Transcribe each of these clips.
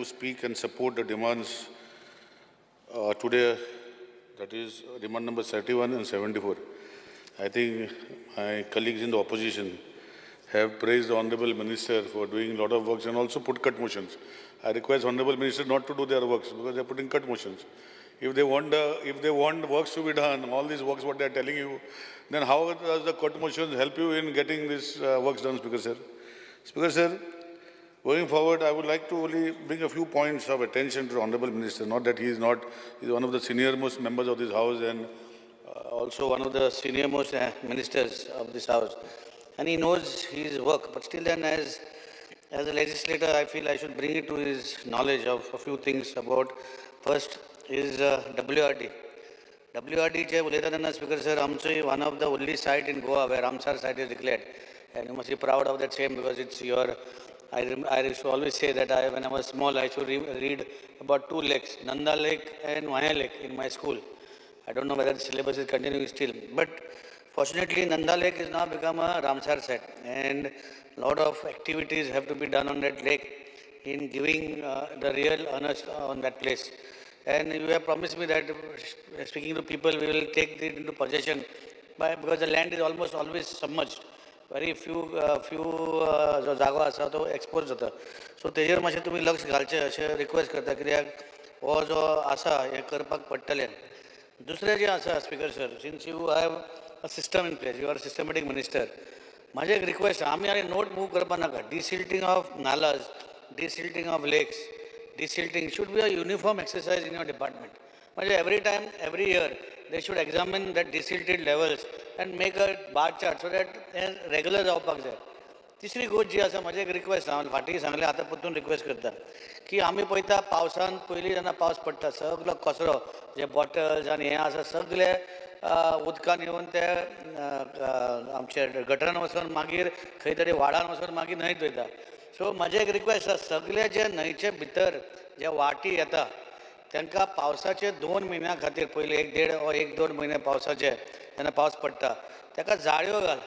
to speak and support the demands today, that is demand number 71 and 74. I think my colleagues in the opposition have praised the Honorable Minister for doing a lot of works and also put cut motions. I request Honorable Minister not to do their works because they are putting cut motions. If they want works to be done, all these works what they are telling you, then how does the cut motions help you in getting these works done, Speaker sir? Speaker sir, going forward, I would like to only bring a few points of attention to the Honorable Minister. Not that he is not, he is one of the senior most members of this house and also one of the senior most ministers of this house. And he knows his work, but still then as a legislator, I feel I should bring it to his knowledge of a few things about. First is WRD. WRD चे उलयता तेन्ना speaker sir, आमचो one of the only site in Goa where Ramsar site is declared, and you must be proud of that same because it's your I used to always say that when I was small, I should read about two lakes, Nanda Lake and Vaya Lake, in my school. I don't know whether the syllabus is continuing still, but fortunately Nanda Lake is now become a Ramsar site, and lot of activities have to be done on that lake in giving the real earnest on that place. And you have promised me that speaking to people, we will take it into possession because the land is almost always submerged. Very few जो जागो आसा तो expose जाता. So तेजेर मातशें तुमी लक्ष घालचें अशें रिक्वेस्ट करता, कित्याक हो जो आसा हें करपाक पडटलें. दुसरें जें आसा, Speaker sir, since you have a system in place, you are systematic minister, म्हाजें एक रिक्वेस्ट, आमी आनी नोट मूव करपा नाका. Desilting of nalas, desilting of lakes, desilting should be a uniform exercise in your department. म्हणजे every time, every year they should examine that desilted levels and make a bar chart so that हें regular जावपाक जाय. तिसरी गोश्ट जी आसा, म्हाजें एक रिक्वेस्ट, हांव फाटीं सांगलें, आतां परतून रिक्वेस्ट करता की आमी पळयता, पावसान पयलीं जेन्ना पावस पडटा, सगलो कचरो जे बॉटल्स आनी हें आसा सगले उदकान येवन ते आमचे गटरान वचून, मागीर खंय तरी वाडान वचून, मागीर न्हंयत वयता. सो म्हाजें एक रिक्वेस्ट आसा, सगले जे न्हंयचे भितर जे वाटी येता तांकां पावसाचे 2 म्हयन्या खातीर, पयलीं एक देड वा एक दोन म्हयने पावसाचे जेन्ना पावस पडटा, ताका जाळयो घाल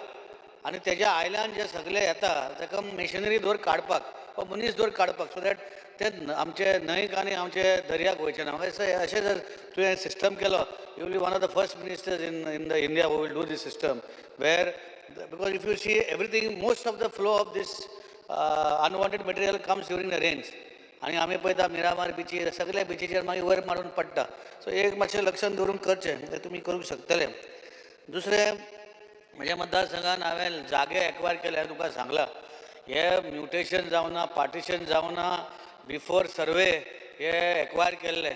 आनी तेज्या आयल्यान जे सगळे येता ताका मेशिनरी दवर काडपाक वा मनीस दवर काडपाक, सो that ते आमचे न्हंयक आनी आमचे दर्याक वयचे ना. म्हाका दिसता अशें जर तुवें सिस्टम केलो, you will be one of the first ministers in the India who will do this system where, because if you see everything, most of the flow of this unwanted material comes during the rains. आनी आमी पळयता, मिरामार बिचीर, सगल्या बिचीचेर मागीर वयर मारून पडटा. So एक मातशें लक्षान दवरून करचें, तें तुमी करूंक शकतले. दुसरें, म्हज्या मतदारसंघान हांवें जागे एक्वायर केले, हांवें तुमकां सांगलां. हे म्युटेशन जावना, पार्टिशन जावना, बिफोर सर्वे हे एक्वायर केल्ले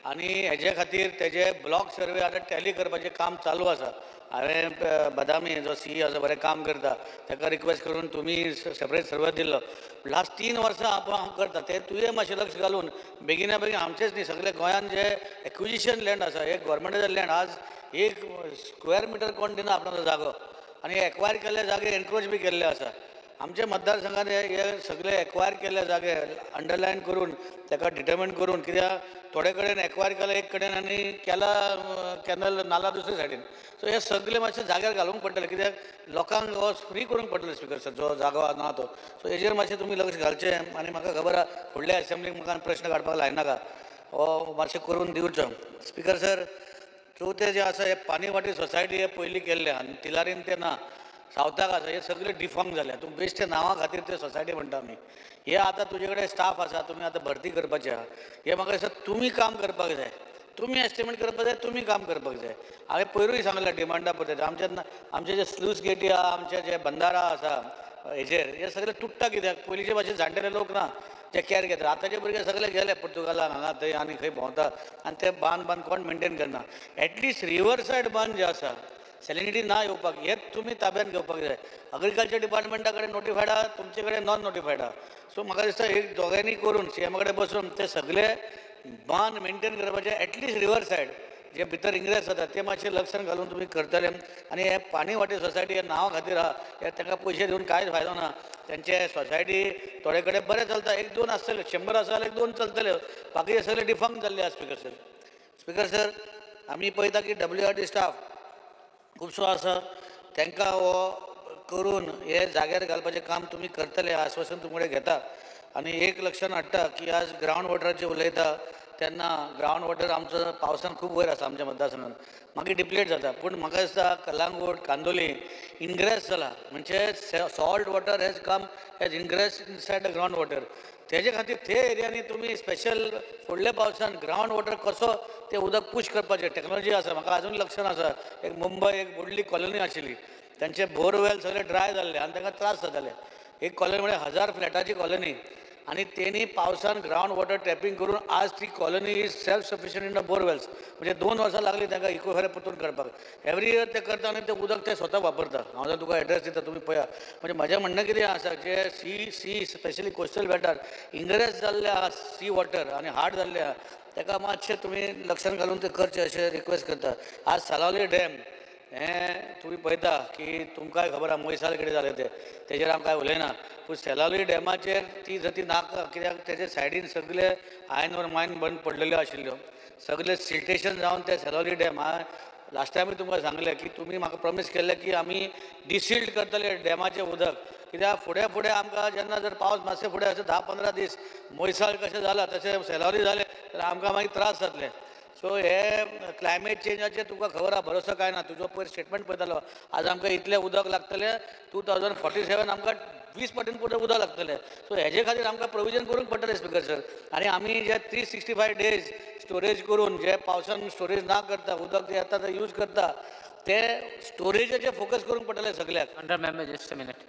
आनी हेजे खातीर तेजे ब्लॉक सर्वे आतां टॅली करपाचें काम चालू आसा. हांवें बदामी जो सीई आसा, बरें काम करता, ताका रिक्वेस्ट करून तुमी सेपरेट सर्वे दिल्लो. लास्ट 3 वर्सां हांव करता तें. तुवें मातशें लक्ष घालून बेगिना बेगीन आमचेच न्ही, सगळे गोंयान जे एक्विजिशन लँड आसा, एक गोवोरमेंटाचें लँड, आज एक स्क्वेअर मिटर कोण दिना आपणाचो जागो आनी एक्वायर केल्ले जागे एनक्रोच बी केल्ले आसा. आमच्या मतदारसंघात हे हे सगळे एक्वायर केल्ले जागे अंडरलायन करून ताका डिटर्मिन करून, कित्याक थोडे कडेन एक्वायर केला एक कडेन आनी केला कॅनल नाला दुसरे सायडीन. सो हे सगळे मातशे जाग्यार घालूंक पडटले, कित्याक लोकांक हो फ्री करूंक पडटले, स्पिकर सर, जो जागो ना तो. सो हेजेर मातशें तुमी लक्ष घालचें आनी म्हाका खबर आहा, फुडल्या एसेंब्लीक म्हाका प्रश्न काडपाक लायनाका, हो मातशें करून दिवचो. स्पिकर सर, चवथें जें आसा, हे पानी वाटी सोसायटी हे पयलीं केल्ले आनी तिलारीन ते ना, सावथाक आसा, हे सगळे डिफॉर्म जाल्या. तूं बेश्टे नांवा खातीर ते सोसायटी म्हणटा आमी. हे आतां तुजे कडेन स्टाफ आसा, तुमी आतां भरती करपाची आहा. हे म्हाका दिसता तुमी काम करपाक जाय, तुमी एस्टिमेट करपाक जाय, तुमी काम करपाक जाय. हांवें पयरूय सांगलें, डिमांडा पद्दती आमचे आमचे जे स्लूस गेटी आहा, आमचे जे बंदारा आसा हेजेर, हे सगळे तुट्टा कित्याक? पयलींचे भाशेन जाणटेले लोक ना जे कॅर घेतात. आतांचे भुरगे सगळे गेले पुर्तुगालाक, हांगा थंय आनी खंय भोंवता आनी ते बांद बांद कोण मेनटेन करना. एटलिस्ट रिवर सायड बांद जे आसा, सॅलिनिटी ना येवपाक, हेच तुमी ताब्यात घेवपाक जाय. अग्रिकल्चर डिपार्टमेंटा कडेन नोटिफायड आहा, तुमचे कडेन नॉन नोटिफायड आहा. सो म्हाका दिसता एक दोगांयनी करून सीएमा कडेन बसून ते सगळे बांद मेनटेन करपाचे, एटलिस्ट रिवर सायड जे भितर इंग्रेस जाता ते मातशें लक्षान घालून तुमी करतले. आनी हे पाणी वाटे सोसायटी हे नांवा खातीर आहा. हे तांकां पयशे दिवन कांयच फायदो ना. तेंचे सोसायटी थोडे कडेन बरें चलता, एक दोन आसतले, 100 आसा जाल्यार एक दोन चलतले, बाकीचे सगळे डिफंक्ट जाल्ले आसा. स्पिकर सर, स्पिकर सर, आमी पळयता की डब्ल्यू आर डी स्टाफ खुबसो आसा. तांकां हो करून हे जाग्यार घालपाचें काम तुमी करतले आश्वासन तुमचे कडेन घेता. आनी एक लक्षान हाडटा की आज ग्रावंड वॉटराचेर उलयता तेन्ना ग्रावंड वॉटर आमचो पावसान खूब वयर आसा आमच्या मतदारसंघात, मागीर डिप्लेट जाता. पूण म्हाका दिसता कलांगूट, कांदोली इनग्रेस जाला, म्हणजे salt water has come has ingress inside the ground water. तेजे खातीर ते एरियांनी तुमी स्पेशल फुडल्या पावसान ग्रावंड वॉटर कसो तें उदक पूश करपाचें टॅक्नोलॉजी आसा. म्हाका आजून लक्षान आसा, एक मुंबय एक व्हडली कॉलनी आशिल्ली, तांचे बोरवेल सगळे ड्राय जाल्ले आनी तांकां त्रास जाताले. एक कॉलनी म्हळ्यार 1000 फ्लॅटाची कॉलनी आनी तेणी पावसान ग्रावंड वॉटर टॅपींग करून आज ती colony is self sufficient in the borewells. म्हणजे 2 वर्सां लागली तांकां इक्विफायर परतून करपाक. एवरी इयर ते करता आनी तें उदक ते स्वता वापरता. हांव जर तुका एड्रेस दिता, तुमी पळया. म्हणजे म्हजें म्हणणें कितें आसा, जे सी सी स्पेशली कोस्टल बेल्टार इंग्रेस जाल्ले आहा सी वॉटर आनी हार्ड जाल्ले आहा, ताका मातशें तुमी लक्षान घालून ते करचें अशें रिक्वेस्ट करता. आज सालावली डॅम हें तुमी पळयता की तुमकांय खबर आहा मोयसाल कितें जालें तें, तेजेर हांव कांय उलयना. पूण सेलावली डॅमाचेर ती जर ती नाका, कित्याक तेजे सायडीन सगळे आयन ओर मायन बंद पडलेल्यो आशिल्ल्यो, सगळे सिल्टेशन जावन ते सेलावली डॅम. हांवें लास्ट टायमूय तुमकां सांगलें की तुमी म्हाका प्रॉमीस केल्लें की आमी डिसिल्ट करतले डॅमाचें उदक, कित्याक फुडें फुडें आमकां जेन्ना जर पावस मातशें फुडें आसा 10-15 दीस मोयसाल कशें जाला तशें सेलावली जालें जाल्यार आमकां मागीर त्रास जातले. सो हे क्लायमेट चेंजाचेर तुका खबर आहा, भरोसो कांय ना. तुजो पयर स्टेटमेंट पळयतालो, आज आमकां इतलें उदक लागतलें, 2047 आमकां 20 पटीन पुरो उदक लागतलें. सो हेजे खातीर आमकां प्रोविजन करूंक पडटलें स्पिकर सर. आनी आमी जे 365 डेज स्टोरेज करून जे पावसान स्टोरेज ना करता उदक जें येता तें यूज करता, ते स्टोरेजाचेर फोकस करूंक पडटलें सगल्याक. Honorable member, just a minute.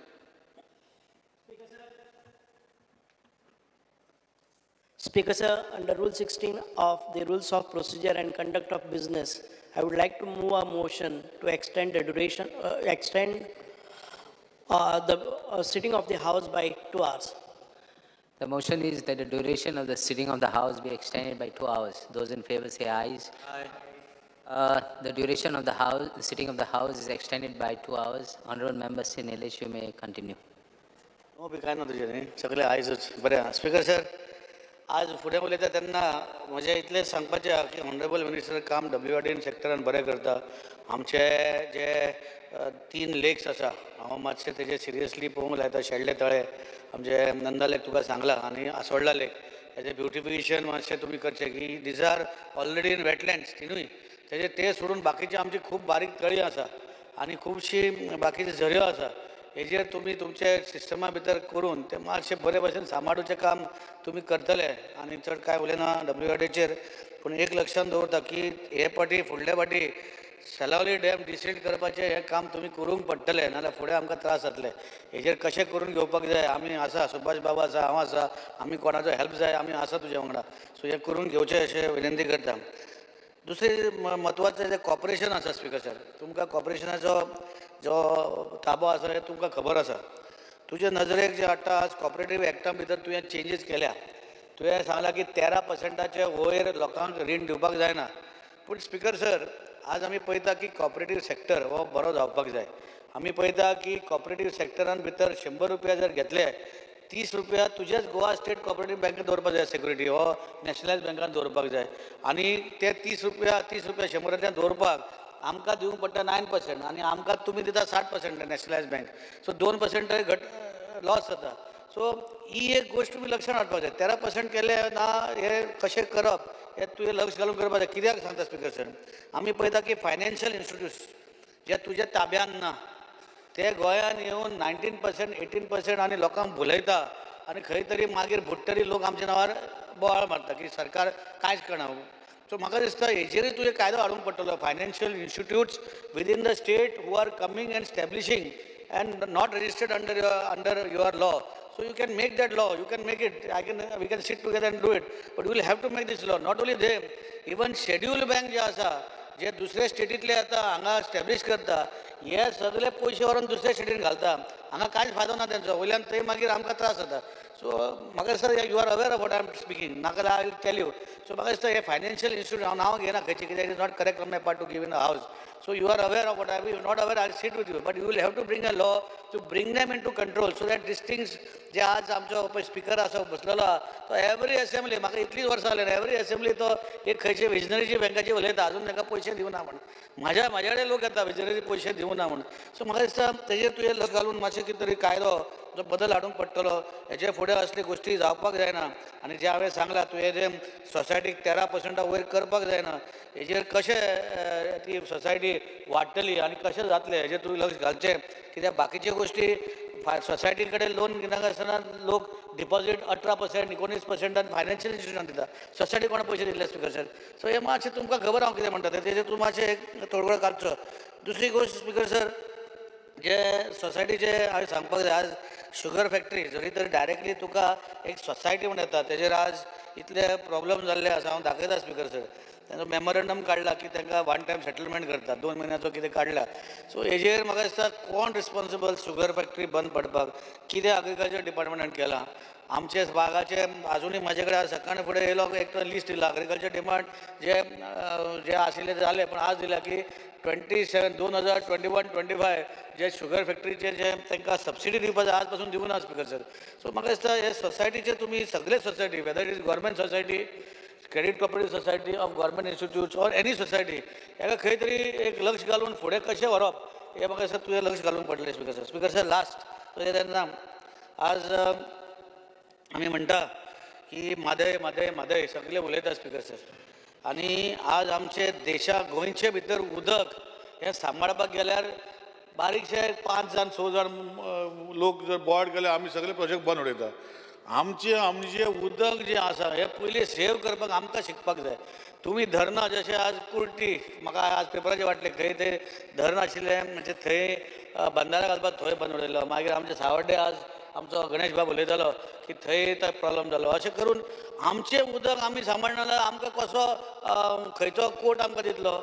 Speaker sir, under Rule 16 of the Rules of Procedure and Conduct of Business, I would like to move a motion to extend the duration, extend the sitting of the House by 2 hours. The motion is that the duration of the sitting of the House be extended by 2 hours. Those in favor say ayes. Aye. The duration of the House, the sitting of the House is extended by 2 hours. Honorable member Sri Nilesh, you may continue. No बी कांय ना तुजें न्ही, सगळें आयजूच बरें आहा. Speaker sir, आज फुडें उलयता तेन्ना म्हजें इतलें सांगपाचें आहा की ऑनरेबल मिनिस्टर काम डब्ल्यू आर डीन सेक्टरान बरें करता. आमचे जे 3 लेक्स आसा, हांव मातशें तेजेर सिरियसली पळोवंक लायता. शेल्ले तळे, आमचे नंदा लेक तुका सांगलां, आनी आसोळ्ळा लेक, हेजें ब्युटिफिकेशन मातशें तुमी करचें की these are already in wetlands तिनूय. तेजे ते सोडून बाकीची आमची खूब बारीक तळी आसा आनी खुबशी बाकीचे झऱ्यो आसा, हेजेर तुमी तुमचे सिस्टमा भितर करून ते मातशें बरे भशेन सांबाळुचें काम तुमी करतले. आनी चड कांय उलयना डब्ल्यू आर डीचेर, पूण एक लक्षान दवरता की हे फावटी फुडले फावटी सेलावली डॅम डिसिल्ट करपाचें हें काम तुमी करूंक पडटलें, नाजाल्यार फुडें आमकां त्रास जातले. हेजेर कशें करून घेवपाक जाय, आमी आसा, सुभाष बाबा आसा, हांव आसा, आमी कोणाचो हेल्प जाय आमी आसा तुज्या वांगडा. सो हें करून घेवचें अशें विनंती करता. दुसरें म्हत्वाचें जें कॉर्पोरेशन आसा स्पिकर सर, तुमकां कॉर्पोरेशनाचो जो ताबो आसा हें तुमकां खबर आसा. तुजे नजरेक जें हाडटा, आज कॉपरेटीव एक्टा भितर तुवें चेंजीस केल्या. तुवें सांगलां की 13% वयर लोकांक रीण दिवपाक जायना. पूण स्पिकर सर, आज आमी पळयता की कॉपरेटीव सेक्टर हो बरो जावपाक जाय. आमी पळयता की कॉपरेटीव सेक्टरान भितर 100 रुपया जर घेतले, 30 रुपया तुजेच गोवा स्टेट कॉपरेटीव बँकेत दवरपाक जाय, सेक्युरिटी हो नॅशनलायज बँकान दवरपाक जाय. आनी ते 30 रुपया 30 रुपया 100 दवरपाक आमकां दिवंक पडटा 9% आनी आमकां तुमी दिता 60% नॅशनलायज बँक. सो 2% घट लॉस जाता. सो ही एक गोश्ट तुमी लक्षात हाडपाक जाय. 13% केले ना, हें कशें करप हें तुवें लक्ष घालून करपाक जाय. कित्याक सांगता स्पिकर सर, आमी पळयता की फायनान्शियल इन्स्टिट्यूट्स जे तुज्या ताब्यान ना ते गोंयान येवन 19% 18% आनी लोकांक भुलयता आनी खंय तरी मागीर बुडटरी लोक आमच्या नांवार बोवाळ मारता की सरकार कांयच करना. सो म्हाका दिसता हेजेरूय तुवें कायदो हाडूंक पडटलो. Financial institutes within the state who are coming and establishing and not registered under your law. So you can make that law, you can make it, we can sit together and do it, but we will have to make this law. Not only them, even scheduled bank जे आसा, जे दुसऱ्या स्टेटींतले येता हांगा स्टॅब्लिश करता, हे सगळे पयशे व्हरून दुसऱ्या स्टेटीन घालता, हांगा कांयच फायदो ना तेंचो, वयल्यान थंय मागीर आमकां त्रास जाता. सो म्हाका दिसता you are aware of what I am speaking, नाका I will tell you. So म्हाका दिसता हे फायनान्शियल इन्स्टिट्यूट, हांव नांव घेना खंयचे, कित्याक it is not correct on my part to give in a house. So you are aware of what I you not aware, I sit with you, but you will have to bring a law to bring them into control so that these things. जे आज आमचो पळय speaker आसा बसलेलो आहा, तो every assembly, म्हाका इतलीच वर्सां जालीं, एवरी असेंब्ली तो एक खंयचे विजनरीची बँकाची उलयता, अजून तांकां पयशे दिवना म्हण. म्हाज्या कडेन लोक येता विजनरी पयशे दिवना म्हण. सो म्हाका दिसता तेजेर तुवें लक्ष घालून मातशें कितें तरी कायदो जो बदल हाडूंक पडटलो. हेजे फुडें असली गोश्टी जावपाक जायना. आनी जें हांवें सांगलां तुवें, जें सोसायटीक 13 पर्संटा वयर करपाक जायना, हेजेर कशें ती सोसायटी वाडटली आनी कशें जातलें हेजेर तुवें लक्ष घालचें. कित्याक बाकीच्यो गोश्टी सोसायटी कडेन लोन घेनाका आसतना लोक डिपॉझीट 18%, 19 पर्संटान फायनान्शियल इन्स्टिट्यूशन दिता. सोसायटी कोणा पयशे दितले स्पिकर सर? सो हें मातशें तुमकां खबर हांव कितें म्हणटा तें. तेजेर तूं मातशें एक तोडगो काडचो. दुसरी गोश्ट स्पिकर सर, जे सोसायटीचे हांवें सांगपाक जाय, आज शुगर फॅक्टरी जरी तर डायरेक्टली तुका एक सोसायटी म्हण येता, तेजेर आज इतले प्रॉब्लम जाल्ले आसा. हांव दाखयता स्पिकर सर, तेंचो मेमोरंडम काडला की तांकां वन टायम सेटलमेंट करता, 2 म्हयन्याचो कितें काडला. सो हेजेर म्हाका दिसता कोण रिस्पॉन्सिबल शुगर फॅक्टरी बंद पडपाक? कितें एग्रीकल्चर डिपार्टमेंटान केलां? आमचे बागाचे अजुनूय म्हाजे कडेन आज सकाळी फुडें येयलो, एक लिस्ट दिला एग्रीकल्चर डिमांड जे जे आशिल्ले जाले, पूण आज दिला की 27 2021 25 जे शुगर फॅक्टरीचे जे तांकां सबसिडी दिवपाक जाय, आज पासून दिवना स्पिकर सर. सो म्हाका दिसता हे सोसायटीचे तुमी सगळे society, whether it is government society, credit cooperative society of government institutes or any society, हेका खंय तरी एक लक्ष घालून फुडें कशें व्हरप हें म्हाका दिसता तुवें लक्ष घालूंक पडटलें speaker sir. Speaker sir, last तुवें तेन्ना आज आमी म्हणटा की म्हादय, म्हादय, म्हादय सगळे उलयता स्पिकर सर. आनी आज आमचे देशा गोंयचे भितर उदक हें सांबाळपाक गेल्यार बारीकशे पांच जाण, स जाण लोक जर बोवाळ केले, आमी सगळे प्रोजेक्ट बंद उडयता. आमचे आमचें उदक जें आसा हें पयलीं सेव करपाक आमकां शिकपाक जाय. तुमी धरणां जशें आज कुर्टी, म्हाका आज पेपराचेर वाटलें, खंय ते धरण आशिल्लें, म्हणजे थंय बंदारा घालपाक थंय बंद उडयलो. मागीर आमचे सावड्डे आज आमचो गणेश बाब उलयतालो की थंय तो प्रॉब्लम जालो. अशें करून आमचें उदक आमी सांबाळना जाल्यार आमकां कसो खंयचो कोर्ट आमकां दितलो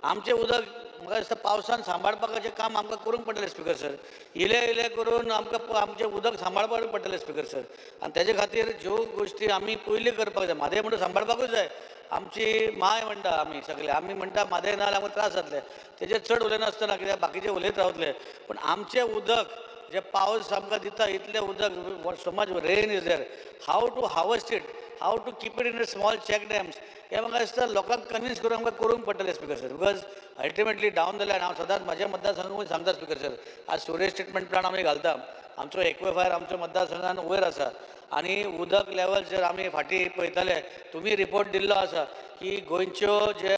आमचें उदक? म्हाका दिसता पावसान सांबाळपाचें काम आमकां करूंक पडटलें स्पिकर सर. इल्लें इल्लें करून आमकां आमचें उदक सांबाळपाक पडटलें स्पिकर सर. आनी तेजे खातीर ज्यो गोश्टी आमी पयलीं करपाक जाय, म्हादय म्हणून सांबाळपाकूच जाय. आमची माय म्हणटा आमी सगळे, आमी म्हणटा म्हादय ना जाल्यार आमकां त्रास जातले. तेजेर चड उलयनासतना, कित्याक बाकीचे उलयत रावतले, पूण आमचें उदक जे पावस आमकां दिता इतलें उदक, so much rain is there, how to harvest it, how to keep it in a small check dams, हें म्हाका दिसता लोकांक कन्विन्स करून आमकां करूंक पडटलें speaker sir. Because ultimately down the line, हांव सदांच म्हाज्या मतदारसंघाकूय सांगता स्पिकर सर, आज सिवरेज ट्रिटमेंट प्लांट आमी घालता, आमचो एक्वेफायर आमच्या मतदारसंघान वयर आसा आनी उदक लेवल जर आमी फाटीं पळयताले, तुमी रिपोर्ट दिल्लो आसा की गोंयच्यो जे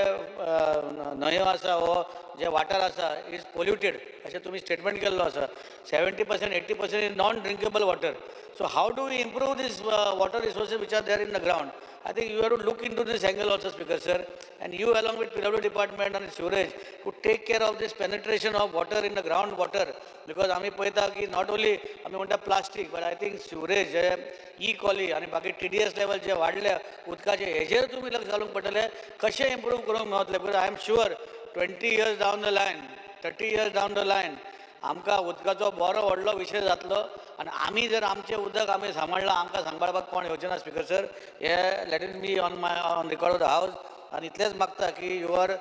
न्हंयो आसा वो जे वाठार आसा is polluted, अशें तुमी स्टेटमेंट केल्लो आसा. 70%, 80% is non drinkable water. So how do we improve this water resources which are there in the ground? I think you have to look into this angle also, Speaker sir, and you along with PW department and sewerage to take care of this penetration of water in the ground water, because आमी पळयता की not only आमी म्हणटा plastic, but I think sewerage J E coli आनी बाकी TDS level जे वाडल्या उदकाचे, हेजेर तुमी लक्ष घालूंक पडटलें, कशें इम्प्रूव करूंक मेळटलें. Because I am sure 20 years down the line, 30 years down the line, आमकां उदकाचो बरो व्हडलो विशय जातलो. आनी आमी जर आमचें उदक आमी सांबाळना, आमकां सांबाळपाक कोण येवचें ना स्पिकर सर. हे let it be on my on record of the house. आनी इतलेंच मागता की you are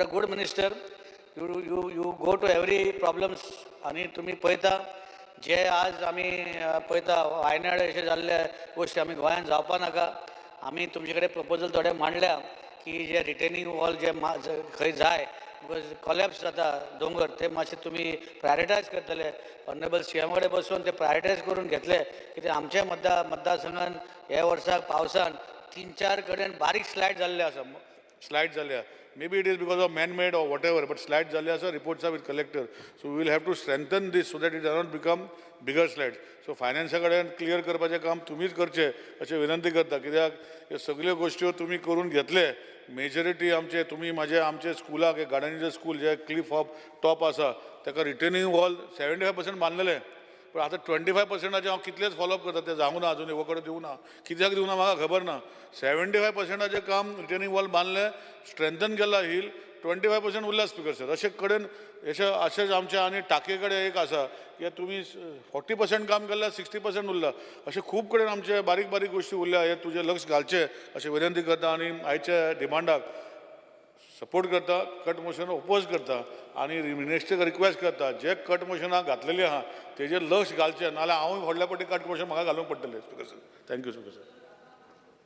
a good minister, you go to every problems आनी तुमी पळयता जे आज आमी पळयता वायनाड अशें जाल्ले गोश्टी आमी गोंयांत जावपा नाका. आमी तुमचे कडेन प्रपोजल थोडे मांडल्या की जे रिटेनिंग वॉल जे खंय जाय, because collapse जाता दोंगर, ते मातशे तुमी प्रायोरिटायज करतले. ऑनरेबल सीएम कडेन बसून ते प्रायोरिटायज करून घेतले, कित्याक आमच्या मतदारसंघान ह्या वर्साक पावसान तीन चार कडेन बारीक स्लायड जाल्ले आसा. स्लायड जाल्या. Maybe it is because of man made or whatever, but slide जाल्ले आसा. Reports are with collector, so we will have to strengthen this so that it does not become bigger slide. So फायनान्सा कडेन clear करपाचें काम तुमीच करचें अशें विनंती करता, कित्याक ह्यो सगल्यो गोश्ट्यो तुमी करून घेतले मेजॉरिटी आमचे तुमी म्हाजे आमचे स्कुलाक गार्डनीचे स्कूल जे क्लिफ ऑफ टॉप आसा, ताका रिटेनिंग वॉल 75% बांदलेलें, पूण आतां 25 पर्संटाचे हांव कितलेच फॉलोअप करता, ते जावंक ना अजून. वखद दिवना, कित्याक दिवना म्हाका खबर ना. 75 पर्संटाचें काम रिटेनिंग वॉल बांदलें, स्ट्रेंथन केलां हिल, 25% उरला स्पिकर सर. अशें कडेन अशें अशेंच आमच्या आनी टाके कडेन एक आसा की तुमी 40% काम केलां, 60% उरलां. अशें खूब कडेन आमचे बारीक बारीक गोश्टी उरल्या. हे तुजें लक्ष घालचें अशें विनंती करता आनी आयच्या डिमांडाक सपोर्ट करता, कट मोशन ओपोज करता आनी मिनिस्टराक रिक्वेस्ट करता जे कट मोशनां घातलेली आहा तेजेर लक्ष घालचें, नाल्यार हांवूय व्हडल्या फावटी कट मोशन म्हाका घालूंक पडटलें. Speaker sir, thank you speaker sir.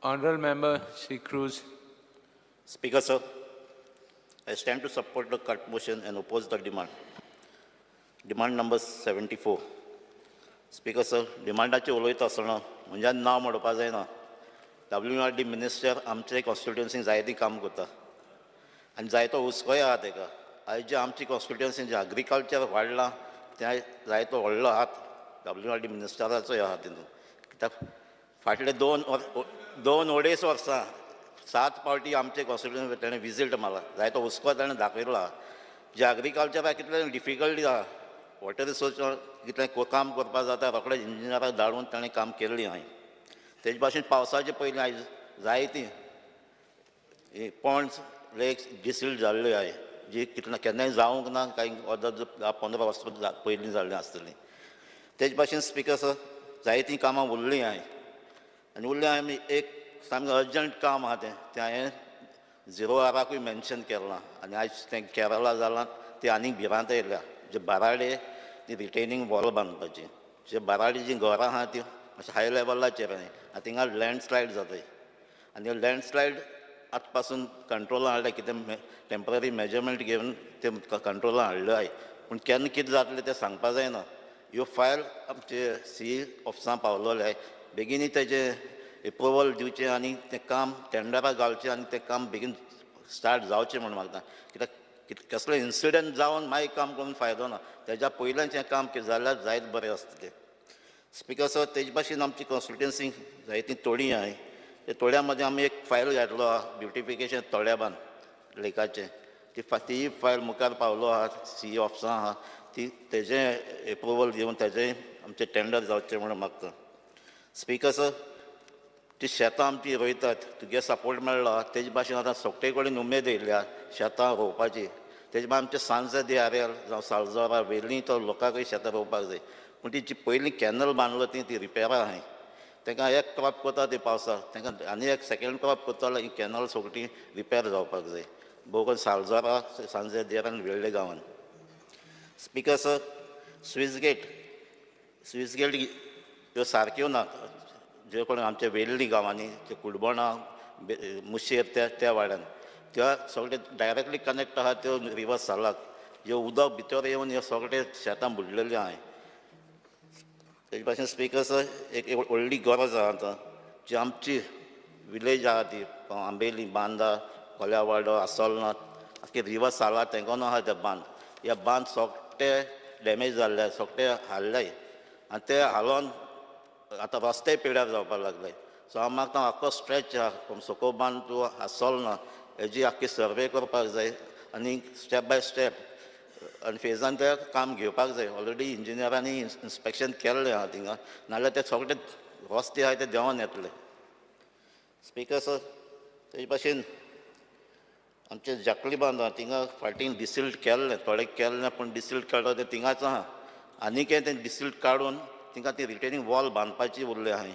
Honorable Member Shri Cruz. Speaker sir, I stand to support the cut motion and oppose the demand. Demand number 74. Speaker sir, डिमांडाचेर उलयता आसतना म्हणजे नांव म्हणपा जायना. WRD minister आमचे कॉन्स्टिट्युएन्सीन जायती काम करता आनी जायतो हुस्कोय आहा तेका. आयज जे आमची कॉन्स्टिट्युएन्सीन जे एग्रीकल्चर वाडलां तें जायतो व्हडलो हात WRD मिनिस्टराचोय आहा तितून. कित्याक फाटले 2-2.5 वर्सां 7 फावटी आमचे कॉन्स्टिट्युएन्सी तेणें विजीट मारला, जायतो हुस्को तेणें दाखयलो आहा. जे एग्रीकल्चराक कितलें डिफिकल्टी आहा, वॉटर रिसोर्स कितलें काम करपाक जाता, रोखडें इंजिनियराक धाडून ताणें काम केल्लें आहा. तेजे भाशेन पावसाचे पयलीं आयज जायतीं पॉंड्स लेक्स डिसील्ड जाल्ल्यो आहाय, जी कितले केन्नाय जावंक ना, कांय अर्द 10-15 वर्सां पयलीं जाल्लीं आसतलीं. तेजे भाशेन स्पिकर सर जायतीं कामां उरलीं आहाय आनी उरलीं आमी एक सामकें अर्जंट काम आहा तें, तें हांवें 0 आराकूय मेन्शन केलां आनी आयज तें केरला जालां ती आनीक भिरांत येयल्या. जे बाराडे ती रिटेनींग वॉल बांदपाची, जे बाराडे जीं घरां आहा ती मातशें हाय लेवलाचेर आहा आनी थिंगा लँडस्लायड जाताय आनी लँडस्लायड आतां पासून कंट्रोलान हाडलें, कितें टेंपररी मेजरमेंट घेवन तें कंट्रोलान हाडलें आहाय, पूण केन्ना कितें जातलें तें सांगपा जायना. ह्यो फायल आमचे सी ऑफिसां पावलोले आहाय, बेगीनूय तेजें एप्रुवल दिवचें आनी तें काम टेंडराक घालचें आनी तें काम बेगीन स्टार्ट जावचें म्हूण मागता. कित्याक कसलो इन्सिडंट जावन मागीर काम करून फायदो ना, तेज्या पयल्यान हें काम जाल्यार जायत बरें आसता तें. स्पिकर सर, तेजे भाशेन आमची कॉन्स्टिट्युएन्सी जायतीं तोडी आहाय, ते तोड्या मदीं आमी एक फायल घातलो आहा ब्युटिफिकेशन तोड्याबान लेकाचें, ती फायल मुखार पावलो आहा, सी ऑफिसां आहा, ती तेजें एप्रुवल दिवन तेजें आमचें टेंडर जावचें म्हूण मागता. स्पिकर सर, ती शेतां आमची रोयतात, तुगे सपोर्ट मेळ्ळो तेजे भाशेन आतां सोगटे कडेन उमेद येयल्या शेतां रोवपाची. तेजे भाशेन आमचे सांजे दी आरेल जावं सालजोरा वेली तो लोकांकूय शेतां रोवपाक जाय, पूण ती जी पयलीं कॅनल बांदलो ती रिपेरां आहाय, तांकां एक क्रॉप करता ती पावसाक, तांकां आनी एक सेकेंड क्रॉप करता जाल्यार ही कॅनल सोगटी रिपेर जावपाक जाय, भोव करून सालजोरा सांजे देर आनी वेळ्ळे गांवान. Speaker sir, sluice gate ह्यो सारक्यो ना, जे कोण आमच्या वेल्ली गांवांनी ते कुडबणां मुशेर त्या वाड्यान त्या सगळे डायरेक्टली कनेक्ट आहा त्यो रिवर सालाक, ह्यो उदक भितर येवन ह्यो सगळे शेतां बुडलेलीं आहाय. तेजे भाशेन स्पिकर सर एक व्हडली गरज आहा आतां जी आमची विलेज आहा ती आंबेली बांदा कोल्यावाडो आसोलनाथ आख्खे रिवर साला तेंकोन आहा ते बांद, ह्या बांद सगळे डॅमेज जाल्ले, सगळे हाडले आनी ते हालोवन आतां रस्ते पिड्यार जावपाक लागले. सो हांव मागता आख्खो स्ट्रेच आहा फ्रॉम सोको बांद टू आसोलना हेजी आख्खी सर्वे करपाक जाय आनी स्टेप बाय स्टेप आनी फेजान तें काम घेवपाक जाय. ऑलरेडी इंजिनियरांनी इन्स्पेक्शन केल्लें आहा थिंगा, नाल्यार ते सगळे रस्ते आहाय ते देंवोन येतले. स्पिकर सर, तेजे भाशेन आमचे जाकली बांद आहा थिंगा फाटीं डिसिल्ट केल्लें, थोडें केल्लें पूण डिसिल्ट काडलो तें थिंगाच आहा, आनीक तें डिसिल्ट काडून थिंगा ती रिटेनींग वॉल बांदपाची उरली आहाय,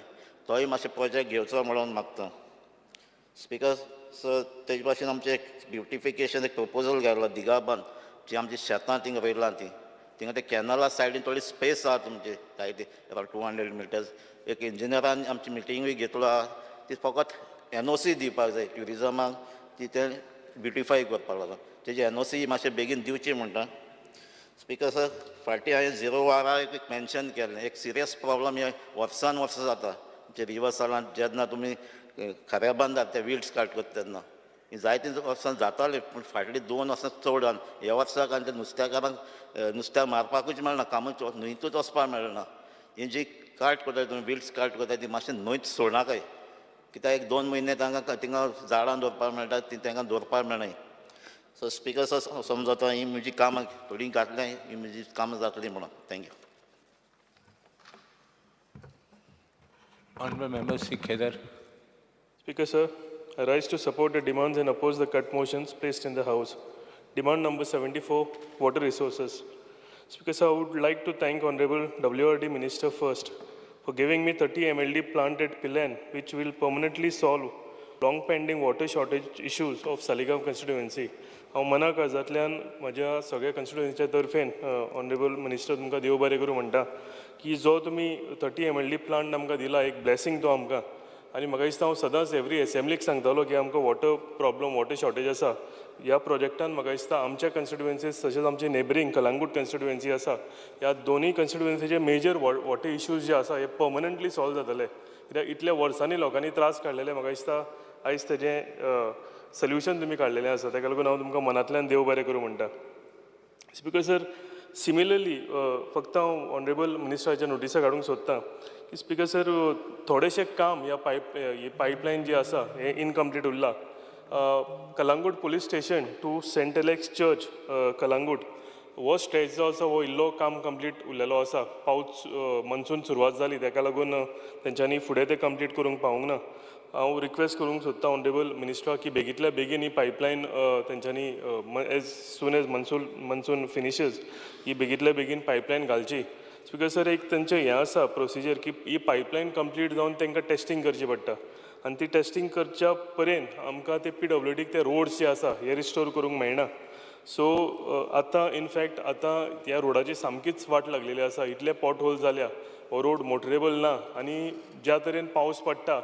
तोय मातशें प्रोजेक्ट घेवचो म्हणून मागता. स्पिकर सर, तेजे भाशेन आमचें एक ब्युटिफिकेशन एक प्रपोजल घातलो दिगाबान, जी आमची शेतां थिंगा रोयलां तीं थिंगा ते कॅनला सायडीन थोडी स्पेस आहा तुमची जायती अरावंड 200 मिटर्स. एक इंजिनियरान आमची मिटिंगूय घेतलो आहा, ती फकत NOC दिवपाक जाय ट्युरिजमाक, ती तें ब्युटिफाय करपाक लागून तेजी NOC मातशें बेगीन दिवची म्हणटा. स्पिकर सर, फाटीं हांवें 0 वारा एक मेन्शन केल्लें, एक सिरियस प्रॉब्लम हें वर्सान वर्सां जाता आमच्या रिवर सालांत जेन्ना तुमी खऱ्या बांदार ते विड्स काट करता तेन्ना ही जायतीं वर्सां जातालीं, पूण फाटलीं 2 वर्सां चड आनी ह्या वर्साक आनी ते नुस्त्याकारांक नुस्त्याक मारपाकूच मेळना, कामूच न्हंयतूच वचपाक मेळना. ही जी काट करता तुमी विड्स काट करता ती मातशें न्हंयत सोडनाकाय, कित्याक 1-2 म्हयने तांकां थिंगा झाडां दवरपाक मेळटा, ती तांकां दवरपाक मेळनाय. सो स्पिकर सर, समजता ही म्हजी कामां थोडीं घातल्यां, ही म्हजी कामां जातलीं म्हणून. Thank you. Honorable Member Shri Khedar. Speaker sir, I rise to support the demands and oppose the cut motions placed in the House. Demand number 74, water resources. Speaker sir, I would like to thank Honorable WRD Minister first for giving me 30 MLD plant at Pilan, which will permanently solve long pending water shortage issues of Saligao constituency. हांव मना काळजांतल्यान म्हज्या सगळ्या कॉन्स्टिट्युएन्सीच्या तर्फेन honourable minister तुमकां देव बरें करूं म्हणटा की जो तुमी 30 MLD plant आमकां दिला, एक ब्लेसींग तो आमकां. आनी म्हाका दिसता हांव सदांच एवरी एसेंब्लीक सांगतालो की आमकां वॉटर प्रॉब्लम, वॉटर शॉर्टेज आसा. ह्या प्रोजेक्टान म्हाका दिसता आमच्या कॉन्स्टिट्युएन्सीज तशेंच आमचे नेबरींग कलंगूट कॉन्स्टिट्युएन्सी आसा, ह्या दोनूय कॉन्स्टिट्युएन्सीचे मेजर वॉटर इश्यूज जे आसा हे पर्मनंटली सॉल्व जातले, कित्याक इतल्या वर्सांनी लोकांनी त्रास काडलेले. म्हाका दिसता आयज तेजें सोल्युशन तुमी काडलेलें आसा. ताका लागून हांव तुमकां मनांतल्यान देव बरें करूं म्हणटा. स्पिकर सर, सिमिलरली फक्त हांव ऑनरेबल मिनिस्टराच्या नोटिसाक हाडूंक सोदतां की स्पिकर सर, थोडेशें काम ह्या पायप ही पायपलायन जी आसा हें इनकम्प्लीट उरलां. Calangute Police Station to Saint Alex Church, Calangute हो स्ट्रेच जो आसा हो इल्लो काम कंप्लीट उरलेलो आसा. पावस, मॉन्सून सुरवात जाली, ताका लागून तेंच्यांनी फुडें तें कंप्लीट करूंक पावूंक ना. हांव रिक्वेस्ट करूंक सोदतां ऑनरेबल मिनिस्टराक की बेगींतल्या बेगीन ही पायपलायन तेंच्यांनी as soon as monsoon finishes ही बेगींतल्या बेगीन पायपलायन घालची. स्पिकर सर, एक तेंचें हें आसा प्रोसिजर की ही पायपलायन कंप्लीट जावन तांकां टेस्टींग करची पडटा आनी ती टेस्टींग करच्या पर्यंत आमकां ते पीडब्ल्यूडीक ते रोड्स जे आसा हे रिस्टोर करूंक मेळना. सो आतां इनफॅक्ट आतां ह्या रोडाची सामकीच वाट लागलेली आसा. इतले पॉट होल जाल्या, हो रोड मोटरेबल ना आनी ज्या तरेन पावस पडटा,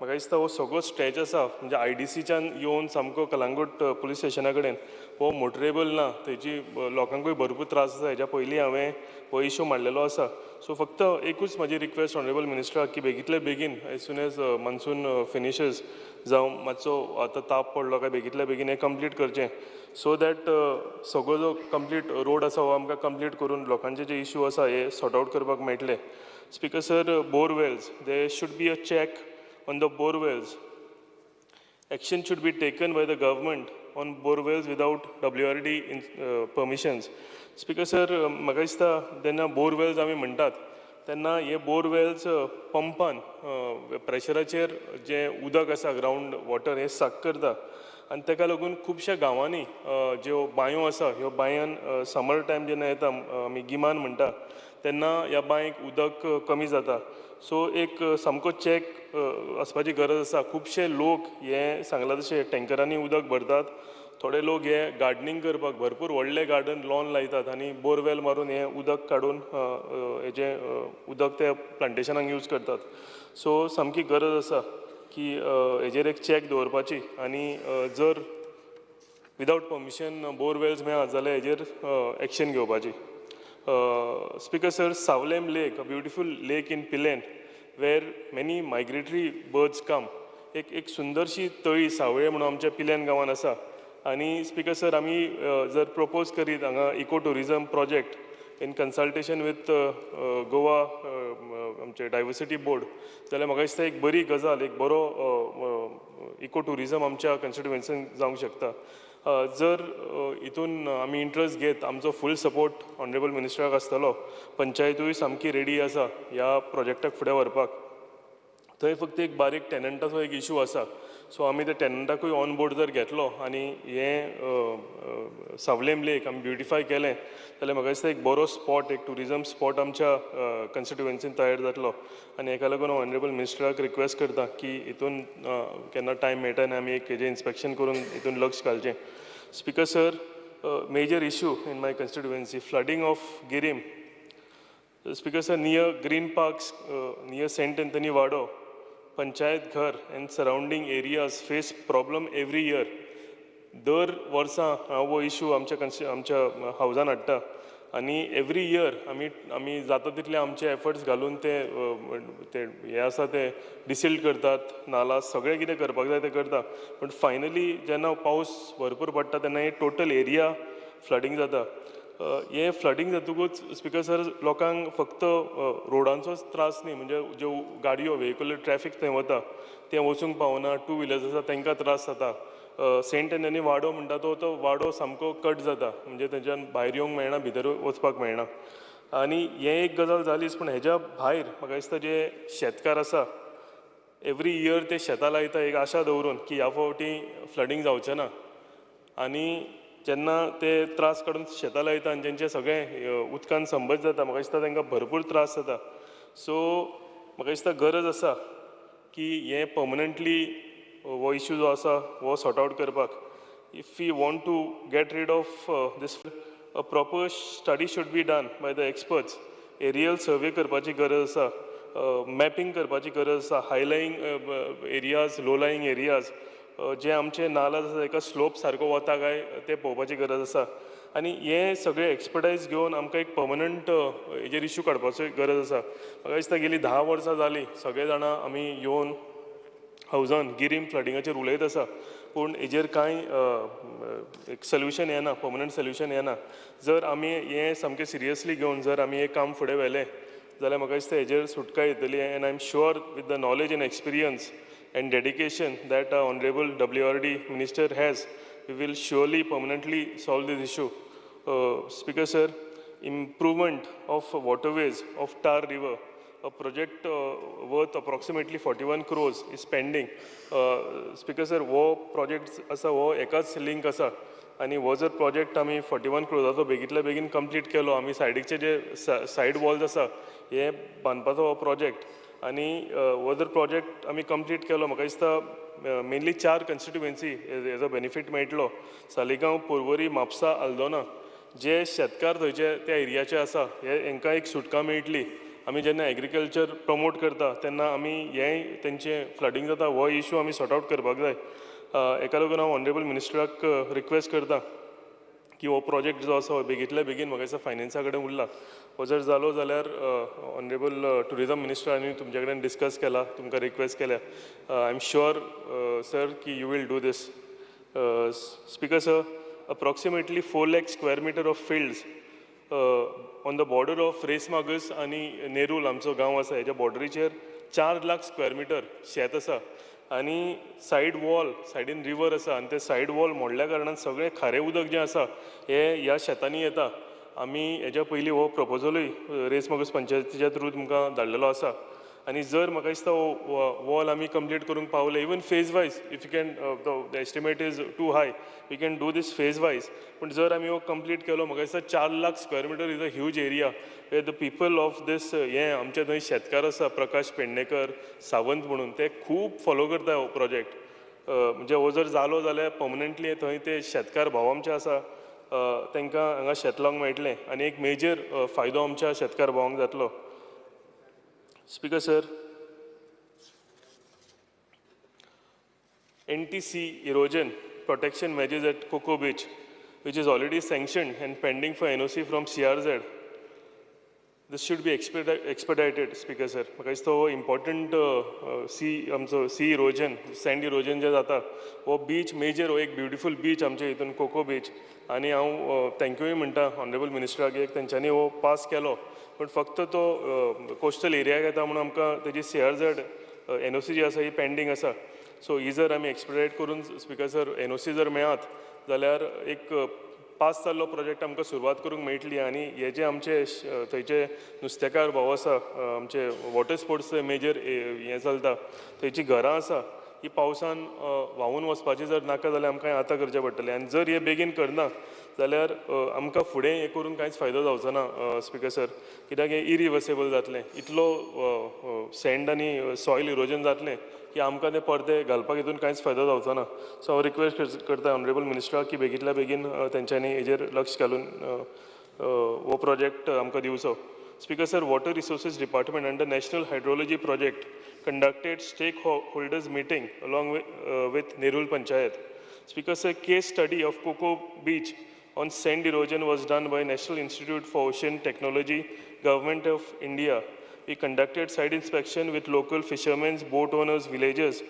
म्हाका दिसता हो सगळो स्ट्रेच आसा, म्हणजे आयडीसीच्यान येवन सामको कलंगूट पुलीस स्टेशना कडेन हो मोटरेबल ना. तेजी लोकांकूय भरपूर त्रास आसा. हेज्या पयलीं हांवें हो इशू मांडलेलो आसा. सो फक्त एकूच म्हाजी रिक्वेस्ट ऑनरेबल मिनिस्टराक की बेगींतल्या बेगीन, as soon as monsoon finishes, जावं मातसो आतां ताप पडलो काय बेगींतल्या बेगीन हें कंप्लीट करचें, सो that सगळो जो कंप्लीट रोड आसा हो आमकां कंप्लीट करून लोकांचे जे इशू आसा हे सॉर्ट आवट करपाक मेळटले. Speaker sir, borewells, there should be a check on the borewells. Action should be taken by the government on borewells without WRD permissions. Speaker sir, म्हाका दिसता जेन्ना बोरवेल्स आमी म्हणटात तेन्ना हे बोरवेल्स पंपान प्रेशराचेर जें उदक आसा, ग्रावंड वॉटर, हें सक करता आनी ताका लागून खुबश्या गांवांनी ज्यो बांयो आसा, ह्यो बांयान समर टायम जेन्ना येता, आमी गिमान म्हणटा, तेन्ना ह्या बांयक उदक कमी जाता. सो एक सामको चॅक आसपाची गरज आसा. खुबशे लोक हे सांगला तशें टँकरांनी उदक भरतात. थोडे लोक हे गार्डनींग करपाक भरपूर व्हडले गार्डन लॉन लायतात आनी बोरवेल मारून हें उदक काडून हेजें उदक ते प्लांटेशनाक यूज करतात. सो सामकी गरज आसा की हेजेर एक चॅक दवरपाची आनी जर विदावट परमिशन बोरवेल्स मेळत जाल्यार हेजेर एक्शन घेवपाची. Speaker sir, Savlem Lake, a beautiful lake in Pilerne where many migratory birds come. एक एक सुंदरशी तळी सावळे म्हणून आमच्या पिलेन गांवान आसा आनी स्पिकर सर, आमी जर प्रपोज करीत हांगा eco tourism project in consultation with Goa आमचे डायवर्सिटी बोर्ड जाल्यार म्हाका दिसता एक बरी गजाल, एक बरो इको ट्युरिजम आमच्या कॉन्स्टिट्युएन्सीन जावंक शकता. जर हितून आमी इंट्रस्ट घेत, आमचो फूल सपोर्ट ऑनरेबल मिनिस्टराक आसतलो. पंचायतूय सामकी रेडी आसा ह्या प्रोजेक्टाक फुडें व्हरपाक. थंय फक्त एक बारीक टेनंटाचो एक इशू आसा. सो आमी त्या टेनंटाकूय ऑन बोर्ड जर घेतलो आनी हें सावलेम लेक आमी ब्युटिफाय केलें जाल्यार म्हाका दिसता एक बरो स्पॉट, एक ट्युरिजम स्पॉट आमच्या कॉन्स्टिट्युएन्सीन तयार जातलो. आनी हेका लागून हांव ऑनरेबल मिनिस्टराक रिक्वेस्ट करता की हितून केन्ना टायम मेळटा आनी आमी एक हेजें इन्स्पेक्शन करून हितून लक्ष घालचें. Speaker sir, major issue in my constituency, flooding of Guirim. Speaker sir, near Green Parks, near Saint Anthony Vado, Panchayat Ghar and surrounding areas face problem every year. दर वर्सा हांव हो इशू आमच्या हावजान हाडटा आनी एवरी इयर आमी आमी जाता तितले आमचे एफर्ट्स घालून ते ते हे आसा ते डिसिल्ट करतात, नाला सगळें कितें करपाक जाय तें करता, पूण फायनली जेन्ना पावस भरपूर पडटा तेन्ना हे टोटल एरिया फ्लडींग जाता. हें फ्लडींग जातकूच, स्पिकर सर, लोकांक फक्त रोडांचोच त्रास न्ही, म्हणजे ज्यो गाडयो, व्हेहिकुलर ट्रॅफीक थंय वता तें वचूंक पावना. टू व्हिलर्स आसा तांकां त्रास जाता. सेंट एंथनी वाडो म्हणटा तो तो वाडो सामको कट जाता, म्हणजे थंयच्यान भायर येवंक मेळना, भितर वचपाक मेळना. आनी हें एक गजाल जालीच, पूण हेज्या भायर म्हाका दिसता जे शेतकार आसा, एवरी इयर ते शेतां लायता एक आशा दवरून की ह्या फावटी फ्लडींग जावचें ना. आनी जेन्ना ते त्रास काडून शेतां लायता आनी जेंचें सगळें उदकान संबंद जाता, म्हाका दिसता तांकां भरपूर त्रास जाता. सो म्हाका दिसता गरज आसा की हें पर्मनंटली हो इशू जो आसा हो सॉर्ट आवट करपाक. If we want to get rid of this, a proper study should be done by the experts. Aerial survey करपाची गरज आसा, मॅपिंग करपाची गरज आसा, high lying areas, low lying areas, जे आमचे नाला आसा तेका स्लोप सारको वता काय तें पळोवपाची गरज आसा. आनी हे सगळे एक्सपर्टायज घेवन आमकां एक पर्मनंट हेजेर इशू काडपाचो गरज आसा. म्हाका दिसता गेली 10 वर्सां जालीं सगळे जाणां आमी येवन हावजान गिरीम फ्लडिंगाचेर उलयत आसा, पूण हेजेर कांय एक सोल्युशन येना, पर्मनंट सोल्युशन येना. जर आमी हें सामकें सिरियसली घेवन जर आमी हें काम फुडें व्हेलें जाल्यार म्हाका दिसता हेजेर सुटका येतली. And I am sure with the knowledge and experience and dedication that honourable WRD minister has, we will surely permanently solve this issue. Speaker sir, improvement of waterways of Tar River, a project worth approximately 41 crores is pending. Speaker sir, हो project आसा हो एकाच link आसा आनी हो जर project आमी 41 क्रोजाचो बेगींतल्या बेगीन कंप्लीट केलो, आमी सायडीकचे जे सायड वॉल्स आसा हे बांदपाचो हो प्रोजेक्ट, आनी हो जर प्रोजेक्ट आमी कंप्लीट केलो म्हाका दिसता मेनली 4 कॉन्स्टिट्युएन्सी हेजो बेनिफीट मेळटलो, सालिगांव, पोरवरी, म्हापसा, आल्दोना. जे शेतकार थंयचे त्या एरियाचे आसा हे हेंकां एक सुटका मेळटली. आमी जेन्ना एग्रीकल्चर प्रमोट करता तेन्ना आमी हें तेंचें फ्लडींग जाता हो इशू आमी सॉर्ट आवट करपाक जाय. हेका लागून हांव ऑनरेबल मिनिस्टराक रिक्वेस्ट करता की हो प्रोजेक्ट जो आसा हो बेगींतल्या बेगीन, म्हाका दिसता फायनान्सा कडेन उरला, हो जर जालो जाल्यार ऑनरेबल ट्युरिजम मिनिस्टरांनी तुमच्या कडेन डिस्कस केला, तुमकां रिक्वेस्ट केल्या, I am sure sir की you will do this. Speaker sir, approximately 4 lakh square meter of fields on the border of Reis Magos आनी नेरूल आमचो गांव आसा हेज्या बॉर्डरीचेर 4 लाख स्क्वेअर मिटर शेत आसा आनी सायड वॉल सायडीन रिवर आसा आनी ते सायड वॉल मोडल्या कारणान सगळें खारें उदक जें आसा हें ह्या शेतांनी येता. आमी हेज्या पयलीं हो प्रपोजलूय रेसमागस पंचायतीच्या थ्रू तुमकां धाडलेलो आसा आनी जर म्हाका दिसता हो वॉल आमी कंप्लीट करूंक पावले, even phase wise, if you can, the estimate is too high, we can do this phase wise, पूण जर आमी हो कंप्लीट केलो म्हाका दिसता 4 lakh square meter is a huge area where the people of this हें आमचे थंय शेतकार आसा प्रकाश पेडणेकर सावंत म्हणून, ते खूब फॉलो करता हो प्रोजेक्ट. म्हणजे हो जर जालो जाल्यार पर्मनंटली थंय ते शेतकार भाव आमचे आसा तांकां हांगा शेत लावंक मेळटलें आनी एक मेजर फायदो आमच्या शेतकार भावांक जातलो. Speaker sir, NTC erosion protection measures at Coco Beach, which is already sanctioned and pending for NOC from CRZ. This should be expedited, Speaker sir. म्हाका दिसता हो इम्पॉर्टंट सी आमचो सी इरोजन, सँड इरोजन जें जाता हो beach major, हो एक beautiful beach आमच्या हितून कोको बीच. आनी हांव थँक्यूय म्हणटा ऑनरेबल मिनिस्टराक एक तेंच्यांनी हो पास केलो, पूण फक्त तो कोस्टल एरियाक येता म्हणून आमकां तेजी CRZ NOC जी आसा ही पेंडींग आसा. सो ही जर आमी एक्सपिडायट करून स्पीकर सर NOC जर मेळत जाल्यार एक पास जाल्लो प्रोजेक्ट आमकां सुरवात करूंक मेळटली. आनी हे जे आमचे थंयचे नुस्तेकार भाव आसा, आमचे वॉटर स्पोर्ट्स मेजर हें चलता, थंयची घरां आसा ही पावसान व्हांवून वचपाची जर नाका जाल्यार आमकां आतां करचें पडटलें. आनी जर हे बेगीन करना जाल्यार आमकां फुडें हें करून कांयच फायदो जावचो ना स्पीकर सर, कित्याक हें इरिवर्सेबल जातलें, इतलो सँड आनी सॉयल इरोजन जातलें की आमकां तें परतें घालपाक हितून कांयच फायदो जावचो ना. सो हांव रिक्वेस्ट करता ऑनरेबल मिनिस्टराक की बेगींतल्या बेगीन तेंच्यांनी हेजेर लक्ष घालून हो प्रोजेक्ट आमकां दिवचो. Speaker sir, water resources department under national hydrology project conducted stakeholders meeting along with Nerul panchayat. Speaker sir, case study of Coco Beach on sand erosion was done by National Institute for Ocean Technology, Government of India. We conducted site inspection with local fishermen, boat owners, villagers.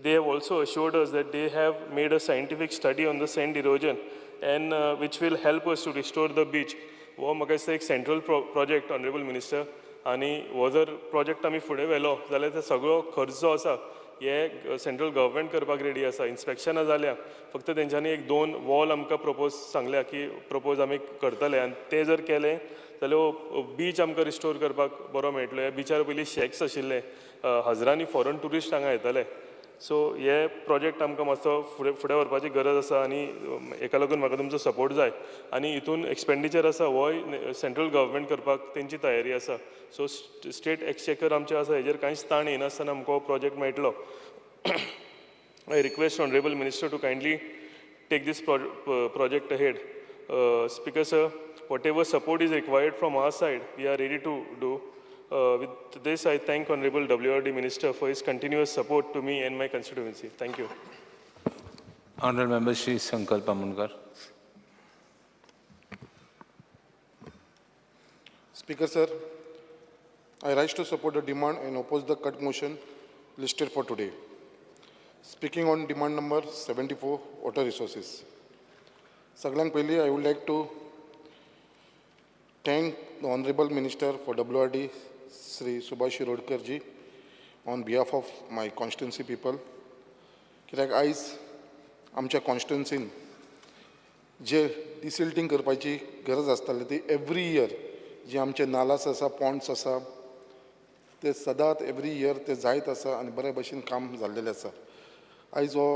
They have also assured us that they have made a scientific study on the sand erosion and which will help us to restore the beach. हो म्हाका दिसता एक central project honourable minister, आनी हो जर project आमी फुडें व्हेलो जाल्यार ते सगळो खर्च जो आसा हे सेंट्रल गव्हर्मेंट करपाक रेडी आसा. इन्स्पेक्शनां जाल्या, फक्त तेंच्यांनी एक 2 वॉल आमकां प्रपोज सांगल्या की प्रपोज आमी करतले आनी ते जर केले जाल्यार हो बीच आमकां रिस्टोर करपाक बरो मेळटलो. ह्या बिचार पयलीं शॅक्स आशिल्ले, हजरांनी फॉरन ट्युरिस्ट हांगा येताले. सो हे प्रोजेक्ट आमकां मातसो फुडें फुडें व्हरपाची गरज आसा आनी हेका लागून म्हाका तुमचो सपोर्ट जाय. आनी हितून एक्सपेंडिचर आसा होय सेंट्रल गव्हर्मेंट करपाक तेंची तयारी आसा. सो स्टेट एक्सचेकर आमचें आसा हेजेर कांयच ताण येनासतना आमकां हो प्रोजेक्ट मेळटलो. I request honourable minister to kindly take this project ahead. Speaker sir, whatever support is required from our side, we are ready to do. With this, I thank Honorable WRD Minister for his continuous support to me and my constituency. Thank you. Honorable Member Shri Sankalp Amonkar. Speaker sir, I rise to support the demand and oppose the cut motion listed for today. Speaking on demand number 74, water resources. सगळ्यांत पयलीं I would like to thank the Honorable Minister for WRD, Shri Subhash Shirodkar ji, on behalf of my constituency people. कित्याक आयज आमच्या कॉन्स्टिट्युन्सीन जे डिसिल्टींग करपाची गरज आसताली ती every year जे आमचे नालास आसा, पॉन्ड्स आसा, ते सदांच एवरी इयर ते जायत आसा आनी बरे भशेन काम जाल्लेलें आसा. आयज हो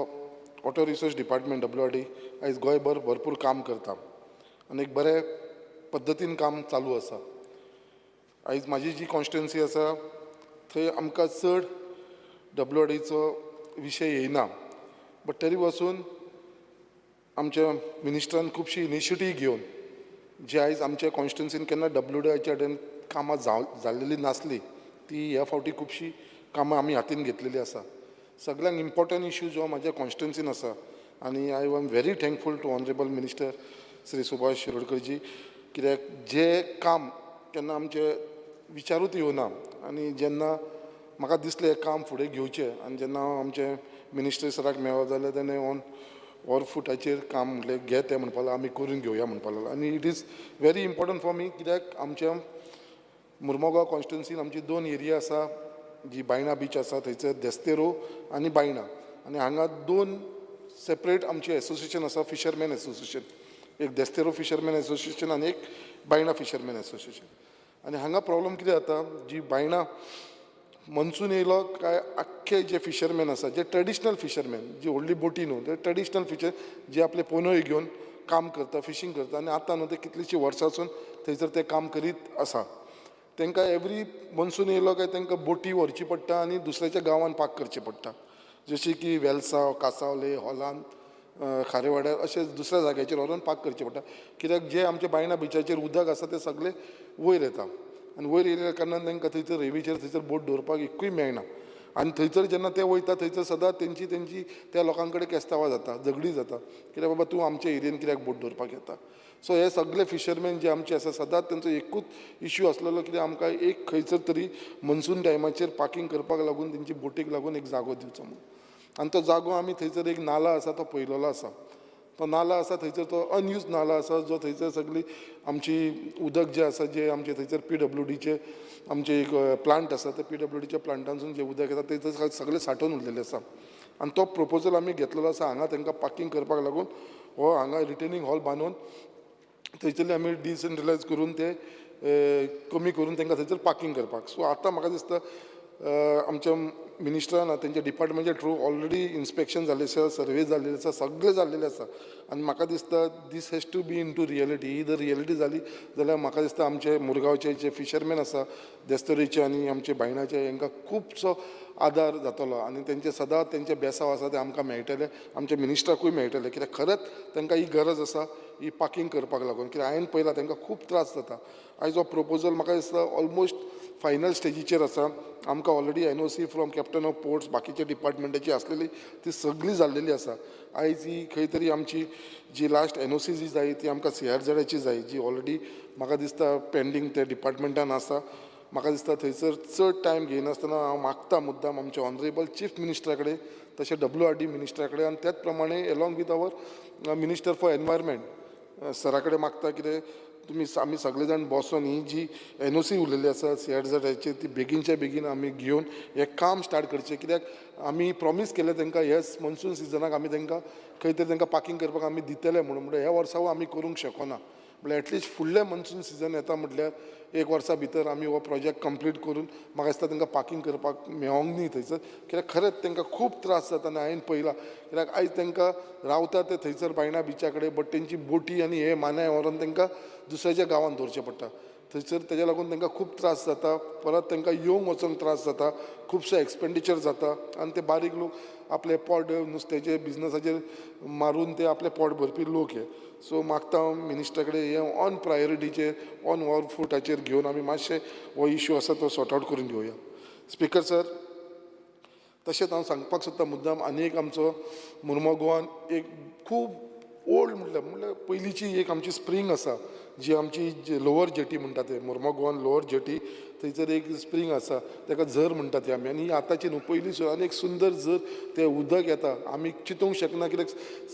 water resource department WRD आयज गोंयभर भरपूर काम करता आनी एक बरे पद्दतीन काम चालू आसा. आयज म्हाजी जी कॉन्स्टिट्युन्सी आसा थंय आमकां चड WRDचो विशय येयना, बट तरी पासून आमच्या मिनिस्टरान खुबशी इनिशिएटीव घेवन जी आयज आमच्या कॉन्स्टिट्युन्सीन केन्ना WRDच्या कडेन कामां जाल्लेली नासली ती ह्या फावटी खुबशी कामां आमी हातीन घेतलेली आसा. सगळ्यांत इम्पोर्टंट इशू जो म्हाज्या कॉन्स्टिट्युन्सीन आसा आनी I am very thankful to honourable minister Shri Subhash Shirodkarji, कित्याक जे काम केन्ना आमचे विचारूच येवना आनी जेन्ना म्हाका दिसलें काम फुडें घेवचें आनी जेन्ना हांव आमचे मिनिस्टर सराक मेळ्ळो जाल्यार तेणें ऑन वर फुटाचेर काम म्हटलें घे तें म्हणपाक लागलो, आमी करून घेवया म्हणपाक लागलो. आनी it is very important for me कित्याक आमच्या मुर्मगांव कॉन्स्टिट्युन्सीन आमची दोन एरिया आसा, जी बायणा बीच आसा थंयसर देस्तेरो आनी बायणा, आनी हांगा दोन सेपरेट आमचे एसोसिएशन आसा, फिशरमॅन एसोसिएशन, एक देस्तेरो फिशरमॅन एसोसिएशन आनी एक बायणा फिशरमॅन एसोसिएशन. आनी हांगा प्रॉब्लम कितें जाता, जी बायणा मनसून येयलो काय आख्खे जे फिशरमॅन आसा, जे ट्रेडिशनल फिशरमॅन, जी व्हडली बोटी न्हू, ते ट्रेडिशनल फिशर जे आपले पोनोय घेवन काम करता, फिशींग करता आनी आतां न्हू ते कितलींशीं वर्सांसून थंयसर ते काम करीत आसा. तांकां एवरी मनसून येयलो काय तांकां बोटी व्हरची पडटा आनी दुसऱ्याच्या गांवान पार्क करची पडटा, जशें की वेलसांव, कासावले, हॉलांत, खारेवाड्यार अशें दुसऱ्या जाग्याचेर व्हरोन पार्क करचें पडटा. कित्याक जे आमच्या बायणा बिचाचेर उदक आसा तें सगळें वयर येता आनी वयर येयल्या कारणान तांकां थंयसर रेंवेचेर थंयसर बोट दवरपाक एकूय मेळना. आनी थंयसर जेन्ना ते वयता थंयसर सदांच तेंची तेंची त्या लोकां कडेन केस्तांवां जाता, झगडीं जाता, कित्याक बाबा तूं आमच्या एरियेन कित्याक बोट दवरपाक येता. सो हे सगळे फिशरमॅन जे आमचे आसा सदांच तेंचो एकूच इश्यू आसलेलो कित्याक आमकां एक खंयसर तरी मनसून टायमाचेर पार्कींग करपाक लागून तेंची बोटीक लागून एक जागो दिवचो म्हणून. आनी तो जागो आमी थंयसर एक नाला आसा तो पळयलेलो आसा, तो नाला आसा थंयसर तो अनयूज नाला आसा जो थंयसर सगळी आमची उदक जें आसा, जें आमचें थंयसर PWDचे आमचें एक प्लांट आसा, त्या PWDच्या प्लांटांसून जें उदक येता थंयसर सगळें सांठोवन उरलेलें आसा. आनी तो प्रपोजल आमी घेतलेलो आसा हांगा तांकां पार्कींग करपाक लागून हो हांगा रिटेनिंग हॉल बांदून थंयसरले आमी डिसेंट्रलायज करून ते कमी करून तांकां थंयसर पार्कींग करपाक. सो आतां म्हाका दिसता आमच्या मिनिस्टरान तेंच्या डिपार्टमेंटच्या थ्रू ऑलरेडी इन्स्पेक्शन जाल्लें आसा, सर्वे जाल्लें आसा, सगळें जाल्लेलें आसा. आनी म्हाका दिसता this has to be into reality. ही जर रियलिटी जाली जाल्यार म्हाका दिसता आमचे मुरगांवचे जे फिशरमॅन आसा, देस्तोरीचे आनी आमचे बायणाचे, हांकां खुबसो आदार जातलो आनी तेंचे सदांच तेंचे बेसांव आसा ते आमकां मेळटले, आमच्या मिनिस्टराकूय मेळटले, कित्याक खरेंच तांकां ही गरज आसा ही पार्कींग करपाक लागून. कित्याक हांवें पळयलां तांकां खूब त्रास जाता. आयज हो प्रपोजल म्हाका दिसता ऑलमोस्ट फायनल स्टेजीचेर आसा. आमकां already NOC from captain of ports बाकीच्या डिपार्टमेंटाची आसलेली ती सगळी जाल्लेली आसा. आयज ही खंय तरी आमची जी लास्ट NOC जी जाय ती आमकां CRZची जाय, जी ऑलरेडी म्हाका दिसता पेंडींग त्या डिपार्टमेंटान आसा. म्हाका दिसता थंयसर चड टायम घेयनासतना हांव मागता मुद्दाम आमच्या ऑनरेबल चीफ मिनिस्टरा कडेन, तशें WRD मिनिस्टरा कडेन आनी त्याच प्रमाणे along with our minister for environment सरा कडेन मागता कितें तुमी आमी सगळे जाण बसोन ही जी NOC उरलेली आसा CRZची ती बेगीनच्या बेगीन आमी घेवन हें काम स्टार्ट करचें. कित्याक आमी प्रॉमीस केलें तांकां ह्या मनसून सिजनाक आमी तांकां खंय तरी तांकां पार्कींग करपाक आमी दितले म्हणून, म्हणल्यार ह्या वर्सा आमी करूंक शकना, म्हणल्यार एटलिस्ट फुडलें मनसून सिजन येता म्हटल्यार एक वर्सा भितर आमी हो प्रोजेक्ट कंप्लीट करून म्हाका दिसता तांकां पार्कींग करपाक मेळोंक न्ही थंयसर. कित्याक खरेंच तांकां खूब त्रास जाता आनी हांवें पळयलां, कित्याक आयज तांकां रावता ते थंयसर बायणा बिचा कडेन, बट तेंची बोटी आनी हे मानाय व्हरोन तांकां दुसऱ्याच्या गांवांत दवरचें पडटा. थंयसर तेज्या लागून तांकां खूब त्रास जाता, परत तांकां येवंक वचोंक त्रास जाता, खुबशे एक्सपेंडिचर जाता आनी ते बारीक लोक आपले पोट नुस्त्याचे बिजनसाचेर मारून ते आपले पोट भरपी लोक हे. सो मागता हांव मिनिस्टरा कडेन हे ऑन प्रायोरिटीचेर ऑन वॉर फुटाचेर घेवन आमी मातशें हो इशू आसा तो सॉर्ट आवट करून घेवया. स्पिकर सर, तशेंच हांव सांगपाक सोदता मुद्दाम आनी एक आमचो मुर्मो गोवान एक खूब ओल्ड म्हटल्यार पयलींची एक आमची स्प्रींग आसा, जी आमची लोवर जेटी म्हणटा ते मुर्मो गोवान लोवर जेटी, थंयसर एक स्प्रींग आसा ताका झर म्हणटा ती आमी. आनी आतांची न्हू, पयलीं सुद्दां एक सुंदर झर, तें उदक येता, आमी चिंतूंक शकना कित्याक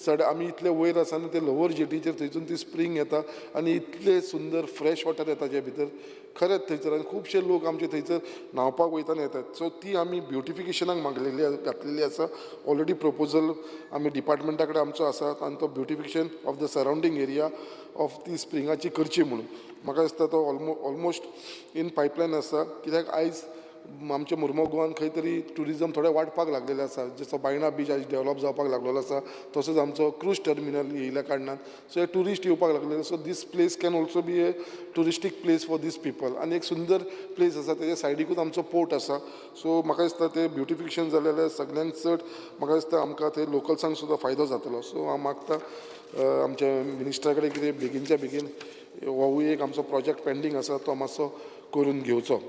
सड आमी इतले वयर आसा आनी ते लोवर जेटीचेर थंयसून ती स्प्रींग येता आनी इतलें सुंदर फ्रेश वॉटर येता जे भितर खरेंच थंयसर. आनी खुबशे लोक आमचे थंयसर न्हांवपाक वयता आनी येतात. सो ती आमी ब्युटिफिकेशनाक मागलेली घातलेली आसा. ऑलरेडी प्रपोजल आमी डिपार्टमेंटा कडेन आमचो आसा आनी तो beautification of the surrounding area of ती स्प्रिंगाची करची म्हणून म्हाका दिसता तो ऑलमोस्ट इन पायपलायन आसा. कित्याक आयज आमच्या मुर्मो गोवान खंय तरी ट्युरिजम थोडें वाडपाक लागलेलें आसा, जसो बायणा बीच आयज डेवलप जावपाक लागलेलो आसा, तसोच आमचो क्रूज टर्मिनल येयल्या कारणान सो हे ट्युरिस्ट येवपाक लागलेले. So this place can also be a touristic place for these people आनी एक सुंदर प्लेस आसा, तेज्या सायडीकूच आमचो पोर्ट आसा. सो म्हाका दिसता तें ब्युटिफिकेशन जालें जाल्यार सगळ्यांत चड म्हाका दिसता आमकां थंय लोकल्सांक सुद्दां फायदो जातलो. सो हांव मागता आमच्या मिनिस्टरा कडेन कितें बेगीनच्या बेगीन होवूय एक आमचो प्रोजेक्ट पेंडींग आसा तो मातसो करून घेवचो.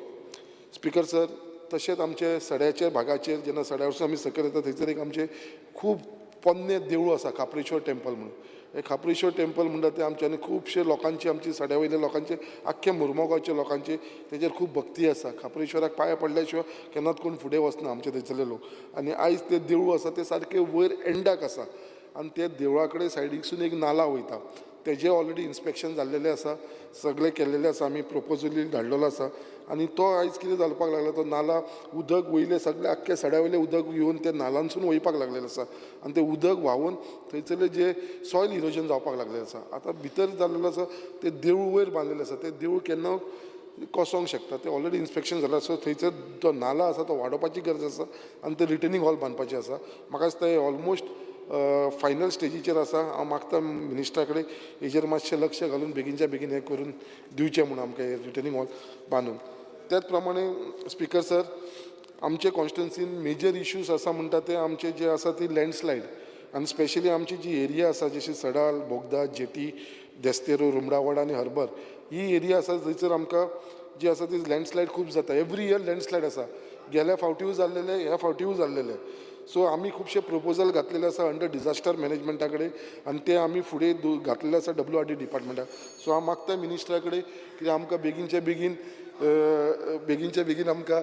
स्पिकर सर, तशेंच आमचे सड्याच्या भागाचेर जेन्ना सड्या वरसून आमी सकयल येता थंयसर एक आमचें खूब पोन्नें देवूळ आसा, खाप्रेश्वर टेम्पल म्हणून. हें खाप्रेश्वर टेम्पल म्हणटा तें आमच्यानी खुबशे लोकांची, आमची सड्या वयल्या लोकांचे, आख्खे मुर्मोगांवच्या लोकांची तेजेर खूब भक्ती आसा. खाप्रेश्वराक पांय पडल्या शिवाय केन्नाच कोण फुडें वचना आमचे थंयसरले लोक. आनी आयज तें देवूळ आसा तें सारकें वयर एंडाक आसा आनी ते देवळा कडेन सायडीकसून एक नाला वयता, तेजें ऑलरेडी इन्स्पेक्शन जाल्लेलें आसा, सगळें केल्लेलें आसा, आमी प्रपोजली धाडलेलो आसा. आनी तो आयज कितें जावपाक लागला, तो नाला उदक वयलें सगळें आख्खें सड्या वयलें उदक येवन ते नालांसून वयपाक लागलेलें आसा आनी तें उदक व्हांवून थंयसरलें जें सॉयल इरोजन जावपाक लागलेलें आसा. आतां भितर जाल्लेलो आसा तें देवूळ वयर बांदलेलें आसा, तें देवूळ केन्ना कोसोंक शकता, तें ऑलरेडी इन्स्पेक्शन जालां. सो थंयसर तो नाला आसा तो वाडोवपाची गरज आसा आनी ते रिटेनिंग हॉल बांदपाचें आसा. म्हाका दिसता हें ऑलमोस्ट फायनल स्टेजीचेर आसा. हांव मागता मिनिस्टरा कडेन हेजेर मातशें लक्ष घालून बेगीनच्या बेगीन हें करून दिवचें म्हणून आमकां हें रिटेनिंग हॉल बांदून. त्याच प्रमाणे स्पिकर सर, आमचे कॉन्स्टिट्युन्सीन मेजर इश्यूज आसा म्हणटा ते आमचे जे आसा ती लँडस्लायड आनी स्पेशली आमची जी एरिया आसा जशी सडाल, बोगदा, जेटी, देस्तेरो, रुमडावाड आनी हर्बर ही एरिया आसा थंयसर आमकां जी आसा ती लँडस्लायड खूब जाता. एवरी इयर लँडस्लायड आसा, गेल्या फावटीय जाल्लेले, ह्या फावटीय जाल्लेले. सो आमी खुबशे प्रपोजल घातलेले आसा अंडर डिजास्टर मॅनेजमेंटा कडेन आनी ते आमी फुडें घातलेले आसा WRD डिपार्टमेंटाक. सो हांव मागता मिनिस्टरा कडेन की आमकां बेगीनच्या बेगीन बेगीनच्या बेगीन आमकां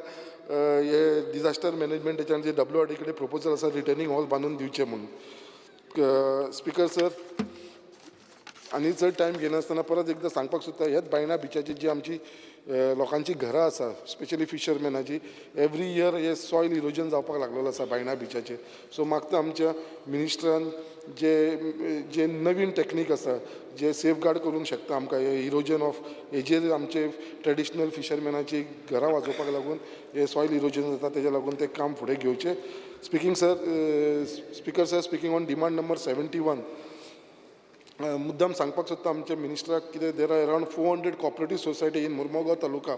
हे डिजास्टर मॅनेजमेंटाच्यान जे WRD कडेन प्रपोजल आसा रिटर्निंग हॉल बांदून दिवचें म्हणून. स्पिकर सर, आनी चड टायम घेनासतना परत एकदां सांगपाक सोदता, ह्याच बायणा बिचाची जी आमची लोकांची घरां आसा स्पेशली फिशरमॅनाची, एवरी इयर हे सॉयल इरोजन जावपाक लागलेलो आसा बायणा बिचाचेर. सो मागता आमच्या मिनिस्टरान जे जे नवीन टॅक्नीक आसा जे सेफगार्ड करूंक शकता आमकां हे इरोजन ऑफ हेजेर आमचे ट्रेडिशनल फिशरमॅनाची घरां वाजोवपाक लागून हे सॉयल इरोजन जाता तेज्या लागून तें काम फुडें घेवचें. Speaking sir, speaker sir, speaking on demand number 71, मुद्दाम सांगपाक सोदता आमच्या मिनिस्टराक कितें there are around 400 cooperative society in Mormugao taluka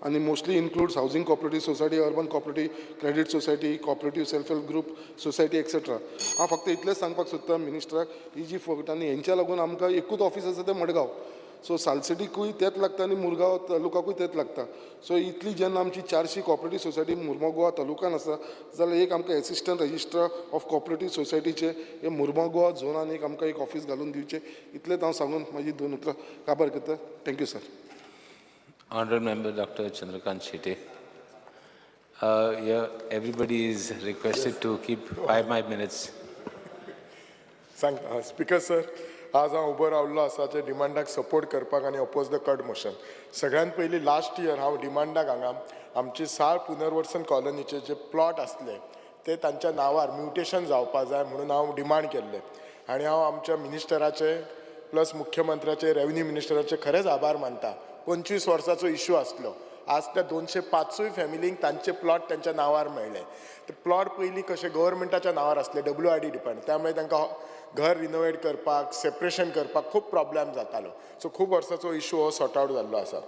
आनी mostly includes housing cooperative society, urban cooperative, credit society, cooperative self help group society etcetera. हांव फक्त इतलेंच सांगपाक सोदता मिनिस्टराक, ही जी फक्त आनी हेंच्या लागून आमकां एकूच ऑफीस आसा तें मडगांव, सो सालसेटीकूय तेंच लागता आनी मुरगांव तालुकाकूय तेंच लागता. सो इतली जेन्ना आमची 400 कॉपरेटीव सोसायटी मुर्मो गोवा तालुकान आसा जाल्यार एक आमकां एसिस्टंट रजिस्ट्रार ऑफ कॉपरेटीव सोसायटीचे हे मुर्मो गोवा झोनान एक आमकां एक ऑफीस घालून दिवचें, इतलेंच हांव सांगून म्हाजी दोन उतरां काबार करता. Thank you sir. Honorable Member Dr. Chandrakant Shetye. Yeah, everybody is requested to keep 5 minutes. सांग स्पिकर सर, आज हांव उबो रावल्लो आसा ते डिमांडाक सपोर्ट करपाक आनी अपोज the cut motion. सगळ्यात पयलीं लास्ट इयर हांव डिमांडाक हांगा आमची साळ पुनर्वसन कॉलनीचे जे प्लॉट आसले ते तांच्या नांवार म्युटेशन जावपा जाय म्हणून हांव डिमांड केल्ले आनी हांव आमच्या मिनिस्टराचे प्लस मुख्यमंत्र्याचे, रेवन्यू मिनिस्टराचे खरेंच आभार मानता. 25 वर्साचो इशू आसलो, आज त्या 205 फॅमिलींक तांचे प्लॉट त्यांच्या नांवार मेळ्ळे. ते प्लॉट पयलीं कशें गव्हर्मेंटाच्या नांवार आसले, WRD department, त्यामुळे तांकां घर रिनोवेट करपाक, सेपरेशन करपाक खूब प्रॉब्लेम जातालो. सो खूब वर्साचो इशू हो सॉर्ट आवट जाल्लो आसा.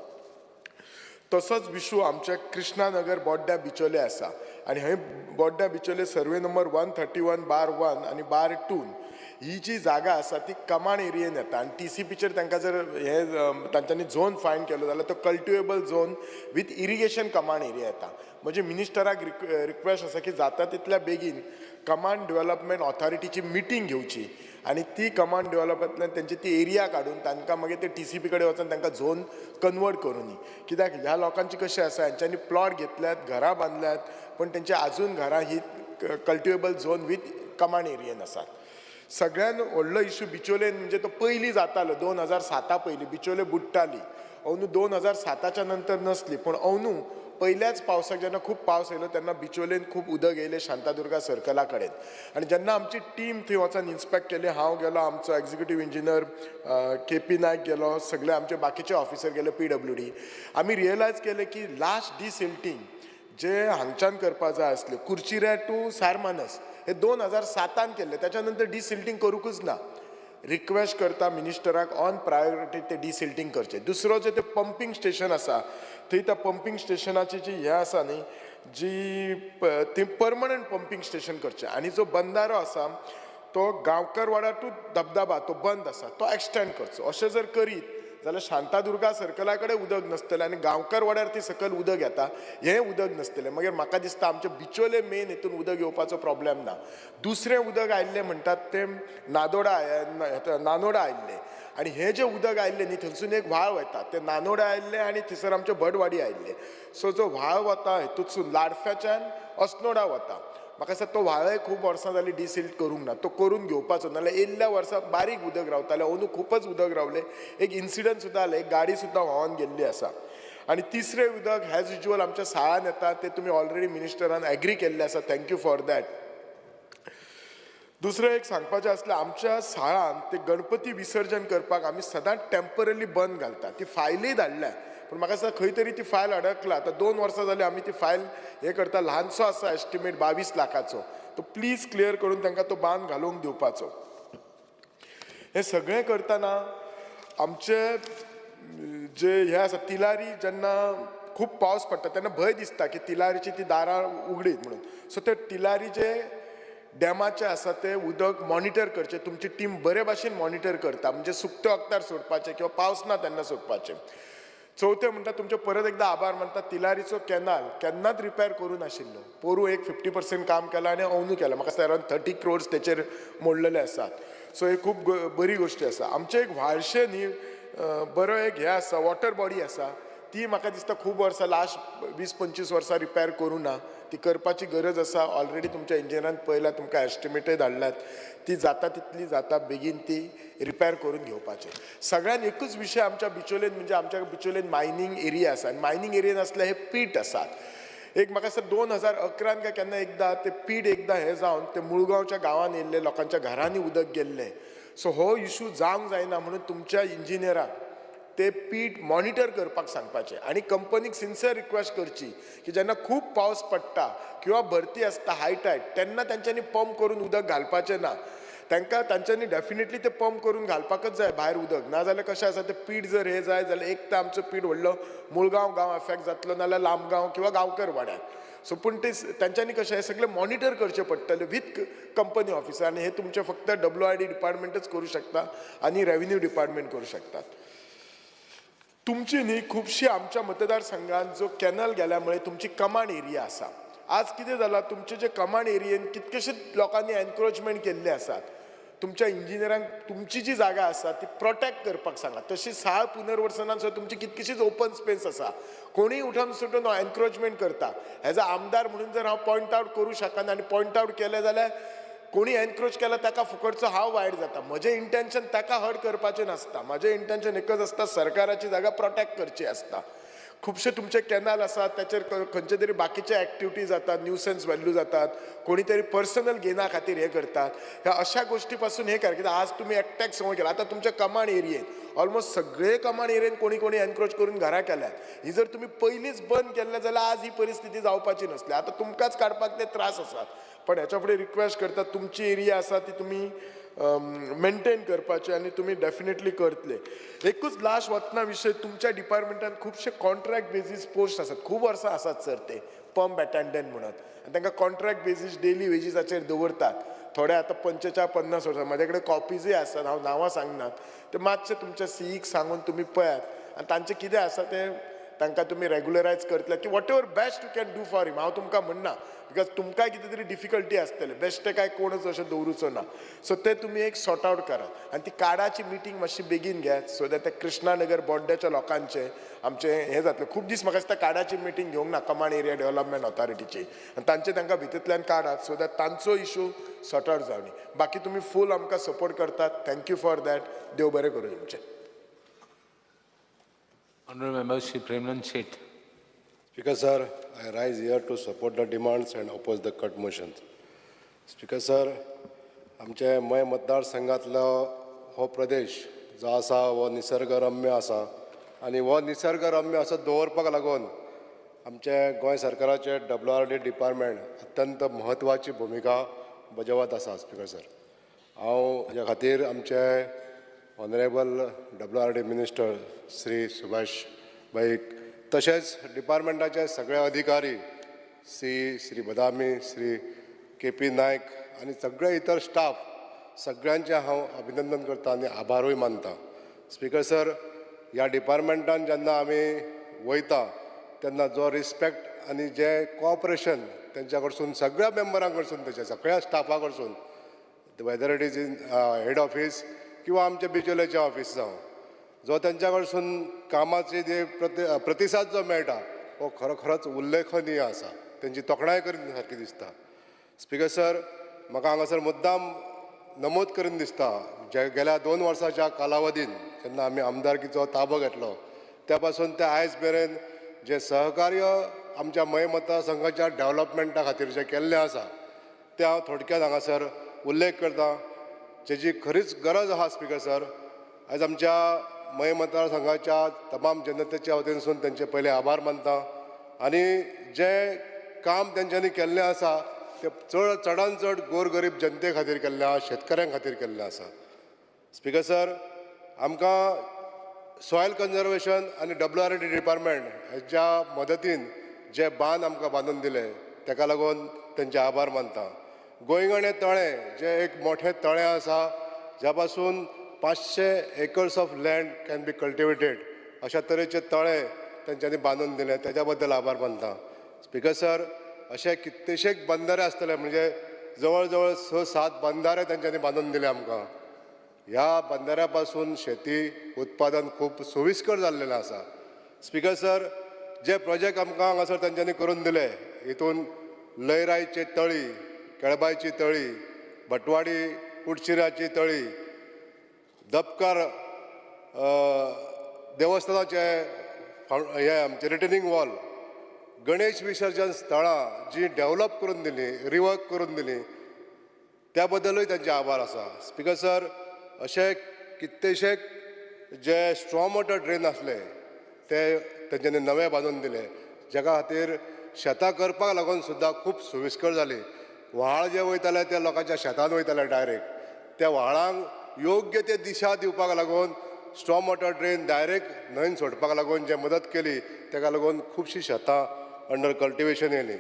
तसोच इशू आमच्या कृष्णानगर बोड्ड्या बिचोले आसा आनी हंय बोड्ड्या बिचोले सर्वे नंबर 131/1 आनी /2 ही जी जागा आसा ती कमांड एरियेन येता आनी टीसीपीचेर तांकां जर हे तांच्यांनी झोन फायंड केलो जाल्यार तो cultivable zone with irrigation command area येता. म्हणजे मिनिस्टराक रिक्वेस्ट आसा की जाता तितल्या बेगीन कमांड डेव्हलपमेंट ऑथॉरिटीची मिटींग घेवची आनी ती कमांड डेव्हलपमेंटांतल्यान तेंची ती एरिया काडून तांकां मागीर ते टीसीपी कडेन वचून तांकां झोन कन्वर्ट करुनी. कित्याक ह्या लोकांची कशें आसा, हेंच्यांनी प्लॉट घेतल्यात, घरां बांदल्यात, पूण तेंची आजून घरां ही कल्टिवेबल झोन वीथ कमांड एरियेन आसात. सगळ्यान व्हडलो इशू बिचोलेन म्हणजे तो पयलीं जातालो 2007 पयलीं बिचोले बुडटाली. अंदू 2007च्या नंतर नसली, पूण अंदू पयल्याच पावसाक जेन्ना खूब पावस येयलो तेन्ना बिचोलेन खूब उदक येयलें शांतादुर्गा सर्कला कडेन. आनी जेन्ना आमची टीम थंय वचोन इन्स्पेक्ट केली, हांव गेलो, आमचो एक्झिक्युटीव इंजिनियर KP Naik गेलो, सगळे आमचे बाकीचे ऑफिसर गेले PWD. आमी रियलायज केलें की लास्ट डिसिल्टींग जे हांगच्यान करपा जाय आसलें कुर्चिऱ्या टू सारमानस हे 2007 केल्लें, त्याच्या नंतर डिसिल्टींग करूंकूच ना. रिक्वेस्ट करता मिनिस्टराक ऑन प्रायोरिटी ते डिसिल्टींग करचें. दुसरो जे ते पंपींग स्टेशन आसा थंय त्या पंपींग स्टेशनाची जी हें आसा न्ही जी ती परमनंट पंपींग स्टेशन करचें. आनी जो बंदारो आसा तो गांवकरवाडा टू धबधबा तो बंद आसा तो एक्सटेंड करचो. अशें जर करीत जाल्यार शांतादुर्गा सर्कला कडेन उदक नासतलें आनी गांवकरवाड्यार ती सकयल उदक येता हें उदक नासतलें. मागीर म्हाका दिसता आमच्या बिचोले मेन हितून उदक येवपाचो प्रॉब्लेम ना. दुसरें उदक आयिल्लें म्हणटात तें नानोडा आयिल्लें आनी हें जें उदक आयिल्लें न्ही थंयसून एक व्हाळ वता, तें नानोडा आयिल्लें आनी थंयसर आमचें भटवाडी आयिल्लें. सो जो व्हाळ वता हितूंतसून लाडफ्याच्यान अस्नोडा वता. म्हाका दिसता तो व्हाळय खूब वर्सां जालीं डिसिल्ट करूंक ना, तो करून घेवपाचो. नाजाल्यार येयल्ल्या वर्सा बारीक उदक रावतालें, अंदू खुबच उदक रावलें. एक इन्सिडंट सुद्दां जालें, एक गाडी सुद्दां व्हांवन गेल्ली आसा. आनी तिसरें उदक एज युज्युअल आमच्या साळान येता, तें तुमी ऑलरेडी मिनिस्टरान एग्री केल्लें आसा, thank you for that. दुसरें एक सांगपाचें आसलें, आमच्या साळान ते गणपती विसर्जन करपाक आमी सदांच टेम्पररी बंद घालता. ती फायलय धाडल्या, पूण म्हाका दिसता खंय तरी ती फायल अडकला. आतां 2 वर्सां जालीं आमी ती फायल हें करता. ल्हानसो आसा एस्टिमेट 22 लाखाचो, तो प्लीज क्लियर करून तांकां तो बांद घालूंक दिवपाचो. हें सगळें करतना आमचे जे हें आसा तिलारी जेन्ना खूब पावस पडटा तेन्ना भंय दिसता की तिलारीची ती दारां उगडीत म्हणून. सो ते तिलारी जे डॅमाचें आसा तें उदक मॉनिटर करचें, तुमची टीम बरे भाशेन मॉनिटर करता, म्हणजे सुकते वखदार सोडपाचें किंवा पावस ना तेन्ना सोडपाचें. चवथें म्हणटा तुमचें परत एकदां आभार मानता, तिलारीचो कॅनाल केन्नाच रिपेर करूं नाशिल्लो. पोरूं एक 50% काम केलां आनी अंदू केलां, म्हाका दिसता अरावंड 30 crores तेचेर मोडलेले आसात. सो ही खूब बरी गोश्टी आसा. आमचें एक व्हाळशें न्ही बरो एक हें आसा, वॉटर बॉडी आसा, ती म्हाका दिसता खूब वर्सां लास्ट 20-25 वर्सां रिपेर करूं ना, ती करपाची गरज आसा. ऑलरेडी तुमच्या इंजिनियरान पळयला, तुमकां एस्टिमेटय धाडल्यात, ती जाता तितली जाता बेगीन ती रिपेर करून घेवपाची. सगळ्यान एकूच विशय आमच्या बिचोलेन म्हणजे आमच्या बिचोलेन मायनींग एरिया आसा आनी मायनींग एरियेन आसले हे पीट आसात. एक म्हाका दिसता 2011 काय केन्ना एकदां ते पीट एकदां हें जावन ते मुळगांवच्या गांवान येयल्ले, लोकांच्या घरांनी उदक गेल्लें. सो हो इशू जावंक जायना म्हणून तुमच्या इंजिनियराक ते पीट मॉनिटर करपाक सांगपाचें आनी कंपनीक सिन्सियर रिक्वेस्ट करची की जेन्ना खूब पावस पडटा किंवा भरती आसता हाय टायड तेन्ना तेंच्यांनी पंप करून उदक घालपाचें ना. तांकां तांच्यांनी डेफिनेटली ते पंप करून घालपाकच जाय भायर उदक, नाजाल्यार कशें आसा तें पीट जर हें जाय जाल्यार एक तर आमचो पीट व्हडलो मुळगांव गांव एफेक्ट जातलो, नाजाल्यार लामगांव किंवा गांवकर वाड्यार. सो पूण ते तांच्यांनी कशें हें सगळें मॉनिटर करचें पडटलें विथ कंपनी ऑफिसर आनी हें तुमचें फक्त WRD डिपार्टमेंटच करूं शकता आनी रेवेन्यू डिपार्टमेंट करूं शकतात. तुमची न्ही खुबशी आमच्या मतदारसंघात जो कॅनल गेल्या मुळे तुमची कमांड एरिया आसा. आज कितें जालां, तुमचे जे कमांड एरियेन कितकेशेच लोकांनी एनक्रोचमेंट केल्ले आसात. तुमच्या इंजिनियरांक तुमची जी जागा आसा ती प्रोटेक्ट करपाक सांगा. तशी साळ पुनर्वसनान सुद्दां तुमची कितकीशीच ओपन स्पेस आसा, कोणीय उठून सुटून एनक्रोचमेंट करता. एज अ आमदार म्हणून जर हांव पॉयंट आवट करूं शकना आनी पॉयंट आवट केलें जाल्यार कोणी एनक्रोच केला ताका फुकटचो हांव वायट जाता. म्हजें इंटेन्शन ताका हर्ट करपाचें नासता, म्हजें इंटेन्शन एकच आसता, सरकाराची जागा प्रोटेक्ट करची आसता. खुबशे तुमचे कॅनाल आसात ताचेर खंयचे तरी बाकीचे एक्टिविटी जातात, न्यूसन्स व्हॅल्यू जातात, कोणी तरी पर्सनल गेना खातीर हें करतात. ह्या अशा गोश्टी पासून हें कर, कित्याक आज तुमी एकट्याक समज केला, आतां तुमच्या कमांड एरियेन ऑलमोस्ट सगळे कमांड एरियेन कोणी कोणी एनक्रोच करून घरां केल्यात. ही जर तुमी पयलींच बंद केल्लें जाल्यार आज ही परिस्थिती जावपाची नासली. आतां तुमकांच काडपाक ते त्रास आसात, पण हेच्या फुडें रिक्वेस्ट करता, तुमची एरिया आसा ती तुमी मेंटेन करपाचें आनी तुमी डेफिनेटली करतले. एकूच लास्ट वतना विशय, तुमच्या डिपार्टमेंटान खुबशे कॉन्ट्रॅक्ट बेजीस पोस्ट आसात, खूब वर्सां आसात सर ते पंप एटेंडंट म्हणत, आनी तांकां कॉन्ट्रॅक्ट बेजीस डेली वेजीसाचेर दवरतात. थोडे आतां 45-50 वर्सां, म्हाजे कडेन कॉपीजय आसात, हांव नांवां सांगना, ते मातशे तुमच्या सीईक सांगून तुमी पळयात आनी तांचें कितें आसा तें तांकां तुमी रेगुलरायज करतले की whatever best you can do for him. हांव तुमकां म्हणना because तुमकांय कितें तरी डिफिकल्टी आसतले, बेश्टे काय कोणच अशें दवरुचो ना. सो ते तुमी एक सॉर्ट आवट करात आनी ती कार्डाची मिटींग मातशी बेगीन घेयात सो that ते कृष्णानगर बोड्ड्याच्या लोकांचें आमचें हें जातलें. खूब दीस म्हाका दिसता कार्डाची मिटींग घेवंक ना कमांड एरिया डेव्हलपमेंट ऑथॉरिटीची, आनी तांचे तांकां भितूंतल्यान काडात सो that तांचो इशू सॉर्ट आवट जावनी. बाकी तुमी फूल आमकां सपोर्ट करतात, thank you for that. देव बरें करूं तुमचें. Honorable Member Shri Premanand Seth. Speaker sir, I rise here to support the demands and oppose the cut motions. Speaker sir, आमचे मय मतदारसंघातलो हो प्रदेश जो आसा हो निसर्गरम्य आसा आनी हो निसर्गरम्य असो दवरपाक लागून आमचे गोंय सरकाराचे WRD department अत्यंत म्हत्वाची भुमिका बजावत आसा. स्पीकर सर, हांव ह्या खातीर आमचे honourable WRD minister Shri Subhash Baik तशेंच डिपार्टमेंटाचे सगळे अधिकारी श्री बदामी, श्री KP Naik आनी सगळे इतर स्टाफ सगळ्यांचे हांव अभिनंदन करता आनी आभारूय मानता. स्पीकर सर, ह्या डिपार्टमेंटान जेन्ना आमी वयता तेन्ना जो रिस्पेक्ट आनी जें कॉपरेशन तेंच्या कडसून सगळ्या मेंबरां कडसून तेच्या सगळ्या स्टाफा कडसून, whether it is in head office किंवा आमच्या बिचोलेचें ऑफीस जावं, जो तेंच्या कडसून कामाची जे प्रतिसाद जो मेळटा हो खरोखरोच उल्लेखनीय आसा. तेंची तोखणाय करीन सारकी दिसता. स्पीकर सर, म्हाका हांगासर मुद्दाम नमूद करीन दिसता, जे गेल्या 2 वर्साच्या कालावधीन जेन्ना आमी आमदारकीचो ताबो घेतलो त्या पासून ते आयज मेरेन जे सहकार्य आमच्या मय मतदारसंघाच्या डेव्हलपमेंटा खातीर जें केल्लें आसा तें हांव थोडक्यात हांगासर उल्लेख करता, जेजी खरीच गरज आसा. स्पीकर सर, आयज आमच्या मय मतदारसंघाच्या तमाम जनतेच्या वतीनसून तेंचे पयले आभार मानता आनी जें काम तेंच्यांनी केल्लें आसा तें चडान चड गोरगरीब जनते खातीर केल्लें आसा, शेतकऱ्यां खातीर केल्लें आसा. स्पीकर सर, आमकां सॉयल कन्जर्वेशन आनी WRD department हेच्या मदतीन जे बांद आमकां बांदून दिले तेका लागून तेंचे आभार मानता. गोंयगणे तळें जें एक मोठें तळें आसा ज्या पासून 500 acres of land can be cultivated अशा तरेचे तळें तेंच्यांनी बांदून दिलें, तेज्या बद्दल आभार मानता. स्पीकर सर, अशे कितलेशेच बंधारे आसतले, म्हणजे जवळ जवळ 6-7 बंधारे तेंच्यांनी बांदून दिले आमकां. ह्या बंधाऱ्या पासून शेती उत्पादन खूब सोयीस्कर जाल्लेलें आसा. स्पीकर सर, जे प्रोजेक्ट आमकां हांगासर तेंच्यांनी करून दिले हितून लयराईची तळी, केळबायची तळी, भटवाडी कुडचिराची तळी, दबकार देवस्थानाचे हे आमचे रिटर्निंग वॉल, गणेश विसर्जन स्थळां जी डेव्हलप करून दिली, रिवर्क करून दिली, त्या बद्दलूय तेंचे आभार आसा. स्पीकर सर, अशे कितलेशे जे स्ट्रॉंग वॉटर ड्रेन आसले ते तेंच्यांनी नवे बांदून दिले, जेका खातीर शेतां करपाक लागून सुद्दां खूब सोयीस्कर जाली. व्हाळ जे वयताले ते लोकांच्या शेतान वयताले डायरेक्ट, त्या व्हाळांक योग्य ते दिशा दिवपाक लागून स्ट्रॉंग वॉटर ड्रेन डायरेक्ट न्हंयन सोडपाक लागून जे मदत केली तेका लागून खुबशीं शेतां अंडर कल्टिवेशन येयली.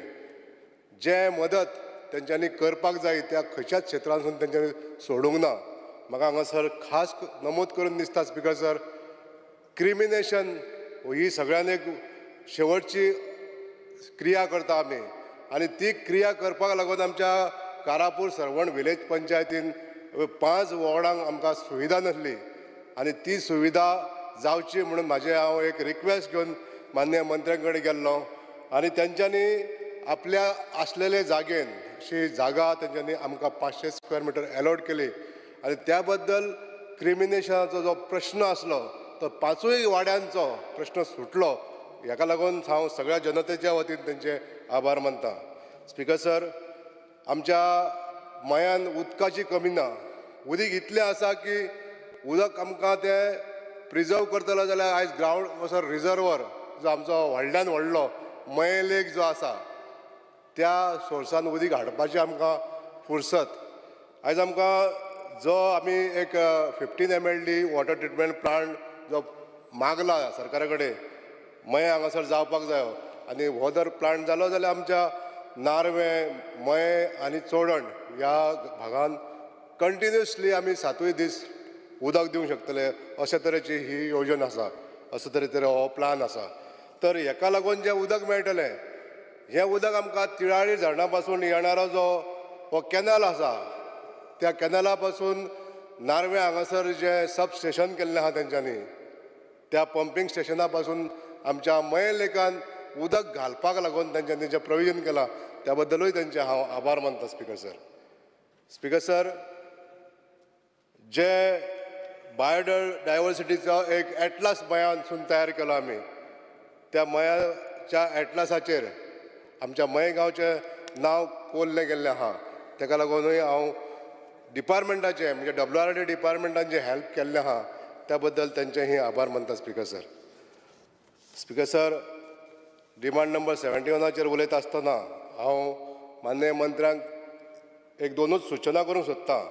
जे मदत तेंच्यांनी करपाक जाय त्या खंयच्याच क्षेत्रांसून तेंच्यांनी सोडूंक ना. म्हाका हांगासर खास नमूद करून दिसता स्पीकर सर, क्रिमिनेशन ही सगळ्यान एक शेवटची क्रिया करता आमी आनी ती क्रिया करपाक लागून आमच्या कारापूर सर्वण विलेज पंचायतीन 5 वॉर्डांक आमकां सुविधा नासली आनी ती सुविधा जावची म्हणून म्हाजें हांव एक रिक्वेस्ट घेवन मान्य मंत्र्यां कडेन गेल्लो आनी तेंच्यांनी आपल्या आसलेले जागेन अशी जागा तेंच्यांनी आमकां 500 स्क्वेअर मिटर एलॉट केली आनी त्या बद्दल क्रिमिनेशनाचो जो प्रश्न आसलो तो 5 वाड्यांचो प्रश्न सुटलो. हेका लागून हांव सगळ्या जनतेच्या वतीन तेंचे आभार मानता. स्पीकर सर, आमच्या मयान उदकाची कमी ना, उदीक इतलें आसा की उदक आमकां तें प्रिजर्व करतलो जाल्यार आयज ग्रावंड असो रिजर्वर जो आमचो व्हडल्यान व्हडलो मये लेक जो आसा त्या सोर्सान उदीक हाडपाची आमकां फुरसत. आयज आमकां जो आमी एक 15 MLD water treatment plant जो मागला सरकारा कडेन मयें हांगासर जावपाक जायो आनी हो जर प्लांट जालो जाल्यार आमच्या नार्वें, मयें आनी चोडण ह्या भागान कंटिन्युअसली आमी 7 दीस उदक दिवंक शकतले अशे तरेची ही योजन आसा, अशे तरेचो हो प्लान आसा. तर हेका लागून जें उदक मेळटलें हें उदक आमकां तिळारी झरणा पासून येणारो जो हो कॅनल आसा त्या कॅनला पासून नार्वे हांगासर जें सब स्टेशन केल्लें आसा तेंच्यांनी त्या पंपींग स्टेशना पासून आमच्या मयें लेकान उदक घालपाक लागून तेंच्यांनी जें प्रोविजन केलां त्या बद्दलूय तेंचे हांव आभार मानता. स्पिकर सर, स्पिकर सर, जे बायोडायवर्सिटीचो एक एटलास मयांतसून तयार केलो आमी त्या मयाच्या एटलासाचेर आमच्या मये गांवचें नांव कोल्लें गेल्लें आसा. तेका लागूनय हांव डिपार्टमेंटाचें म्हणजे WRD डिपार्टमेंटान जें हेल्प केल्लें आसा त्या बद्दल तेंचेंय आभार मानता. Speaker sir, speaker sir, demand number 71 उलयता आसतना हांव माननीय मंत्र्यांक एक दोनूच सुचना करूंक सोदतां.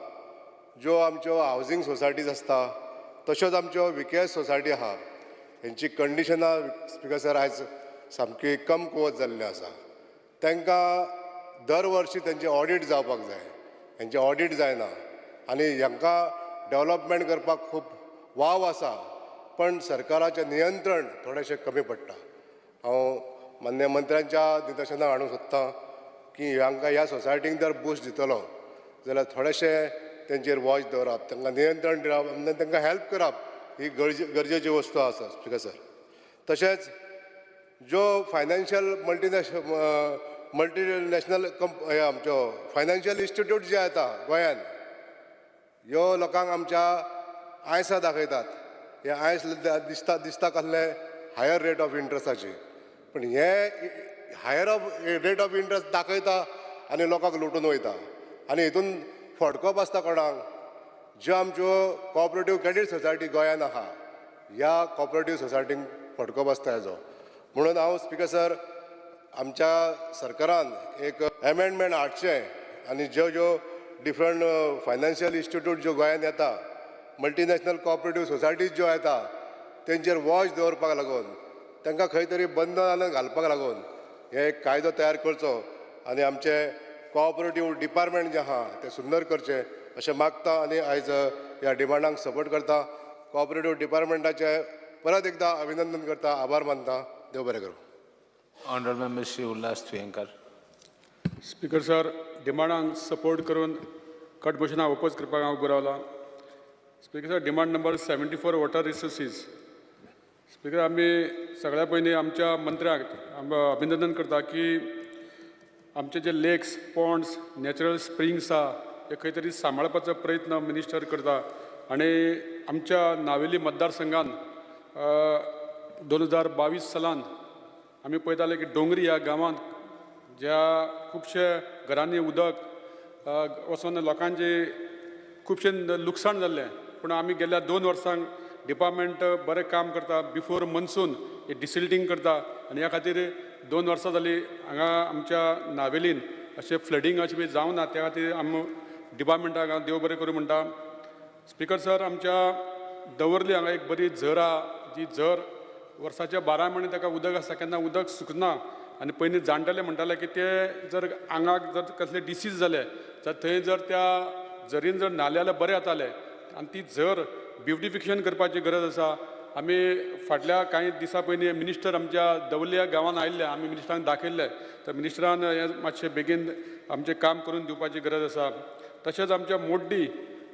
ज्यो आमच्यो हावजींग सोसायटीज आसता तश्योच आमच्यो VKS society आसा हेंची कंडिशनां स्पिकर सर आयज सामकी कमकुवत जाल्ली आसा. तांकां दर वर्सी तेंचें ऑडीट जावपाक जाय, हेंचें ऑडीट जायना आनी हांकां डेवलपमेंट करपाक खूब वाव आसा पण सरकाराचें नियंत्रण थोडेशें कमी पडटा. हांव माननीय मंत्र्यांच्या निदर्शनाक हाडूंक सोदतां की हांकां ह्या सोसायटींक जर बूस्ट दितलो जाल्यार थोडेशें तेंचेर वॉच दवरप, तांकां नियंत्रण दिवप आनी तांकां हेल्प करप ही गरजेची वस्तू आसा. स्पिकर सर, तशेंच ज्यो फायनान्शियल मल्टीनॅशनल हे आमच्यो फायनान्शियल इन्स्टिट्यूट जे येता गोंयान ह्यो लोकांक आमच्या आयसां दाखयतात. हे आयस दिसता दिसता कसले हायर रेट ऑफ इंट्रस्टाची, पण हे higher of rate of interest दाखयता आनी लोकांक लुटून वयता आनी हितून फटको बसता कोणाक ज्यो आमच्यो कॉपरेटीव क्रेडीट सोसायटी गोंयान आसा ह्या कॉपरेटीव सोसायटींक फटको बसता हेजो. म्हणून हांव स्पिकर सर आमच्या सरकारान एक एमेंडमेंट हाडचें आनी ज्यो ज्यो डिफरंट फायनान्शियल इन्स्टिट्यूट ज्यो गोंयान येता, मल्टीनॅशनल कॉपरेटीव सोसायटीज ज्यो येता तेंचेर वॉच दवरपाक लागून तांकां खंय तरी बंधनां घालपाक लागून हे एक कायदो तयार करचो आनी आमचे कॉपरेटीव डिपार्टमेंट जें आसा तें सुंदर करचें अशें मागता आनी आयज ह्या डिमांडांक सपोर्ट करता. कॉपरेटीव डिपार्टमेंटाचें परत एकदां अभिनंदन करता, आभार मानता. देव बरें करूं. Honorable Member Shri Ulhas Tuyenkar. Speaker sir, डिमांडांक support करून कट मोशनाक ओपोज करपाक हांव उबो रावलां. Speaker sir, demand number 74 water resources. Speaker, आमी सगळ्या पयलीं आमच्या मंत्र्याक अभिनंदन करता की आमचे जे लेक्स, पॉन्ड्स, नॅचरल स्प्रिंग्स आहा हे खंय तरी सांबाळपाचो प्रयत्न मिनिस्टर करता आनी आमच्या नावेली मतदारसंघान 2022 सालान आमी पळयताले की डोंगरी ह्या गांवांत ज्या खुबशे घरांनी उदक वचून लोकांचे खुबशें लुकसाण जाल्लें. पूण आमी गेल्या 2 वर्सांक डिपार्टमेंट बरें काम करता, बिफोर मनसून हे डिसिल्टींग करता आनी ह्या खातीर 2 वर्सां जालीं हांगा आमच्या नावेलीन अशें फ्लडींग अशें बी जावना, त्या खातीर आमी डिपार्टमेंटाक हांव देव बरें करूं म्हणटा. स्पिकर सर, आमच्या दवर्ली हांगा एक बरी झर आहा, जी झर वर्साच्या 12 म्हयने ताका उदक आसता, केन्ना उदक सुकना आनी पयलीं जाणटेले म्हणटाले की ते जर आंगाक जर कसले डिसीज जाले जाल्यार थंय जर त्या झरीन जर न्हाले जाल्यार बरें जातालें आनी ती झर ब्युटिफिकेशन करपाची गरज आसा. आमी फाटल्या कांय दिसां पयलीं मिनिस्टर आमच्या दवलिया गांवांत आयिल्ले, आमी मिनिस्टरांक दाखयल्ले, तर मिनिस्टरान हें मातशें बेगीन आमचें काम करून दिवपाची गरज आसा. तशेंच आमच्या मोड्डी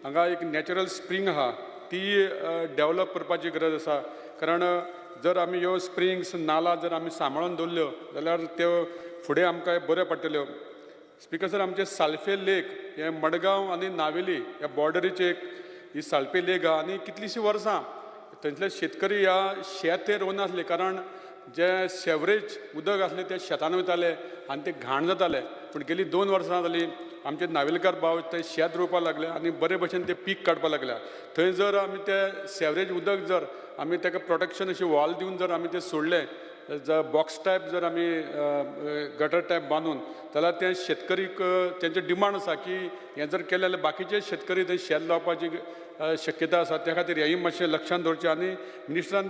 हांगा एक नॅचरल स्प्रींग आहा, ती डेवलप करपाची गरज आसा, कारण जर आमी ह्यो स्प्रिंग्स नाला जर आमी सांबाळून दवरल्यो जाल्यार त्यो फुडें आमकां बऱ्यो पडटल्यो. स्पिकर सर, आमचें साल्फे लेक हें मडगांव आनी नावेली ह्या बॉर्डरीचेर एक ही साल्फे लेक आहा आनी कितलींशीं वर्सां थंयसले शेतकरी ह्या शेत ते रोवनासले, कारण जे सेवरेज उदक आसलें तें शेतान वयतालें आनी तें घाण जातालें. पूण गेली 2 वर्सां जालीं आमचे नावेलकार भाव थंय शेत रोवपाक लागले आनी बरे भशेन ते पीक काडपाक लागल्या. थंय जर आमी ते सेवरेज उदक जर आमी ताका प्रोटेक्शन अशी वॉल दिवन जर आमी तें सोडलें बॉक्स टायप जर आमी गटर टायप बांदून जाल्यार तें शेतकरीक तेंचे डिमांड आसा की हें जर केलें जाल्यार बाकीचे शेतकरी थंय शेत लावपाची शक्यता आसा. त्या खातीर हेंय मातशें लक्षांत दवरचें आनी मिनिस्टरान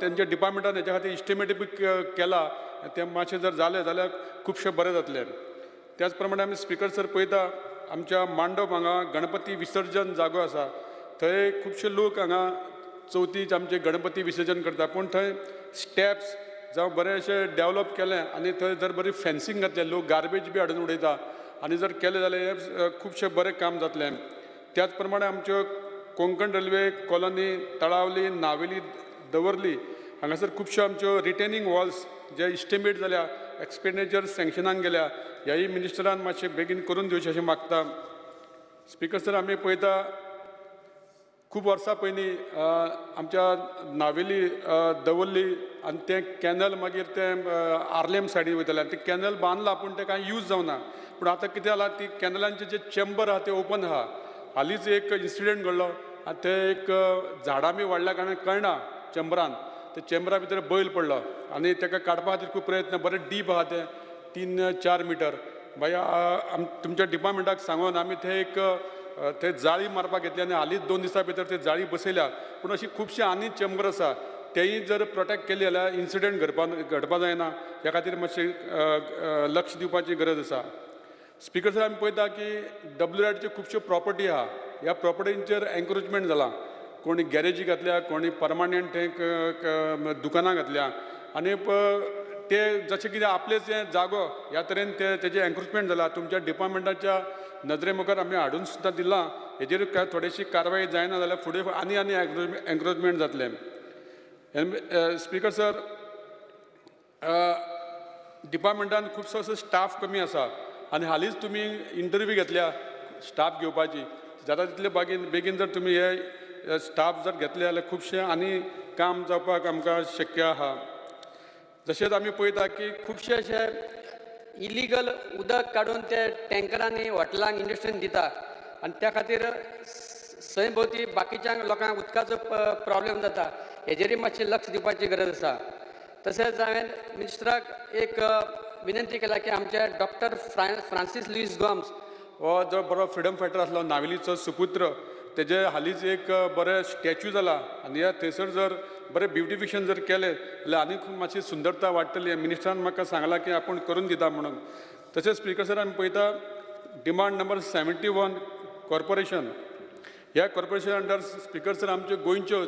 तेंच्या डिपार्टमेंटान हेच्या खातीर इस्टिमेट बी केला, तें मातशें जर जालें जाल्यार खुबशें बरें जातलें. त्याच प्रमाणे आमी स्पिकर सर पळयता आमच्या मांडव हांगा गणपती विसर्जन जागो आसा, थंय खुबशे लोक हांगा चवथीच आमचे गणपती विसर्जन करता, पूण थंय स्टेप्स जावं बरें अशें डेवलप केलें आनी थंय जर बरी फेन्सींग घातलें, लोक गार्बेज बी हाडून उडयता आनी जर केलें जाल्यार हें खुबशें बरें काम जातलें. त्याच प्रमाणे आमच्यो कोंकण रेल्वे कॉलनी, तळावली, नावेली, दवर्ली हांगासर खुबश्यो आमच्यो रिटेनींग वॉल्स जे इस्टिमेट जाल्या, एक्सपेंडिचर सँक्शनाक गेल्या, ह्याय मिनिस्टरान मातशें बेगीन करून दिवचें अशें मागता. स्पिकर सर आमी पळयता खूब वर्सां पयलीं आमच्या नावेली, दवर्ली आनी तें कॅनल मागीर तें आर्लेम सायडीन वयतालें आनी तें कॅनल बांदलां पूण तें कांय यूज जावना. पूण आतां कितें जालां, ती कॅनलांचे जे चेंबर आहा ते ओपन आहा. हालींच एक इन्सिडंट घडलो आनी ते एक झाडां बी वाडल्या कारणान कळना चेंबरान, ते चेंबरा भितर बैल पडलो आनी ताका काडपा खातीर खूब प्रयत्न, बरें डीप आहा तें 3-4 मिटर. बाया तुमच्या डिपार्टमेंटाक सांगून आमी ते एक ते जाळी मारपाक घेतली आनी हालींच 2 दिसां भितर ते जाळी बसयल्या. पूण अशी खुबशी आनी चेंबर आसा तेय जर प्रोटेक्ट केली जाल्यार इन्सिडंट घडपा जायना, ह्या खातीर मातशें लक्ष दिवपाची गरज आसा. स्पिकर सर आमी पळयता की WRD खुबश्यो प्रॉपर्टी आहा, ह्या प्रॉपर्टींचेर एन्क्रोचमेंट जालां, कोणी गॅरेजी घातल्या, कोणी परमानंट दुकानां घातल्या आनी ते जशें कितें आपलेच जागो ह्या तरेन ते तेजें एन्क्रोचमेंट जालां. तुमच्या डिपार्टमेंटाच्या नदरे मुखार आमी हाडून सुद्दां दिलां, हेजेर काय थोडीशी कारवाय जायना जाल्यार फुडें आनी आनी एन्क्रोचमेंट जातलें. स्पिकर सर डिपार्टमेंटान खुबसो असो स्टाफ कमी आसा आनी हालींच तुमी इंटरव्यू घेतल्या स्टाफ घेवपाची, जाता तितले बेगीन जर तुमी हे स्टाफ जर घेतले जाल्यार खुबशें आनी काम जावपाक आमकां शक्य आहा. तशेंच आमी पळयता की खुबशे अशे इलिगल उदक काडून ते टँकरांनी हॉटेलांक इंडस्ट्रीन दिता आनी त्या खातीर सैम भोवती बाकीच्या लोकांक उदकाचो प्रॉब्लेम जाता, हेजेरूय मातशें लक्ष दिवपाची गरज आसा. तशेंच हांवें मिनिस्टराक एक विनंती केला की आमचे डॉक्टर फ्रांसीस लुईस गोम्स हो जो बरो फ्रिडम फायटर आसलो, नावेलीचो सुपुत्र, तेजे हालींच एक बरें स्टॅच्यू जाला आनी ह्या थंयसर जर बरें ब्युटिफिकेशन जर केलें जाल्यार आनीक मातशी सुंदरता वाडटली. मिनिस्टरान म्हाका सांगलां की आपूण करून दिता म्हणून. तशेंच स्पिकर सर आमी पळयता डिमांड नंबर 71 कॉर्पोरेशन, ह्या कॉर्पोरेशन अंडर स्पिकर सर आमच्यो गोंयच्यो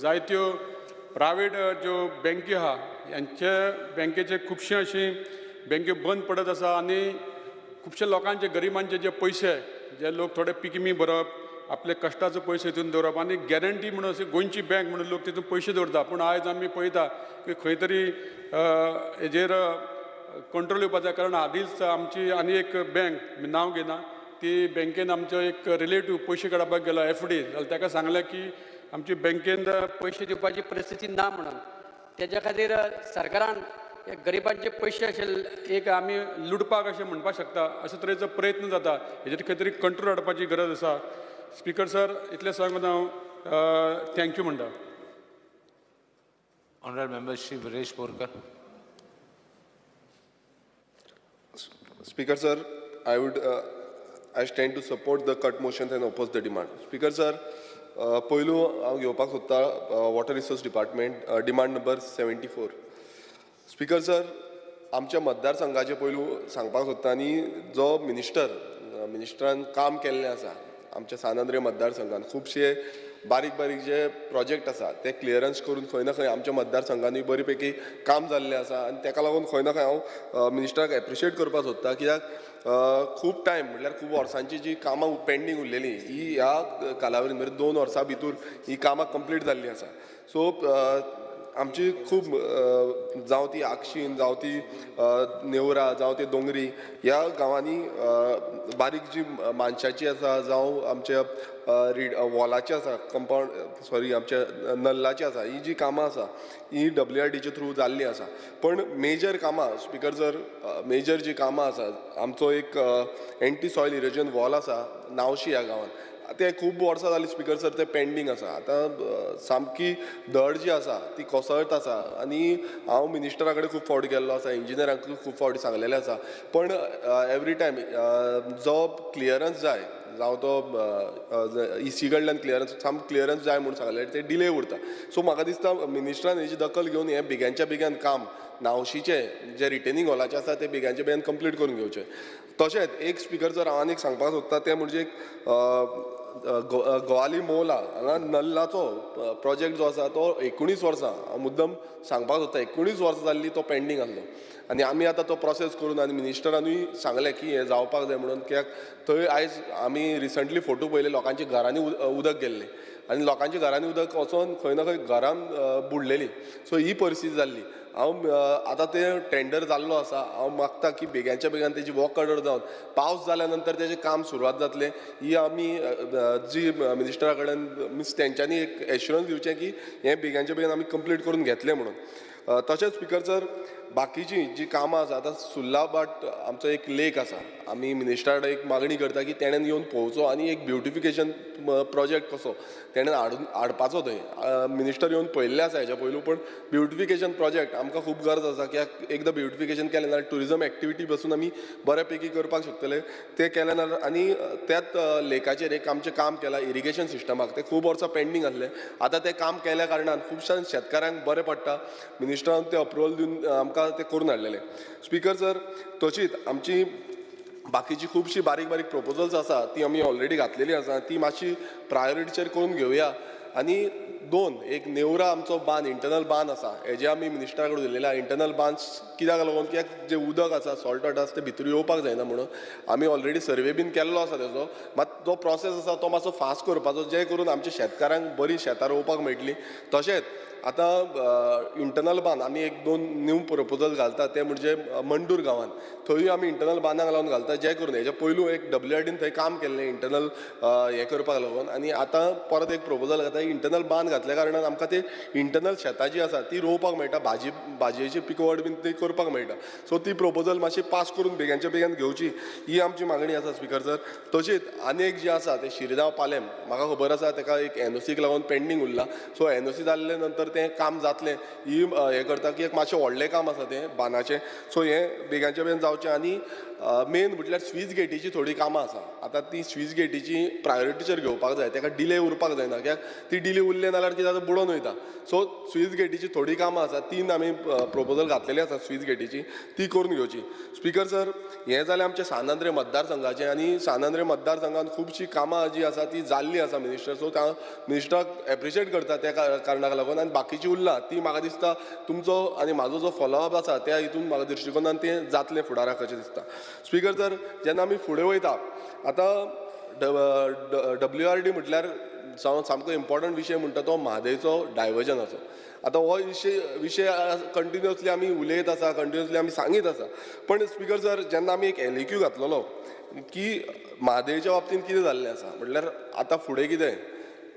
जायत्यो प्रायवेट ज्यो बँकी आहा ह्यांचे बँकेचे खुबशे अशी बँक्यो बंद पडत आसा आनी खुबशे लोकांचे गरिबांचे जे पयशे जे लोक थोडे पिकमी भरप, आपले कश्टाचो पयशे हितून दवरप आनी गॅरंटी म्हणून अशी गोंयची बँक म्हणून लोक तितून पयशे दवरता. पूण आयज आमी पळयता की खंय तरी हेजेर कंट्रोल येवपा जाय, कारण हालींच आमची आनी एक बँक, नांव घेना, ती बँकेन आमचो एक रिलेटीव पयशे काडपाक गेलो एफडी, जाल्यार ताका सांगलें की आमची बँकेन पयशे दिवपाची परिस्थिती ना म्हणून. तेज्या खातीर सरकारान गरिबांचे पयशे अशे एक आमी लुटपाक अशें म्हणपाक शकता, अशे तरेचो प्रयत्न जाता, हेजेर खंय तरी कंट्रोल हाडपाची गरज आसा. स्पिकर सर इतलें सांगून हांव thank you म्हणटा. Honourable member Shri Viresh Borkar. Speaker sir, I stand to support the cut motions and oppose the demand. Speaker sir, पयलू हांव घेवपाक सोदता water resource department demand number 74. Speaker sir, आमच्या मतदारसंघाचे पयलू सांगपाक सोदता आनी जो मिनिस्टरान काम केल्लें आसा आमच्या सान आंद्रे मतदारसंघान, खुबशे बारीक बारीक जे प्रोजेक्ट आसा ते क्लियरन्स करून खंय ना खंय आमच्या मतदारसंघानूय बरे पैकी काम जाल्लें आसा आनी ताका लागून खंय ना खंय हांव मिनिस्टराक एप्रिशिएट करपाक सोदता, कित्याक खूब टायम म्हटल्यार खूब वर्सांची जी कामां पेंडींग उरलेली ही ह्या कालावधीन म्हणजे 2 वर्सां भितर ही कामां कंप्लीट जाल्लीं आसा. सो आमची खूब जावं ती आगशीन, जावं ती नेवरा, जावं ती दोंगरी, ह्या गांवांनी बारीक जी मानशाची आसा, जावं आमच्या वॉलाची आसा, कंपावंड सॉरी आमच्या नल्लाची आसा, ही जी कामां आसा ही WRDच्या थ्रू जाल्ली आसा. पण मेजर कामां स्पिकर जर मेजर जी कामां आसा, आमचो एक एंटी सॉयल इरोजन वॉल आसा नावशी ह्या गांवांत, ते खूब वर्सां जालीं स्पिकर सर ते पेंडींग आसा. आतां सामकी धड जी आसा ती कोसळत आसा आनी हांव मिनिस्टरा कडेन खूब फावटी गेल्लो आसा, इंजिनियरांकूय खूब फावटी सांगलेलें आसा, पण एवरी टायम जो क्लियरन्स जाय, जावं तो इसी कडल्यान क्लियरन्स, सामको क्लियरन्स जाय म्हूण सांगलें, ते डिले उरता. सो म्हाका दिसता मिनिस्टरान हेजी दखल घेवन हें बेग्यांच्या बेग्यान काम नावशीचें जें रिटेनींग हॉलाचें आसा तें बेग्यांच्या बेग्यान कंप्लीट करून घेवचें. तशेंच एक स्पिकर सर हांव आनीक सांगपाक सोदता तें म्हणजे एक गोवाली मोला हांगा नल्लाचो प्रोजेक्ट जो आसा तो 19 वर्सां, हांव मुद्दम सांगपाक सोदता, 19 वर्सां जाल्ली तो पेंडींग आसलो आनी आमी आतां तो प्रोसेस करून आनी मिनिस्टरानूय सांगलें की हें जावपाक जाय म्हणून. कित्याक थंय आयज आमी रिसंटली फोटो पळयले, लोकांच्या घरांनी उदक गेल्लें आनी लोकांच्या घरांनी उदक वचोन खंय ना खंय घरान बुडलेली. सो ही परिस्थिती जाल्ली. हांव आतां तें टेंडर जाल्लो आसा, हांव मागता की बेग्यांच्या बेग्यान तेजी वॉक ऑर्डर जावन पावस जाल्या नंतर तेजें काम सुरवात जातलें. ही आमी जी मिनिस्टरा कडेन मिन्स तेंच्यांनी एक एश्युरन्स दिवचें की हें बेग्यांच्या बेगीन आमी कंप्लीट करून घेतलें म्हणून. तशेंच स्पिकर सर बाकीची जी कामां आसा, आतां सुर्लाभाट आमचो एक लेक आसा, आमी मिनिस्टरा कडेन एक मागणी करता की तेणेन येवन पळोवचो आनी एक ब्युटिफिकेशन प्रोजेक्ट कसो तेणेन हाडपाचो थंय. मिनिस्टर येवन पळयल्लें आसा हेच्या पयलू, पण ब्युटिफिकेशन प्रोजेक्ट आमकां खूब गरज आसा, कित्याक एकदां ब्युटिफिकेशन केलें जाल्यार ट्युरिजम एक्टिविटी बसून आमी बऱ्या पैकी करपाक शकतले. तें केलें ना आनी त्याच लेकाचेर एक आमचें काम केलां इरिगेशन सिस्टमाक, तें खूब वर्सां पेंडींग आसलें, आतां तें काम केल्या कारणान खुबश्या शेतकारांक बरें पडटा. मिनिस्टरान तें अप्रुवल दिवन आमकां तें करून हाडलेलें. स्पिकर सर तशीच आमची बाकीची खुबशीं बारीक बारीक प्रोपोजल्स आसा ती आमी ऑलरेडी घातलेली आसा, ती मातशी प्रायोरिटीचेर करून घेवया. आनी दोन एक नेवरा आमचो बांद, इंटरनल बांद आसा, हेजे आमी मिनिस्टरा कडेन उलयलेले आसा. इंटरनल बांद कित्याक लागून, कित्याक जें उदक आसा सॉल्ट वॉटर आसा तें भितर येवपाक जायना म्हणून आमी ऑलरेडी सर्वे बीन केल्लो आसा तेजो, मात जो प्रोसेस आसा तो मातसो फास्ट करपाचो, जे करून आमच्या शेतकारांक बरीं शेतां रोवपाक मेळटलीं. तशेंच आतां इंटरनल बांद आमी एक दोन न्यू प्रोपोजल घालता, ते म्हणजे मंडूर गांवांत, थंयूय आमी इंटरनल बांदाक लावन घालता, जे करून हेजे पयलू एक WRDन थंय काम केल्लें इंटरनल हें करपाक लागून, आनी आतां परत एक प्रोपोजल घालता. इंटरनल बांद घातल्या कारणान आमकां ते इंटरनल शेतां जीं आसा ती रोवपाक मेळटा, भाजयेची पिकवड बीन ती करपाक मेळटा. सो ती प्रोपोजल मातशी पास करून बेग्यांच्या बेग्यान घेवची ही आमची मागणी आसा स्पिकर सर. तशीच आनी एक जी आसा ते शिरगांव पालेम, म्हाका खबर आसा तेका एक NOCक लागून पेंडींग उरला. सो NOC जाल्ले नंतर तें काम जातलें ही हें करता की एक मातशें व्हडलें काम आसा तें बांदाचें. सो हें बेग्यांच्या बेगीन जावचें. आनी मेन म्हटल्यार स्वीच गेटीची थोडीं कामां आसा, आतां ती स्वीच गेटीची प्रायोरिटीचेर घेवपाक जाय, तेका डिले उरपाक जायना, कित्याक ती डिले उरले जाल्यार कितें जाता बुडोवन वयता. सो स्वीच गेटीची थोडीं कामां आसा, 3 आमी प्रोपोजल घातलेली आसा स्वीच गेटीची, ती करून घेवची. स्पिकर सर हें जालें आमचें सान आंद्रे मतदारसंघाचें, आनी सान आंद्रे मतदारसंघान खुबशीं कामां जीं आसा ती जाल्लीं आसा मिनिस्टर. सो त्या मिनिस्टराक एप्रिशिएट करता त्या कारणाक लागून, आनी बाकीची उरला ती म्हाका दिसता तुमचो आनी म्हाजो जो फॉलोअप आसा त्या हितून म्हाका दृश्टिकोनान तें जातलें फुडाराक अशें दिसता. स्पिकर सर जेन्ना आमी फुडें वयता आतां WRD म्हटल्यार सामको इम्पॉर्टंट विशय म्हणटा तो म्हादयचो डायवर्जनाचो. आतां हो विशय कंटिन्युअसली आमी उलयत आसा, कंटिन्युअसली आमी सांगीत आसा, पण स्पिकर सर जेन्ना आमी एक LAQ घातलेलो की म्हादयच्या बाबतींत कितें जाल्लें आसा म्हटल्यार आतां फुडें कितें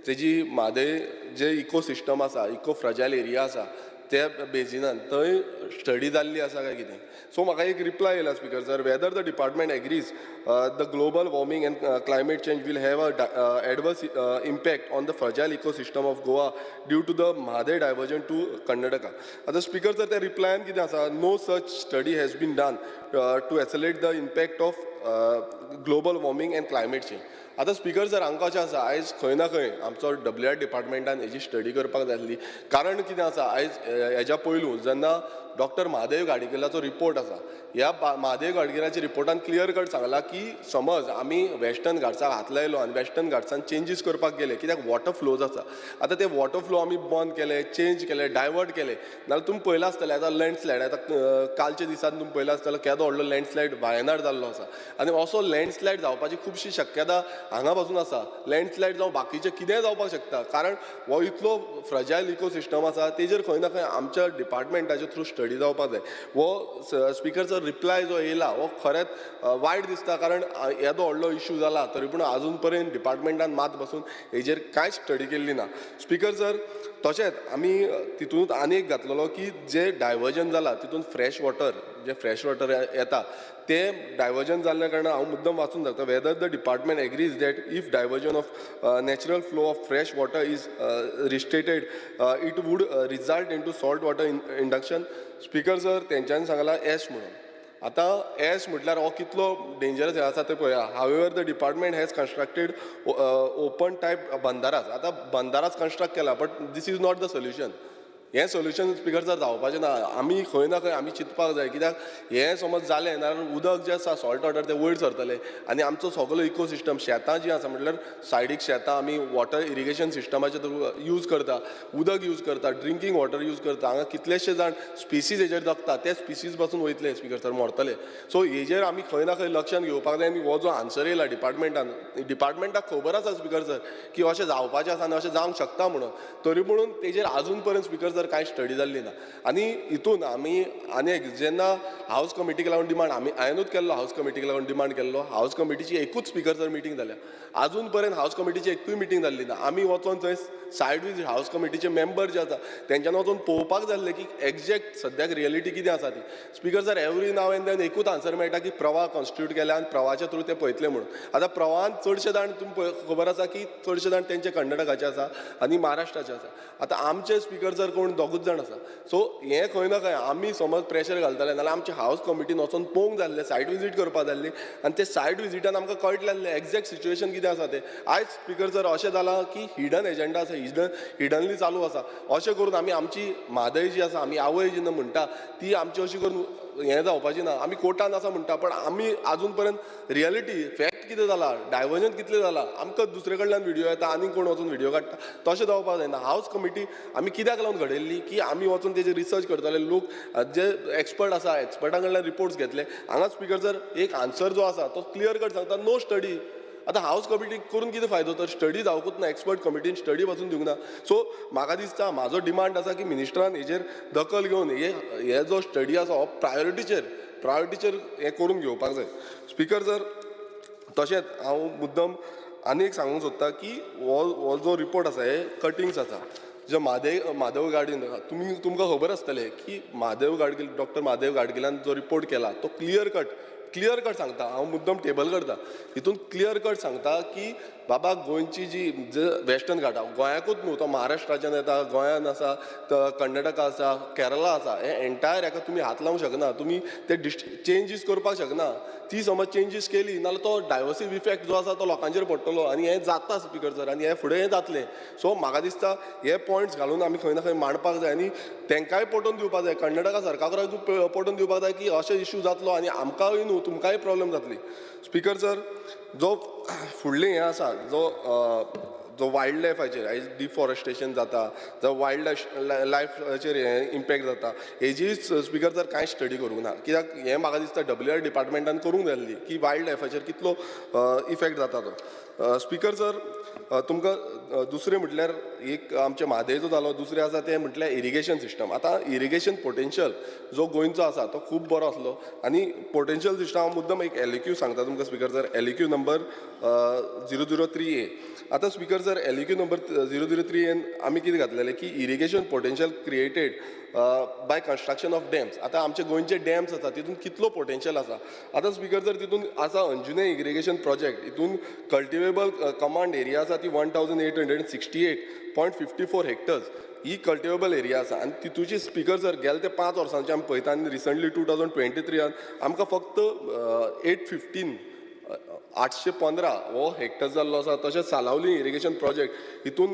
तेजी म्हादय जे इकोसिस्टम आसा, इको फ्रजायल एरिया आसा त्या बेजिनान थंय स्टडी जाल्ली आसा काय कितें. सो म्हाका एक रिप्लाय येयला speaker sir, whether the department agrees the global warming and climate change will have a adverse impact on the fragile ecosystem of Goa due to the Mhadei diversion to Karnataka. आतां speaker sir त्या रिप्लायान कितें आसा, no such study has been done to accelerate the impact of global warming and climate change. आतां speaker sir हांकां अशें आसा, आयज खंय ना खंय आमचो WR डिपार्टमेंटान हेजी स्टडी करपाक जाय आसली. कारण कितें आसा, आयज हेज्या पयलू जेन्ना डॉक्टर महादेव गाडगिलाचो रिपोर्ट आसा, ह्या महादेव गाडगिलाच्या रिपोर्टान क्लियर कट सांगला की समज आमी वेस्टर्न घाट्साक हात लायलो आनी वेस्टर्न घाट्सान चेंजीस करपाक गेले, कित्याक वॉटर फ्लोज आसा, आतां ते वॉटर फ्लो आमी बंद केले, चेंज केले, डायवर्ट केले, नाल्यार तुमी पळयलां आसतलें आतां लँडस्लायड, आतां कालच्या दिसान तुमी पळयलां आसतलें केदो व्हडलो लँडस्लायड वायनाड जाल्लो आसा, आनी असो लँडस्लायड जावपाची खुबशी शक्यता हांगा पासून आसा. लँडस्लायड जावं बाकीचें कितेंय जावपाक शकता, कारण हो इतलो फ्रजायल इकोसिस्टम आसा, तेजेर खंय ना खंय आमच्या डिपार्टमेंटाच्या थ्रू स्टडी जावपाक जाय. हो स्पिकर सर रिप्लाय जो येयला हो खरेंच वायट दिसता, कारण येदो व्हडलो इशू जाला तरी पूण आजून पर्यंत डिपार्टमेंटान मात बसून हेजेर कांयच स्टडी केल्ली ना. स्पिकर सर, तशेंच आमी तितूंत आनी एक घातलेलो की जे डायवर्जन जाला तितून फ्रेश वॉटर, जे फ्रेश वॉटर येता ते डायवर्जन जाल्ल्या कारणान हांव मुद्दम वाचून दाखयता. Whether the department agrees that if diversion of natural flow of fresh water is restricted, it would result into salt water induction. Speaker sir, तेंच्यांनी सांगलां एस म्हणून. आतां एस म्हटल्यार हो कितलो डेंजरस हें आसा तें पळया. However, the department has constructed open type bandharas. आतां बंदारास कन्स्ट्रक्ट केला, but this is not the solution. हें सोल्युशन स्पिकर सर जावपाचें ना. आमी खंय ना खंय आमी चिंतपाक जाय, कित्याक हें समज जालें नाल्यार उदक जें आसा सॉल्ट वॉटर तें वयर सरतलें आनी आमचो सगलो इकोसिस्टम, शेतां जीं आसा, म्हटल्यार सायडीक शेतां आमी वॉटर इरिगेशन सिस्टमाचे थ्रू यूज करता, उदक यूज करता, ड्रिंकींग वॉटर यूज करता. हांगा कितलेशे जाण स्पिसीज हेजेर जगता, ते स्पिसीज पासून वयतले स्पिकर सर, मरतले. सो हेजेर आमी खंय ना खंय लक्षान घेवपाक जाय आनी हो जो आन्सर येयला डिपार्टमेंटान, डिपार्टमेंटाक खबर आसा स्पिकर सर की अशें जावपाचें आसा आनी अशें जावंक शकता म्हणून, तरी म्हणून तेजेर आजून पर्यंत स्पिकर सर कांय स्टडी जाल्ली ना. आनी हितून आमी आनी एक जेन्ना हावज कमिटीक लागून डिमांड आमी हांवेनूच केल्लो, हावज कमिटीक लागून डिमांड केल्लो, हावज कमिटीची एकूच स्पिकर सर मिटींग जाल्या. आजून पर्यंत हावज कमिटीची एकूय मिटींग जाल्ली ना. आमी वचोन थंय सायड विजीट हावज कमिटीचे मेंबर जे आसा तेंच्यांनी वचोन पळोवपाक जाय आसलें की एग्जॅक्ट सद्याक रियलिटी कितें आसा ती. Speaker sir, every now and then एकूच आन्सर मेळटा की प्रवाह कॉन्स्टिट्यूट केल्या आनी प्रवाहाच्या थ्रू ते पळयतले म्हणून. आतां प्रवाहान चडशे जाण तुमकां खबर आसा की चडशे जाण तेंचे कर्नाटकाचे आसा आनी महाराष्ट्राचे आसा. आतां आमचे स्पिकर सर कोण दोगूच जाण आसा. सो हें खंय ना खंय आमी समज प्रेशर घालतले नाल्यार आमचे हावज कमिटीन वचोन पळोवंक जाय आसलें, सायड विजीट करपाक जाय आसली आनी ते सायड विजिटान आमकां कळटलें आसलें एग्जॅक्ट सिच्युएशन कितें आसा तें. आयज स्पिकर सर अशें जालां की हिडन एजेंडा आसा, हिडनली चालू आसा. अशें करून आमी आमची म्हादय जी आसा, आमी आवय जेन्ना म्हणटा ती आमची अशी करून हें जावपाची ना. आमी कोर्टान आसा म्हणटा, पण आमी आजून पर्यंत रियलिटी फॅक्ट कितें जाला, डायवर्जन कितलें जाला, आमकां दुसरे कडल्यान व्हिडियो येता आनी कोण वचून व्हिडियो काडटा, तशें जावपाक जायना. हावज कमिटी आमी कित्याक लागून घडयल्ली की आमी वचून तेजेर रिसर्च करतले, लोक जे एक्सपर्ट आसा एक्सपर्टां कडल्यान रिपोर्ट्स घेतले. हांगा स्पिकर सर एक आन्सर जो आसा तो क्लियर कट सांगता, नो स्टडी. आतां हावज कमिटी करून कितें फायदो तर स्टडी जावंकूच ना, एक्सपर्ट कमिटीन स्टडी पासून दिवंक ना. सो म्हाका दिसता म्हाजो डिमांड आसा की मिनिस्टरान हेजेर दखल घेवन हे जो स्टडी आसा हो प्रायोरिटीचेर हें करून घेवपाक जाय. स्पिकर सर, तशेंच हांव मुद्दम आनी एक सांगूंक सोदता की हो जो रिपोर्ट आसा हे कटिंग्स आसा जो माधव गाडगील, तुमी तुमकां खबर आसतलें की माधव गाडगील, डॉक्टर माधव गाडगिलान जो रिपोर्ट केला तो क्लियर कट सांगता. हांव मुद्दम टेबल करता, हितून क्लियर कट सांगता की बाबा गोंयची जी वेस्टर्न घाटा, गोंयाकूच न्हू तो महाराष्ट्राच्यान येता, गोंयान आसा, कर्नाटका आसा, केरला आसा, हे एंटायर हेका तुमी हात लावंक शकना, तुमी ते चेंजीस करपाक शकना. ती समज चेंजीस केली नाल्यार तो डायवर्सीव इफेक्ट जो आसा तो लोकांचेर पडटलो आनी हें जाता स्पिकर सर, आनी हें फुडें हें जातलें. सो म्हाका दिसता हे पॉयंट्स घालून आमी खंय ना खंय मांडपाक जाय आनी तेंकांय पटोवन दिवपाक जाय, कर्नाटका सरकाराकूय पटोवन दिवपाक जाय की अशें इशू जातलो आनी आमकांय न्हू तुमकांय प्रॉब्लम जातली. स्पिकर सर, जो फुडलें हें आसा जो जो वायल्ड लायफाचेर आयज डिफॉरेस्टेशन जाता, जावं वायल्ड लायफाचेर हें इम्पॅक्ट जाता, हेजी स्पिकर सर कांय स्टडी करूंक ना. कित्याक हें म्हाका दिसता डब्ल्यू आर डिपार्टमेंटान करूंक जाय आसली की वायल्ड लायफाचेर कितलो इफेक्ट जाता तो. स्पिकर सर, तुमकां दुसरें म्हटल्यार एक आमचे म्हादयचो जालो, दुसरें आसा तें म्हटल्यार इरिगेशन सिस्टम. आतां इरिगेशन पोटेन्शियल जो गोंयचो आसा तो खूब बरो आसलो आनी पोटेन्शियल सिस्टम हांव मुद्दम एक LAQ सांगता तुमकां speaker sir, LAQ number 003A. आतां speaker sir, LAQ number 003A आमी कितें घातलेलें की irrigation potential created by construction of dams. आतां आमचे गोंयचे डॅम्स आसा तितून कितलो पोटेन्शियल आसा. आतां स्पिकर सर, तितून आसा अंजुने इरिगेशन प्रोजेक्ट, हितून कल्टिवेबल कमांड एरिया आसा ती 1868.54 हेक्टर्स ही कल्टिवेबल एरिया आसा. आनी तितूची स्पिकर सर गेले ते 5 वर्सांचे आमी पळयता आनी रिसंटली 2023 आमकां फक्त 815 815 हो हेक्टर्स जाल्लो आसा. तशेंच सालावली इरिगेशन प्रोजेक्ट हितून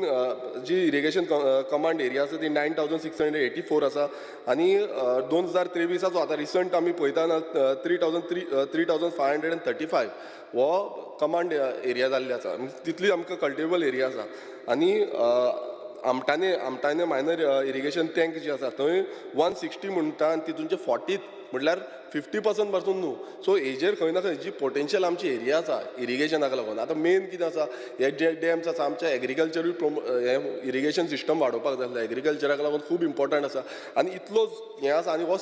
जी इरिगेशन कमांड एरिया आसा ती 9684 आसा आनी 2023 आतां रिसंट आमी पळयता ना 3535 हो कमांड एरिया जाल्ली आसा, तितली आमकां कल्टिवेबल एरिया आसा. आनी आमटाने मायनर इरिगेशन टँक जी आसा थंय 160 म्हणटा आनी तितूनचे 40 म्हटल्यार 50% पासून न्हू. सो हेजेर खंय ना खंय जी पोटेन्शियल आमची एरिया आसा इरिगेशनाक लागून, आतां मेन कितें आसा हे जे डॅम्स आसा आमचे एग्रीकल्चरूय हें इरिगेशन सिस्टम वाडोवपाक जाय आसलें, एग्रीकल्चराक लागून खूब इम्पोर्टंट आसा. आनी इतलो हें आसा आनी हो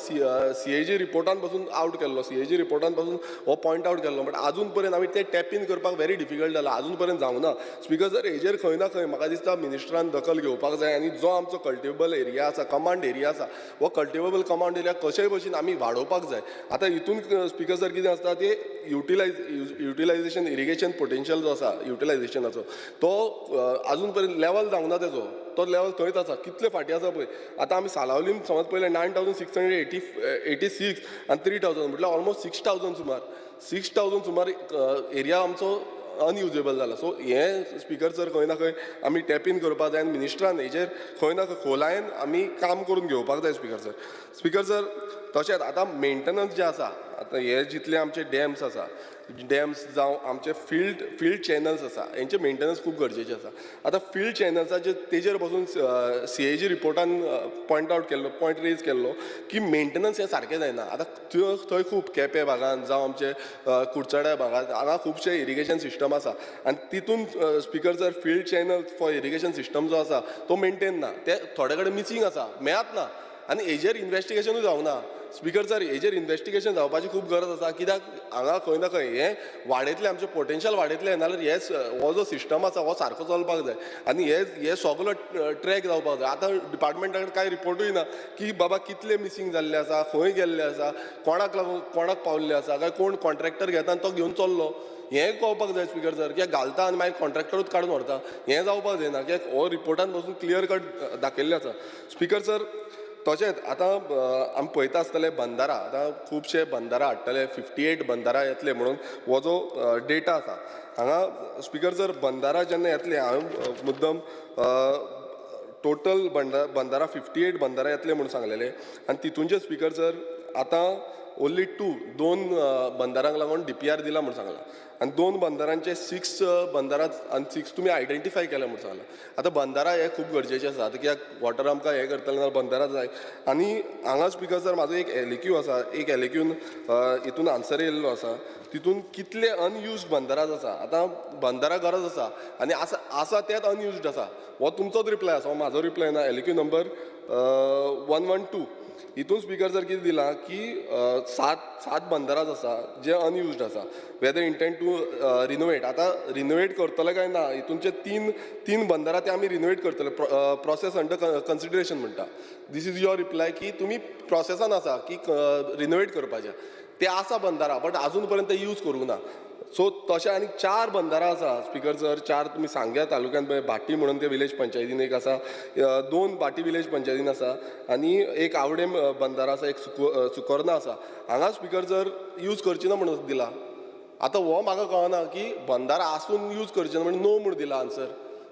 CAG रिपोर्टान पासून आवट केल्लो, CAG रिपोर्टान पासून हो पॉयंट आवट केल्लो, बट आजून पर्यंत आमी ते टॅप इन करपाक व्हेरी डिफिकल्ट जाला, आजून पर्यंत जावंक ना. स्पीकर सर, हेजेर खंय ना खंय म्हाका दिसता मिनिस्टरान दखल घेवपाक जाय आनी जो आमचो कल्टिवेबल एरिया आसा, कमांड एरिया आसा, हो कल्टिवेबल कमांड एरिया कशेय भशेन आमी वाडोवपाक जाय. आतां हितून स्पीकर सर कितें आसता ते युटिलायझेशन इरिगेशन पोटेन्शियल जो आसा युटिलायझेशनाचो तो आजून पर्यंत लेवल जावंक ना, तेजो तो लेवल थंयच आसा, कितले फाटीं आसा पळय. आतां आमी सालावलीम समज पळयलें 9686 आनी 3000 म्हटल्यार ऑलमोस्ट 6000 सुमार, 6000 सुमार एरिया आमचो अनयुजेबल जाला. सो हें स्पीकर सर खंय ना खंय आमी टॅप इन करपाक जाय आनी मिनिस्टरान हेजेर खंय ना खंय खोलायेन आमी काम करून घेवपाक जाय स्पीकर सर. स्पीकर सर, तशेंच आतां मेंटेनन्स जे आसा, आतां हे जितले आमचे डॅम्स आसा, डॅम्स जावं आमचे फिल्ड चॅनल्स आसा, हेंचे मेंटेनन्स खूब गरजेचें आसा. आतां फिल्ड चॅनल्साचे तेजेर बसून CAG रिपोर्टान पॉयंट आवट केल्लो, पॉयंट रेज केल्लो की मेंटेनन्स हें सारकें जायना. आतां थंय खूब केपें भागान जावं आमचे कुडचड्या भागान हांगा खुबशे इरिगेशन सिस्टम आसा आनी तितून speaker sir field channel for irrigation system जो आसा तो मेंटेन ना, ते थोडे कडेन मिसींग आसा, मेळत ना आनी हेजेर इन्वेस्टिगेशनूय जावंक ना. स्पीकर सर, हेजेर इन्वेस्टिगेशन जावपाची खूब गरज आसा, कित्याक हांगा खंय ना खंय हें वाडयतलें, आमचें पोटेन्शियल वाडयतलें, नाल्यार हे हो जो सिस्टम आसा हो सारको चलपाक जाय आनी हे सगलो ट्रॅक जावपाक जाय. आतां डिपार्टमेंटा कडेन कांय रिपोर्टूय ना की बाबा कितले मिसींग जाल्ले आसा, खंय गेल्ले आसा, कोणाक लागून कोणाक पावल्ले आसा, काय कोण कॉन्ट्रॅक्टर घेता आनी तो घेवन चल्लो, हें कळपाक जाय स्पीकर सर. कित्याक घालता आनी मागीर कॉन्ट्रॅक्टरूच काडून व्हरता, हें जावपाक जायना, कित्याक हो रिपोर्टान बसून क्लियर कट दाखयल्लें आसा. स्पीकर सर, तशेंच आतां आमी पळयता आसतले बंदारा, आतां खुबशे बंदारा हाडटले, 58 बंदारा येतले म्हणून हो जो डेटा आसा हांगा. स्पीकर सर, बंदारा जेन्ना येतले, हांवें मुद्दम टोटल बंदारा 58 बंदारा येतले म्हणून सांगलेले आनी तितूनचे स्पीकर सर आतां ओन्ली 2 बंदारांक लागून DPR दिला म्हूण सांगलां आनी 2 बंदारांचे 6 बंदारां आनी 6 तुमी आयडेंटिफाय केले म्हूण सांगलां. आतां बंदारा हे खूब गरजेचे आसा, आतां कित्याक वॉटर आमकां हें करतलें जाल्यार बंदारा जाय. आनी हांगा स्पीकर सर म्हाजो एक LAQ आसा, एक LAQन हितून आन्सर येयल्लो आसा, तितून कितले अनयुज्ड बंदारां आसा. आतां बंदारा गरज आसा आनी आसा तेच अनयुज्ड आसा, हो तुमचोच रिप्लाय आसा, हो म्हाजो रिप्लाय ना. LAQ number 112 हितून स्पीकर सर कितें दिलां की 7 बंदरां आसा जे अनयुज्ड आसा, वेदर इंटेंड टू रिनोवेट. आतां रिनोवेट करतले काय ना, हितूनचे 3 बंदरां ते आमी रिनोवेट करतले, प्रोसेस अंडर कन्सिडरेशन म्हणटा. This is your reply की तुमी प्रोसेसान आसा की रिनोवेट करपाचें, ते आसा बंदरां बट आजून पर्यंत ते यूज करूंक ना. सो तशें आनी 4 बंदरां आसा स्पीकर सर, 4 तुमी सांग्या तालुक्यांत पळय भाटी म्हणून ते विलेज पंचायतीन एक आसा, 2 भाटी विलेज पंचायतीन आसा आनी एक आवडेम बंदारा आसा, एक सुकोर्ना आसा. हांगा स्पीकर सर यूज करची ना म्हणून दिला. आतां हो म्हाका कळना की बंदारा आसून यूज करचे ना म्हणून नो म्हूण दिला आन्सर.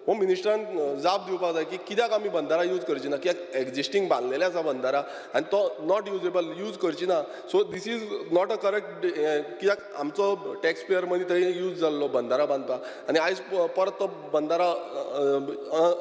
हो मिनिस्टरान जाप दिवपाक जाय की कित्याक आमी बंदारा यूज करची ना, कित्याक एग्जिस्टींग बांदलेले आसा बंदारा आनी तो not usable, use करची ना. So this is not a correct, कित्याक आमचो टॅक्स पेयर मनी थंय यूज जाल्लो बंदारा बांदपाक आनी आयज परत तो बंदारा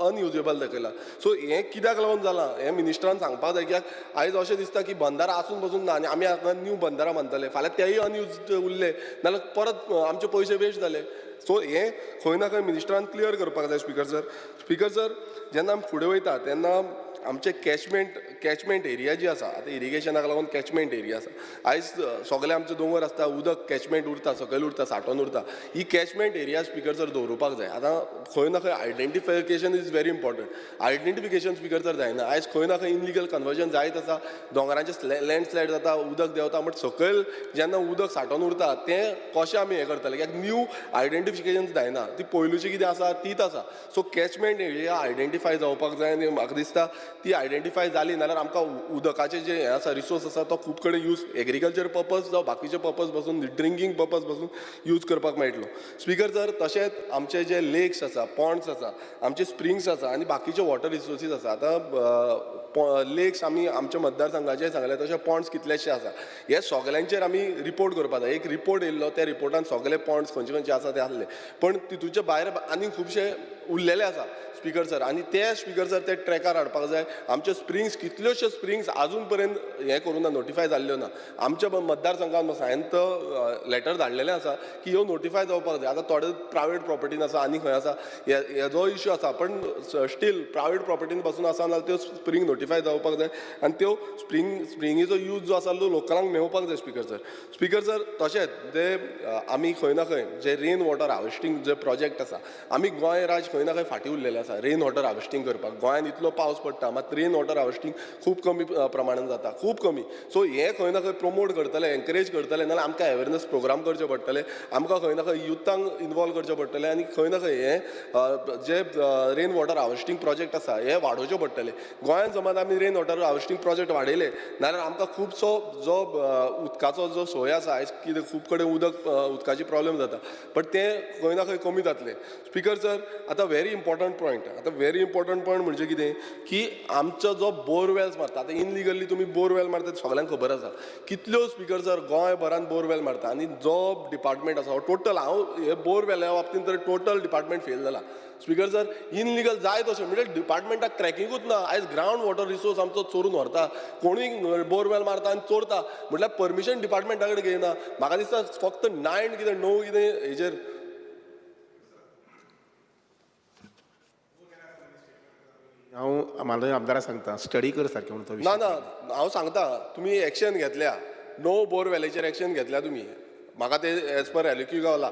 अनयुजेबल दाखयला. सो हें कित्याक लागून जालां हें मिनिस्टरान सांगपाक जाय, कित्याक आयज अशें दिसता की बंदारा आसून बसून ना आनी आमी आतां न्यू बंदारा बांदतले, फाल्यां तेय अनयुज्ड उरले नाल्यार परत आमचे पयशे वेस्ट जाले. सो हें खंय ना खंय मिनिस्टरान क्लियर करपाक जाय स्पीकर सर. स्पीकर सर, जेन्ना आमी फुडें वयता तेन्ना आमचे कॅचमेंट एरिया जी आसा, आतां इरिगेशनाक लागून कॅचमेंट एरिया आसा, आयज सगळे आमचे दोंगर आसता, उदक कॅचमेंट उरता, सकयल उरता, सांठोवन उरता. ही कॅचमेंट एरिया स्पीकर सर दवरुपाक जाय. आतां खंय ना खंय identification is very important. Identification speaker sir जायना, आयज खंय ना खंय इनलिगल कन्वर्जन जायत आसा, दोंगरांचे लँडस्लायड जाता, उदक देंवता, बट सकयल जेन्ना उदक सांठोवन उरता तें कशें आमी हें करतले, कित्याक न्यू आयडेंटिफिकेशन जायना, ती पयलूची कितें आसा तीच आसा. सो कॅचमेंट एरिया आयडेंटिफाय जावपाक जाय आनी म्हाका दिसता ती आयडेंटिफाय जाली नाल्यार आमकां उदकाचें जें हें आसा रिसोर्स आसा तो खूब कडेन यूज एग्रीकल्चर पर्पज जावं बाकीचे पर्पज पासून, ड्रिंकींग पर्पज पासून यूज करपाक मेळटलो. स्पीकर सर, तशेंच आमचे जे लेक्स आसा, पॉन्ड्स आसा, आमचे स्प्रिंग्स आसा आनी बाकीचे वॉटर रिसोर्सीस आसा. आतां लेक्स आमी आमच्या मतदारसंघाचे सांगले, तशें पॉन्ड्स कितलेशे आसा, हे सगल्यांचेर आमी रिपोर्ट करपाक जाय. एक रिपोर्ट येयल्लो, त्या रिपोर्टान सगळे पॉन्ड्स खंयचे खंयचे आसा ते आसले, पण तितूचे भायर आनी खुबशे उरलेले आसा स्पीकर सर. आनी ते स्पीकर सर ते ट्रॅकार हाडपाक जाय. आमच्यो स्प्रिंग्स, कितल्योश्यो स्प्रिंग्स आजून पर्यंत हें करूं ना, नोटिफाय जाल्ल्यो ना. आमच्या मतदारसंघान हांवें तो लेटर धाडलेलें आसा की ह्यो नोटिफाय जावपाक जाय. आतां थोडे प्रायवेट प्रॉपर्टीन आसा आनी खंय आसा हेजो इश्यू आसा, पण स्टील प्रायवेट प्रॉपर्टीन पासून आसा नाल्यार त्यो स्प्रींग नोटिफाय जावपाक जाय आनी त्यो स्प्रिंगीचो यूज जो आसा तो लोकांक मेळोवपाक जाय स्पीकर सर. स्पीकर सर, तशेंच ते आमी खंय ना खंय जे रेन वॉटर हार्वेस्टींग जे प्रोजेक्ट आसा, आमी गोंय राज्य खंय ना खंय फाटीं उरलेलें आसा रेन वॉटर हार्वेस्टींग करपाक. गोंयांत इतलो पावस पडटा मात रेन वॉटर हार्वेस्टींग खूब कमी प्रमाणान जाता, खूब कमी. सो हें खंय ना खंय प्रमोट करतले, एनकरेज करतले, नाल्यार आमकां अवेरनस प्रोग्राम करचे पडटले, आमकां खंय ना खंय युथांक इनवॉल्व करचें पडटलें आनी खंय ना खंय हें जे रेन वॉटर हार्वेस्टींग प्रोजेक्ट आसा हे वाडोवचे पडटले. गोंयांत समज आमी रेन वॉटर हार्वेस्टींग प्रोजेक्ट वाडयले नाल्यार आमकां खुबसो जो उदकाचो जो सोय आसा, आयज कितें खूब कडेन उदकाची प्रॉब्लम जाता, बट तें खंय ना खंय कमी जातलें. स्पीकर सर, आतां व्हेरी इम्पॉर्टंट पॉयंट, आतां व्हेरी इम्पॉर्टंट पॉयंट म्हणजे कितें की आमचो जो बोरवेल्स मारता, आतां इनलिगली तुमी बोरवेल मारता सगळ्यांक खबर आसा कितल्यो स्पीकर सर गोंयभरान बोरवेल मारता. आनी जो डिपार्टमेंट आसा हो टोटल, हांव हे बोरवेला बाबतींत तर टोटल डिपार्टमेंट फेल जाला स्पीकर सर. इनलिगल जाय तशें म्हणजे डिपार्टमेंटाक ट्रॅकिंगूच ना. आयज ग्रावंड वॉटर रिसोर्स आमचो चोरून व्हरता, कोणूय बोरवेल मारता आनी चोरता, म्हटल्यार परमिशन डिपार्टमेंटा कडेन घेयना. म्हाका दिसता फक्त 9 कितें 9 कितें हेजेर हांव म्हादय आमदारा सांगता स्टडी कर सारकें म्हणून तो ना ना हांव सांगता तुमी एक्शन घेतल्या 9 बोरवेलाचेर एक्शन घेतल्या तुमी, म्हाका ते एज पर एलक्यू गावला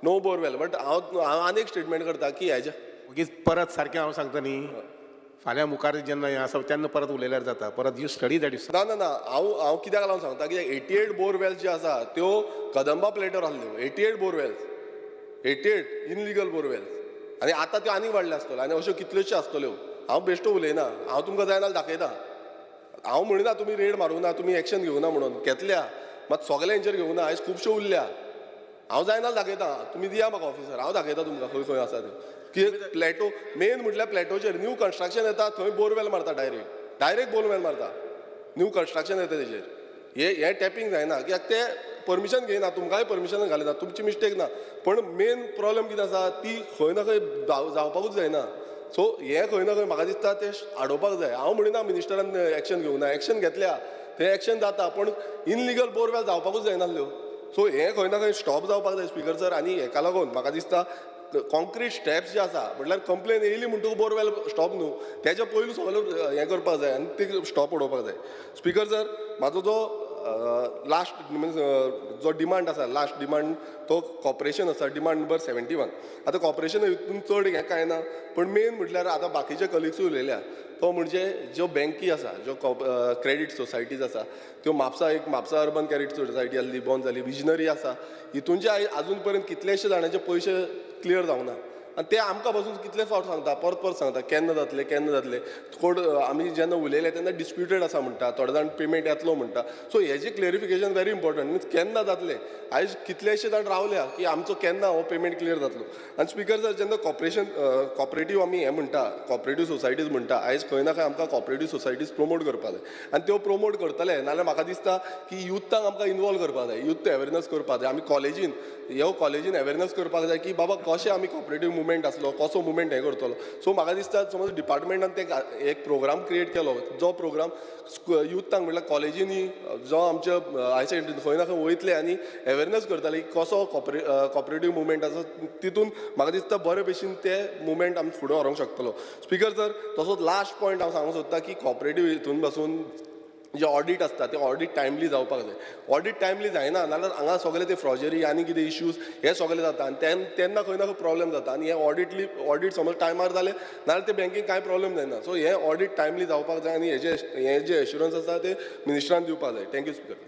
9 बोरवेल, बट हांव आनी एक स्टेटमेंट करता की हेजे मागीर परत सारकें हांव सांगता न्ही, फाल्यां मुखार जेन्ना हें आसा तेन्ना परत उलयल्यार जाता, परत you study that is. ना ना ना हांव हांव कित्याक लागून सांगता कित्याक 88 बोरवेल जे आसा त्यो कदंबा प्लेटर आसल्यो, 88 बोरवेल्स, 88 इनलिगल बोरवेल्स, आनी आतां त्यो आनीक वाडल्यो आसतल्यो आनी अश्यो कितल्योश्यो आसतल्यो. हांव बेश्टो उलयना, हांव तुमकां जाय जाल्यार दाखयता. हांव म्हणिना तुमी रेड मारूं ना, तुमी एक्शन घेवना म्हणून, घेतल्या मात सगळ्यांचेर घेवना, आयज खुबश्यो उरल्या. हांव जाय जाल्यार दाखयता, तुमी दिया म्हाका ऑफिसर, हांव दाखयता तुमकां खंय खंय आसा तें. की प्लॅटो मेन म्हटल्यार प्लॅटोचेर न्यू कन्स्ट्रक्शन येता थंय बोरवेल मारता, डायरेक्ट बोरवेल मारता, न्यू कन्स्ट्रक्शन येता तेजेर. हे टॅपींग जायना कित्याक ते परमिशन घेयना, तुमकांय परमिशन घालिना, तुमची मिस्टेक ना, पण मेन प्रॉब्लम कितें आसा ती खंय ना खंय जावपाकूच जायना. सो हें खंय ना खंय म्हाका दिसता तें आडोवपाक जाय. हांव म्हणिना मिनिस्टरान एक्शन घेवना, एक्शन घेतल्या तें एक्शन जाता, पण इनलिगल बोरवेल जावपाकूच जायनासल्यो. सो हें खंय ना खंय स्टॉप जावपाक जाय स्पीकर सर. आनी हेका लागून म्हाका दिसता कॉन्क्रीट स्टेप्स जे आसा म्हटल्यार कंप्लेन येयली म्हणटकूच बोरवेल स्टॉप न्हू, तेज्या पयलू सगळें हें करपाक जाय आनी ती स्टॉप उडोवपाक जाय. स्पीकर सर, म्हाजो जो लास्ट मिन्स जो डिमांड आसा, लास्ट डिमांड तो कॉपरेशन आसा, डिमांड नंबर 71. आतां कॉपरेशन हितून चड हें कांय ना, पण मेन म्हटल्यार आतां बाकीचे कलिग्सूय उलयल्या तो म्हणजे ज्यो बँकी आसा, ज्यो क्रेडीट सोसायटीज आसा त्यो म्हापसा, एक म्हापसा अर्बन क्रेडीट सोसायटी आसली बंद जाली, विजनरी आसा, हितून जे आजून पर्यंत कितलेशे जाणांचे पयशे क्लियर जावना आनी ते आमकां पासून कितले फावट सांगता, परत परत सांगता केन्ना जातले केन्ना जातले. कोण आमी जेन्ना उलयले तेन्ना डिस्प्युटेड आसा म्हणटा, थोडे जाण पेमेंट येतलो म्हणटा. सो हेजें क्लेरिफिकेशन व्हेरी इम्पॉर्टंट, मिन्स केन्ना जातले. आयज कितलेशे जाण रावल्या की आमचो केन्ना हो पेमेंट क्लियर जातलो. आनी स्पीकर सर, जेन्ना कॉपरेशन कॉपरेटीव आमी हें म्हणटा, कॉपरेटीव सोसायटीज म्हणटा, आयज खंय ना खंय आमकां कॉपरेटीव सोसायटीज प्रमोट करपाक जाय आनी त्यो प्रमोट करतले नाल्यार म्हाका दिसता की युथाक आमकां इनवॉल्व करपाक जाय, युथ अवेरनस करपाक जाय. आमी कॉलेजीन ह्यो कॉलेजीन अवेरनस करपाक जाय की बाबा कशें आमी कॉपरेटीव मुवमेंट आसलो, कसो मुवमेंट हें करतलो. सो म्हाका दिसता समज डिपार्टमेंटान ते एक प्रोग्राम क्रिएट केलो, जो प्रोग्राम युथांक म्हटल्यार कॉलेजींनी जो आमच्या हायर सेकेंडरी खंय ना खंय वयतले आनी अवेरनस करतले की कसो कॉपरेटीव मुवमेंट आसा, तितून म्हाका दिसता बरे भशेन ते मुवमेंट आमी फुडें व्हरूंक शकतलो. स्पीकर सर, तसोच लास्ट पॉयंट हांव सांगूंक सोदता की कॉपरेटीव हितून पासून जे ऑडीट आसता ते ऑडीट टायमली जावपाक जाय. ऑडीट टायमली जायना नाल्यार हांगा सगळे ते फ्रॉजरी आनी कितें इश्यूज हे सगळे जाता आनी तेन्ना खंय ना खंय प्रॉब्लम जाता. आनी हे ऑडीट समज टायमार जालें नाल्यार ते बँकेक कांय प्रॉब्लम जायना. सो हे ऑडीट टायमली जावपाक जाय आनी हेजे जे एश्युरन्स आसा ते मिनिस्टरान दिवपाक जाय. Thank you speaker.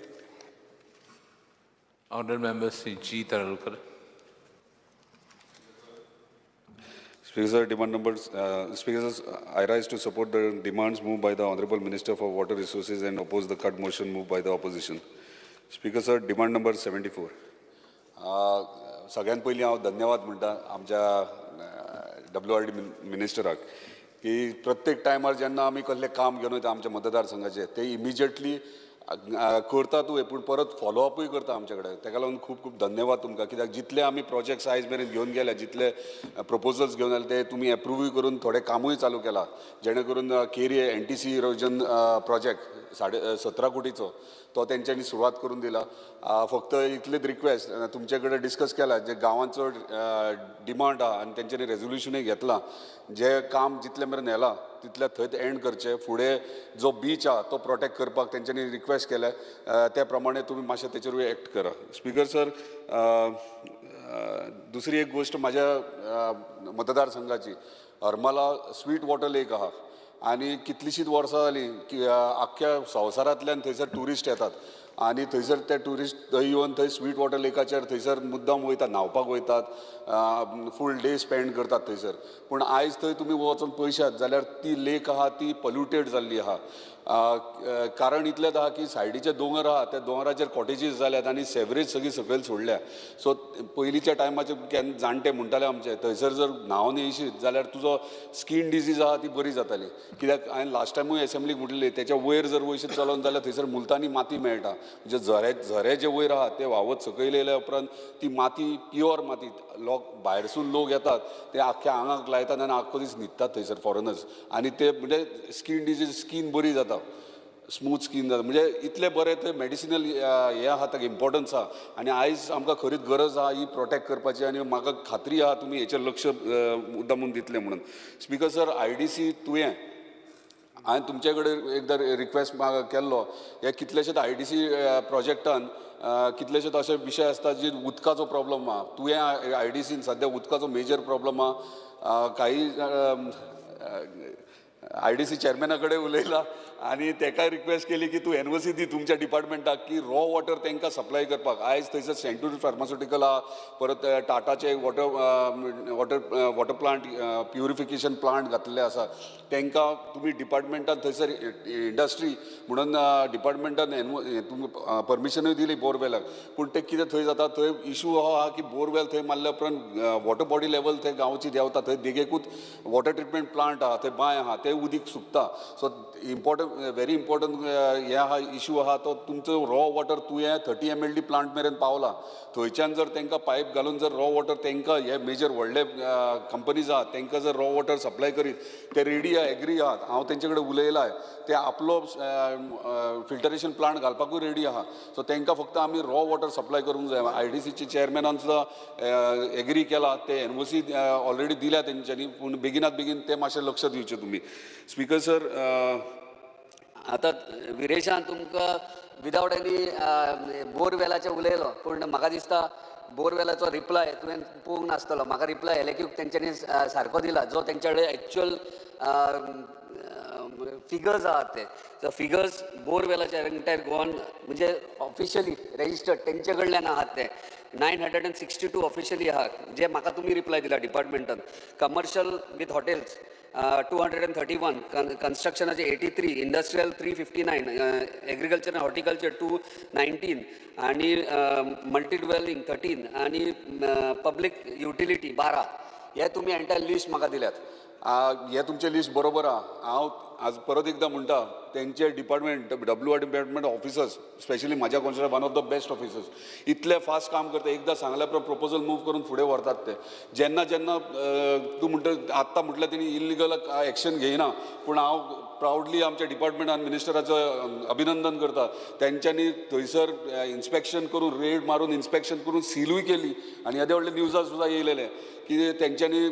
Honourable member Shri G Tarlokar. Speaker sir, demand number, Speaker sir, I rise to support the demands moved by the Honorable Minister for Water Resources and oppose the cut motion moved by the opposition. Speaker sir, demand number 74. सगळ्यात पयलीं हांव धन्यवाद म्हणटा आमच्या WRD मिनिस्टराक की प्रत्येक टायमार जेन्ना आमी कसलें काम घेवन वयता आमच्या मतदारसंघाचें ते इमिजिएटली करतातूय पूण परत फॉलोअपूय करता आमचे कडेन. ताका लागून खूब खूब धन्यवाद तुमकां, कित्याक जितले आमी प्रोजेक्ट्स आयज मेरेन घेवन गेल्या, जितले प्रपोजल्स घेवन आयले ते तुमी एप्रुवूय करून थोडे कामूय चालू केला, जेणे करून केरी एनटीसी इरोजन प्रोजेक्ट 17.5 कोटीचो तो तेंच्यांनी सुरवात करून दिला. फक्त इतलेच रिक्वेस्ट तुमचे कडेन डिस्कस केला, जे गांवांचो डिमांड आहा आनी तेंच्यांनी रेजोल्युशनूय घेतलां, जे काम जितले मेरेन येलां तितले थंयच एंड करचें. फुडें जो बीच आहा तो प्रोटेक्ट करपाक तेंच्यांनी रिक्वेस्ट केल्या, त्या प्रमाणे तुमी मातशें तेचेरूय एक्ट करा. स्पीकर सर, दुसरी एक गोश्ट म्हाज्या मतदारसंघाची, हरमला स्वीट वॉटर लेक आहा आनी कितलींशींच वर्सां जालीं की आख्ख्या संवसारांतल्यान थंयसर ट्युरिस्ट येतात आनी थंयसर ते ट्युरिस्ट थंय येवन थंय स्वीट वॉटर लेकाचेर थंयसर मुद्दाम वयतात, न्हांवपाक वयतात, फूल डे स्पेंड करतात थंयसर. पूण आयज थंय तुमी वचोन पळयशात जाल्यार ती लेक आहा ती पॉल्युटेड जाल्ली आहा. कारण इतलेंच आहा की सायडीचे दोंगर आहा, त्या दोंगराचेर कॉटेजीस जाल्यात आनी सेवरेज सगळी सकयल सोडल्या. सो पयलींच्या टायमाचेर केन्ना जाणटे म्हणटाले आमचे, थंयसर जर न्हांवन येयशीत जाल्यार तुजो स्कीन डिजीज आहा ती बरी जाताली. कित्याक हांवें लास्ट टायमूय एसेंब्लीक म्हटलेली, तेच्या वयर जर वयशीत चलोन जाल्यार थंयसर मुलतानी माती मेळटा, म्हणजे झरे जे वयर आहा ते व्हांवत सकयल येयल्या उपरांत ती माती प्युअर माती, लोक भायरसून लोक येतात ते आख्ख्या आंगाक लायतात आनी आख्खो दीस न्हिदतात थंयसर फॉरेनर्स, आनी ते म्हणजे स्कीन डिजीज स्कीन बरी जाता, स्मूथ स्कीन जाता. म्हणजे इतलें बरें थंय मेडिसिनल हें आहा, ताका इम्पोर्टन्स आहा आनी आयज आमकां खरीच गरज आहा ही प्रोटेक्ट करपाची आनी म्हाका खात्री आहा तुमी हेचेर लक्ष मुद्दामून दितले म्हणून. स्पीकर सर, IDC तुयें हांवें तुमचे कडेन एकदां रिक्वेस्ट केल्लो, हे कितलेशेच IDC प्रोजेक्टान कितलेशेच अशे विशय आसता जे उदकाचो प्रॉब्लम आहा. तुयें IDCन सद्या उदकाचो मेजर प्रॉब्लम आहा. काही IDC चेअरमॅना कडेन उलयला आनी तेकाय रिक्वेस्ट केली की तूं NOC दी तुमच्या डिपार्टमेंटाक की रॉ वॉटर तांकां सप्लाय करपाक. आयज थंयसर सेंटुरी फार्मास्युटिकल आहा, परत टाटाचे water water water plant purification plant घातलेले आसा, तांकां तुमी डिपार्टमेंटान थंयसर इंडस्ट्री म्हणून डिपार्टमेंटान तुमी परमिशनूय दिली बोरवेलाक, पूण तें कितें थंय जाता, थंय इशू हो आहा की बोरवेल थंय मारल्या उपरांत वॉटर बॉडी लेवल थंय गांवची देंवता, थंय देगेकूच वॉटर ट्रिटमेंट प्लांट आहा, थंय बांय आहा, तें उदीक सुकता. सो इम्पॉर्टंट, व्हेरी इम्पॉर्टंट हे आहा इशू आहा तो तुमचो रॉ वॉटर तुयें 30 MLD plant मेरेन पावला, थंयच्यान जर तांकां पायप घालून जर रॉ वॉटर तांकां हे मेजर व्हडले कंपनीज आहा तांकां जर रॉ वॉटर सप्लाय करीत ते रेडी आहा, एग्री आहात. हांव तेंचे कडेन उलयलां, ते आपलो फिल्टरेशन प्लांट घालपाकूय रेडी आहा. सो तांकां फक्त आमी रॉ वॉटर सप्लाय करूंक जाय. IDCचे चेअरमॅनान सुद्दां एग्री केला, ते NOC already दिल्या तेंच्यांनी, पूण बेगिनात बेगीन ते मातशें लक्ष दिवचें तुमी. स्पीकर सर, आतां विरेशान तुमकां विदावट एनी बोरवेलाचें उलयलो, पूण म्हाका दिसता बोरवेलाचो रिप्लाय तुवें पळोवंक नासतलो. म्हाका रिप्लाय एल तेंच्यांनी सारको दिला, जो तेंच्या कडेन एक्चुअल फिगर्स आहात ते फिगर्स बोरवेलाचे एंटायर गोवान म्हणजे ऑफिशियली रेजिस्टर्ड तेंचे कडल्यान आहात ते 962 ऑफिशियली आहात, जे म्हाका तुमी रिप्लाय दिला डिपार्टमेंटान. कमर्शियल विथ हॉटेल्स 231, कन्स्ट्रक्शनाचे 83, इंडस्ट्रियल 359, एग्रीकल्चर आनी हॉर्टिकल्चर 219 आनी मल्टी ड्वेलिंग 13 आनी पब्लीक युटिलिटी 12. हे तुमी एंटायर लिस्ट म्हाका दिल्यात. हे तुमचें लिस्ट बरोबर आहा. हांव आज परत एकदां म्हणटा, तेंचे department WR department officers specially म्हाज्या constituency one of the best officers, इतले फास्ट काम करता, एकदां सांगल्या उपरांत प्रपोजल मूव करून फुडें व्हरतात ते. जेन्ना जेन्ना तूं म्हणटा आत्तां म्हटल्यार तेणी इल्लिगल एक्शन घेयना, पूण हांव प्रावडली आमच्या डिपार्टमेंटान मिनिस्टराचो अभिनंदन करता, तेंच्यांनी थंयसर इन्स्पेक्शन करून रेड मारून इन्स्पेक्शन करून सिलूय केली आनी येदे व्हडले न्यूजार सुद्दां येयलेले की तेंच्यांनी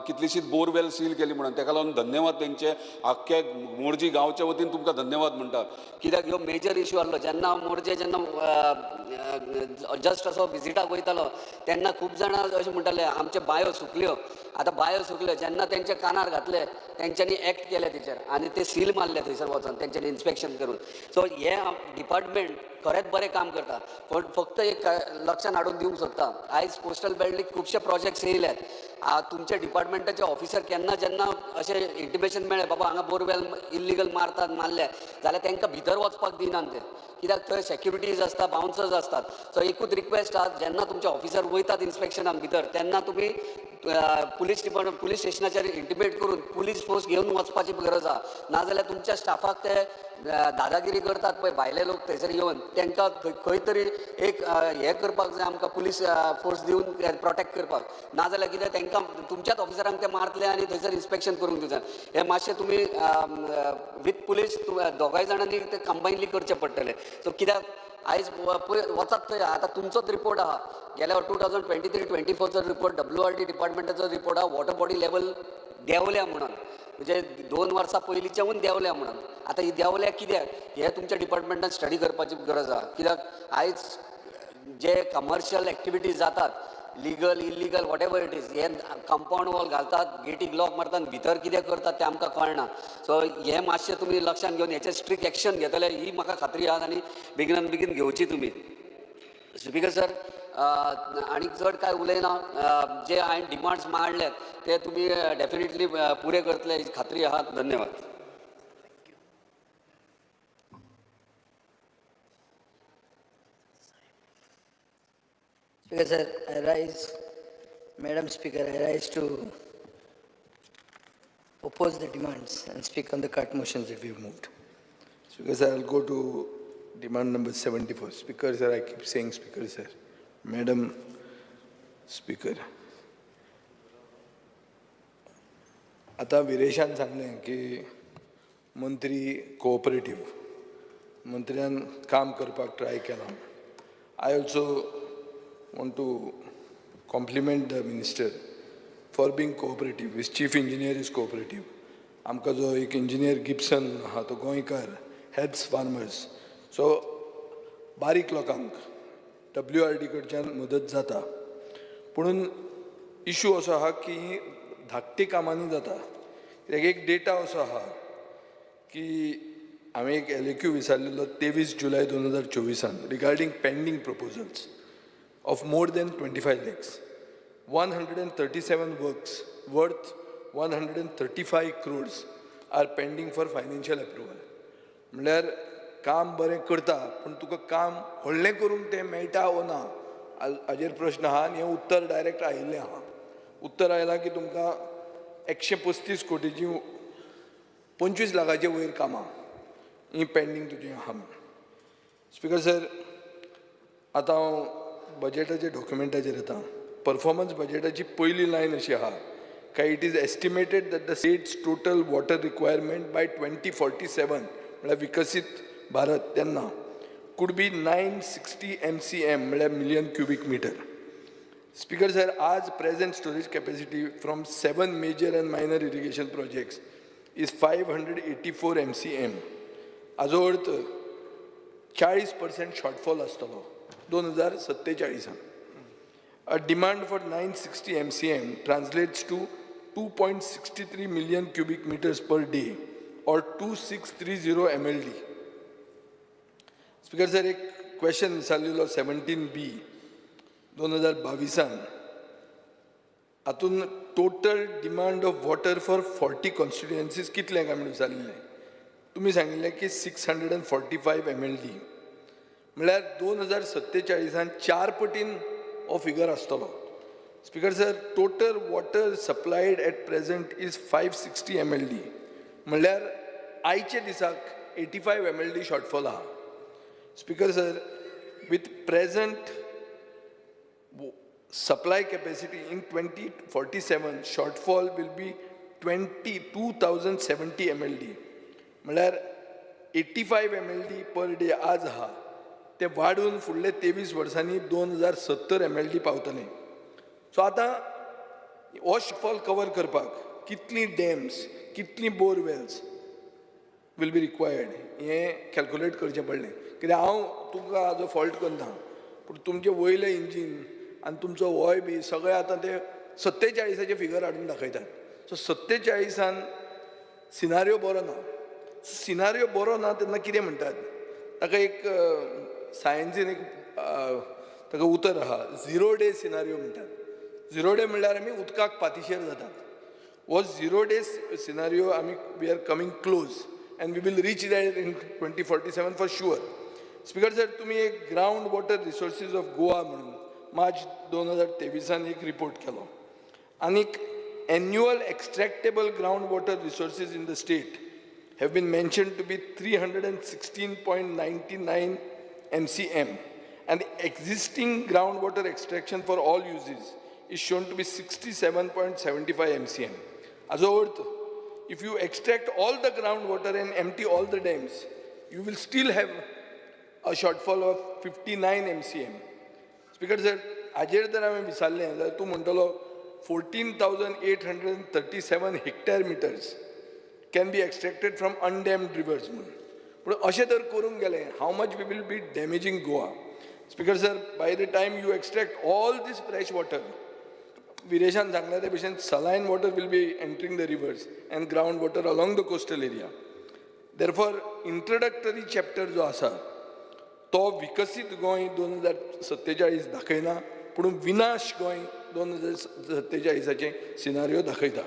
कितलीशीच बोरवेल सील केली म्हणून. तेका लागून धन्यवाद तेंचे, आख्ख्या मोरजी गांवच्या वतीन तुमकां धन्यवाद म्हणटा. कित्याक ह्यो मेजर इशू आहलो, जेन्ना हांव मोरजे जेन्ना जस्ट असो विजिटाक वयतालो तेन्ना खूब जाणां अशें म्हणटाले आमच्यो बांयो सुकल्यो. आतां बांयो सुकल्यो जेन्ना तेंच्या कानार घातले तेंच्यांनी एक्ट केले तेचेर आनी ते सील मारले थंयसर वचोन तेंच्यांनी इन्स्पेक्शन करून. सो हे डिपार्टमेंट खरेंच बरें काम करता, पूण फक्त एक लक्षान हाडून दिवंक सोदता, आयज कोस्टल बेल्टीक खुबशे प्रोजेक्ट्स येयल्यात. तुमच्या डिपार्टमेंटाचे ऑफिसर केन्ना जेन्ना अशें इंटिमेशन मेळ्ळें बाबा हांगा बोरवेल इल्लिगल मारतात मारले जाल्यार तांकां भितर वचपाक दिनात ते, कित्याक थंय सेक्युरिटीज आसता, बाउन्सर्स आसतात. सो एकूच रिक्वेस्ट आहा, जेन्ना तुमचे ऑफिसर वयतात इन्स्पेक्शनाक भितर तेन्ना तुमी पुलीस डिपार्टमेंट पुलीस स्टेशनाचेर इंटिमेट करून पुलीस फोर्स घेवन वचपाची गरज आहा. नाजाल्यार तुमच्या स्टाफाक ते दादागिरी करतात पळय भायले लोक थंयसर येवन, तांकां खंय तरी एक हें करपाक जाय आमकां, पुलीस फोर्स दिवन प्रोटेक्ट करपाक. नाजाल्यार कितें तांकां तुमच्याच ऑफिसरांक ते मारतले आनी थंयसर इन्स्पेक्शन करूंक दिवचे. हें मातशें तुमी विथ पुलीस दोगांय जाणांनी ते कंबायनली करचें पडटलें. सो कित्याक आयज पळय वचात थंय, आतां तुमचोच रिपोर्ट आहा, गेल्या 2023-24 रिपोर्ट WRD डिपार्टमेंटाचो रिपोर्ट आहा, वॉटर बॉडी लेवल देंवल्या म्हणून, म्हणजे 2 वर्सां पयलींच्याहून देंवल्या म्हणून. आतां ही देंवल्या कित्याक हें तुमच्या डिपार्टमेंटान स्टडी करपाची गरज आहा. कित्याक आयज जे कमर्शियल एक्टिविटीज जातात, legal illegal whatever it is, हे कंपावंड वॉल घालतात, गेटीक लॉक मारतात, भितर कितें करतात तें आमकां कळना. सो हें मातशें तुमी लक्षांत घेवन हेचेर स्ट्रिक्ट एक्शन घेतले ही म्हाका खात्री आहा आनी बेगिनान बेगीन घेवची तुमी. स्पीकर सर, आनी चड कांय उलयना, जे हांवें डिमांड्स मांडल्यात ते तुमी डेफिनेटली पुरे करतले ही खात्री आहा. धन्यवाद. Speaker sir, I rise, Madam Speaker, I rise to oppose the demands and speak on the cut motions that we have moved. Speaker sir, I will go to demand number 74. Speaker sir, I keep saying Speaker sir. Madam Speaker, आतां विरेशान सांगलें की मंत्री cooperative, मंत्र्यान काम करपाक try केलां. I also want to compliment the minister for being cooperative. His chief engineer is cooperative. आमकां जो एक इंजिनियर गिब्सन आहा तो गोंयकार, हेल्प्स फार्मर्स. सो बारीक लोकांक WRD कडच्यान मदत जाता. पुणून इशू असो आहा की धाकटी कामांनी जाता. कित्याक एक डेटा असो आहा की हांवें एक LAQ विचारलेलो 23 July 2024 regarding pending proposals of more than 25 lakhs. 137 works worth 135 crores are pending for financial approval. म्हणल्यार काम बरें करता पूण तुका काम व्हडलें करूंक तें मेळटा वो ना हाजेर प्रश्न आहा. आनी हें उत्तर डायरेक्ट आयिल्लें आहा. उत्तर आयलां की तुमकां 135 कोटीची 25 लाखाचे वयर कामां ही पेंडींग तुजी आहा. स्पीकर सर, आतां हांव बजेटाच्या डॉक्युमेंटाचेर येता. परफॉर्मन्स बजेटाची पयली लायन अशी आहा काय it is estimated that the state's total water requirement by 2047 म्हळ्यार विकसीत भारत तेन्ना could be 960 MCM म्हळ्यार million cubic metre. Speaker sir, आज present storage capacity from 7 major and minor irrigation projects is 584 MCM. हाजो अर्थ 40% शॉर्टफॉल आसतलो 2047. A demand for 960 MCM translates to 2.63 million cubic meters per day or 2630 MLD. Speaker sir, एक question विचारलेलो 17B 2022 हातून total demand of water for 40 constituencies कितलें काय म्हूण विचारलेलें. तुमी सांगिल्लें की 645 MLD म्हळ्यार 2047 4 पटीन हो फिगर आसतलो. Speaker sir, total water supplied at present is 560 MLD म्हणल्यार आयच्या दिसाक 85 MLD shortfall आहा. Speaker sir, with present supply capacity in 2047 shortfall will be 22,070 MLD म्हणल्यार 85 MLD per day आज आहा ते वाडून फुडले 23 वर्सांनी 2070 MLD पावतले. सो आतां हो शॉर्टफॉल कवर करपाक कितलीं डॅम्स, कितलीं बोरवेल्स will be required हें कॅल्कुलेट करचें पडलें. कित्याक हांव तुमकां हाजो फॉल्ट करना, पूण तुमचें वयलें इंजीन आनी तुमचो होय बी सगळें आतां ते 47 फिगर हाडून दाखयतात. सो 47 सिनारियो बरो ना. सिनारियो बरो ना तेन्ना कितें म्हणटात ताका एक सायन्सीन एक ताका उतर आहा, 0 डे सिनारियो म्हणटात. झिरो डे म्हणल्यार आमी उदकाक पातिशेर जातात. हो झिरो डे सिनारियो आमी we are coming close and we will reach that in 2047 for sure. Speaker sir, तुमी एक ground water resources of Goa म्हणून मार्च 2023 एक रिपोर्ट केलो आनीक annual extractable ground water resources in the state have been mentioned to be 316.99 MCM, and the existing groundwater extraction for all uses is shown to be 67.75 MCM. हाजो अर्थ, if you extract all the groundwater and empty all the dams, you will still have a shortfall of 59 MCM. Speaker sir, हाजेर जर हांवें विचारलें जाल्यार तूं म्हणटलो 14,837 hectare meters can be extracted from undammed rivers म्हणून. पूण अशें जर करूंक गेलें, how much we will be damaging Goa? Speaker sir, by the time you extract all this fresh water, विरेशान सांगलें ते भशेन saline water will be entering the rivers and ground water along the coastal area. Therefore introductory chapter जो आसा तो विकसीत गोंय 2047 दाखयना, पूण विनाश गोंय 2047 सिनारियो दाखयता.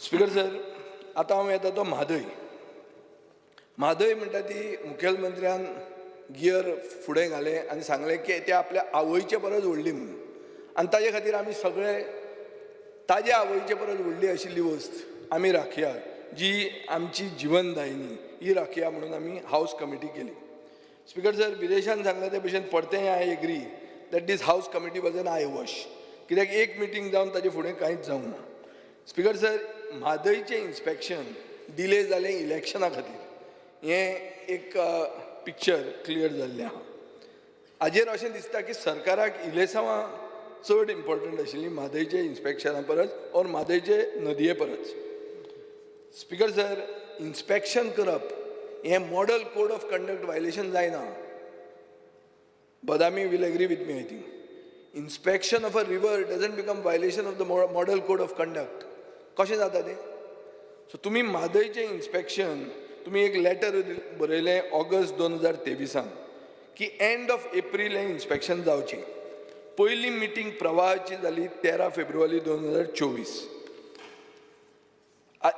स्पिकर सर, आतां हांव येता तो म्हादय. म्हादय म्हणटा ती मुखेलमंत्र्यान गियर फुडें घालें आनी सांगलें की ते आपल्या आवयचे परस व्हडली म्हणून, आनी ताजे खातीर आमी सगळे ताजे आवयचे परस व्हडली आशिल्ली वस्त आमी राखया, जी आमची जिवनदायिनी ही राखया म्हणून आमी हावस कमिटी केली. स्पिकर सर, विरेशान सांगलें ते भशेन परतेंय I agree that this house committee was an eyewash, कित्याक एक मिटींग जावन ताजे फुडें कांयच जावंक ना. स्पिकर सर, म्हादयचें इन्स्पेक्शन डिले जालें इलेक्शना खातीर, हें एक पिक्चर क्लियर जाल्लें आहा. हाजेर अशें दिसता की सरकाराक इलेसांवां चड इम्पॉर्टंट आशिल्लीं म्हादयचे इन्स्पेक्शना परस ऑर म्हादयचे नदये परस. स्पिकर सर, इन्स्पेक्शन करप हें model code of conduct violation जायना. Badami will agree with me, I think. Inspection of a river doesn't become violation of the model code of conduct. कशें जाता तें? सो तुमी म्हादयचें इन्स्पेक्शन, तुमी एक लेटर बरयलें ऑगस्ट 2023 की एंड ऑफ एप्रील हें इन्स्पेक्शन जावचें. पयली मिटींग प्रवाहाची जाली 13 फेब्रुवारी 2024.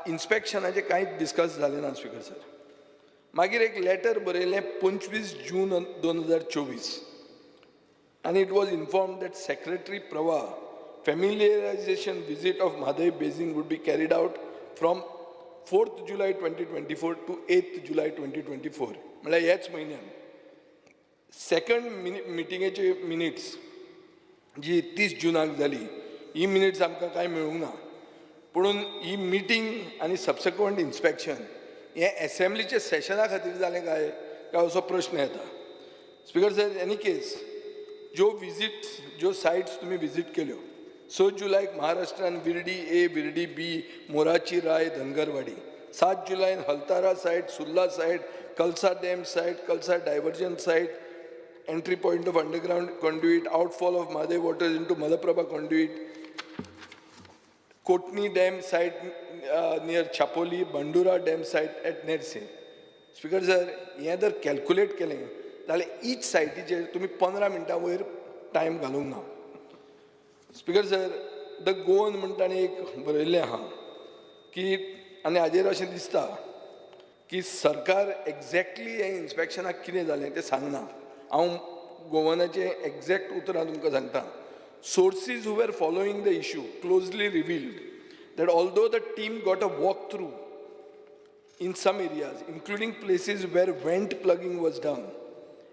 इन्स्पेक्शनाचें कांयच डिस्कस जालें ना स्पिकर सर. मागीर एक लेटर बरयलें 25 जून 2024 आनी it was informed that secretary Pravah familiarization visit of Mhadei basin would be carried out from 4th July 2024 to 8th July 2024, म्हळ्यार ह्याच म्हयन्यान. सेकंड मिटिंगेचे मिनिट्स जी 30 जुनाक जाली, ही मिनिट्स आमकां कांय मेळूंक ना, पुणून ही मिटींग आनी सबसिक्वंट इन्स्पेक्शन हें एसेंब्लीच्या सेशना खातीर जालें काय काय असो प्रश्न येता. स्पिकर सर, एनी केस, ज्यो विजीट, ज्यो सायट्स तुमी विजीट केल्यो, 6 जुलयाक महाराष्ट्रान विर्डी ए, विर्डी बी, मोराची राय, Dhangarwadi, 7 जुलयान Haltara site, Surla site, Kalsa dam site, Kalsa diversion site, entry point of underground conduit, outfall of Mhadei waters into Malaprabha conduit, Kotni dam site near Chapoli, Bandura dam site at Nerse. Speaker sir, हें जर calculate केलें जाल्यार each सायटीचेर तुमी 15 मिनटां वयर time घालूंक ना. स्पिकर सर, the Goan म्हण ताणें एक बरयल्लें आहा की, आनी हाजेर अशें दिसता की सरकार एक्झॅक्टली हें इन्स्पेक्शनाक कितें जालें तें सांगना. हांव गोवनाचें एक्झॅक्ट उतरां तुमकां सांगता. Sources who were following the issue closely revealed that although the team got a walk through in some areas, including places where vent plugging was done,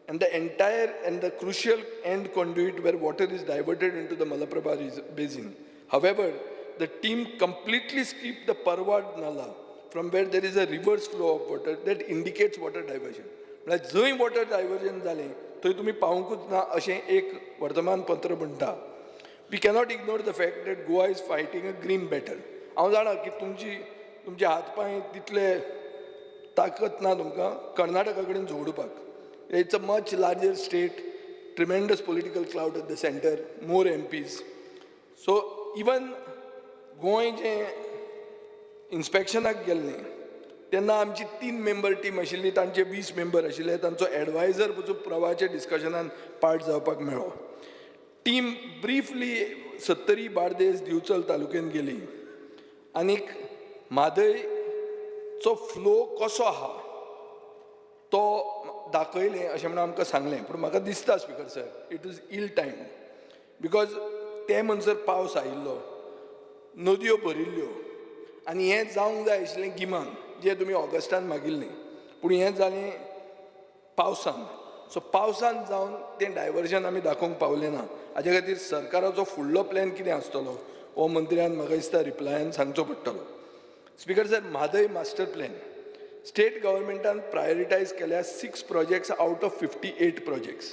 and the entire and the crucial end conduit where water is diverted into the Malaprabha basin. However, the team completely skipped the Parwad Nala, from where there is a reverse flow of water that indicates water diversion. म्हळ्यार जंय water diversion जालें थंय तुमी पावूंकूच ना अशें एक वर्तमानपत्र म्हणटा. We cannot ignore the fact that Goa is fighting a grim battle. हांव जाणा की तुमचे हात पांय तितले ताकत ना तुमकां कर्नाटका कडेन झगडुपाक. It's a much larger state, tremendous political clout at the centre, more MPs. So even Goa जें इन्स्पेक्शनाक गेल्लें तेन्ना आमची 3 मेंबर टीम आशिल्ली, तांचे 20 मेंबर आशिल्ले, तांचो एडवायजर पसून प्रवाहाच्या डिस्कशनान पार्ट जावपाक मेळ्ळो. टीम ब्रिफली सत्तरी, बार्देस, दिवचल तालुक्यान गेली आनीक म्हादयचो फ्लो कसो आहा तो दाखयलें अशें म्हणून आमकां सांगलें. पूण म्हाका दिसता Speaker sir, it is ill time, because ते म्हणसर पावस आयिल्लो, नदयो भरिल्ल्यो आनी हें जावंक जाय आशिल्लें गिमान, जें तुमी ऑगस्टान मागिल्लें, पूण हें जालें पावसान. सो पावसान जावन तें डायवर्जन आमी दाखोवंक पावलें ना. हाजे खातीर सरकाराचो फुडलो प्लॅन कितें आसतलो हो मंत्र्यान म्हाका दिसता रिप्लायान सांगचो पडटलो. Speaker sir, Mhadei master plan state गव्हर्मेंटान prioritise केल्या 6 projects out of 58 projects.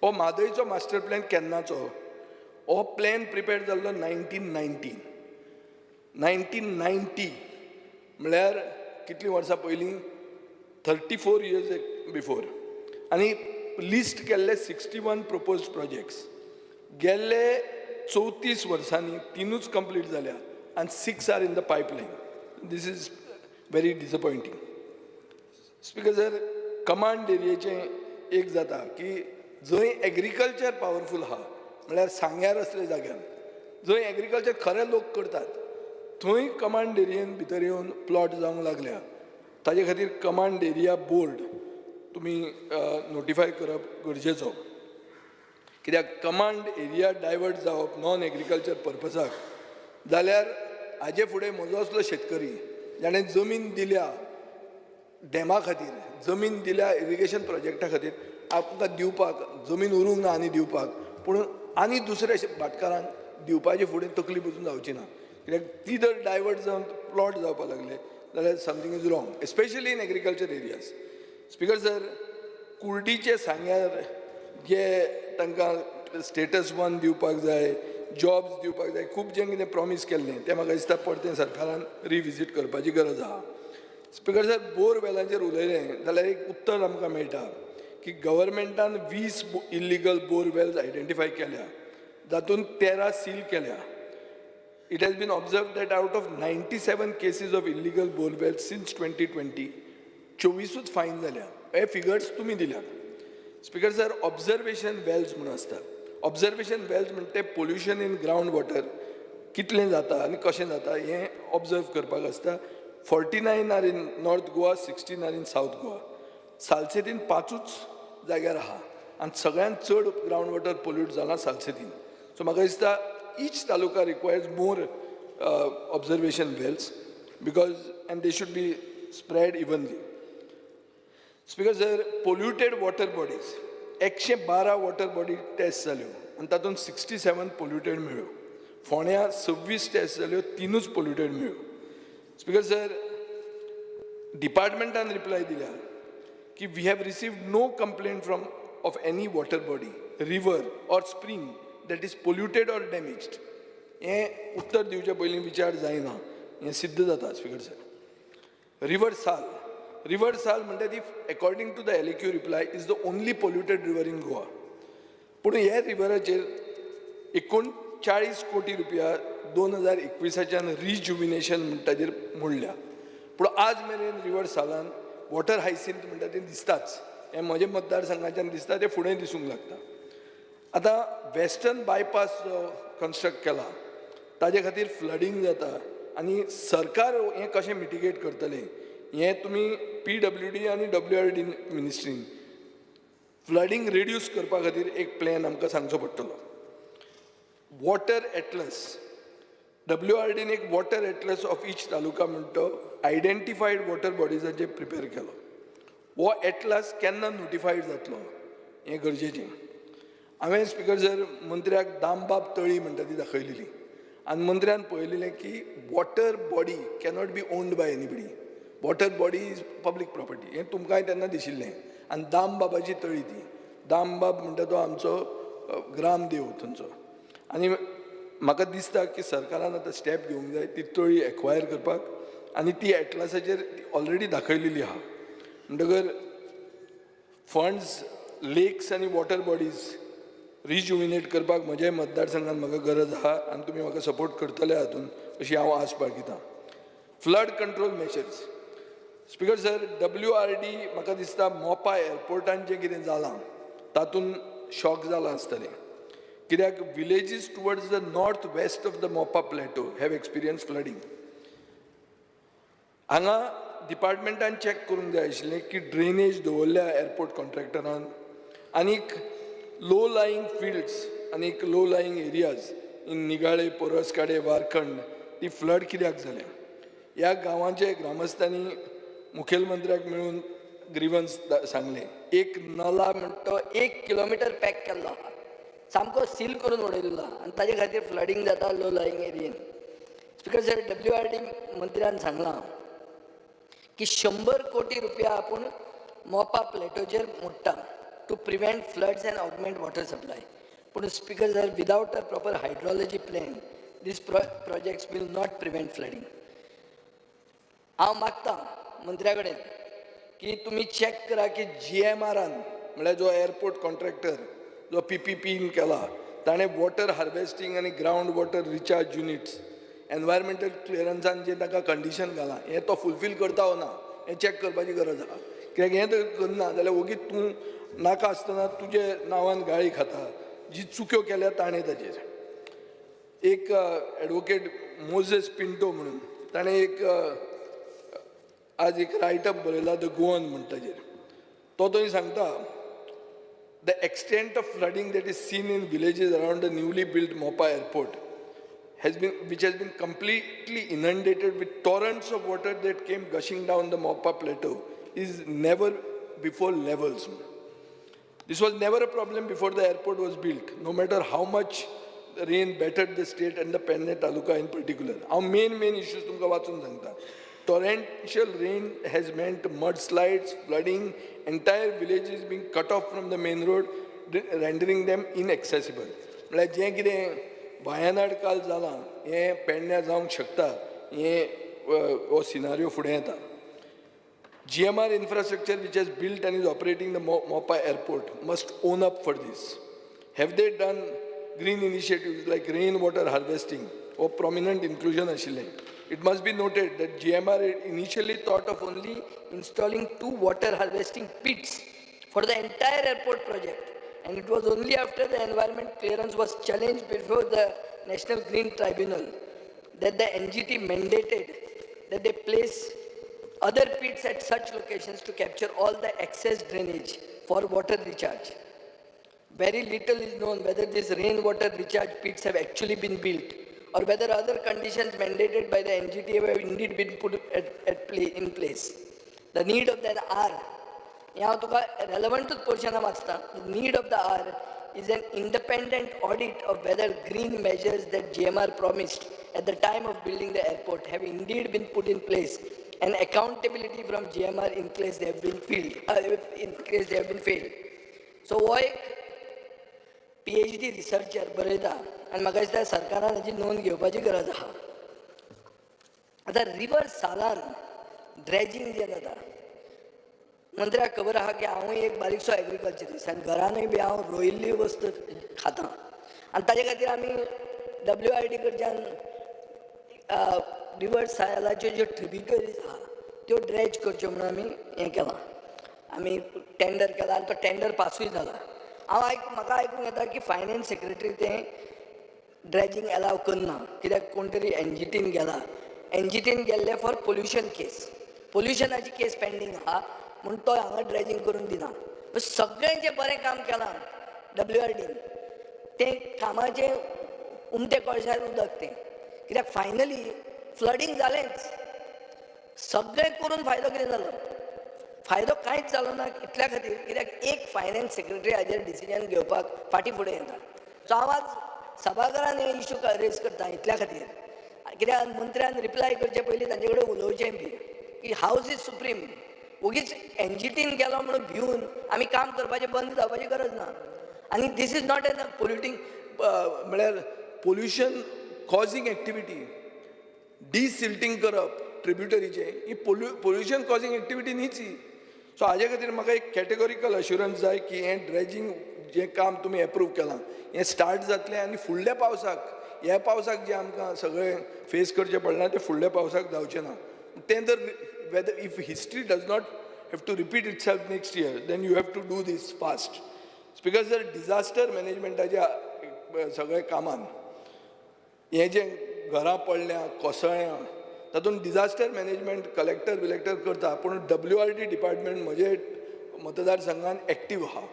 हो म्हादयचो मास्टर प्लॅन केन्नाचो? हो प्लॅन प्रिपेर जाल्लो 1990 म्हळ्यार कितलीं वर्सां पयलीं, 34 इयर्स बिफोर. आनी लिस्ट केल्ले 61 प्रपोज्ड प्रोजेक्ट्स. गेल्ले 34 वर्सांनी 3 कंप्लीट जाल्या आनी 6 are in the pipeline. This is very disappointing. Speaker sir, command एरियेचें एक जाता की जंय एग्रीकल्चर पावरफूल आहा, म्हळ्यार सांग्यार असल्या जाग्यार जंय एग्रीकल्चर खरे लोक करतात थंय कमांड एरियेन भितर येवन प्लॉट जावंक लागल्या. ताजे खातीर कमांड एरिया बोर्ड तुमी नोटिफाय करप गरजेचो, कित्याक कमांड एरिया डायवर्ट जावप नॉन एग्रीकल्चर पर्पजाक जाल्यार हाजे फुडें म्हजो असलो शेतकरी जाणें जमीन दिल्या डॅमा खातीर, जमीन दिल्या इरिगेशन प्रोजेक्टा खातीर, आमकां दिवपाक जमीन उरूंक ना आनी दिवपाक, पूण आनी दुसऱ्या भाटकारांक दिवपाचे फुडें तकली पसून जावची ना, कित्याक ती जर डायवर्ट जावन प्लॉट जावपाक लागले जाल्यार something is wrong, especially in agriculture areas. Speaker sir, कुर्डीचे सांग्यार जे तांकां स्टेटस 1 दिवपाक जाय, जॉब्स दिवपाक जाय, खूब जें कितें प्रॉमीस केल्लें तें म्हाका दिसता परतें सरकारान रिविजीट करपाची गरज आहा. स्पीकर सर, बोरवेलांचेर उलयलें जाल्यार एक उत्तर आमकां मेळटा की गव्हर्मेंटान 20 इल्लिगल बोरवेल्स आयडेंटिफाय केल्या, जातूंत 13 सील केल्या. It has been observed that out of 97 cases of illegal borewells since 2020, 24 fine जाल्या. हे फिगर्स तुमी दिल्यात. स्पीकर सर, ऑब्जर्वेशन वेल्स म्हणून आसतात. ऑब्जर्वेशन वेल्स म्हणटा ते पोल्युशन इन ग्रावंड वॉटर कितलें जाता आनी कशें जाता हें ऑब्जर्व करपाक आसता. 49 are in North Goa, 16 are in South Goa. सालसेतीन 5 जाग्यार आहा आनी सगळ्यांत चड ग्रावंड वॉटर पोल्यूट जालां सालसेतीन. सो म्हाका दिसता each taluka requires more observation wells because and they should be spread evenly. Speaker sir, polluted water bodies 112 water body test जाल्यो आनी तातूंत 67 पोल्युटेड मेळ्ळ्यो. फोंड्या 26 टेस्ट जाल्यो, 3 पोल्युटेड मेळ्ळ्यो. स्पीकर सर, डिपार्टमेंटान रिप्लाय दिल्या की we have received no complaint from of any water body, river or spring that is polluted or damaged. हें उत्तर दिवचे पयलीं विचार जायना, हें सिद्ध जाता. Speaker sir, river Sal, river Sal म्हणटा ती according to the LAQ reply is the only polluted river in Goa. पूण ह्या रिवराचेर 39 कोटी रुपया 2021 रिजुविनेशन म्हणटा ताजेर मोडल्या, पूण आज मेरेन रिवर सालान वॉटर हायसिंथ म्हणटा तें दिसताच. हें म्हज्या मतदारसंघाच्यान दिसता, तें फुडें दिसूंक लागता. आतां वेस्टर्न बायपास जो कन्स्ट्रक्ट केला ताजे खातीर फ्लडींग जाता आनी सरकार हें कशें मिटिगेट करतलें हें तुमी PWD आनी WRD मिनिस्ट्रीन फ्लडींग रिड्यूस करपा खातीर एक प्लॅन आमकां सांगचो पडटलो. वॉटर एटलस, WRDन एक water Atlas of each taluka म्हणटा आयडेंटिफायड वॉटर बॉडीजाचेर प्रिपेर केलो. हो एटलस केन्ना नोटिफायड जातलो हें गरजेचें. हांवें स्पीकर सर मंत्र्याक दामबाब तळी म्हणटा ती दाखयलेली आनी मंत्र्यान पळयलेलें की water body cannot be owned by anybody, water body is public property हें तुमकांय तेन्ना दिशिल्लें. आनी दामबाबाची तळी ती, दामबाब म्हणटा तो आमचो ग्रामदेव थंयचो. आनी म्हाका दिसता की सरकारान आतां स्टेप घेवंक जाय ती तळी एक्वायर करपाक आनी ती एटलासाचेर ऑलरेडी दाखयलेली आहा. म्हणटकर फंड्स लेक्स आनी वॉटर बॉडीज रिजुविनेट करपाक म्हज्या मतदारसंघात म्हाका गरज आहा आनी तुमी म्हाका सपोर्ट करतले हातून अशी हांव आस बाळगितां. Flood control measures, speaker sir, WRD म्हाका दिसता मोपा एअरपोर्टान जें कितें जालां तातूंत शॉक जालां आसतलें. कित्याक villages towards the north west of the Mopa plateau have experience flooding. हांगा डिपार्टमेंटान चॅक करूंक जाय आशिल्लें की ड्रेनेज दवरल्या एअरपोर्ट कॉन्ट्रॅक्टरान आनीक लो लायींग फिल्ड्स आनीक low lying areas in Nigale, Poroskade, Warkhand ती फ्लड कित्याक जाल्या. ह्या गांवांचे ग्रामस्थांनी मुखेलमंत्र्याक मेळून ग्रिवन्स सांगलें. एक नला म्हणटा तो 1 किलोमिटर पॅक केल्लो आहा, सामको सील करून उडयल्लो आहा आनी ताजे खातीर फ्लडींग जाता लो लायींग एरियेन. स्पिकर सर, WRD मंत्र्यान सांगलां की 100 कोटी रुपया आपूण मोपा प्लेटोचेर मोडटा to prevent floods and augment water supply. पूण speaker sir, without a proper hydrology plan these projects will not prevent flooding. हांव मागता मंत्र्या कडेन की तुमी चॅक करा की GMRन म्हळ्यार जो एअरपोर्ट कॉन्ट्रॅक्टर जो PPPन केला ताणें वॉटर हार्वेस्टींग आनी ground water recharge units environmental क्लियरन्सान जें ताका कंडिशन घालां हें तो फुलफील करता वो ना हें चॅक करपाची गरज आहा. कित्याक हें जर करना जाल्यार ओगीच तूं नाका आसतना तुजे नांवान गाळी खाता जी चुक्यो केल्या ताणें. ताजेर एक एडवोकेट मोझेस पिंटो म्हणून ताणें एक आज एक रायटअप बरयला the Goan म्हण ताजेर तो थंय सांगता, the extent of flooding that is seen in villages around the newly built Mopa airport which has been completely inundated with torrents of water that came gushing down the Mopa plateau is never before levels. This was never a problem before the airport was built, no matter how much the rain battered the state and the Penne Taluka in particular. Our main issues तुमकां वाचून सांगता. Torrential rain has meant mudslides, flooding, entire villages being cut off from the main road, rendering them inaccessible. म्हळ्यार जें कितें वायनाड काल जालां हें पेडण्यां जावंक शकता, हें हो सिनारियो फुडें येता. GMR infrastructure which has built and is operating the Mopa airport must own up for this. Have they done green initiatives like rainwater harvesting or prominent inclusion आशिल्लें? It must be noted that GMR initially thought of only installing 2 water harvesting pits for the entire airport project, and it was only after the environment clearance was challenged before the National Green Tribunal that the NGT mandated that they place other pits at such locations to capture all the excess drainage for water recharge. Very little is known whether these rainwater recharge pits have actually been built or whether other conditions mandated by the NGT have indeed been put in place. The need of that hour, हें हांव तुका रेलेवंटूच पोर्शनां वाचता. The need of the hour is an independent audit of whether green measures that GMR promised at the time of building the airport have indeed been put in place and accountability from GMR in case they have been failed. In case they have been failed. So हो एक PhD researcher बरयता आनी म्हाका दिसता सरकारान हाची नोंद घेवपाची गरज आहा. आतां रिवर सालान ड्रेजिंग जें जाता, मंत्र्याक खबर आहा की हांवूय एक बारीकसो एग्रीकल्चरिस्ट आनी घरानूय बी हांव रोयिल्ली वस्त खाता आनी ताजे खातीर आमी WRD कडच्यान रिवर सालाच्यो ज्यो ट्रिब्युटरीज आहा त्यो ड्रेज करच्यो म्हणून आमी हें केलां, आमी टेंडर केला आनी तो टेंडर पासूय जाला. हांव म्हाका आयकूंक येता की फायनान्स सेक्रेटरी तें ड्रेजिंग एलाव करना कित्याक कोण तरी NGTन गेला. NGTन गेल्ले फॉर पोल्युशन केस, पोल्युशनाची केस पेंडींग आहा म्हूण तो हांगा ड्रेजिंग करून दिना. सगळें जें बरें काम केलां WRDन तें कामाचें उमतें कळशार उदक तें, कित्याक फायनली फ्लडींग जालेंच. सगळें करून फायदो कितें जालो? फायदो कांयच जालो ना इतल्या खातीर कित्याक एक फायनान्स सेक्रेटरी हाजेर डिसिजन घेवपाक फाटीं फुडें येता. सो हांव आज सभाघरान हे इशू रेज करता इतल्या खातीर कित्याक मंत्र्यान रिप्लाय करचे पयलीं तांचे कडेन उलोवचें बी की हावज is supreme. ओगीच NGTन गेलो म्हणून भिवन आमी काम करपाचें बंद जावपाची गरज ना. आनी this is not an polluting म्हळ्यार पोल्युशन कॉजींग एक्टिविटी, डिसिल्टींग करप ट्रिब्युटरीचें ही पोल्युशन कॉजींग एक्टिविटी न्हीच ही. सो हाजे खातीर म्हाका एक कॅटेगॉरिकल अश्युरन्स जाय की हें ड्रेजिंग जें काम तुमी एप्रूव केलां हें स्टार्ट जातलें आनी फुडल्या पावसाक, ह्या पावसाक जें आमकां सगळें फेस करचें पडलां तें फुडल्या पावसाक जावचें ना. तें जर whether if history does not have to repeat itself next year, then you have to do this fast. Because sir, disaster मॅनेजमेंटाच्या सगळ्या कामान हें जें घरां पडल्यां कोसळ्यां तातूंत डिजास्टर मॅनेजमेंट कलेक्टर बिलेक्टर करता, पूण WRD department म्हजे मतदारसंघान एक्टीव आहा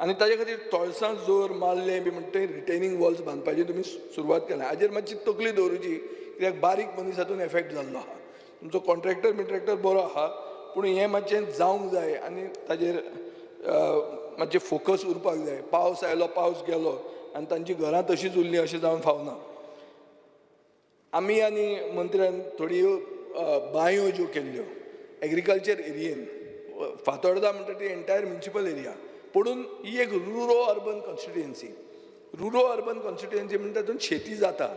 आनी ताजे खातीर तोळसां जोर मारलें बी म्हणटा थंय रिटेनिंग वॉल्स बांदपाची तुमी सुरवात केल्या. हाजेर मातशी तकली दवरुची, कित्याक बारीक मनीस हातून एफेक्ट जाल्लो आहा. तुमचो कॉन्ट्रॅक्टर बिंट्रॅक्टर बरो आहा, पूण हें मातशें जावंक जाय आनी ताजेर मातशें फोकस उरपाक जाय. पावस आयलो पावस गेलो आनी तांची घरां तशींच उरलीं अशें जावन फावना. आमी आनी मंत्र्यान थोड्यो बांयो ज्यो केल्ल्यो एग्रीकल्चर एरियेन, फातोर्डा म्हणटा ती एंटायर म्युनिसिपल एरिया, पडून ही एक rural urban constituency. Rural urban constituency म्हणटा तातूंत शेती जाता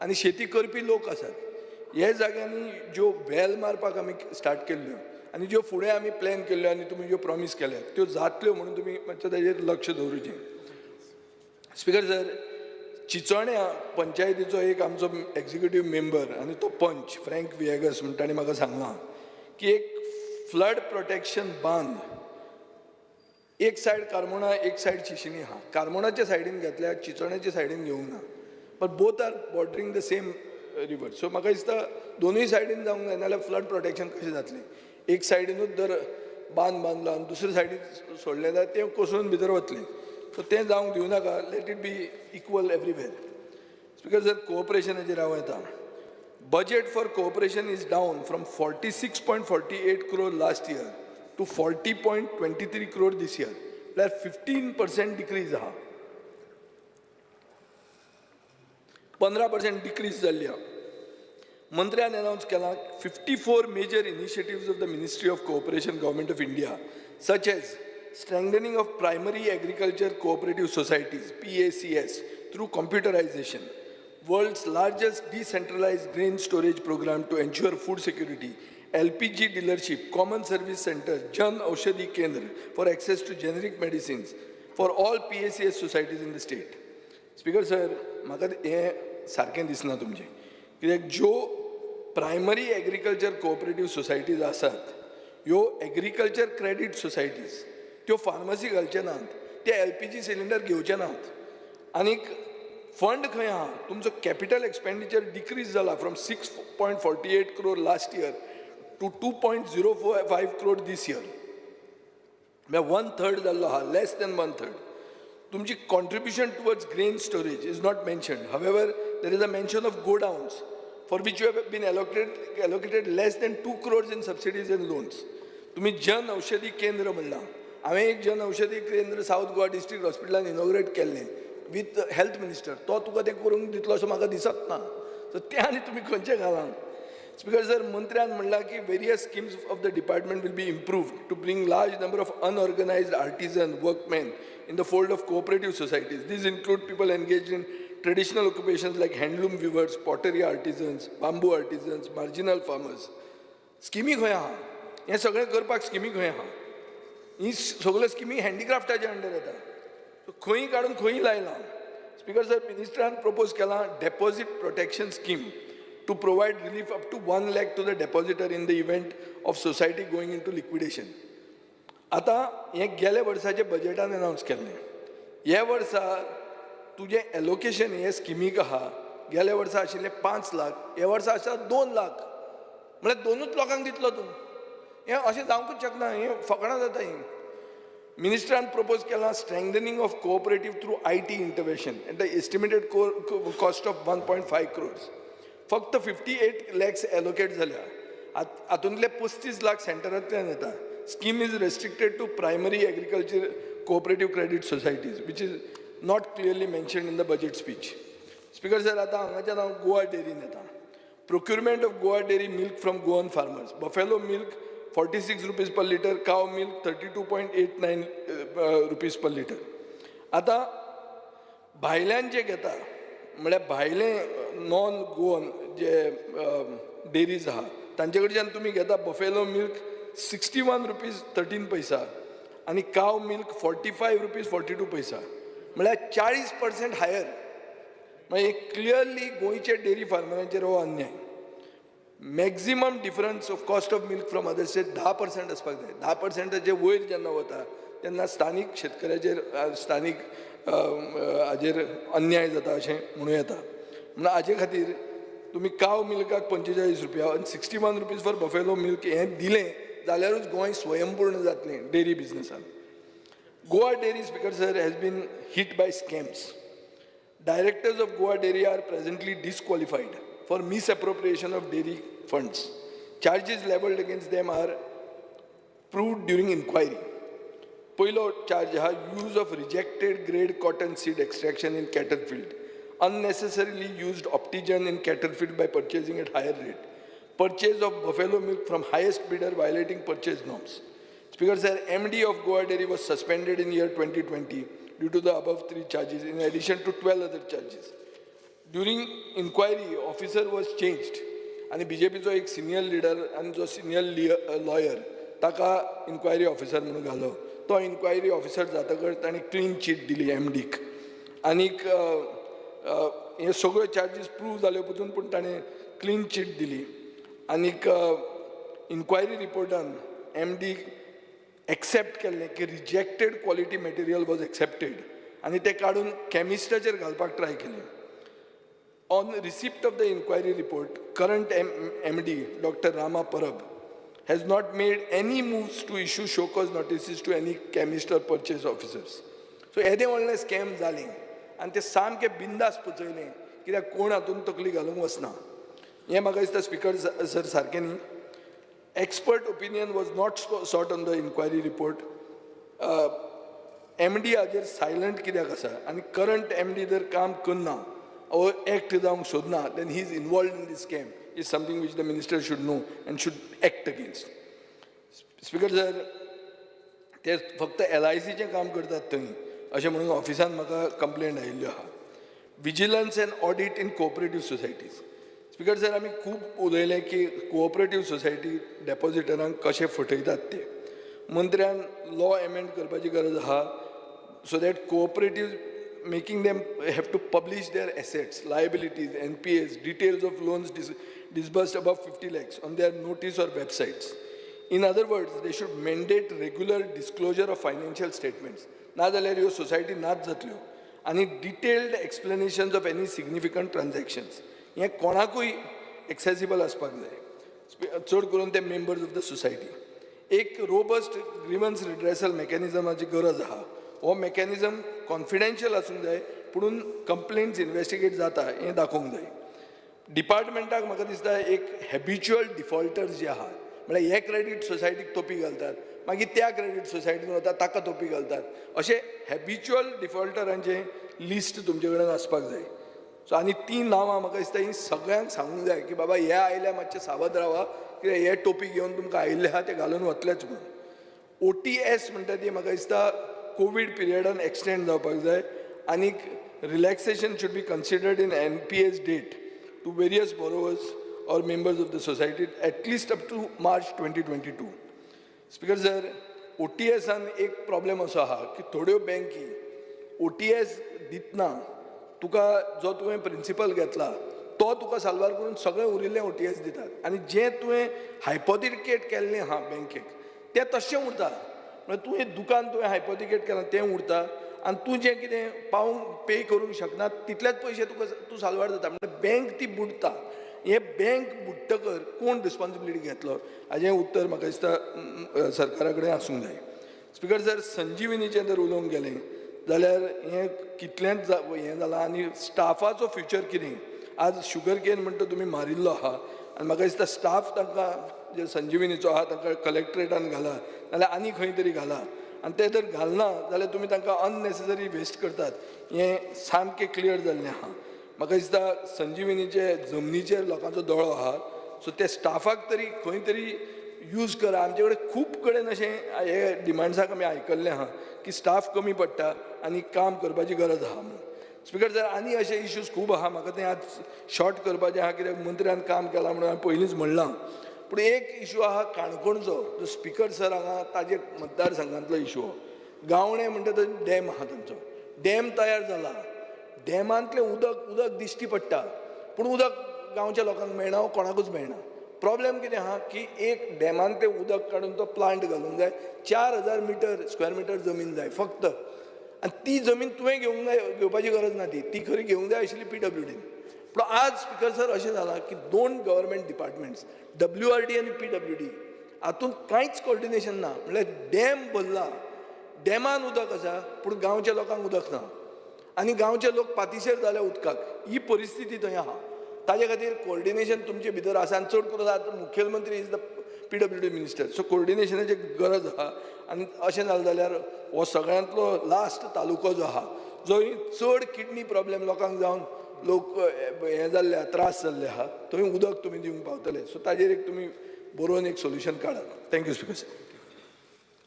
आनी शेती करपी लोक आसात. ह्या जाग्यांनी ज्यो वेल मारपाक आमी स्टार्ट केल्ल्यो आनी ज्यो फुडें आमी प्लॅन केल्ल्यो आनी तुमी ज्यो प्रॉमीस केल्या त्यो जातल्यो म्हणून तुमी मातशें ताजेर लक्ष दवरुचें. स्पिकर सर, चिचोण्या पंचायतीचो एक आमचो एक्झिक्युटीव मेंबर आनी तो पंच फ्रँक विएगस म्हण ताणें म्हाका सांगलां की एक फ्लड प्रोटेक्शन बांद एक सायड कार्मोणा एक सायड चिशिणी आहा. कार्मोणाच्या सायडीन घेतल्या, चिचोण्याच्या सायडीन घेवंक ना, but both are bordering the same river. So म्हाका दिसता दोनूय सायडीन जावंक जाय, नाजाल्यार फ्लड प्रोटेक्शन कशें जातलें. एक सायडीनूच जर बांद बांदलो आनी दुसरे सायडीन सोडलें जाल्यार तें कोसळून भितर वतलें. सो तें जावंक दिवं नाका, let it be equal everywhere. Speaker sir, कोऑपरेशनाचेर हांव येता. Budget for cooperation is down from 46.48 crore last year to 40.23 crore this year, म्हळ्यार 15% डिक्रीज आहा, 15% डिक्रीज जाल्ली आहा. मंत्र्यान अनावन्स केलां 54 major initiatives of the Ministry of Cooperation Government of India, such as strengthening of primary agriculture cooperative societies PACS through computerization, world's largest decentralized grain storage program to ensure food security, LPG dealership, common service center, Jan Aushadhi Kendra for access to generic medicines for all PACS societies in the state. Speaker sir, म्हाका हें सारकें दिसना तुमचें, कित्याक ज्यो primary agriculture cooperative societies आसात ह्यो agriculture credit societies, त्यो फार्मासी घालचे नात, ते LPG cylinder घेवचे नात. आनीक फंड खंय आहा तुमचो कॅपिटल एक्सपेंडिचर डिक्रीज जाला from 6.48 crore last year to 2.045 crore this year, म्हळ्यार 1/3 जाल्लो आहा, लेस दॅन 1/3. तुमची contribution towards grain storage is not mentioned. However there is a mention of godowns for which you have been allocated less than 2 crores in subsidies and loans. तुमी जन औषधी केंद्र म्हणलां, हांवें एक जन औषधी केंद्र सावथ गोवा डिस्ट्रिक्ट हॉस्पिटलान इनॉग्रेट केल्लें विथ हेल्थ मिनिस्टर, तो तुका तें करूंक दितलो अशें म्हाका दिसत ना. सो तें आनी तुमी खंयचें घालां. स्पिकर सर, मंत्र्यान म्हणलां की various schemes of the department will be improved to bring large number of unorganised artisan workmen in the fold of cooperative societies. These include people engaged in traditional occupations like handloom weavers, pottery artisans, bamboo artisans, marginal farmers. स्किमी खंय आहा? हें सगळें करपाक स्किमी खंय आहा? ही सगळ्यो स्किमी हँडीक्राफ्टाच्या अंडर येता, खंय काडून खंय लायलां. स्पिकर सर, मिनिस्टरान प्रपोज केलां deposit protection scheme to provide relief up to 1 lakh to the depositor in the event of society going into liquidation. आतां हें गेल्या वर्साच्या बजेटान अनावन्स केल्लें. ह्या वर्सा तुजें एलोकेशन हे स्किमीक आहा, गेल्या वर्सा आशिल्लें 5 लाख, ह्या वर्सा आसा 2 लाख, म्हळ्यार दोनूच लोकांक दितलो तूं. हें अशें जावंकूच शकना, हें फकणां जाता. ही मिनिस्टरान प्रपोज केलां strengthening of cooperative through IT intervention at the estimated cost of 1.5 crores. फक्त 58 लॅक्स एलोकेट जाल्या, हातूंतले 35 लाख सेंटरांतल्यान येता. Scheme is restricted to primary agriculture cooperative credit societies, which is not clearly mentioned in the budget speech. Speaker sir, आतां हांगाच्यान हांव गोवा डेरीन येता. Procurement of Goa dairy milk from Goan farmers. Buffalo milk 46 rupees per litre, cow milk 32.89 rupees per litre. आतां भायल्यान जे घेता, म्हळ्यार भायले non Goan जे dairies आहा तांचे कडच्यान तुमी घेता buffalo milk 61 rupees 13 paisa आनी cow milk 45 rupees 42 paisa, म्हळ्यार 40% हायर. मागीर क्लियरली गोंयचे डेरी फार्मरांचेर हो अन्याय. Maximum difference of cost of milk from other state 10% आसपाक जाय. 10%चे वयर जेन्ना वता तेन्ना स्थानीक शेतकऱ्याचेर, स्थानीक हाजेर अन्याय जाता अशें म्हणूं येता. म्हणून हाजे खातीर तुमी काव मिल्काक 45 रुपया आनी 61 रुपीज फॉर बफेलो मिल्क हें दिलें जाल्यारूच गोंय स्वयंपूर्ण जातलें डेरी बिजनसान. Goa dairy, speaker sir, has been hit by scams. Directors of Goa Dairy are presently disqualified for misappropriation of dairy funds. Charges leveled against them are proved during inquiry. पयलो charge आहा use of rejected grade cotton seed extraction in cattle feed, unnecessarily used Optigen in cattle feed by purchasing at higher rate, purchase of buffalo milk from highest bidder violating purchase norms. Speaker sir, MD of Goa Dairy was suspended in year 2020 due to the above 3 charges in addition to 12 other charges. During inquiry, officer was changed आनी बीजेपीचो एक senior leader आनी जो senior lawyer ताका enquiry officer म्हणून घालो. तो enquiry officer जातकर ताणें clean chit दिली एमडीक आनीक हे सगळ्यो चार्जीस प्रूव जाल्यो पसून पूण ताणें क्लीन चीट दिली. आनीक इन्क्वायरी रिपोर्टान एमडी एक्सेप्ट केल्लें की rejected quality material was accepted आनी तें काडून केमिस्टाचेर घालपाक ट्राय केलें. On receipt of the inquiry report, current MD Dr. Rama Parab has not made any moves to issue show cause notices to any chemist or purchase officers. So येदें व्हडलें scam जालें आनी तें सामकें बिंदास पचयलें कित्याक कोण हातूंत तकली घालूंक वचना. हें म्हाका दिसता स्पिकर सर सारकें न्ही. Expert opinion was not sought on the inquiry report. MD हाजेर सायलंट कित्याक आसा आनी करंट एमडी जर काम करना or act जावंक सोदना, then he is involved in this scam is something which the minister should know and should act against. Speaker sir, ते फक्त LICचें काम करतात थंय अशें म्हणून ऑफिसान म्हाका कंप्लेंट आयिल्ल्यो आहा. Vigilance and audit in cooperative societies. Speaker sir, आमी खूब उलयले की कोऑपरेटीव सोसायटी डेपॉजिटरांक कशें फटयतात ते. मंत्र्यान लॉ एमेंड करपाची गरज आहा so that cooperative making them have to publish their assets, liabilities, NPAs, details of loans disbursed above 50 lakhs on their notice or websites. In other words, they should mandate regular disclosure of financial statements. ना जाल्यार ह्यो society नाच जातल्यो आनी detailed explanations of any significant transactions. हें कोणाकूय accessible आसपाक जाय, चड करून ते मेंबर्स ऑफ the society. एक रोबस्ट ग्रिवन्स रिड्रेसल मेकॅनिजमाची गरज आहा. हो मेकॅनिजम कॉन्फिडेन्शियल आसूंक जाय पुणून कंप्लेंट्स इन्वेस्टिगेट जाता हें दाखोवंक जाय. डिपार्टमेंटाक म्हाका दिसता एक हॅबिच्युअल डिफॉल्टर्स जे आहा, म्हळ्यार हे क्रेडीट सोसायटीक तोपी घालतात, मागीर त्या क्रेडीट सोसायटीन वता ताका तोपी घालतात, अशें हॅबिच्युअल डिफॉल्टरांचें लिस्ट तुमचे कडेन आसपाक जाय. सो आनी तीं नांवां म्हाका दिसता ही सगळ्यांक सांगूंक जाय की बाबा हे आयल्या मातशें सावध रावा, कित्याक हे टोपी घेवन तुमकां आयिल्ले आहा ते घालून वतलेच म्हणून. OTS म्हणटा ती म्हाका दिसता कोवीड पिरियडान एक्सटेंड जावपाक जाय आनीक relaxation should be considered in NPS date to various borrowers or members of the society at least up to March 2022. Speaker sir, OTSान एक प्रॉब्लेम असो आहा की थोड्यो बँकी OTS दितना तुका जो तुवें प्रिंसिपल घेतला तो तुका साल्वार करून सगळें उरिल्लें OTS दितात आनी जें तुवें हायपोथिकेट केल्लें आहा बँकेक तें तशें उरता. म्हळ्यार तुवें दुकान तुवें हायपोथिकेट केलां तें उरता आनी तूं जें कितें पावूंक पे करूंक शकना तितलेच पयशे तुका तूं साल्वार जाता. म्हळ्यार बँक ती बुडटा. हे बँक बुडटकर कोण रिस्पॉन्सिबिलिटी घेतलो हाजें उत्तर म्हाका दिसता सरकारा कडेन आसूंक जाय. स्पिकर सर, संजिवनीचें जर उलोवंक गेलें जाल्यार हें कितलेंच हें जालां आनी स्टाफाचो फ्युचर कितें. आज शुगर केन म्हणटा तुमी मारिल्लो आहा आनी म्हाका दिसता स्टाफ तांकां जे संजिवनीचो आहा तांकां कलेक्ट्रेटान घाला नाल्यार आनी खंय तरी घाला आनी ते जर घालना जाल्यार तुमी तांकां अननेसेसरी वेस्ट करतात हें सामकें क्लियर जाल्लें आहा. म्हाका दिसता संजिवनीचे जमनीचेर लोकांचो दोळो आहा, सो ते स्टाफाक तरी खंय तरी यूज करा. आमचे कडेन खूब कडेन अशें हे डिमांड्साक आमी आयकल्लें आहा की स्टाफ कमी पडटा आनी काम करपाची गरज आहा म्हणून. स्पिकर सर, आनी अशे इश्यूज खूब आहा, म्हाका तें आज शॉर्ट करपाचें आहा कित्याक मंत्र्यान काम केलां म्हणून हांवें पयलींच म्हणलां. पूण एक इशू आहा काणकोणचो, जो स्पिकर सर हांगा ताजे मतदारसंघांतलो इशू. गावणे म्हणटा तो डॅम आहा तांचो, डॅम तयार जाला, डॅमांतलें उदक उदक दिश्टी पडटा पूण उदक गांवच्या लोकांक मेळना वो कोणाकूच मेळना. प्रॉब्लेम कितें आहा की एक डॅमांतलें उदक काडून तो प्लांट घालूंक जाय, 4000 मिटर स्क्वेअर मिटर जमीन जाय फक्त, आनी ती जमीन तुवें घेवंक जाय, घेवपाची गरज ना, ती ती खरी घेवंक जाय आशिल्ली पीडब्ल्यूडीन. पूण आज स्पिकर सर अशें जालां की दोन गव्हर्मेंट डिपार्टमेंट्स WRD आनी PWD हातूंत कांयच कॉर्डिनेशन ना. म्हणल्यार डॅम भरला, डॅमान उदक आसा पूण गांवच्या लोकांक उदक ना आनी गांवचे लोक पातिशेर जाल्या उदकाक. ही परिस्थिती थंय आहा. ताजे खातीर कोऑर्डिनेशन तुमचे भितर आसा आनी चड करून आतां मुखेलमंत्री is the PWD minister, so कोऑर्डिनेशनाची गरज आहा. आनी अशें जालें जाल्यार हो सगळ्यांतलो लास्ट तालुको जो आहा, जो चड किडनी प्रॉब्लेम लोकांक जावन लोक हें जाल्ले आहा, त्रास जाल्ले आहा, थंय उदक तुमी दिवंक पावतले. सो ताजेर एक तुमी बरोवन एक सोल्युशन काडात. Thank you speaker sir.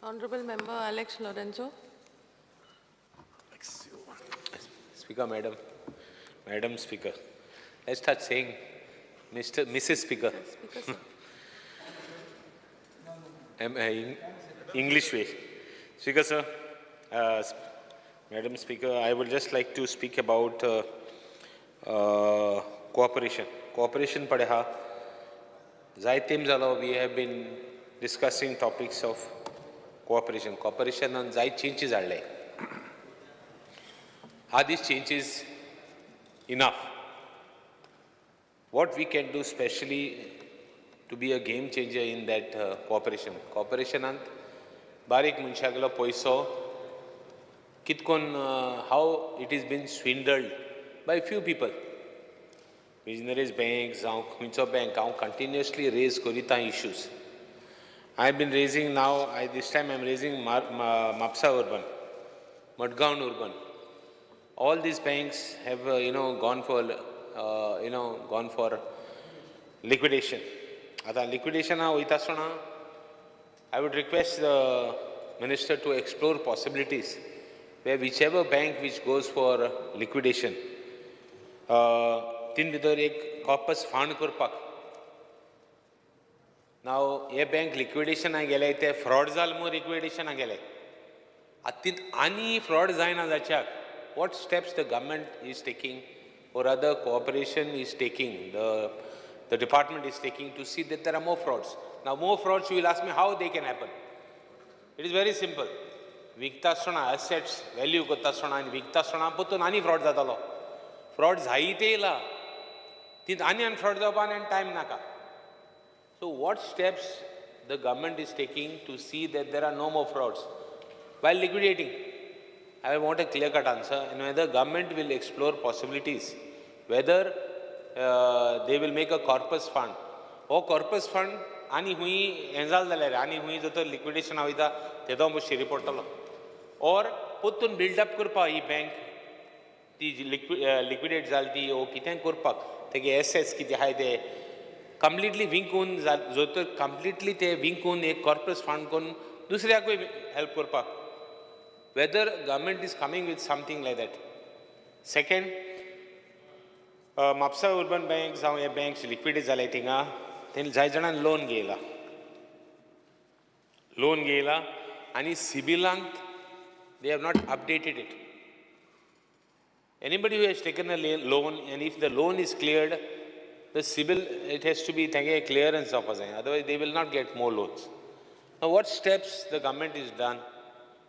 Honorable Member Alex Lourenco. Speaker, Madam, Madam Speaker. Let's start saying Mr. Mrs. Speaker. Speaker, sir. English way. Speaker, sir, Madam Speaker, I would just like to speak about cooperation. Cooperation padeha. Zaitim zalo, we have been discussing topics of cooperation. Cooperation on zait changes alle. Are these changes enough? What we can do specially to be a game changer in that cooperation? Cooperation ant barik munshaglo poiso kitkon how it has been swindled by few people. Visionaries banks, Khuncho bank, how continuously raise korita issues. I have been raising now, this time I am raising Mapsa Urban, Madgaon Urban. All these banks have gone for liquidation. Ata liquidation ha hoita asana, I would request the minister to explore possibilities where whichever bank which goes for liquidation, tin bhitar ek corpus fund करपाक. Now hey bank liquidation आ गेले ते fraud जाल म्हूण liquidation आ गेले. आतां आनी fraud जायना जाच्याक what steps the government is taking or other cooperation is taking, the department is taking to see that there are more frauds. Now more frauds, you will ask me how they can happen. It is very simple. विकता assets value करता आसतना आनी विकता आसतना परतून आनी fraud जातालो. Fraud जायते येयला ती आनी आनी फ्रॉड जावपा आनी टायम नाका. So what steps the government is taking to see that there are no more frauds while liquidating? I want a clear-cut answer, and whether government will explore possibilities, whether they will make a corpus fund. हो corpus fund आनी हुंय हें जालें जाल्यार आनी हुंय जर तर liquidation वयता तेदो शिरी पडटलो. और परतून बिल्डअप करपाक ही बँक ती लिक्विडेट जाली ती ओ कितें करपाक तेगे एसेट्स कितें आहाय ते कंप्लिटली विंकून जर तर कंप्लिटली ते विंकून एक कॉर्पस फंड करून दुसऱ्याकूय हेल्प करपाक. Whether government is coming with something like that. Second, Mapusa Urban Bank जावं हे बँक्स लिक्विडेट जाले थिंगा तेणी जाय जाणान लोन घेयला. लोन घेयला आनी सिबिलांत they have not updated it. Anybody who has taken a loan and if the loan is cleared, the CIBIL, it has to be तेंगे clearance जावपा जाय, otherwise they will not get more loans. Now what steps the government is done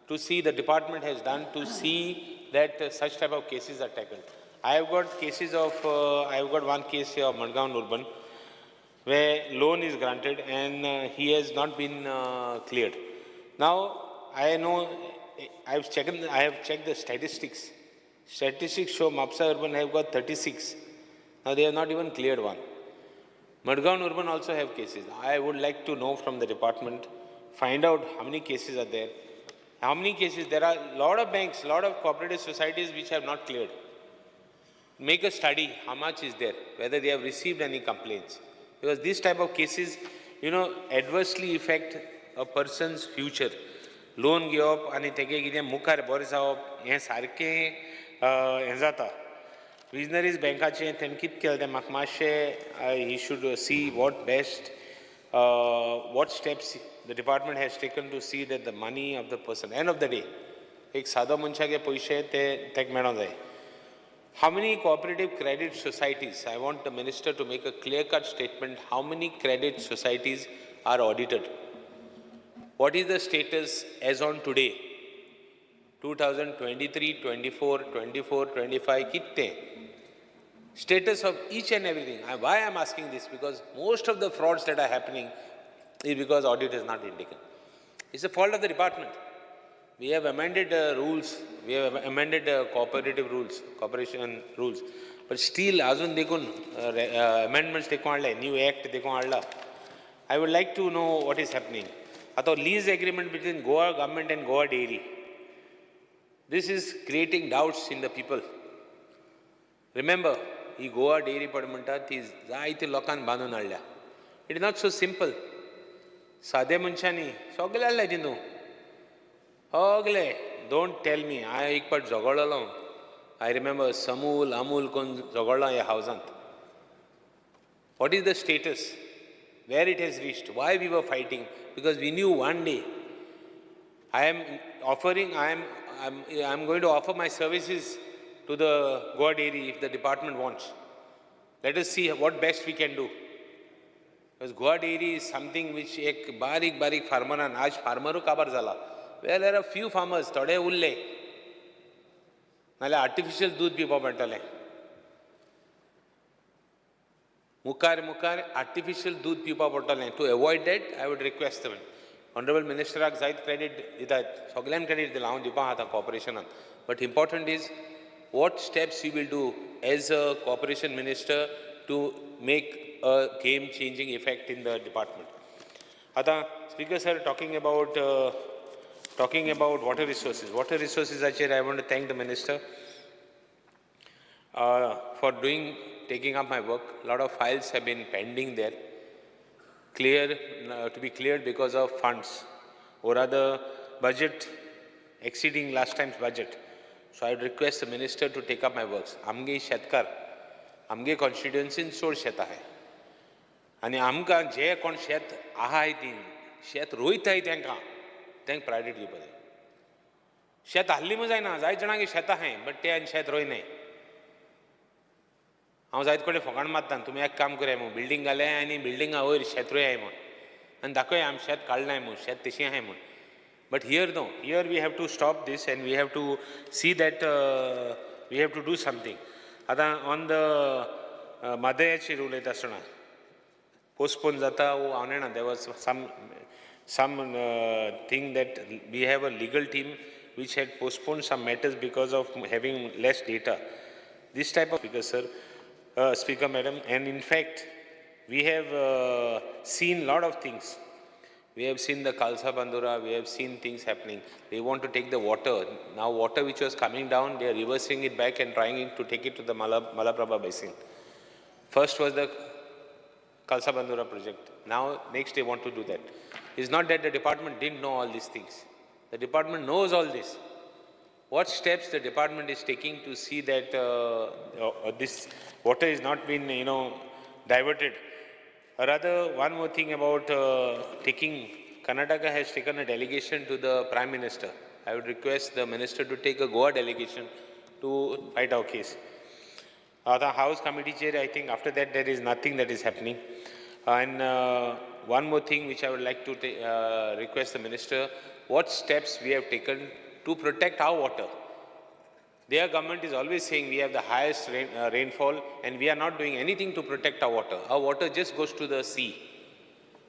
to see, the department has done to see that such type of cases are tackled? I have got cases of, I have got one case here of Madgaon Urban where loan is granted and he has not been cleared. Now I know, I have checked the statistics. Statistics show Mapsa Urban have got 36. Now they have not even cleared one. Madgaon Urban also have cases. I would like to know from the department, find out how many cases are there. How many cases? There are a lot of banks, lot of cooperative societies which have not cleared. Make a study, how much is there, whether they have received any complaints. Because this type of cases, you know, adversely affect a person's future. Loan घेवप आनी तेगे कितें मुखार बरें जावप हें सारकें हें जाता. विजनरीज बँकाचें तेणें कितें केलें तें म्हाका मातशें he should see what best, what steps the department has taken to see that the money of the person, end of the day, एक सादो मनशाके पयशे ते तेका मेळोंक जाय. How many cooperative credit societies? I want the minister to make a clear-cut statement. How many credit societies are audited? What is the status as on today? 2023, 24, 24, 25 कितें तें status of each and everything. Why I am asking this? Because most of the frauds that are happening is because audit is not been taken. It's the fault of the department. We have amended rules, we have amended cooperative rules, cooperation rules, but still अजून देखून amendments देखून हाडले, new act देखून हाडला. I would like to know what is happening. आतां lease agreement between Goa government and Goa Dairy. This is creating doubts in the people. Remember, he Goa Dairy पड म्हणटा ती जायते लोकांक बांदून हाडल्या. It is not so simple. सादे मनशांनी सगळे हाडले तितून सगळे. Don't tell me, हांवें एक पाट झगडलो. I remember Samul Amul कोण झगडलो ह्या हावजांत. What is the status, where it has reached, why we were fighting? Because we knew one day I am offering, I am going to offer my services to the Goa Dairy if the department wants. Let us see what best we can do. Because Goa Dairy is something which एक बारीक बारीक फार्मरान, आज फार्मरूय काबार जाला. Well, there are few farmers, थोडे उरले, नाल्यार artificial दूद पिवपाक पडटलें. मुखार मुखार आर्टिफिशियल दूद पिवपाक पडटलें. To avoid that I would request them. Honourable मिनिस्टराक जायत क्रेडीट दितात, सगल्यांक क्रेडीट दिला, हांव दिवपाक आतां कॉर्पोरेशनाक. But important is what steps you will do as a cooperation minister to make a game changing effect in the department. आतां speaker sir, talking about water resources. Water resources, I want to thank the minister for taking up my work. A lot of files have been pending there, to be cleared because of funds, or rather budget exceeding last time's budget. So I would request the minister to take up my works. आमगे शेतकार, आमगे कॉन्स्टिट्युएन्सीन चड शेत आहाय आनी आमकां जे कोण शेत आहाय ती शेत रोयताय तेंकां तेंकां प्रायोरिटी दिवपा जाय. शेत आहली म्हूण जायना, जायत जाणांक शेत आहाय बट ते आनी शेत रोयनाय. हांव जायत कडेन फोकाण मारता, तुमी एक काम कराय म्हूण बिल्डींग घाले आनी बिल्डिंगा वयर शेत रोयाय म्हूण आनी दाखय आमी शेत काडलाय म्हूण, शेत तशें आहाय म्हूण. But here no, here we have to stop this and we have to see that we have to do something. आतां ऑन the म्हादयाचेर उलयता आसतना पोस्टपोन जाता वो हांव नेणा. There was some thing that we have a legal team which had postponed some matters because of having less data. This type of speaker sir, speaker madam, and in fact we have seen lot of things. We have seen the Kalsa Bandura, we have seen things happening. They want to take the water. Now water which was coming down, they are reversing it back and trying to take it to the Malaprabha basin. First was the Kalsa Bandura project. Now next they want to do that. It's not that the department didn't know all these things. The department knows all this. What steps the department is taking to see that this water is not been, you know, diverted. Rather, one more thing about taking, Karnataka has taken a delegation to the Prime Minister. I would request the minister to take a Goa delegation to fight our case. The House Committee chair, I think after that there is nothing that is happening. And one more thing which I would like to request the minister, what steps we have taken to protect our water. Their government is always saying we have the highest rainfall and we are not doing anything to protect our water. Our water just goes to the sea.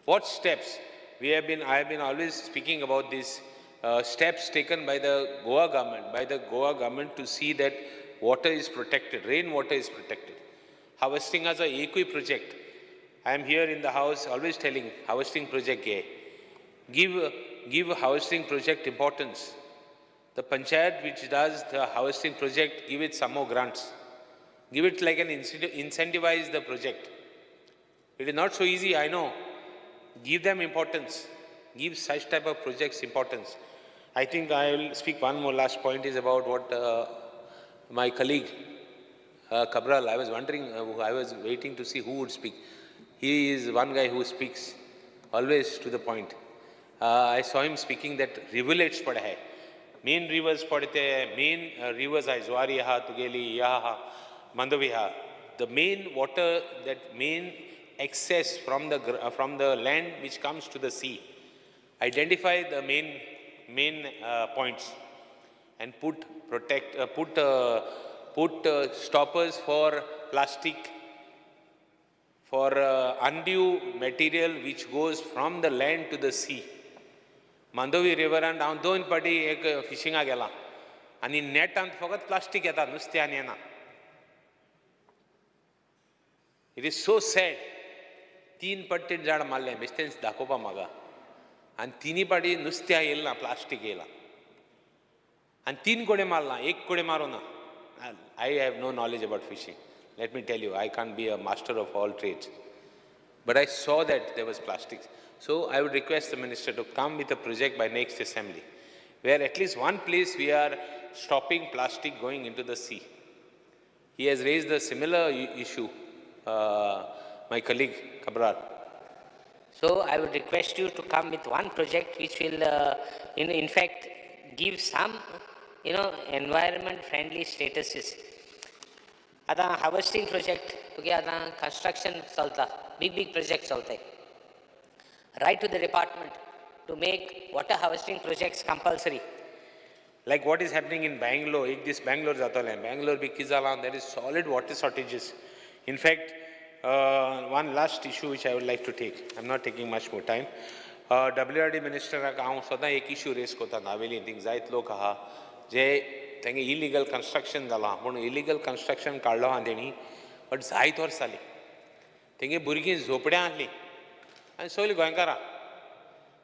What steps? I have been always speaking about these steps taken by the Goa government, to see that water is protected, rainwater is protected. Harvesting as a equi project. I am here in the house always telling harvesting project gay. Give harvesting project importance. The panchayat which does the harvesting project, give it some more grants. Give it like an incentivize the project. It is not so easy, I know. Give them importance. Give such type of projects importance. I think I will speak one more last point is about what my colleague Cabral, I was wondering, I was waiting to see who would speak. He is one guy who speaks always to the point. I saw him speaking that rivulets pada hai. Main rivers padte, main rivers are Zuari ha, Tugeli, Yaha, Mandavi ha. The main water, that main excess from the land which comes to the sea. Identify the main points. and put protect put put stoppers for plastic, for undue material which goes from the land to the sea. Mandovi रिवरान हांव दोन फावटी एक फिशिंगाक गेला आनी नेटांत फकत plastic येता, नुस्तें आनी येना. It is so sad. तीन पट्टी झाड मारलें बेश्टेंच दाखोवपा म्हाका, आनी तिनी पाटी नुस्तें येयलें ना, प्लास्टीक येयलां. आनी तीन कडेन मारलां, एक कडेन मारूं ना. I have no knowledge about fishing. Let me tell you, I can't be a master of all trades. But I saw that there was plastics. So I would request the minister to come with a project by next assembly, where at least one place we are stopping plastic going into the sea. He has raised a similar issue, my colleague Cabral. So I would request you to come with one project which will, in fact, give some, environment friendly statuses. आतां harvesting project तुगे आतां construction चलता, बीग बीग project चलताय. Write to the department to make water harvesting projects compulsory. Like what is happening in Bangalore, एक दीस Bangalore जातालें, Bangalore बी कितें जालां, there is solid water shortages. In fact, one last issue which I would like to take, I am not taking much more time. WRD मिनिस्टराक हांव सदां एक issue rays करता Navelim, thing जायत लोक आहा जे तेंगे इलिगल कंस्ट्रक्शन जालां, पूण इलिगल कंस्ट्रक्शन काडलो आहा तेणी, बट जायत वर्स जालीं तेंगे भुरगीं झोपड्यां आहलीं आनी सगळीं गोंयकारां.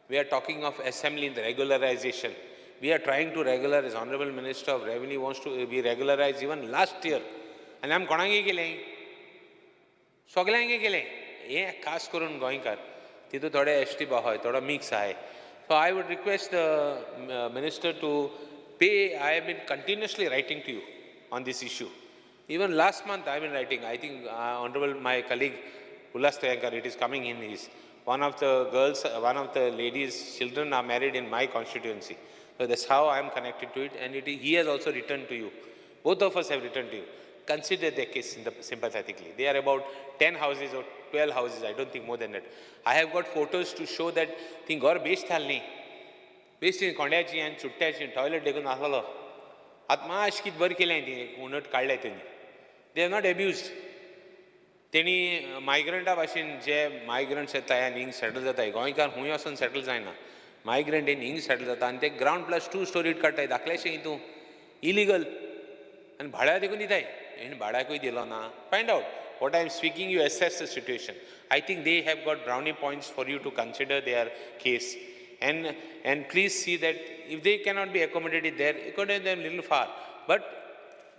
We are talking of assembly in regularisation. We are trying to regularise. Honourable minister of revenue wants to be regularise even last year. आनी आमी कोणागे केलें, सगल्यांगे केलें. हें खास करून गोंयकार तितून थोडे एस टी आहाय, थोडो मिक्स आहाय. So I would request the minister to pay. I have been continuously writing to you on this issue. Even last month I have been writing. I think honourable my colleague Ulhas Thoyankar, it is coming in his. One of the girls, one of the ladies' children are married in my constituency. So that's how I am connected to it, and he has also written to you. Both of us have written to you. Consider their case sympathetically. They are about 10 houses or 12 houses, I don't think more than that. I have got photos to show that thing घर best हालनी. Best कोंड्याची आनी चुट्ट्याची toilet देखून आसलो. आतां मातशें कितें बरें केलें ती उणट काडलें तेणी. They are not abused. तेणी मायग्रंटा भाशेन जे मायग्रंट्स येताय आनी हिंग सेटल जाताय, गोंयकार खूंय वचून सेटल जायना, मायग्रंट येवन हिंग सेटल जाता आनी ते ग्रावंड प्लस 2 स्टोरीड काडटाय धाकलेशें हितून इलिगल, आनी भाड्या देखून दिताय. हेणी भाड्याकूय दिलो ना. Find out what I am speaking, you assess the situation. I think they have got brownie points for you to consider their case. And please see that if they cannot be accommodated there, accommodate them little far. But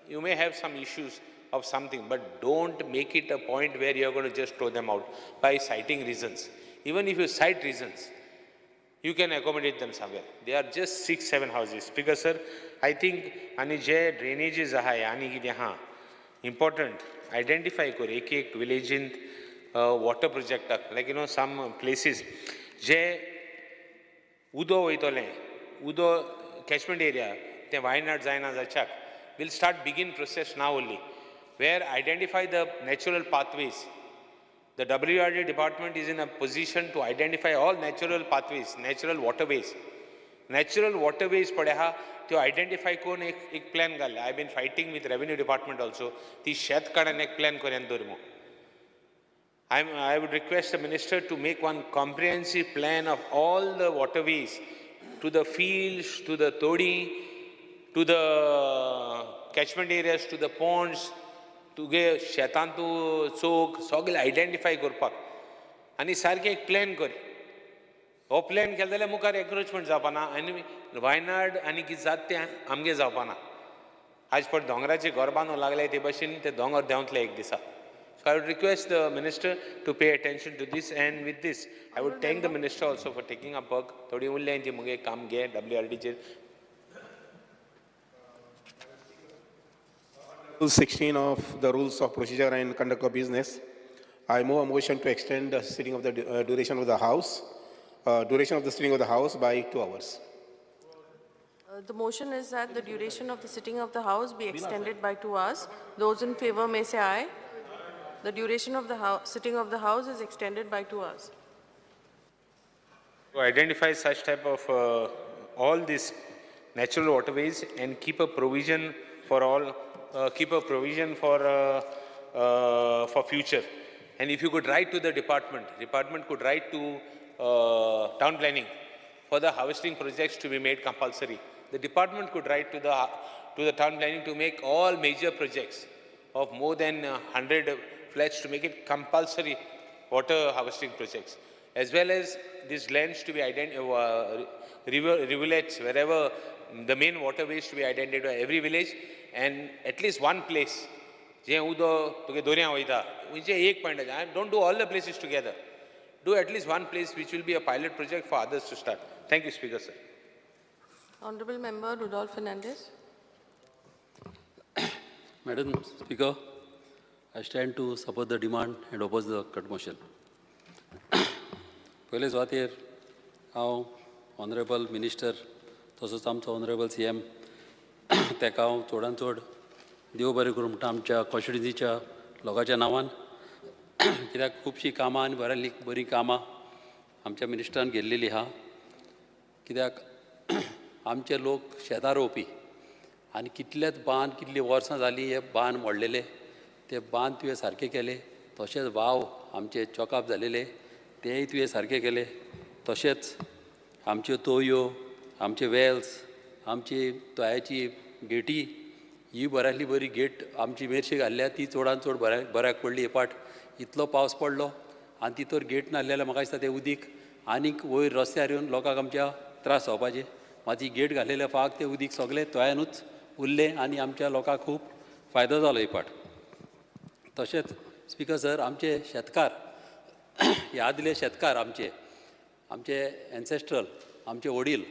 you may have some issues of something, but don't make it a point where you are going to just throw them out by citing reasons. Even if you cite reasons, you can accommodate them somewhere. They are just 6-7 houses. Because sir, I think ani je drainages ahay ani kite ha important identify kor ek ek village in water project like you know some places je udo hoytole udo catchment area te Wayanad जायना जाच्याक will start begin process now only, where identify the natural pathways. The WRD department is in a position to identify all natural pathways, natural waterways. Natural waterways पडे आहा त्यो identify करून एक plan घाल्ले. I been fighting with revenue department also. ती शेत काडून एक प्लॅन करून दवर म्हूण. I would request the minister to make one comprehensive plan of all the waterways to the fields, to the todi, to the catchment areas, to the ponds, तुगे शेतांत तूं चोक सगळें आयडेंटिफाय करपाक आनी सारकें एक प्लॅन कर. हो प्लॅन केलो जाल्यार मुखार एन्क्रोचमेंट जावपाना आनी वायनाड आनी कितें जाता तें आमगेर जावपाना. आज पण दोंगराचे घर बांदूंक लागले ते भशेन ते दोंगर देंवतले एक दिसा. So I would request the minister to pay attention to this, and with this I would thank the minister also for taking up work. थोडी उरलें ती मुगे काम घे WRDचेर. Rule 16 of the Rules of Procedure and Conduct of Business, I move a motion to extend the sitting of the duration of the House, duration of the sitting of the House by 2 hours. The motion is that the duration of the sitting of the House be extended by 2 hours. Those in favor may say aye. The duration of the sitting of the House is extended by 2 hours. To identify such type of all these natural waterways and keep a provision for all, keep a provision for future. And if you could write to the department, department could write to town planning for the harvesting projects to be made compulsory. The department could write to the town planning to make all major projects of more than 100 flats to make it compulsory water harvesting projects, as well as these lands to be rivulets, wherever the main waterways to be identified by every village, and at least one place. जे उदो तुगे दोरयां वयता म्हणजे एक point. I don't do all the places together. Do at least one place which will be a pilot project for others to start. Thank you, Speaker, sir. Honorable Member Rudolph Fernandez. Madam Speaker, I stand to support the demand and oppose the cut motion. पयले सुवातेर हांव honourable minister तसोच आमचो honourable CM ताका हांव चडान चड देव बरें करूं म्हणटा आमच्या कॉन्स्टिट्युन्सीच्या लोकांच्या नांवान, कित्याक खुबशीं कामां आनी बऱ्या बरीं कामां आमच्या मिनिस्टरान केल्लेलीं आहा. कित्याक आमचे लोक शेतां रोवपी आनी कितलेच बांद कितलीं वर्सां जालीं हे बांद मोडलेले, ते बांद तुवें सारके केले. तशेंच वाव आमचे चॉकअप जालेले तेय तुवें सारके केले. तशेंच आमच्यो तोयो, आमचे वेल्स, आमची तोयाची गेटी ही बऱ्यांतली बरी गेट आमची मेरशे घाल्ल्या ती चडान चड बऱ्याक पडली. हे पाट इतलो पावस पडलो आनी तितूर गेट नासलें जाल्यार म्हाका दिसता तें उदीक आनीक वयर रस्त्यार येवन लोकांक आमच्या त्रास जावपाचे. मात ही गेट घातलेल्या फाक तें उदीक सगळें तोयानूच उरलें आनी आमच्या लोकांक खूब फायदो जालो हे पाट. तशेंच स्पिकर सर, आमचे शेतकार हे आदले शेतकार आमचे आमचे एन्सेस्ट्रल आमचे वडील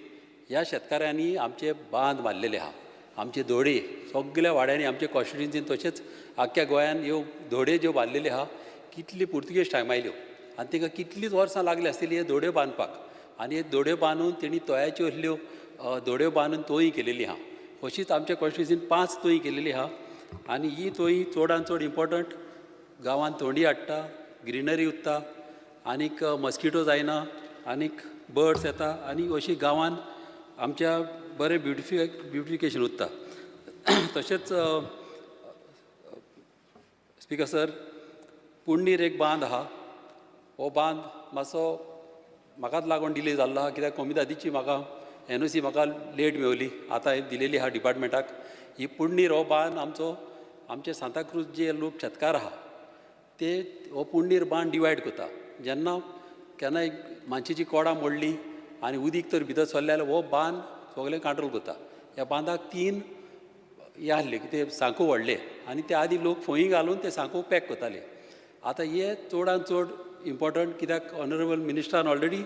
ह्या शेतकारांनी आमचे बांद मारलेले आहा. आमचे धोडे सगळ्या वाड्यांनी आमचे कॉन्स्टिट्युन्सीन तशेंच आख्ख्या गोंयान ह्यो धोडे ज्यो बांदलेल्यो आहा कितली पुर्तुगेज टायम आयल्यो आनी तांकां कितलींच वर्सां लागली आसतली हे धोड्यो बांदपाक. आनी हे धोड्यो बांदून तेणी तोयाच्यो असल्यो धोड्यो बांदून तोयी केलेली आहा. अशीच आमच्या कॉन्स्टिट्युन्सीन 5 तोयी केलेली आहा आनी ही तोयी चडान चड इम्पोर्टंट गांवांत थोंडी हाडटा, ग्रिनरी उत्ता आनीक मस्किटो जायना आनीक बर्ड्स येता आनी अशी गांवांत आमच्या बरें ब्युटिफिकेशन उत्ता. तशेंच स्पिकर सर, पुण्णीर एक बांद आहा. हो बांद मातसो म्हाकाच लागून डिले जाल्लो आहा, कित्याक कोमिदादीची म्हाका NOC म्हाका लेट मेवली, आतां दिलेली आहा डिपार्टमेंटाक. ही पुण्णीर हो बांद आमचो आमचे सांताक्रूज जे लोक शेतकार आहा ते हो पुण्णीर बांद डिवायड करता. जेन्ना केन्नाय मानशेची कोडां मोडली आनी उदीक तर भितर सरलें जाल्यार हो बांद सगळें कंट्रोल करता. ह्या बांदाक 3 हे आसले कितें सांकू व्हडले आनी ते आदी लोक फोंय घालून ते सांकू पॅक करताले. आतां हे चडान चड इम्पोर्टंट कित्याक ऑनरेबल मिनिस्टरान ऑलरेडी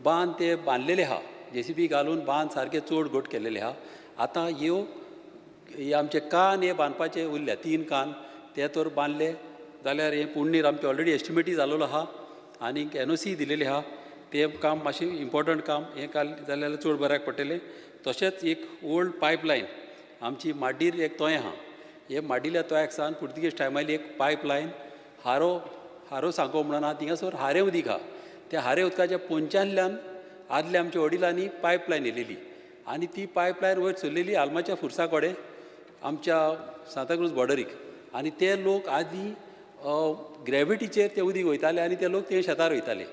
बांद ते बांदलेले आहा, JCB घालून बांद सारके चड घट केलेले आहा. आतां ह्यो हे आमचे कान हे बांदपाचे उरल्या 3 कान ते तर बांदले जाल्यार हे पुण्णीर आमचे ऑलरेडी एस्टिमेटूय जालोलो आहा आनीक NOC दिलेली आहा. तें काम मातशें इम्पोर्टंट काम हें काल जाल्यार चड बऱ्याक पडटलें. तशेंच एक ओल्ड पायपलायन आमची माड्डीर एक तोयें आहा. हे माड्डिल्या तोयाक सावन पुर्तुगेज टायमार एक पायपलायन हारो हारो सांको म्हणून आहा, थिंगासर हारे उदीक आहा. त्या हारे उदकाच्या पोंच्यातल्यान आदल्या आमच्या वडिलांनी पायपलायन येयलेली आनी ती पायपलायन वयर चल्लेली आलमाच्या फुरसा कडेन आमच्या सांताक्रूज बॉर्डरीक. आनी ते लोक आदी ग्रेविटीचेर ते उदीक वयताले आनी ते लोक ते शेतार वयताले.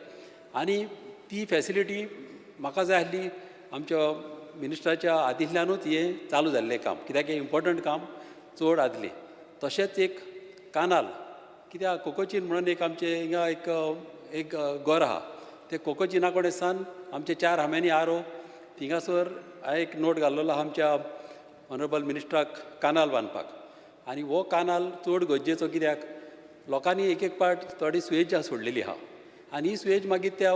आनी ती फॅसिलिटी म्हाका जाय आसली आमच्या मिनिस्टराच्या आदिंतल्यानूच हें चालू जाल्लें काम, कित्याक हें इम्पोर्टंट काम चड आदलें. तशेंच एक कानाल, कित्याक कोकोचीन म्हणून एक आमचे हिंगा एक एक गोर आहा, ते कोकोचिना कडेन सावन आमचे 4 हाम्यांनी आरो थिंगासर हांवें एक नोट घाल्लेलो आहा आमच्या ऑनरेबल मिनिस्टराक कानाल बांदपाक. आनी हो कानाल चड गरजेचो कित्याक लोकांनी एक एक पाट थोडी सुवेज सोडलेली आहा आनी ही सुवेज मागीर त्या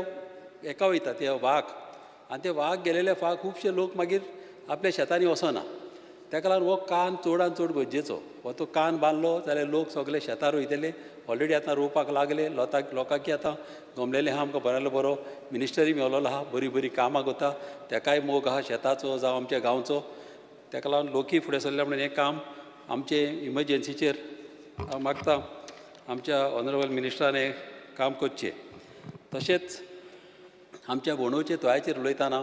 हेका वयता त्या वाघ, आनी ते वाघ गेलेले फाक खुबशे लोक मागीर आपल्या शेतांनी वचना. ताका लागून हो कान चडान चड गरजेचो. हो तो कान बांदलो जाल्यार लोक सगळे शेतार वयतले. ऑलरेडी आतां रोवपाक लागले लोकांकी आतां गमलेले आहा. आमकां बऱ्यालो बरो मिनिस्टरी मेवलेलो आहा, बरीं बरीं कामां करता, ताकाय मोग आहा शेताचो जावं आमच्या गांवचो. ताका लागून लोकूय फुडें सरले म्हणून हें काम आमचें इमर्जन्सीचेर हांव मागता आमच्या ऑनरेबल मिनिस्टरान हें काम करचें. तशेंच आमच्या बोणोवचे तोयाचेर उलयतना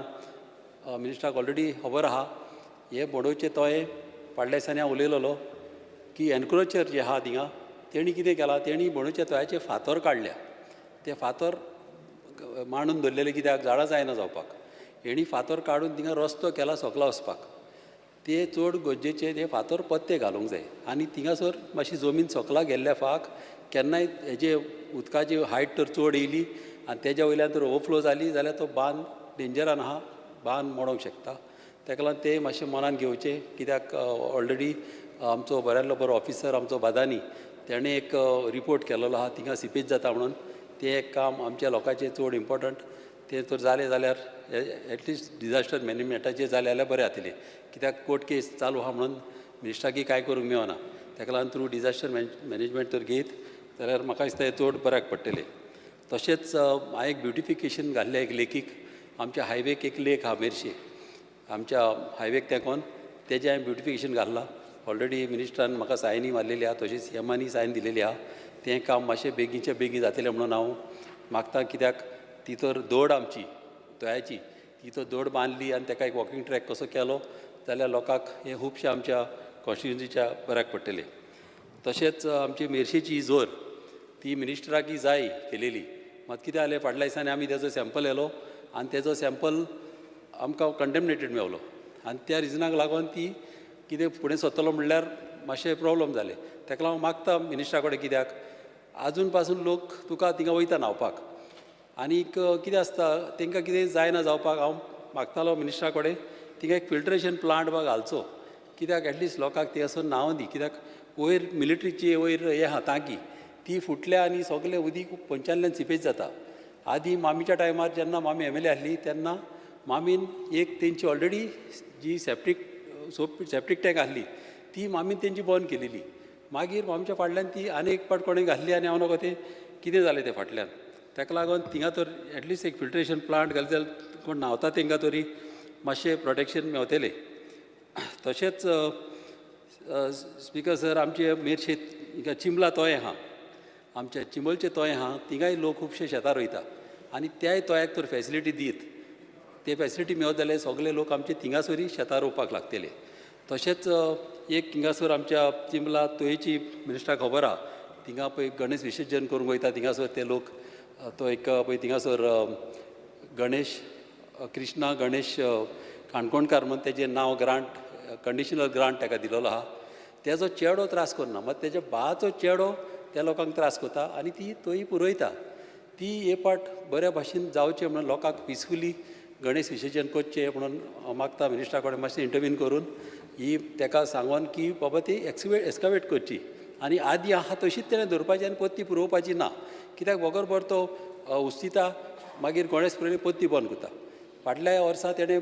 मिनिस्टराक ऑलरेडी खबर आहा हे बोडोवचे तोय फाटल्या दिसांनी हांव उलयलेलो की एनक्रोचर जे आहा थिंगा तेणी कितें केलां, तेणी बोडोवच्या तोयाचे फातर काडल्या. ते फातर मांडून दवरलेले कित्याक झाडां जायना जावपाक. हेणी फातर काडून थिंगा रस्तो केला सकला वचपाक. ते चड गरजेचे ते फातर पत्ते घालूंक जाय आनी थिंगासर मातशी जमीन सकला गेल्ल्या फाक केन्नाय हेजे उदकाची हायट तर चड येयली आनी तेज्या वयल्यान तर ओवरफ्लो जाली जाल्यार तो बांद डेंजरान आहा, बांद मोडोंक शकता. तेका लागून ते मातशें मनान घेवचें कित्याक ऑलरेडी आमचो बऱ्यांतलो बरो ऑफिसर आमचो बादानी तेणें एक रिपोर्ट केलेलो आहा थिंगा सिपेज जाता म्हणून. तें एक काम आमच्या लोकांचें चड इम्पोर्टंट, तें तर जालें जाल्यार एटलिस्ट डिजास्टर मॅनेजमेंटाचेर जालें जाल्यार बरें जातलें कित्याक कोर्ट केस चालू आहा म्हणून मिनिस्टराकी कांय करूंक मेळना. तेका लागून थ्रू डिजास्टर मॅनेजमेंट तर घेयत जाल्यार म्हाका दिसता हें चड बऱ्याक पडटलें. तशेंच हांवें एक ब्युटिफिकेशन घाल्लें एक लेकीक, आमच्या हायवेक एक लेक आहा मेरशे आमच्या हायवेक तेंकोन, तेजें हांवें ब्युटिफिकेशन घाल्लां. ऑलरेडी मिनिस्टरान म्हाका सायनी मारलेली आहा, तशेंच सी एमानी सायन दिलेली आहा. तें काम मातशें बेगीनच्या बेगीन जातलें म्हणून हांव मागता कित्याक ती तर दोड आमची तोयाची, ती तर दोड बांदली आनी तेका एक वॉकिंग ट्रॅक कसो केलो जाल्यार लोकांक हें खुबशें आमच्या कॉन्स्टिट्युन्सीच्या बऱ्याक पडटलें. तशेंच आमची मेरशेची जोर ती मिनिस्टराकी जाय केलेली, मात कितें जालें फाटल्या दिसांनी आमी तेजो सॅम्पल येलो आनी तेजो सॅम्पल आमकां कंटेमिनेटेड मेवलो आनी त्या रिजनाक लागून ती कितें फुडें सरतलो म्हणल्यार मातशें प्रॉब्लम जालें. तेका लागून मागता मिनिस्टरा कडेन कित्याक आजून पासून लोक तुका थिंगा वयता न्हांवपाक आनीक कितें आसता तांकां कितें जायना जावपाक हांव मागतालो मिनिस्टरा कडेन थिंगा एक फिल्ट्रेशन प्लांट बा घालचो कित्याक एटलिस्ट लोकांक ती असो न्हांव दी. कित्याक वयर मिलिट्रीची वयर हें आहा टांकी ती फुटल्या आनी सगळें उदीक पंचांतल्यान सिपेज जाता. आदी मामीच्या टायमार जेन्ना मामी एम एल ए आसली तेन्ना मामीन एक तेंची ऑलरेडी जी सेप्टीक सोप सेप्टीक टँक आसली ती मामीन तेंची बंद केलेली. मागीर मामच्या फाटल्यान ती आनी एक पाट कोणें घातली आनी हांव नको तें कितें जालें तें फाटल्यान. ताका लागून थिंगा तर एटलिस्ट एक फिल्ट्रेशन प्लांट घालें जाल्यार कोण न्हांवता तेंकां तरी मातशें प्रोटेक्शन मेवतलें. तशेंच स्पिकर सर आमचे मेरशे चिंबला तोय आहा, आमच्या चिंबलचे तोय आहा, थिंगाय लोक खुबशे शेतां रोयता आनी त्याय तोयाक तर फॅसिलिटी दीत ते फॅसिलिटी मेळत जाल्यार सगळे लोक आमचे थिंगासरी शेतां रोवपाक लागतले. तशेंच एक थिंगासर आमच्या चिंबला तोयेची मिनिस्टराक खबर आहा, थिंगा पळय गणेश विसर्जन करूंक वयता थिंगासर ते लोक तो एक पळय थिंगासर गणेश कृष्णा गणेश काणकोणकार म्हणून तेजें नांव ग्रांट कंडिशनल ग्रांट ताका दिलेलो आहा. तेजो चेडो त्रास करना मात तेज्या बाचो चेडो त्या लोकांक त्रास करता आनी ती तोय पुरयता. ती हे पाट बऱ्या भाशेन जावचें म्हणून लोकांक पिसफुली गणेश विसर्जन करचें म्हणून मागता मिनिस्टरा कडेन मातशें इंटरवीन करून ही ताका सांगून की बाबा ती एक्सकवेट करची आनी आदी आहा तशीच तेणें दवरपाची आनी परती पुरोवपाची ना कित्याक बगर बर तो उस्तिता मागीर गणेश पुरयले परती बंद करता. फाटल्या वर्सा तेणें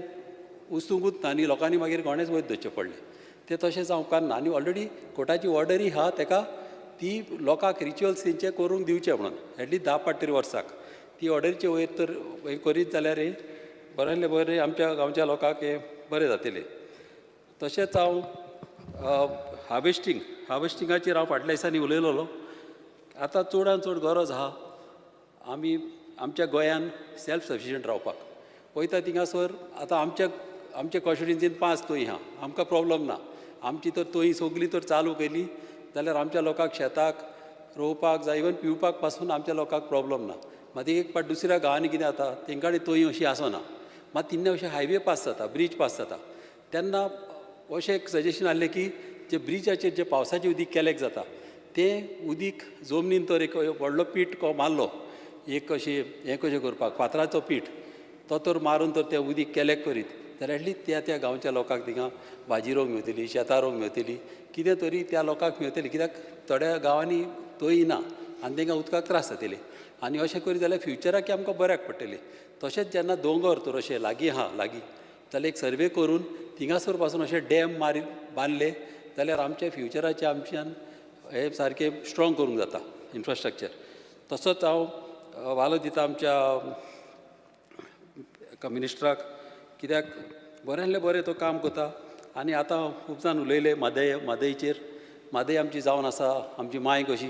उस्तुंकूच ना आनी लोकांनी मागीर गणेश वयर धरचें पडलें. तें तशें जावंक ना आनी ऑलरेडी कोर्टाची ऑर्डरी आहा ताका ती लोकांक रिच्युअल्स तेंचे करूंक दिवचें म्हणून एटलिस्ट 10 पाट तरी वर्साक ती ऑर्डरीचे वयर तर हें करीत जाल्यार हें बरें बरें आमच्या गांवच्या लोकांक हें बरें जातलें. तशेंच हांव हार्वेस्टिंगाचेर हांव फाटल्या दिसांनी उलयलेलो. आतां चडान चड गरज आहा आमी आमच्या गोंयान सेल्फ सफिशियंट रावपाक. वयता थिंगासर आतां आमच्या आमच्या कॉन्स्टिट्युएन्सीन 5 तोयी आहा, आमकां प्रॉब्लम ना. आमची तर तोयी सगळी तर चालू केली जाल्यार आमच्या लोकांक शेताक रोवपाक जाय इवन पिवपाक पासून आमच्या लोकांक प्रॉब्लम ना. मात एक पाट दुसऱ्या गांवांनी कितें जाता तेंकां तोयी अशी आसना, मात तिन्ने अशें हायवे पास जाता ब्रीज पास जाता तेन्ना अशें एक सजेशन आहलें की जे ब्रिजाचेर जे पावसाचें उदीक केलेक जाता तें उदीक जमनीन तर एक व्हडलो पीठ मारलो एक अशें हें कशें करपाक फातराचो पीठ तो तर मारून तर तें उदीक केलेक करीत जाल्यार एटलीस्ट त्या त्या गांवच्या लोकांक थिंगा भाजी रोवंक मेवतली शेतां रोवंक मेवतली कितें तरी त्या लोकांक मेवतली कित्याक थोड्या गांवांनी तोय ना आनी तांकां उदकाक त्रास जातले आनी अशें करीत जाल्यार फ्युचराक आमकां बऱ्याक पडटलें. तशेंच जेन्ना दोंगर तर अशें लागीं आहा लागीं जाल्यार एक सर्वे करून थिंगासर पासून अशें डॅम मारी बांदले जाल्यार आमच्या फ्युचराचें आमच्यान हें सारकें स्ट्रोंग करूंक जाता इन्फ्रास्ट्रक्चर. तसोच हांव वालो दिता आमच्या मिनिस्टराक कित्याक बऱ्यांतलें बरें तो काम करता आनी आतां खूब जाण उलयले म्हादयचेर. म्हादय आमची जावन आसा आमची मांय कशी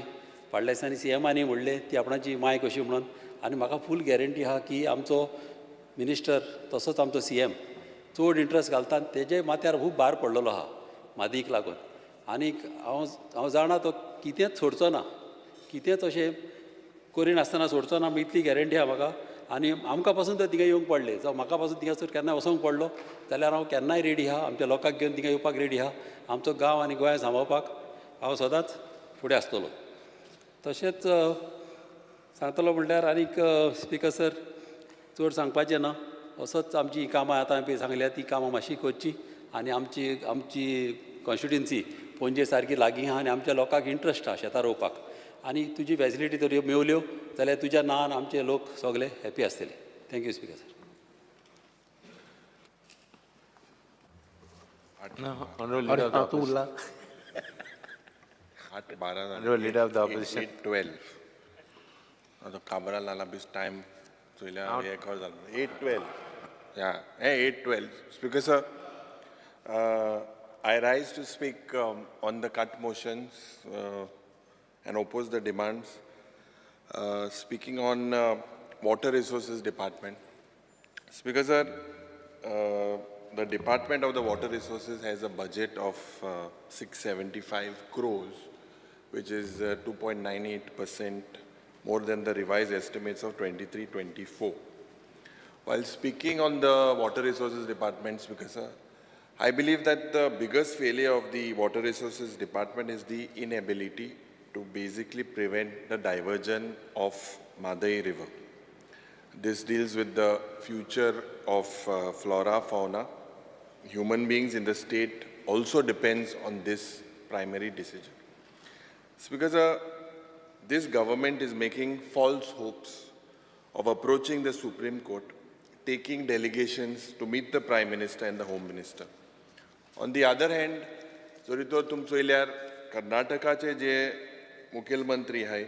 फाटल्या दिसांनी सी एमानी म्हणलें ती आपणाची मांय कशी म्हणून आनी म्हाका फूल गॅरंटी आहा की आमचो मिनिस्टर तसोच आमचो सी एम चड इंट्रस्ट घालता आनी तेजे माथ्यार खूब भार पडलेलो आहा म्हादयीक लागून. आनीक हांव जाणा तो कितेंच सोडचो ना, कितेंच अशें करिनासतना सोडचो ना, इतली गॅरंटी आहा म्हाका. आनी आमकां पासून तर थिंगा येवंक पडलें, जावं म्हाका पासून थिंगासर केन्ना वचोंक पडलो जाल्यार हांव केन्नाय रेडी आहा, आमच्या लोकांक घेवन थिंगा येवपाक रेडी आहा. आमचो गांव आनी गोंय सांबाळपाक हांव सदांच फुडें आसतलो. तशेंच सांगतलो म्हणल्यार आनीक स्पिकर सर चड सांगपाचें ना, असोच आमची कामां आतां पळय सांगल्या ती कामां मातशी करची आनी आमची आमची कॉन्स्टिट्युएन्सी पणजे सारकी लागीं आहा आनी आमच्या लोकांक इंट्रस्ट आहा शेतां रोवपाक आनी तुजी फॅसिलिटी जर मेवल्यो जाल्यार तुज्या नांवान आमचे लोक सगळे हॅपी आसतले. Thank you speaker sir. Leader of the opposition. 8:12. आतां काबरा लाला बीस टायम चोयल्यार एक वर जालो. 8:12. Yeah, 8:12. Speaker sir, I rise to speak on the cut motions and oppose the demands. Speaking on Water Resources Department. Speaker sir, the Department of the Water Resources has a budget of 675 crores, which is 2.98% more than the revised estimates of 23-24. While speaking on the Water Resources Department, Speaker sir, I believe that the biggest failure of the Water Resources Department is the inability to basically prevent the diversion of Mhadei River. This deals with the future of flora, fauna. Human beings in the state also depends on this primary decision. It's because this government is making false hopes of approaching the Supreme Court, taking delegations to meet the Prime Minister and the Home Minister. On the other hand, जरी तर तुम चोयल्यार कर्नाटकाचे जे मुखेलमंत्री आहाय,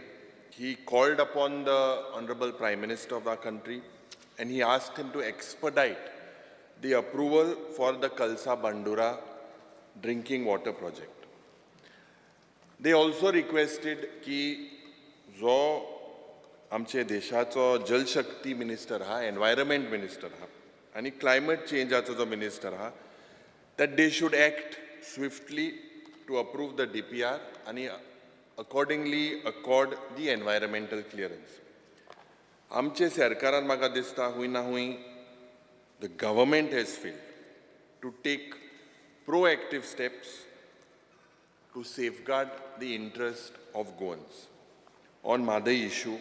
he called upon the Honorable Prime Minister of our country and he asked him to expedite the approval for the Kalsa Bandura drinking water project. They also requested ki जो आमचे देशाचो Jal Shakti minister आहा, एनवायरमेंट मिनिस्टर आहा आनी climate चेंजाचो जो minister आहा, that they should act swiftly to approve the DPR आनी accordingly accord the environmental clearance. आमचे सरकारान म्हाका दिसता हुंय ना हुंय the government has failed to take proactive steps to safeguard the interest of Goans. On Mhadei issue,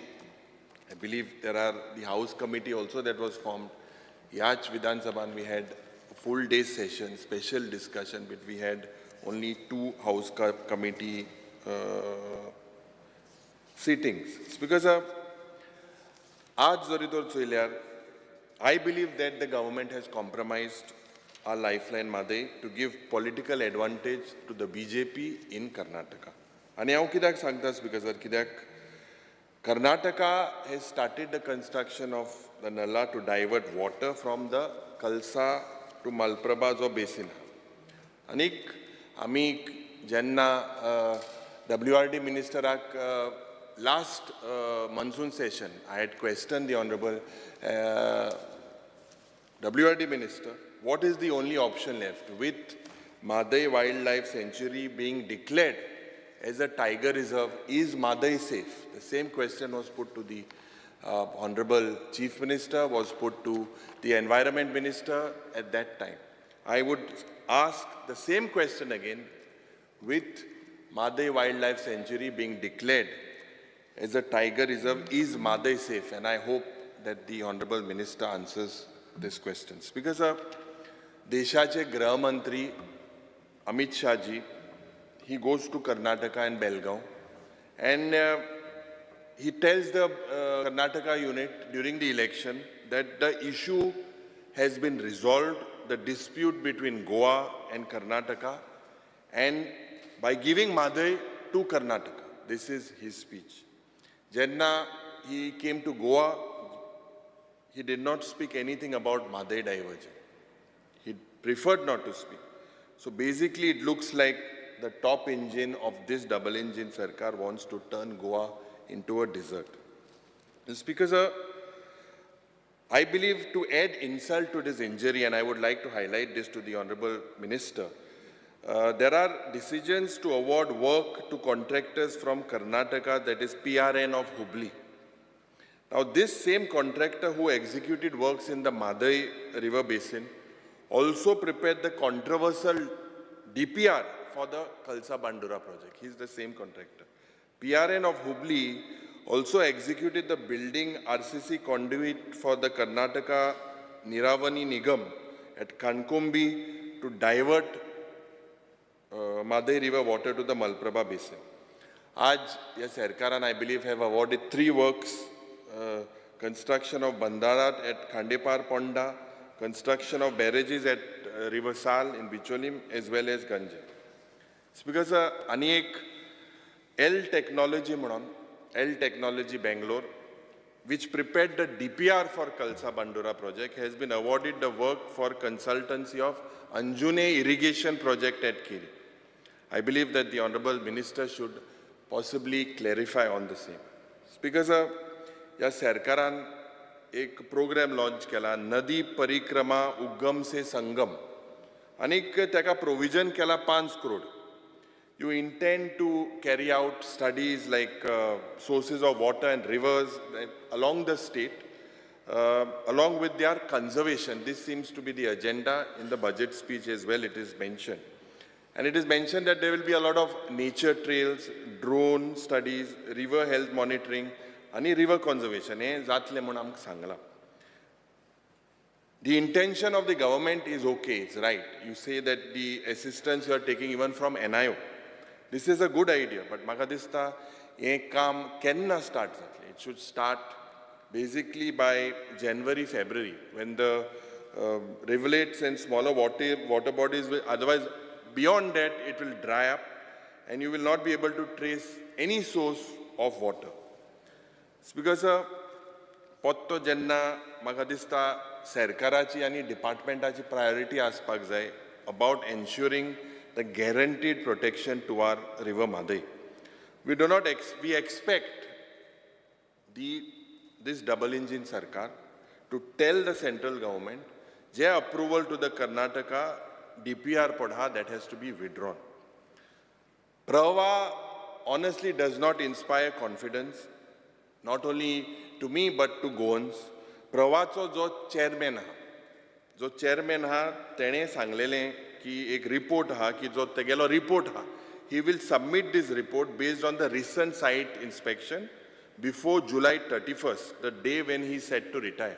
I believe there are the House committee also that was formed. Yach Vidhan Sabha, we had a full day session, special discussion, but we had only 2 House committee sittings. It's because आज जरी तर चोयल्यार, I believe that the government has compromised our lifeline Mhadei to give political advantage to the BJP in Karnataka. आनी हांव कित्याक सांगता speaker sir, कित्याक Karnataka has started the construction of the Nala to divert water from the Kalsa to Malprabha जो basin. आनीक आमी जेन्ना WRD मिनिस्टराक last monsoon session, I had questioned the Honorable WRD Minister, what is the only option left with Mhadei Wildlife Sanctuary being declared as a tiger reserve? Is Mhadei safe? The same question was put to the Honorable Chief Minister, was put to the Environment Minister at that time. I would ask the same question again with Mhadei Wildlife Sanctuary being declared as a tiger reserve, is Mhadei safe? And I hope that the Honorable Minister answers this question. Because देशाचे गृहमंत्री Amit Shah ji, he goes to Karnataka and Belgaum, and he tells the Karnataka unit during the election that the issue has been resolved, the dispute between Goa and Karnataka, and by giving Mhadei to Karnataka. This is his speech. Jenna, he came to Goa, he did not speak anything about Mhadei diversion. He preferred not to speak. So basically it looks like the top engine of this double engine sarkar wants to turn Goa into a desert. Speaker sir, I believe to add insult to this injury, and I would like to highlight this to the Honorable Minister, there are decisions to award work to contractors from Karnataka, that is PRN of Hubli. Now, this same contractor who executed works in the Mhadei River Basin also prepared the controversial DPR for the Kalsa Bandura project. He's the same contractor. PRN of Hubli also executed the building RCC conduit for the Karnataka Niravani Nigam at Kankumbi to divert Mhadei River water to the Malprabha basin. Aaj, yes, Sarkaran, I believe, have awarded 3 works: construction of Bandharat at Khandepar Ponda, construction of barrages at River Sal in Bicholim, as well as Ganja. Speaker sir, ani ek L Technology म्हणून, L Technology Bangalore, which prepared the DPR for Kalsa Bandura project, has been awarded the work for consultancy of Anjune irrigation project at Keri. I believe that the Honorable Minister should possibly clarify on the same. Speaker sir, ह्या सरकारान एक programme launch केला, नदी परिक्रमा उगम से संगम, आनीक ताका प्रोविजन केला 5 crore. You intend to carry out studies like sources of water and rivers along the state, along with their conservation. This seems to be the agenda in the budget speech as well, it is mentioned. And it is mentioned that there will be a lot of nature trails, drone studies, river health monitoring, and river conservation. जातलें म्हूण आमकां सांगलां. The intention of the government is okay, it's right. You say that the assistance you are taking even from NIO. This is a good idea, but म्हाका दिसता हें काम केन्ना start जातलें? It should start basically by January, February, when the rivulets and smaller water bodies will, otherwise beyond that it will dry up and you will not be able to trace any source of water. Speaker sir, पोत्तो जेन्ना म्हाका दिसता सरकाराची आनी डिपार्टमेंटाची priority आसपाक जाय about ensuring the guaranteed protection to our river Mhadei. We do not we expect this double engine sarkar to tell the central government J approval to the Karnataka DPR padha that has to be withdrawn. Pravah honestly does not inspire confidence, not only to me but to Goans. Pravacho जो chairman आहा, जो chairman आहा तेणें सांगलेलें की एक report आहा, की जो तेगेलो रिपोर्ट आहा, he will submit this report based on the recent site inspection before July 31st, the day when he set to retire.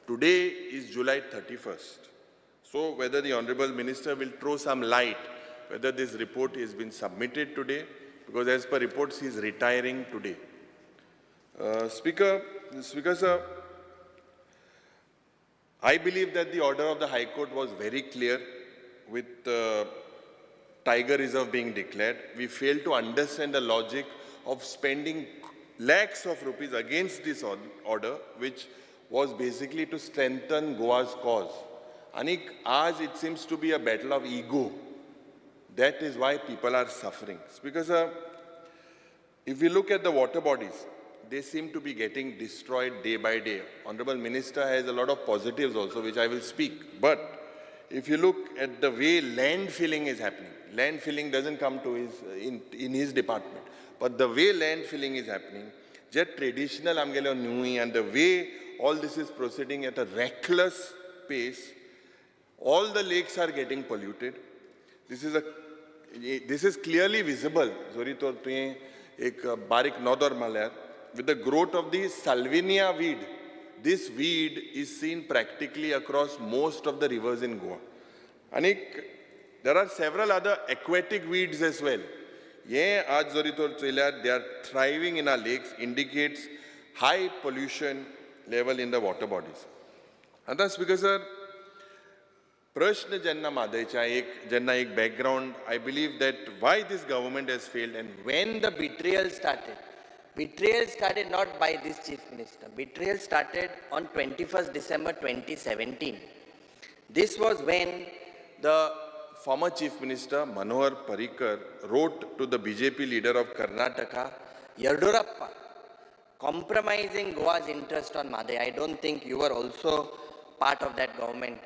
Today is July 31st. So whether the Honorable Minister will throw some light whether this report has been submitted today, because as per reports he is retiring today. Speaker sir, I believe that the order of the High Court was very clear with Tiger Reserve being declared. We fail to understand the logic of spending lakhs of rupees against this order, which was basically to strengthen Goa's cause. Anik, as it seems to be a battle of ego. That is why people are suffering. Because if we look at the water bodies, they seem to be getting destroyed day by day. Honorable Minister has a lot of positives also, which I will speak. But if you look at the way land filling is happening, land filling doesn't come to his, in his department. But the way land filling is happening, just traditional amgelo nui, and the way all this is proceeding at a reckless pace, all the lakes are getting polluted. This is clearly visible. Zori tor tuye ek barik nodor malyar. With the growth of the Salvinia weed, this weed is seen practically across most of the rivers in Goa. And there are several other aquatic weeds as well. Ye aaj zori tor chelyar, they are thriving in our lakes, indicates high pollution level in the water bodies. And that's because, sir, प्रश्न जेन्ना म्हादयच्या एक जेन्ना एक background, I believe that why this government has failed and when the betrayal started. Betrayal started not by this chief minister. Betrayal started on 21st December 2017. This was when the former chief minister Manohar Parrikar wrote to the BJP leader of Karnataka, Yediyurappa, compromising Goa's interest on Mhadei. I don't think you were also part of that government.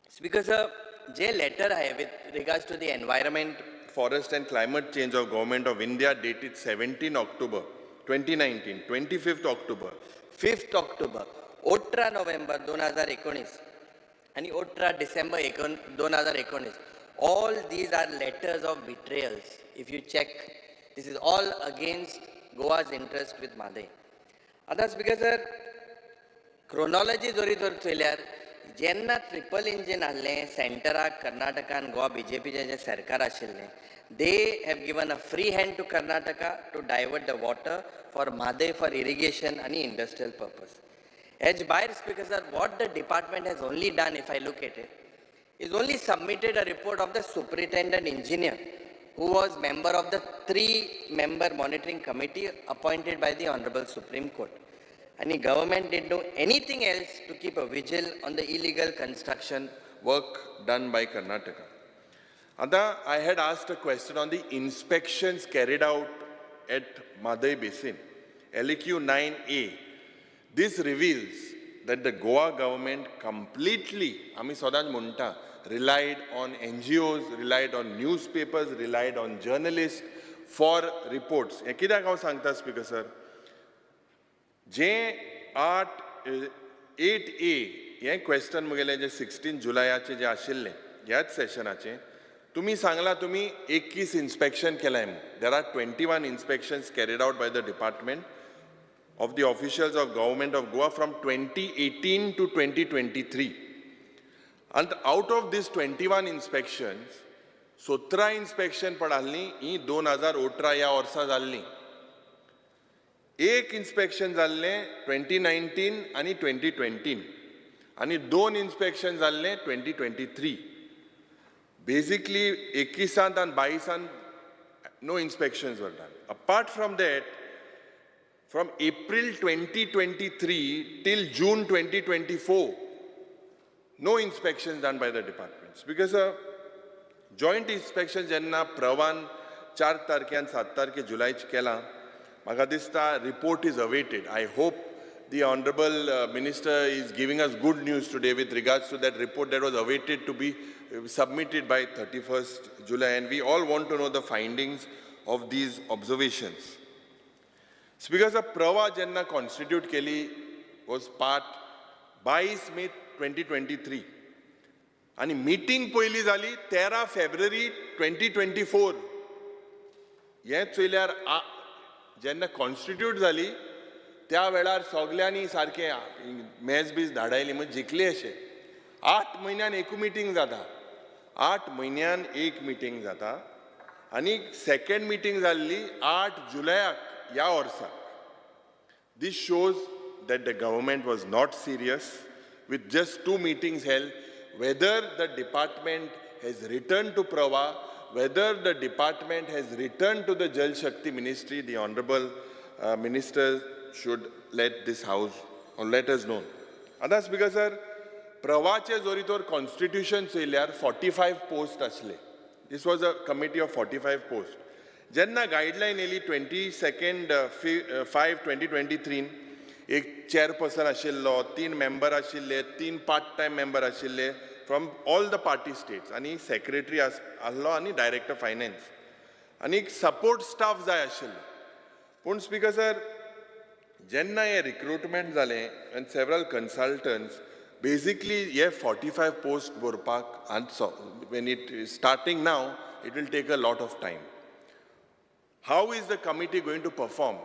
Speaker sir, J letter आहे with regards to the environment, Forest and Climate Change of Government of India dated 17 October 2019, 25th October. 5th October, 18 November 2019 आणि 18 December 2019. All these are letters of betrayals. If you check, this is all against Goa's interest with Mhadei. आतां speaker sir, chronology जरी तर चोयल्यार जेन्ना triple engine आहलें सेंटराक, कर्नाटकान गोवा बीजेपीचें जें सरकार आशिल्लें, they have given a free hand to Karnataka to divert the water for Mhadei for irrigation आनी इंडस्ट्रियल पर्पज. हेज भायर speaker sir, what the department has only done, if I look at it, is only submitted a report of the superintendent engineer who was member of the 3-member monitoring committee appointed by the Honorable Supreme Court. And the government didn't do anything else to keep a vigil on the illegal construction work done by Karnataka. Ada, I had asked a question on the inspections carried out at Mhadei Basin, LAQ 9A. This reveals that the Goa government completely, ami sodanch munta, relied on NGOs, relied on newspapers, relied on journalists for reports. हे कित्याक हांव सांगता speaker sir, जे 8A हें question म्हगेलें जें 16 जुलयाचें जें आशिल्लें ह्याच सेशनाचें, तुमी सांगलां तुमी 21 इन्स्पेक्शन केलाय म्हूण. There are 21 inspections carried out by the department of the officials of Government of Goa from 2018 to 2023. And out of these 21 inspections, 17 inspection पडाल्लीं ही 2018 ह्या वर्सा जाल्लीं. एक इन्स्पेक्शन जाल्लें 2019 आनी 2020 आनी 2 इन्स्पेक्शन जाल्लें 2023. बेसिकली 21 आनी 22 no inspections were done. Apart from that, from April 2023 till June 2024, no inspections done by the departments. Because a joint inspection जेन्ना प्रवान 4 तारखे आनी 7 तारखे जुलयच केलां, म्हाका दिसता report is awaited. I hope the honorable minister is giving us good news today with regards to that report that was awaited to be submitted by 31st July, and we all want to know the findings of these observations. Speaker sir, Pravah जेन्ना constitute केली was part 22 May 2023 आनी meeting पयली जाली 13 फेब्रुवारी 2024. हें चोयल्यार जेन्ना constitute जाली त्या वेळार सगल्यांनी सारकें मॅच बीज धाडायली म्हण जिखली अशें. 8 म्हयन्यान एकू मिटींग जाता, 8 म्हयन्यान एक मिटींग जाता आनी सेकंड मिटींग जाल्ली 8 जुलयाक ह्या वर्साक. This shows that the government was not serious with just 2 meetings held, whether the department has returned to Pravah, whether the department has returned to the Jal Shakti Ministry, the honorable minister should let this house or let us know. आतां speaker sir, प्रवाचे जरी तर constitution चोयल्यार 45 post आसले. This was a committee of 45 post. जेन्ना guideline येयली 22/5/2023, एक chairperson आशिल्लो, 3 member आशिल्ले, 3 part time member आशिल्ले from all the party states, आनी सेक्रेटरी आसलो आनी डायरेक्टर फायनान्स आनी एक सपोर्ट स्टाफ जाय आशिल्लो. पूण स्पीकर सर, जेन्ना हें रिक्रुटमेंट जालें आनी सेवरल कन्सल्टंट्स बेसिकली हे 45 पोस्ट भरपाक when it is starting now it will take a lot of time. How is the committee going to perform?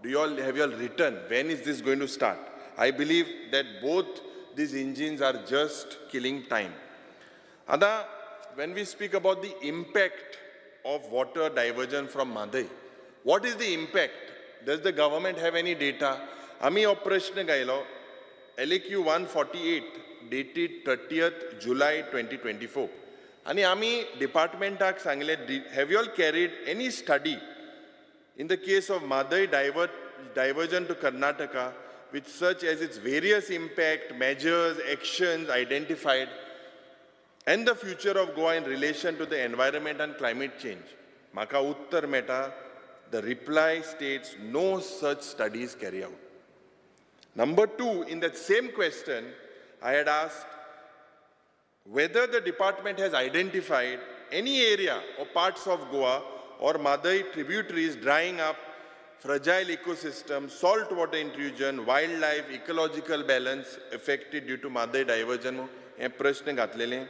Do you all have you all written? When is this going to start? I believe that both these engines are just killing time. Ada, when we speak about the impact of water diversion from Mhadei, what is the impact? Does the government have any data? Ami हो प्रश्न गायलो LAQ 148 dated 30th July 2024. आनी आमी डिपार्टमेंटाक सांगलें, have you all carried any study in the case of Mhadei diversion to Karnataka, with such as its various impact, measures, actions identified, and the future of Goa in relation to the environment and climate change? म्हाका उत्तर मेळटा, The reply states no such studies carry out. Number two, in that same question, I had asked whether the department has identified any area or parts of Goa or Mhadei tributaries drying up, fragile ecosystem, saltwater intrusion, wildlife, ecological balance affected due to Mhadei diversion. हे प्रश्न घातलेले.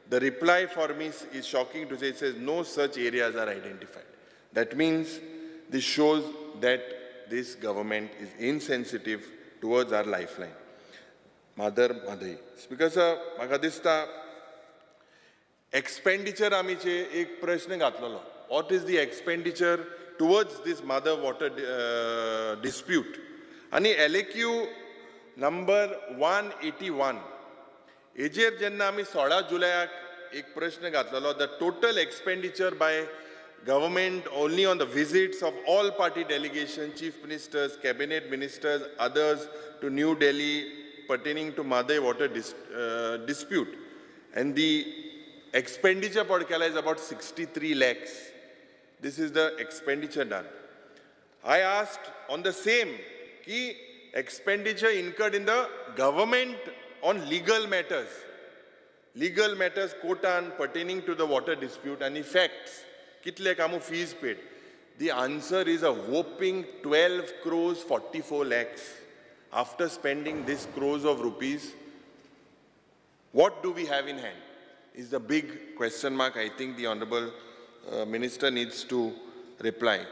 The reply for me is shocking to say. It says no such areas are identified. That means this shows that this government is insensitive towards our lifeline. Mother Mhadei. Speaker sir, म्हाका दिसता expenditure आमीचे एक प्रश्न घातलेलो. What is the expenditure towards this mother water dispute? आनी LAQ number 181 हेजेर जेन्ना आमी 16 जुलयाक एक प्रश्न घातलेलो, the total expenditure by government only on the visits of all party delegation, chief ministers, cabinet ministers, others to New Delhi pertaining to Mhadei water dispute. And the expenditure per capita is about 63 lakhs. This is the expenditure done. I asked on the same key expenditure incurred in the government on legal matters. Legal matters quotan pertaining to the water dispute and effects. Kitle kamu fees paid? The answer is a whopping 12 crores 44 lakhs. After spending this crores of rupees, what do we have in hand? Is the big question mark. I think the Honorable Minister needs to reply.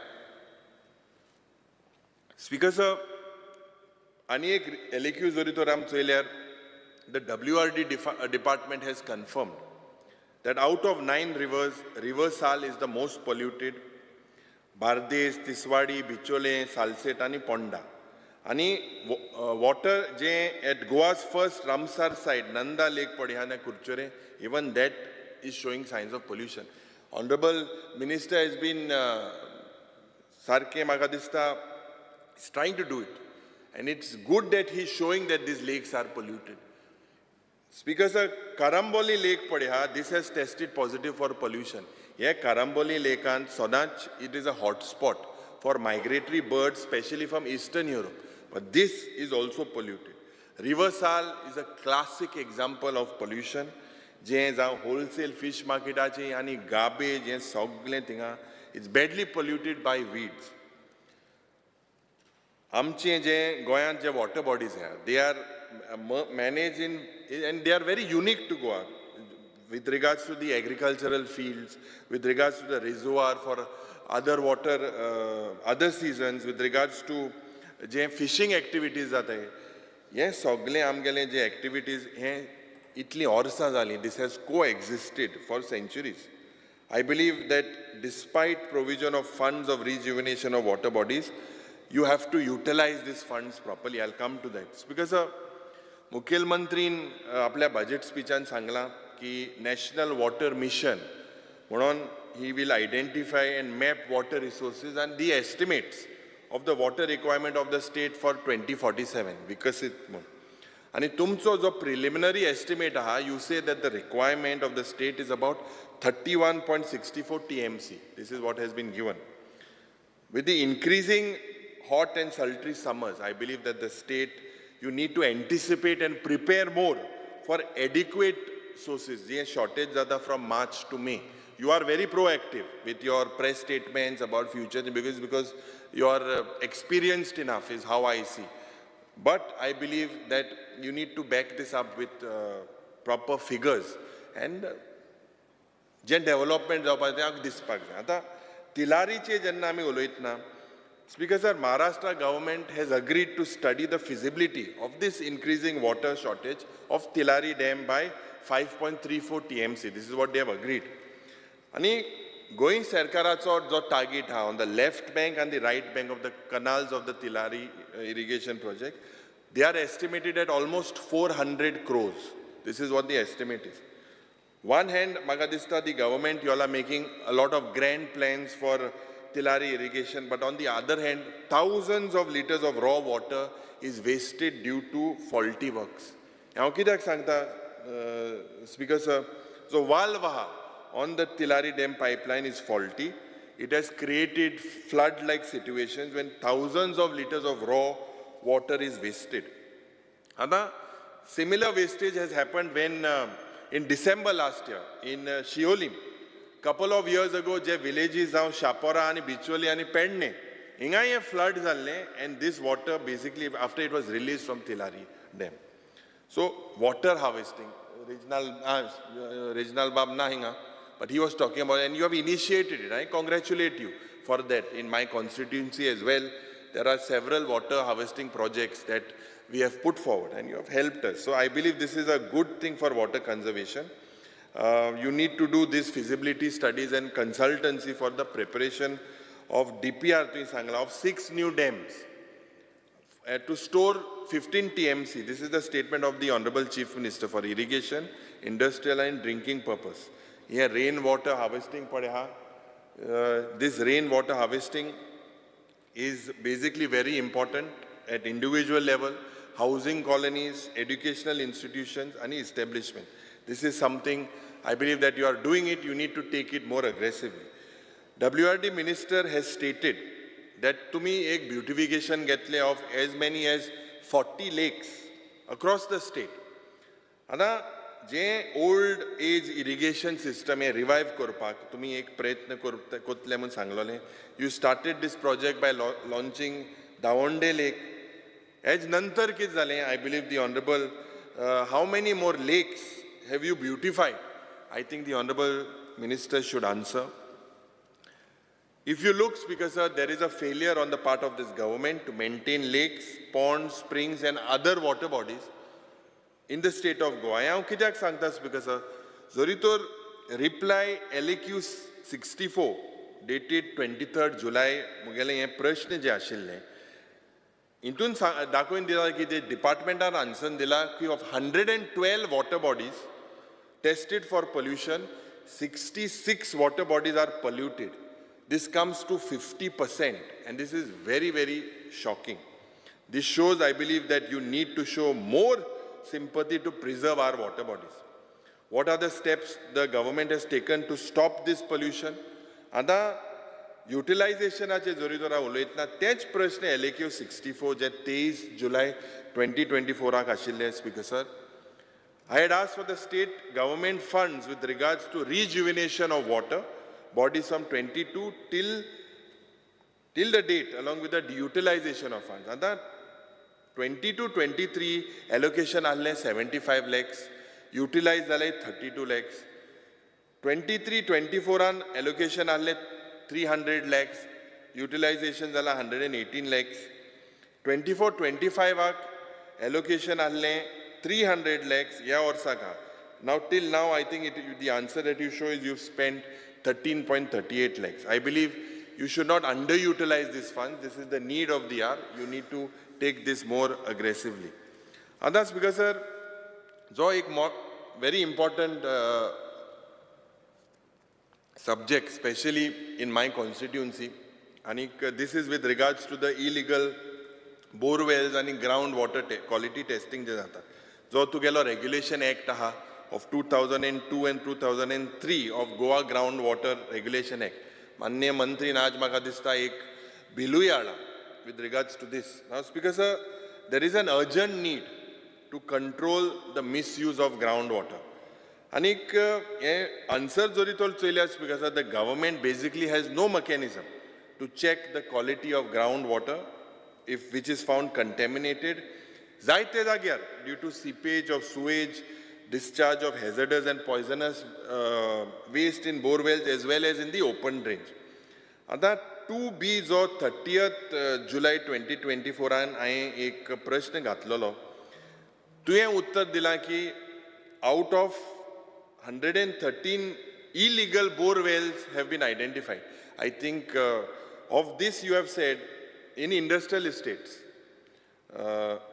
Speaker sir, ani ek LAQ जरी तर आम चोयल्यार, the WRD department has confirmed that out of 9 rivers, River Sal is the most polluted. Bardez, Tiswadi, Bichole, Salcete ani Ponda. Ani water je at Goa's first Ramsar site, Nanda Lake Padihana Kurchure, even that is showing signs of pollution. Honorable Minister has been sarke maka dista is trying to do it. And it's good that he's showing that these lakes are polluted. Speaker sir, Karamboli Lake Padeha, this has tested positive for pollution. Yeah, Karamboli Lake and Sodach, it is a hot spot for migratory birds, especially from Eastern Europe. But this is also polluted. River Sal is a classic example of pollution. जे जावं wholesale fish marketache ani garbage हे सगळें थिंगा, it's badly polluted by weeds. आमचे जे गोंयांत जे water bodies आहा, they are managed in, and they are very unique to Goa with regards to the agricultural fields, with regards to the reservoir for other water, other seasons, with regards to J fishing activities जाता हे सगळे आमगेले जे activities हे इतली वर्सां जाली, this has coexisted for centuries. I believe that despite provision of funds of rejuvenation of water bodies, you have to utilize these funds properly. I'll come to that. Because मुखेलमंत्रीन आपल्या budget स्पीचान सांगलां की national water mission म्हणून he will identify and map water resources and the estimates of the water requirement of the state for 2047 विकसीत म्हणून. आनी तुमचो जो preliminary estimate आहा, you say that the requirement of the state is about 31.64 TMC. This is what has been given. With the increasing hot and sultry summers, I believe that the state, you need to anticipate and prepare more for adequate sources. The shortage jata from March to May. You are very proactive with your press statements about future because you are experienced enough is how I see. But I believe that you need to back this up with proper figures and J development जावपाक तें दिसपाक जाय. आतां तिलारीचे जेन्ना आमी उलयतना, Speaker sir, Maharashtra government has agreed to study the feasibility of this increasing water shortage of Tilari Dam by 5.34 TMC. This is what they have agreed. Ani Goa सरकाराचो जो target हा on the left bank and the right bank of the canals of the Tilari irrigation project, they are estimated at almost 400 crores. This is what the estimate is. One hand, म्हाका दिसता the government, you all are making a lot of grand plans for Tilari irrigation, but on the other hand, thousands of liters of raw water is wasted due to faulty works. हांव कित्याक सांगता, Speaker sir, so valve आहा on the Tilari Dam pipeline is faulty. It has created flood-like situations when thousands of liters of raw water is wasted. Ada, similar wastage has happened when in December last year in Siolim, couple of years ago, je villages now Shapora ani Bicholi ani Pedne, hinga ye flood jalle, and this water basically after it was released from Tilari Dam. So water harvesting, regional bab na hinga, but he was talking about, and you have initiated it. I congratulate you for that. In my constituency as well, there are several water harvesting projects that we have put forward, and you have helped us. So I believe this is a good thing for water conservation. You need to do these feasibility studies and consultancy for the preparation of DPR Sangla of 6 new dams to store 15 TMC. This is the statement of the Honorable Chief Minister for irrigation, industrial and drinking purpose. Here rainwater harvesting, this rainwater harvesting is basically very important at individual level, housing colonies, educational institutions and establishment. This is something I believe that you are doing it, you need to take it more aggressively. WRD Minister has stated that to me ek beautification getle of as many as 40 lakes across the state. Ada je old age irrigation system he revive korpak tumi ek prayatna kotle mun sanglole. You started this project by launching Davonde Lake. As nantar kit zale, I believe the Honorable, how many more lakes have you beautified? I think the Honorable Minister should answer. If you look, Speaker sir, there is a failure on the part of this government to maintain lakes, ponds, springs and other water bodies in the state of Goa. हांव कित्याक सांगता Speaker sir, जरी तर reply LAQ 64 dated 23rd July मुगेले हे प्रश्न जे आशिल्ले हितून दाखोवन दिला की जे डिपार्टमेंटान आन्सर दिला की of 112 water bodies tested for pollution, 66 water bodies are polluted. This comes to 50%, and this is very, very shocking. This shows, I believe, that you need to show more sympathy to preserve our water bodies. What are the steps the government has taken to stop this pollution? Ada utilizationache jori dora uloytna tech prashna LAQ 64 je 23 July 2024 ak ashille, Speaker sir. I had asked for the state government funds with regards to rejuvenation of water bodies from 22 till the date, along with the utilization of funds. And that 22-23 allocation alle 75 lakhs, utilized alle 32 lakhs. 23-24 an allocation alle 300 lakhs, utilization alle 118 lakhs. 24-25 allocation alle 300 lakhs, ya or saka. Now till now, I think the answer that you show is you've spent 13.38 lakhs. I believe you should not underutilize these funds. This is the need of the hour. You need to take this more aggressively. And that's because, sir, jo ek very important subject, especially in my constituency, and this is with regards to the illegal bore wells and groundwater quality testing. जो तुगेलो Regulation Act aha of 2002 and 2003 of Goa Groundwater Regulation Act. माननीय मंत्री आज म्हाका दिसता एक बिलूय हाडला with regards to this. Now, Speaker sir, there is an urgent need to control the misuse of groundwater. आनीक हे answer जरी तर चोयल्यार Speaker sir, the government basically has no mechanism to check the quality of groundwater if which is found contaminated जायते जाग्यार due to seepage of sewage, discharge of hazardous and poisonous waste in bore wells as well as in the open drains. आतां 2B जो 30th July 2024 हांवें एक प्रश्न घातलेलो, तुवें उत्तर दिलां की out of 113 illegal bore wells have been identified. I think of this you have said in industrial estates,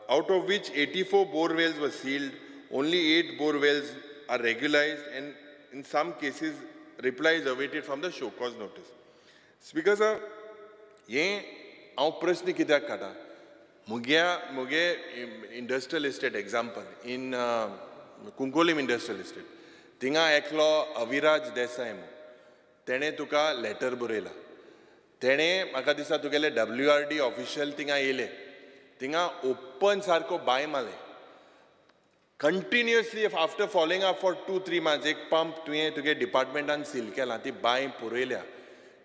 out of which 84 bore wells were sealed, only 8 bore wells are regularized, and in some cases reply is awaited from the show cause notice. Speaker sir, हे हांव प्रश्न कित्याक काडटा, मुगे industrial estate example in Cuncolim industrial estate, थिंगा एकलो अविराज देसाय म्हूण, तेणें तुका लेटर बरयला. तेणें म्हाका दिसता तुगेले WRD official थिंगा येयले, थिंगा ओपन सारको बांय मारले continuously. After following up for 2-3 months, एक पंप तुवें तुगे डिपार्टमेंटान सील केला, ती बांय पुरयल्या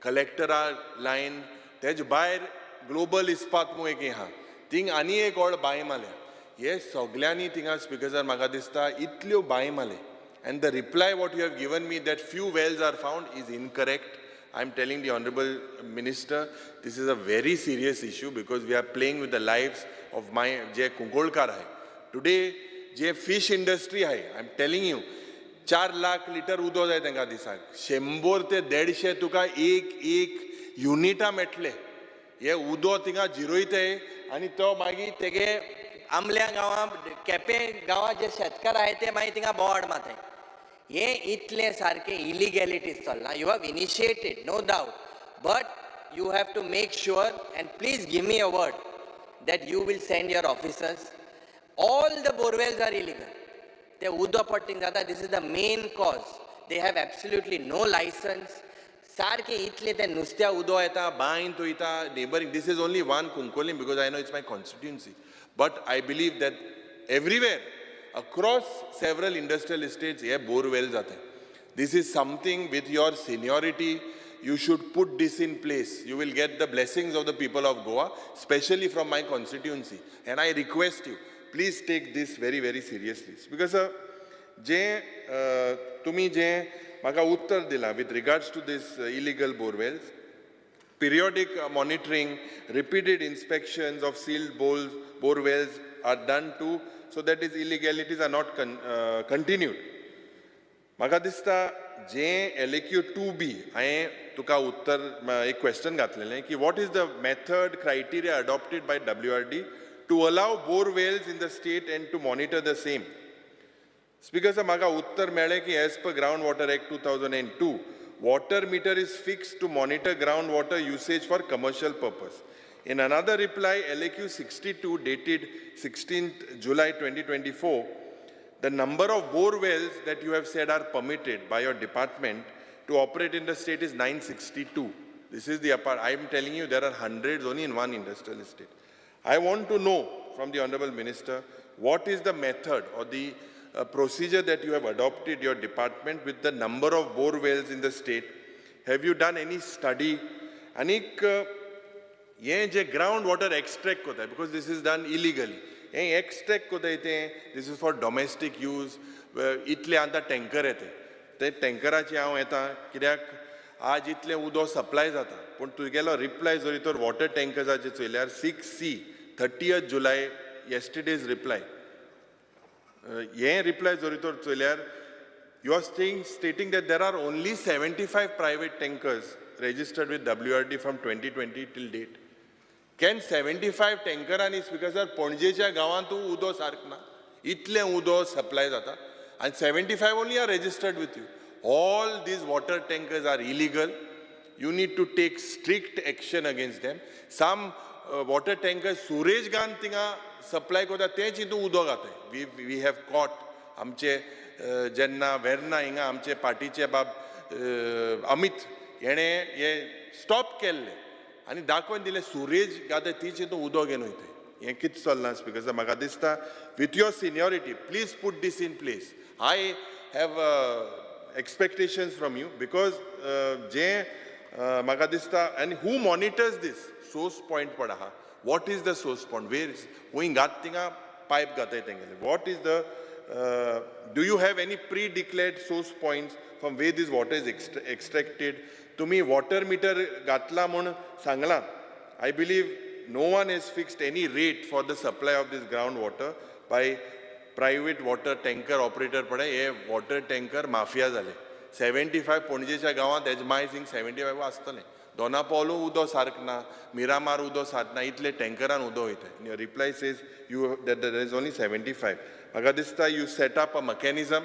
कलेक्टरा लायन. तेज भायर ग्लोबल इस्पात म्हूण एक आहा, थिंग आनी एक व्हड बांय मारल्या. हे सगल्यांनी थिंगा स्पीकर सर म्हाका दिसता इतल्यो बांय मारले. And the reply what you have given me that few wells are found is incorrect. I am telling the honourable minister, this is a very serious issue because we are playing with the lives of my जे कुंकोळकार आहे today, J fish industry आहे. I am telling you, 4 lakh litre उदक जाय तांकां दिसाक, 100 ते 150 तुका एक एक युनिटां मेळटले. हे उदक थिंगा जिरयताय आनी तो मागीर तेगे आमल्या गांवां, केपें गांवां जे शेतकार आहाय ते मागीर थिंगा बोवाळ मारताय. हे इतलें सारकें इलिगॅलिटीज चल्लां. You have initiated, no doubt, but you have to make sure and please give me a word that you will send your officers. All the borewells are illegal. ते उदक पडटींग जाता, this is the main cause. They have absolutely no licence. सारकें इतलें तें नुस्त्या उदक येता, बांयंत वयता neighbouring. This is only one Cuncolim because I know it's my constituency, but I believe that everywhere across several industrial estates hey borewell जाता. This is something with your seniority you should put this in place. You will get the blessings of the people of Goa, specially from my constituency. And I request you, please take this very very seriously. Because जे तुमी जे म्हाका उत्तर दिलां with regards to this illegal borewells, periodic monitoring, repeated inspections of sealed borewells are done to so that these illegalities are not continued. म्हाका दिसता जे LAQ 2B हांवें तुका उत्तर एक क्वेश्चन घातलेलें की what is the method criteria adopted by WRD to allow bore wells in the state and to monitor the same. Speaker sir, म्हाका उत्तर मेळ्ळें की as per ground water act 2002, water meter is fixed to monitor ground water usage for commercial purpose. In another reply, LAQ 62 dated 16th July 2024, the number of bore wells that you have said are permitted by your department to operate in the state is 962. This is the apart. I am telling you there are hundreds only in one industrial estate. I want to know from the Honorable Minister, what is the method or the procedure that you have adopted your department with the number of bore wells in the state? Have you done any study? Anik ye je ground water extract kota, because this is done illegally. Ye extract kota ite, this is for domestic use. Itle anta tanker ete. Te tankerachi हांव येता कित्याक आज इतले उदक supply जाता, पूण तुगेलो reply जरी तर वॉटर टँकर्साचे चोयल्यार 6C 30th July yesterday's reply, हे रिप्लाय जरी तर चोयल्यार you are stating that there are only 75 private tankers registered with WRD from 2020 till date. Can 75 टँकरांनी speaker sir पणजेच्या गांवांतूय उदक सारक ना, इतलें उदक सप्लाय जाता आनी 75 only are registered with you. All these water tankers are illegal. You need to take strict action against them. Some water tankers sewerage gan tinga supply kota te chintu udok aate. We have caught amche jenna verna hinga amche party che bab Amit yene ye stop kelle ani dakhon dile sewerage gate ti chintu udok geno ite. Ye kit chalna because maka dista with your seniority please put this in place. I have expectations from you because je म्हाका दिसता and who monitors this source point पड आहा, what is the source point, where is खंय घात थिंगा pipe घाताय तेंगेले, what is the do you have any pre declared source points from where this water is extracted? तुमी water metre घातला म्हूण सांगलां, I believe no one has fixed any rate for the supply of this ground water by private water tanker operator. पळय हे water tanker mafia जाले. 75 पणजेच्या गांवांत एजमाय सिंग 75 आसतलें. दोना पावलो उदक सारक ना, मिरामार उदक सारक ना, इतले टँकरान उदक वयता. Reply says you that there is only 75. म्हाका दिसता you set up a mechanism,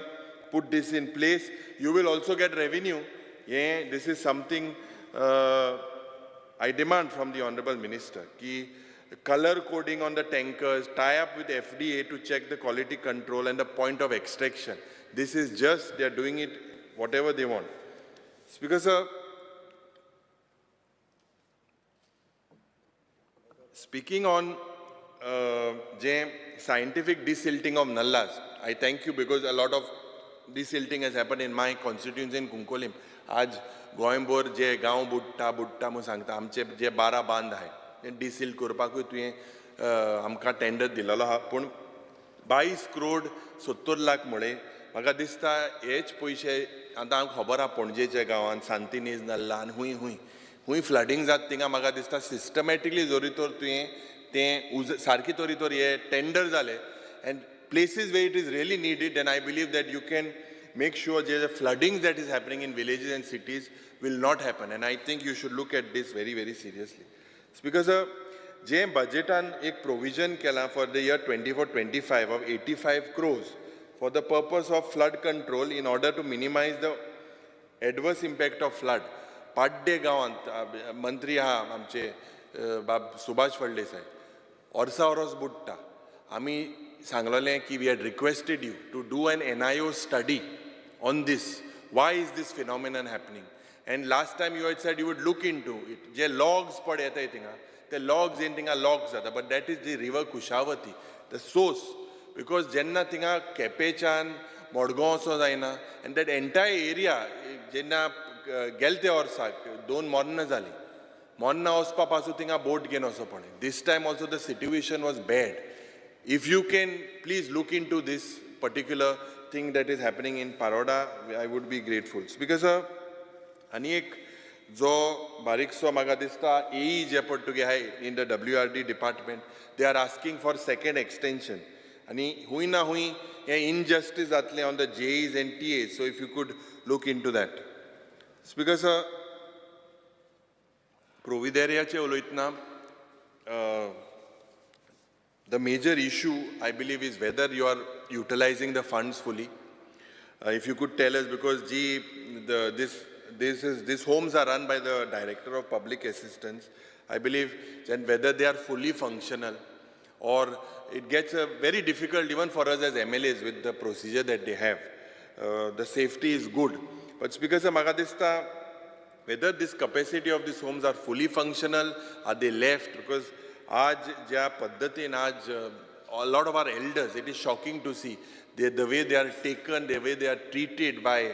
put this in place, you will also get revenue. हें this is something I demand from the honourable minister की color coding on the tankers, tie up with FDA to check the quality control and the point of extraction. This is just, they are doing it whatever they want. Speaker sir, Speaking on J scientific desilting of nallas, I thank you because a lot of desilting has happened in my constituency in Cuncolim. आज गोंयभर जे गांव बुडटा बुडटा म्हूण सांगता, आमचे जे 12 बांद आहाय ते डिसिल्ट करपाकूय तुवें आमकां टेंडर दिलेलो आहा, पूण 22 करोड 70 लाख म्हळे म्हाका दिसता हेच पयशे आतां आमकां खबर आहा पणजेच्या गांवांत सांतिनेज नल्ला आनी हूंय हूंय हूंय फ्लडींग जाता थिंगा म्हाका दिसता सिस्टमॅटिकली जरी तर तुवें तें उज सारकी तरी तर हे टेंडर जाले and places where it is really needed, and I believe that you can make sure the flooding that is happening in villages and cities will not happen. And I think you should look at this very, very seriously. Speaker sir, जे बजेटान एक provision केला for the year 24-25 of 85 crores for the purpose of flood control in order to minimize the adverse impact of flood. पाड्डे गांवांत मंत्री आहा आमचे बाब सुभाष फळदेसाय, वर्सा वरोस बुडटा. आमी सांगलेलें की we had requested you to do an NIO study on this. Why is this phenomenon happening? And last time you had said you would look into it. J logs पड येताय थिंगा ते logs येवन थिंगा logs जाता, but that is the river Kushavati, the source. Because जेन्ना थिंगा केपेच्यान मडगांव वचो जायना and that entire area जेन्ना गेले ते वर्साक 2 मरणां जालीं, मरणां वचपा पासून थिंगा बोट घेवन वचो पडलें. This time also the situation was bad. If you can please look into this particular thing that is happening in Paroda, I would be grateful. Because आनी एक जो बारीकसो म्हाका दिसता एई जे पड तुगे आहाय in the WRD department, they are asking for second extension. आनी हूंय ना हूंय हें इनजस्टीस जातलें on the JEs and TAs, so if you could look into that. Speaker sir, प्रोविदेरियाचें उलयतना the major issue, I believe, is whether you are utilizing the funds fully. If you could tell us, because these homes are run by the Director of Public Assistance, I believe, and whether they are fully functional, or it gets very difficult even for us as MLAs with the procedure that they have. The safety is good. But Speaker sir, म्हाका दिसता whether this capacity of these homes are fully functional, are they left? Because आज ज्या पद्दतीन आज a lot of our elders, it is shocking to see the way they are taken, the way they are treated by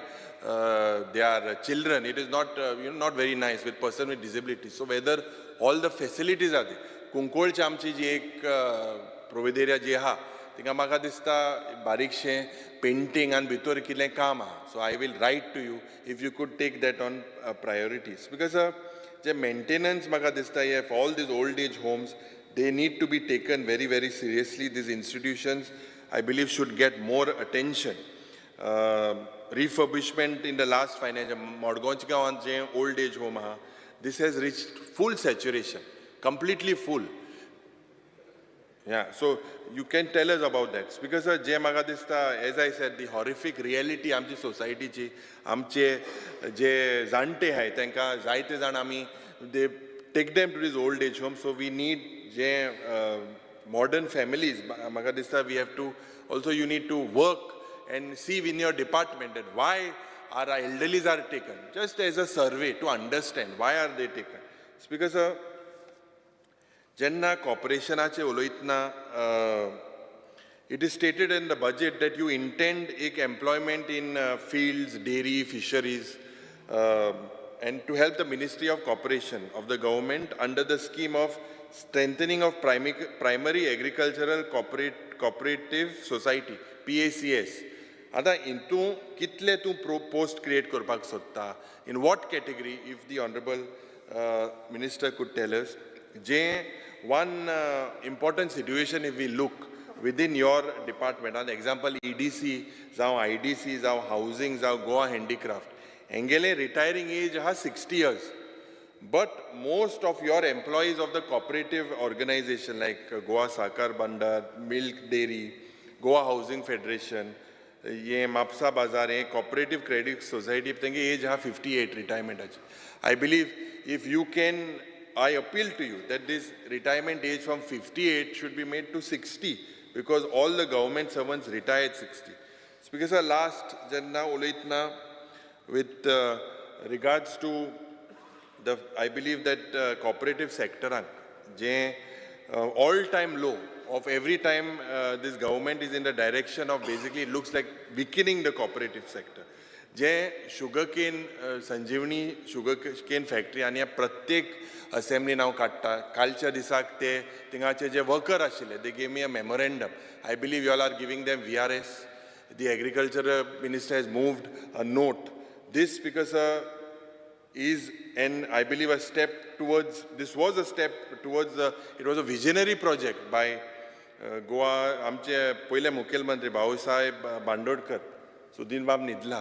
their children. It is not, not very nice with person with disabilities. So whether all the facilities are there. कुंकोळची आमची जी एक प्रोविदेरिया जी आहा तिंगा म्हाका दिसता बारीकशें painting आनी भितर कितें काम आहा. So I will write to you if you could take that on priorities. Because J maintenance म्हाका दिसता हे all these old age homes, they need to be taken very, very seriously. These institutions, I believe, should get more attention. Refurbishment in the last financial, मडगांवच्या गांवांत जें old age home आहा, this has reached full saturation, completely full. Yeah, so you can tell us about that. Because जे म्हाका दिसता, as I said, the horrific reality आमची सोसायटीची, आमचे जे जाणटे आहाय तांकां जायते जाण आमी they take them to this old age home. So we need J modern families, म्हाका दिसता we have to also, you need to work and see in your department that why our elderlies are taken, just as a survey to understand why are they taken. Because जेन्ना कॉर्पोरेशनाचे उलयतना it is stated in the budget that you intend एक employment in fields, dairy, fisheries, and to help the Ministry of Corporation of the government under the scheme of strengthening of primary agricultural cooperative society, PACS. आतां हितूं कितले तूं post create करपाक सोदता, in what category, if the honourable minister could tell us. J one important situation if we look within your department, an example EDC जावं IDC जावं housing जावं Goa handicraft, हेंगेले रिटायरींग as आहा 60 years. But most of your employees of the cooperative organization like Goa Sahakar Bhandar, Milk Dairy, Goa Housing Federation, हे म्हापसा बाजार, हे cooperative credit society, तेंगे as आहा 58 रिटायरमेंटाची. I believe if you can, I appeal to you that this retirement age from 58 should be made to 60, because all the government servants retire at 60. Speaker sir, last जेन्ना उलयतना with regards to the, I believe that cooperative sector J all time low of every time this government is in the direction of basically it looks like weakening the cooperative sector. J sugarcane Sanjeevani sugarcane factory आनी प्रत्येक असेंब्लीन हांव काडटा. कालच्या दिसाक ते थिंगाचे जे worker आशिल्ले they gave me a memorandum. I believe you all are giving them VRS. The agriculture minister has moved a note. This because is an, I believe, a step towards, this was a step towards, it was a visionary project by Goa, आमचे पयले मुखेलमंत्री भाऊसाहेब बांदोडकर, सुदीनबाब न्हिदला.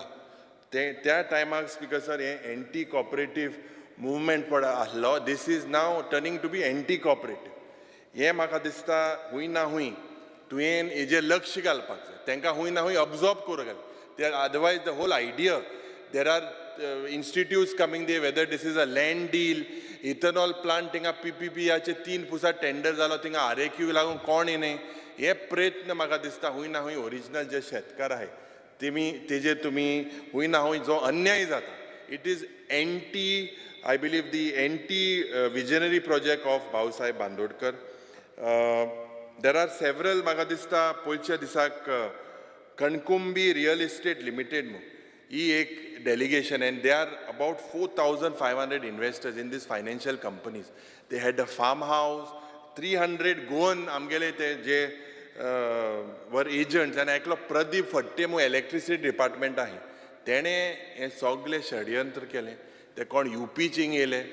ते त्या टायमाक speaker sir हें anti cooperative movement पड आसलो. This is now turning to be anti cooperative. हें म्हाका दिसता हूंय ना हूंय तुवें हेजेर लक्ष घालपाक जाय. तांकां हूंय ना हूंय अब्जॉर्ब करूंक घाल. Otherwise the whole idea, there are institutes coming there, whether this is a land deal, ethanol plant थिंगा PPP-याचे 3 पुसा टेंडर जालो, थिंगा RAQ लागून कोण येने. हे प्रयत्न म्हाका दिसता हूंय ना हूंय ओरिजिनल जे शेतकार आहाय तेमी तेजेर तुमी हूंय ना हूंय जो अन्याय जाता. It is anti, I believe the anti visionary project of Bhausaheb Bandodkar. There are several म्हाका दिसता पयच्या दिसाक कणकुंबी रियल इस्टेट लिमिटेड म्हणून ही एक delegation, and they are about 4,500 investors in these financial companies. They had a farmhouse, 300 Goan आमगेले ते जे वर agents, आनी एकलो प्रदीप फट्टे म्हूण इलेक्ट्रिसिटी डिपार्टमेंट आहे, तेणें हें सगळें षडयंत्र केलें. ते कोण युपीचींग येयले,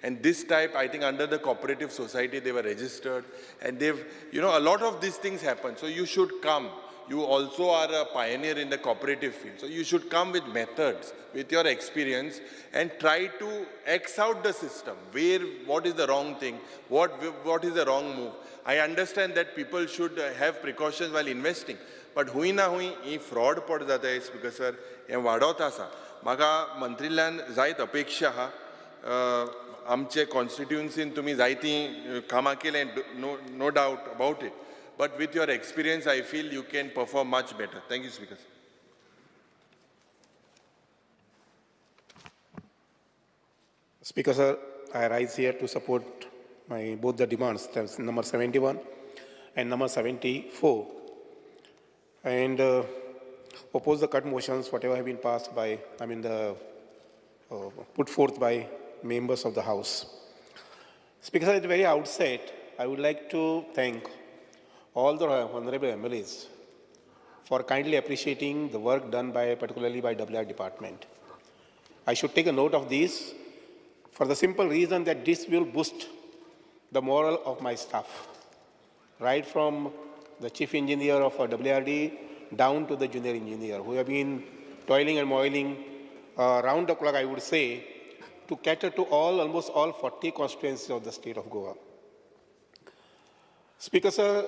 and this type I think under the cooperative society they were registered, and they've, you know, a lot of these things happen. So you should come. You also are a pioneer in the cooperative field. So you should come with methods, with your experience, and try to X out the system. Where, what is the wrong thing? What is the wrong move? I understand that people should have precautions while investing. But hui na hui, he fraud pad jata Speaker sir, हे वाडत आसा. म्हाका मंत्रिल्यान जायत अपेक्षा आहा. आमचे कॉन्स्टिट्युएन्सीन तुमी जायतीं कामां केलें, no doubt about it. But with your experience, I feel you can perform much better. Thank you, Speaker. Speaker sir, I rise here to support my both the demands, that's number 71 and number 74, and oppose the cut motions, whatever have been passed by, I mean the put forth by members of the House. Speaker sir, at the very outset, I would like to thank all the honorable MLAs for kindly appreciating the work done by, particularly by WR department. I should take a note of this for the simple reason that this will boost the morale of my staff, right from the chief engineer of WRD down to the junior engineer who have been toiling and moiling round the clock, I would say, to cater to all, almost all 40 constituencies of the state of Goa. Speaker sir,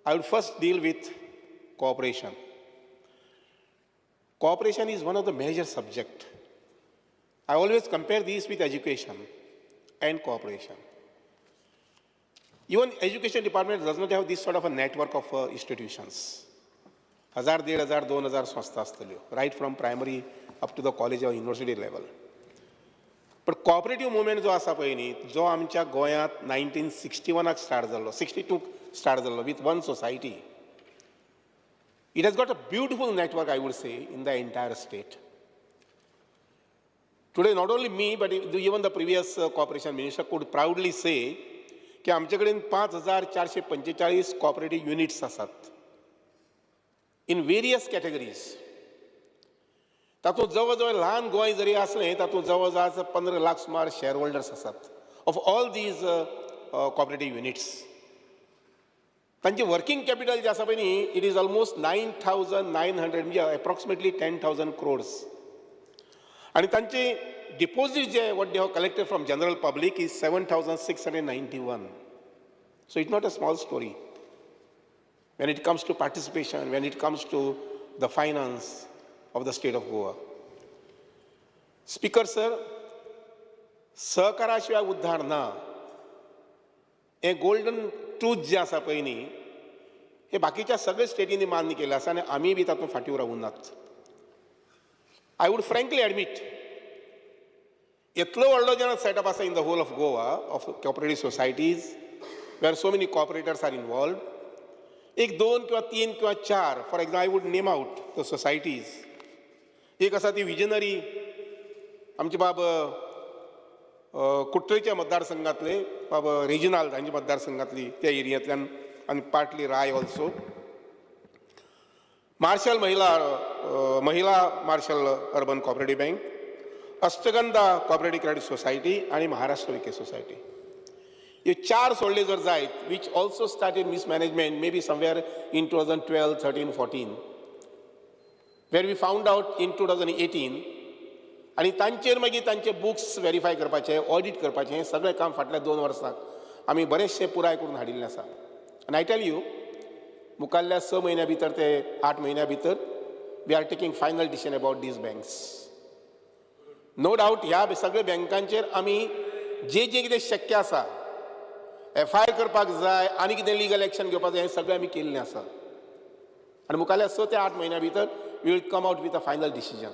I will first deal with cooperation. Cooperation is one of the major subjects. I always compare these with education and cooperation. Even education department does not have this sort of a network of institutions. 1000, 1500, 2000 संस्था आसतल्यो, right from primary up to the college or university level. But cooperative movement जो आसा पळय न्ही, जो आमच्या गोंयांत 1961 start जाल्लो, 62 स्टार्ट जाल्लो with one society. It has got a beautiful network, I would say, in the entire state. Today, not only me, but even the previous cooperation minister could proudly say की आमचे कडेन 5445 cooperative units आसात in various categories. तातूंत जवळ जवळ ल्हान गोंय जरी आसलें तातूंत जवळ जवळ 15 लाख सुमार शेअर होल्डर्स आसात of all these cooperative units. तांचे वर्किंग कॅपिटल जें आसा पळय न्ही, it is almost 9,900 म्हणजे एप्रॉक्सिमेटली 10,000 क्रोड्स. आनी तांचे deposit J what they have collected from general public is 7,691. So it's not a small story when it comes to participation, when it comes to the finance of the state of Goa. Speaker sir, सहकाराशिवाय उद्धार ना हें golden truth जें आसा पळय न्ही, हें बाकीच्या सगळ्या स्टेटींनी मान्य केलें आसा आनी आमी बी तातूंत फाटीं रावूंक नात. I would frankly admit, इतलो व्हडलो जेन्ना सेटअप आसा in the whole of Goa of cooperative societies, where so many cooperators are involved. एक दोन किंवा तीन किंवा चार, for example I would name out the societies. एक आसा ती विजनरी, आमचे बाब कुट्ट्रेच्या मतदारसंघातले बाब रेजिनाल्ड हांच्या मतदारसंघातली त्या एरियांतल्यान, आनी पार्टली राय ऑल्सो. मार्शल महिला महिला Marshal urban cooperative bank, Ashtagandha cooperative credit society आनी महाराष्ट्र विके सोसायटी. हे चार सोडले जर जायत, which also started mismanagement maybe somewhere in 2012, 13, 14, where we found out in 2018. आनी तांचेर मागीर तांचे बुक्स वेरीफाय करपाचे, ऑडिट करपाचें, हें सगळें काम फाटल्या 2 वर्सांक आमी बरेचशें पुराय करून हाडिल्लें आसा. आनी I tell you, मुखाल्ल्या 6 म्हयन्या भितर ते 8 म्हयन्या भितर we are taking final decision about these banks. No doubt ह्या सगळ्या बँकांचेर आमी जे जे कितें शक्य आसा एफ I R करपाक जाय आनी कितें लिगल एक्शन घेवपाक जाय, हें सगळें आमी केल्लें आसा. आनी मुखाल्ल्या 6 ते 8 म्हयन्या भितर we will come out with a final decision.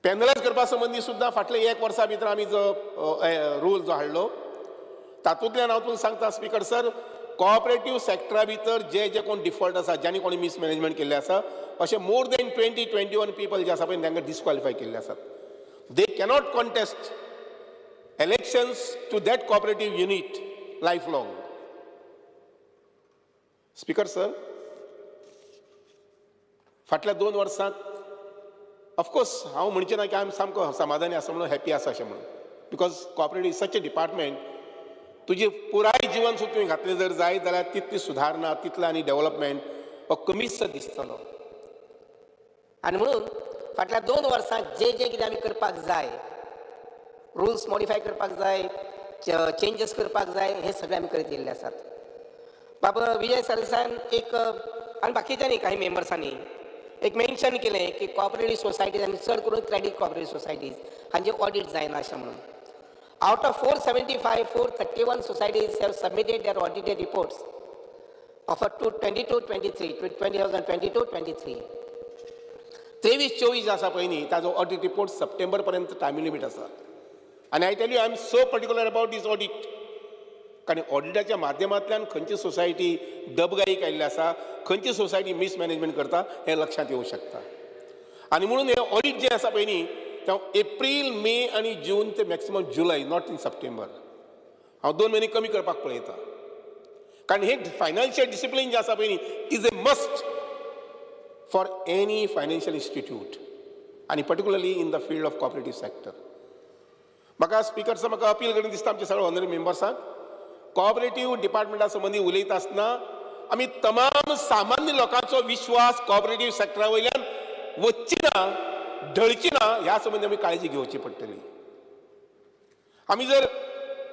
Penalise करपा संबंदी सुद्दां फाटले 1 वर्सा भितर आमी जो रूल जो हाडलो तातूंतल्यान हांव तुमकां सांगता स्पीकर सर, कॉपरेटीव सेक्टरा भितर जे जे कोण डिफॉल्ट आसा, ज्यांनी कोणी मिसमॅनेजमेंट केल्लें आसा, अशे मोर देन 20-21 पीपल जे आसा पळय तांकां डिस्क्वॉलिफाय केल्ले आसात. They cannot contest elections to that cooperative unit life long. Speaker sir, फाटल्या 2 वर्सांत ऑफकोर्स हांव म्हणचें ना की आमी सामको समाधानी आसा म्हणून, हॅपी आसा अशें म्हणून, because cooperative is such a department, तुजें पुराय जिवन सुद्दां तुवें घातलें जर जायत जाल्यार तितली सुदारणा, तितलें आनी डेवलपमेंट हो कमीच दिसतलो. आनी म्हणून फाटल्या 2 वर्सां जे जे कितें आमी करपाक जाय, रुल्स मॉडिफाय करपाक जाय, चेंजीस करपाक जाय, हे सगळे आमी करीत येयल्ले आसात. बाबा विजय सरदेसायान एक आनी बाकीच्यांनी काही मेंबर्सांनी एक मेन्शन केलें की कॉपरेटीव सोसायटीज आनी चड करून क्रेडीट कॉपरेटीव सोसायटीज हांचे ऑडीट जायना अशें म्हणून. Out of 475, 431 societies have submitted their audited reports of 2022-23, 2022-23. 23-24 आसा पळय न्ही ताजो ऑडीट रिपोर्ट सप्टेंबर पर्यंत टायम लिमीट आसा. आनी I tell you, I am so particular about this audit, कारण ऑडिटाच्या माध्यमांतल्यान खंयची सोसायटी डबगाईक आयिल्ली आसा, खंयची सोसायटी मिसमॅनेजमेंट करता हें लक्षांत येवंक शकता. आनी म्हणून हें ऑडीट जें आसा पळय न्ही तें एप्रील, मे आनी जून ते maximum July, not in September. हांव 2 म्हयने कमी करपाक पळयता, कारण हे फायनान्शियल डिसिप्लीन जें आसा पळय न्ही is a must for any financial institute आनी particularly in the field of cooperative sector. म्हाका स्पिकर सर, म्हाका अपील करून दिसता आमच्या सगळ्या ऑनरेबल मेंबर्सांक, कॉपरेटीव डिपार्टमेंटा संबंदी उलयता आसतना आमी तमाम सामान्य लोकांचो विश्वास कॉपरेटीव सेक्टरा वयल्यान वच्ची ना, ढळची ना, ह्या संबंदी आमी काळजी घेवची पडटली. आमी जर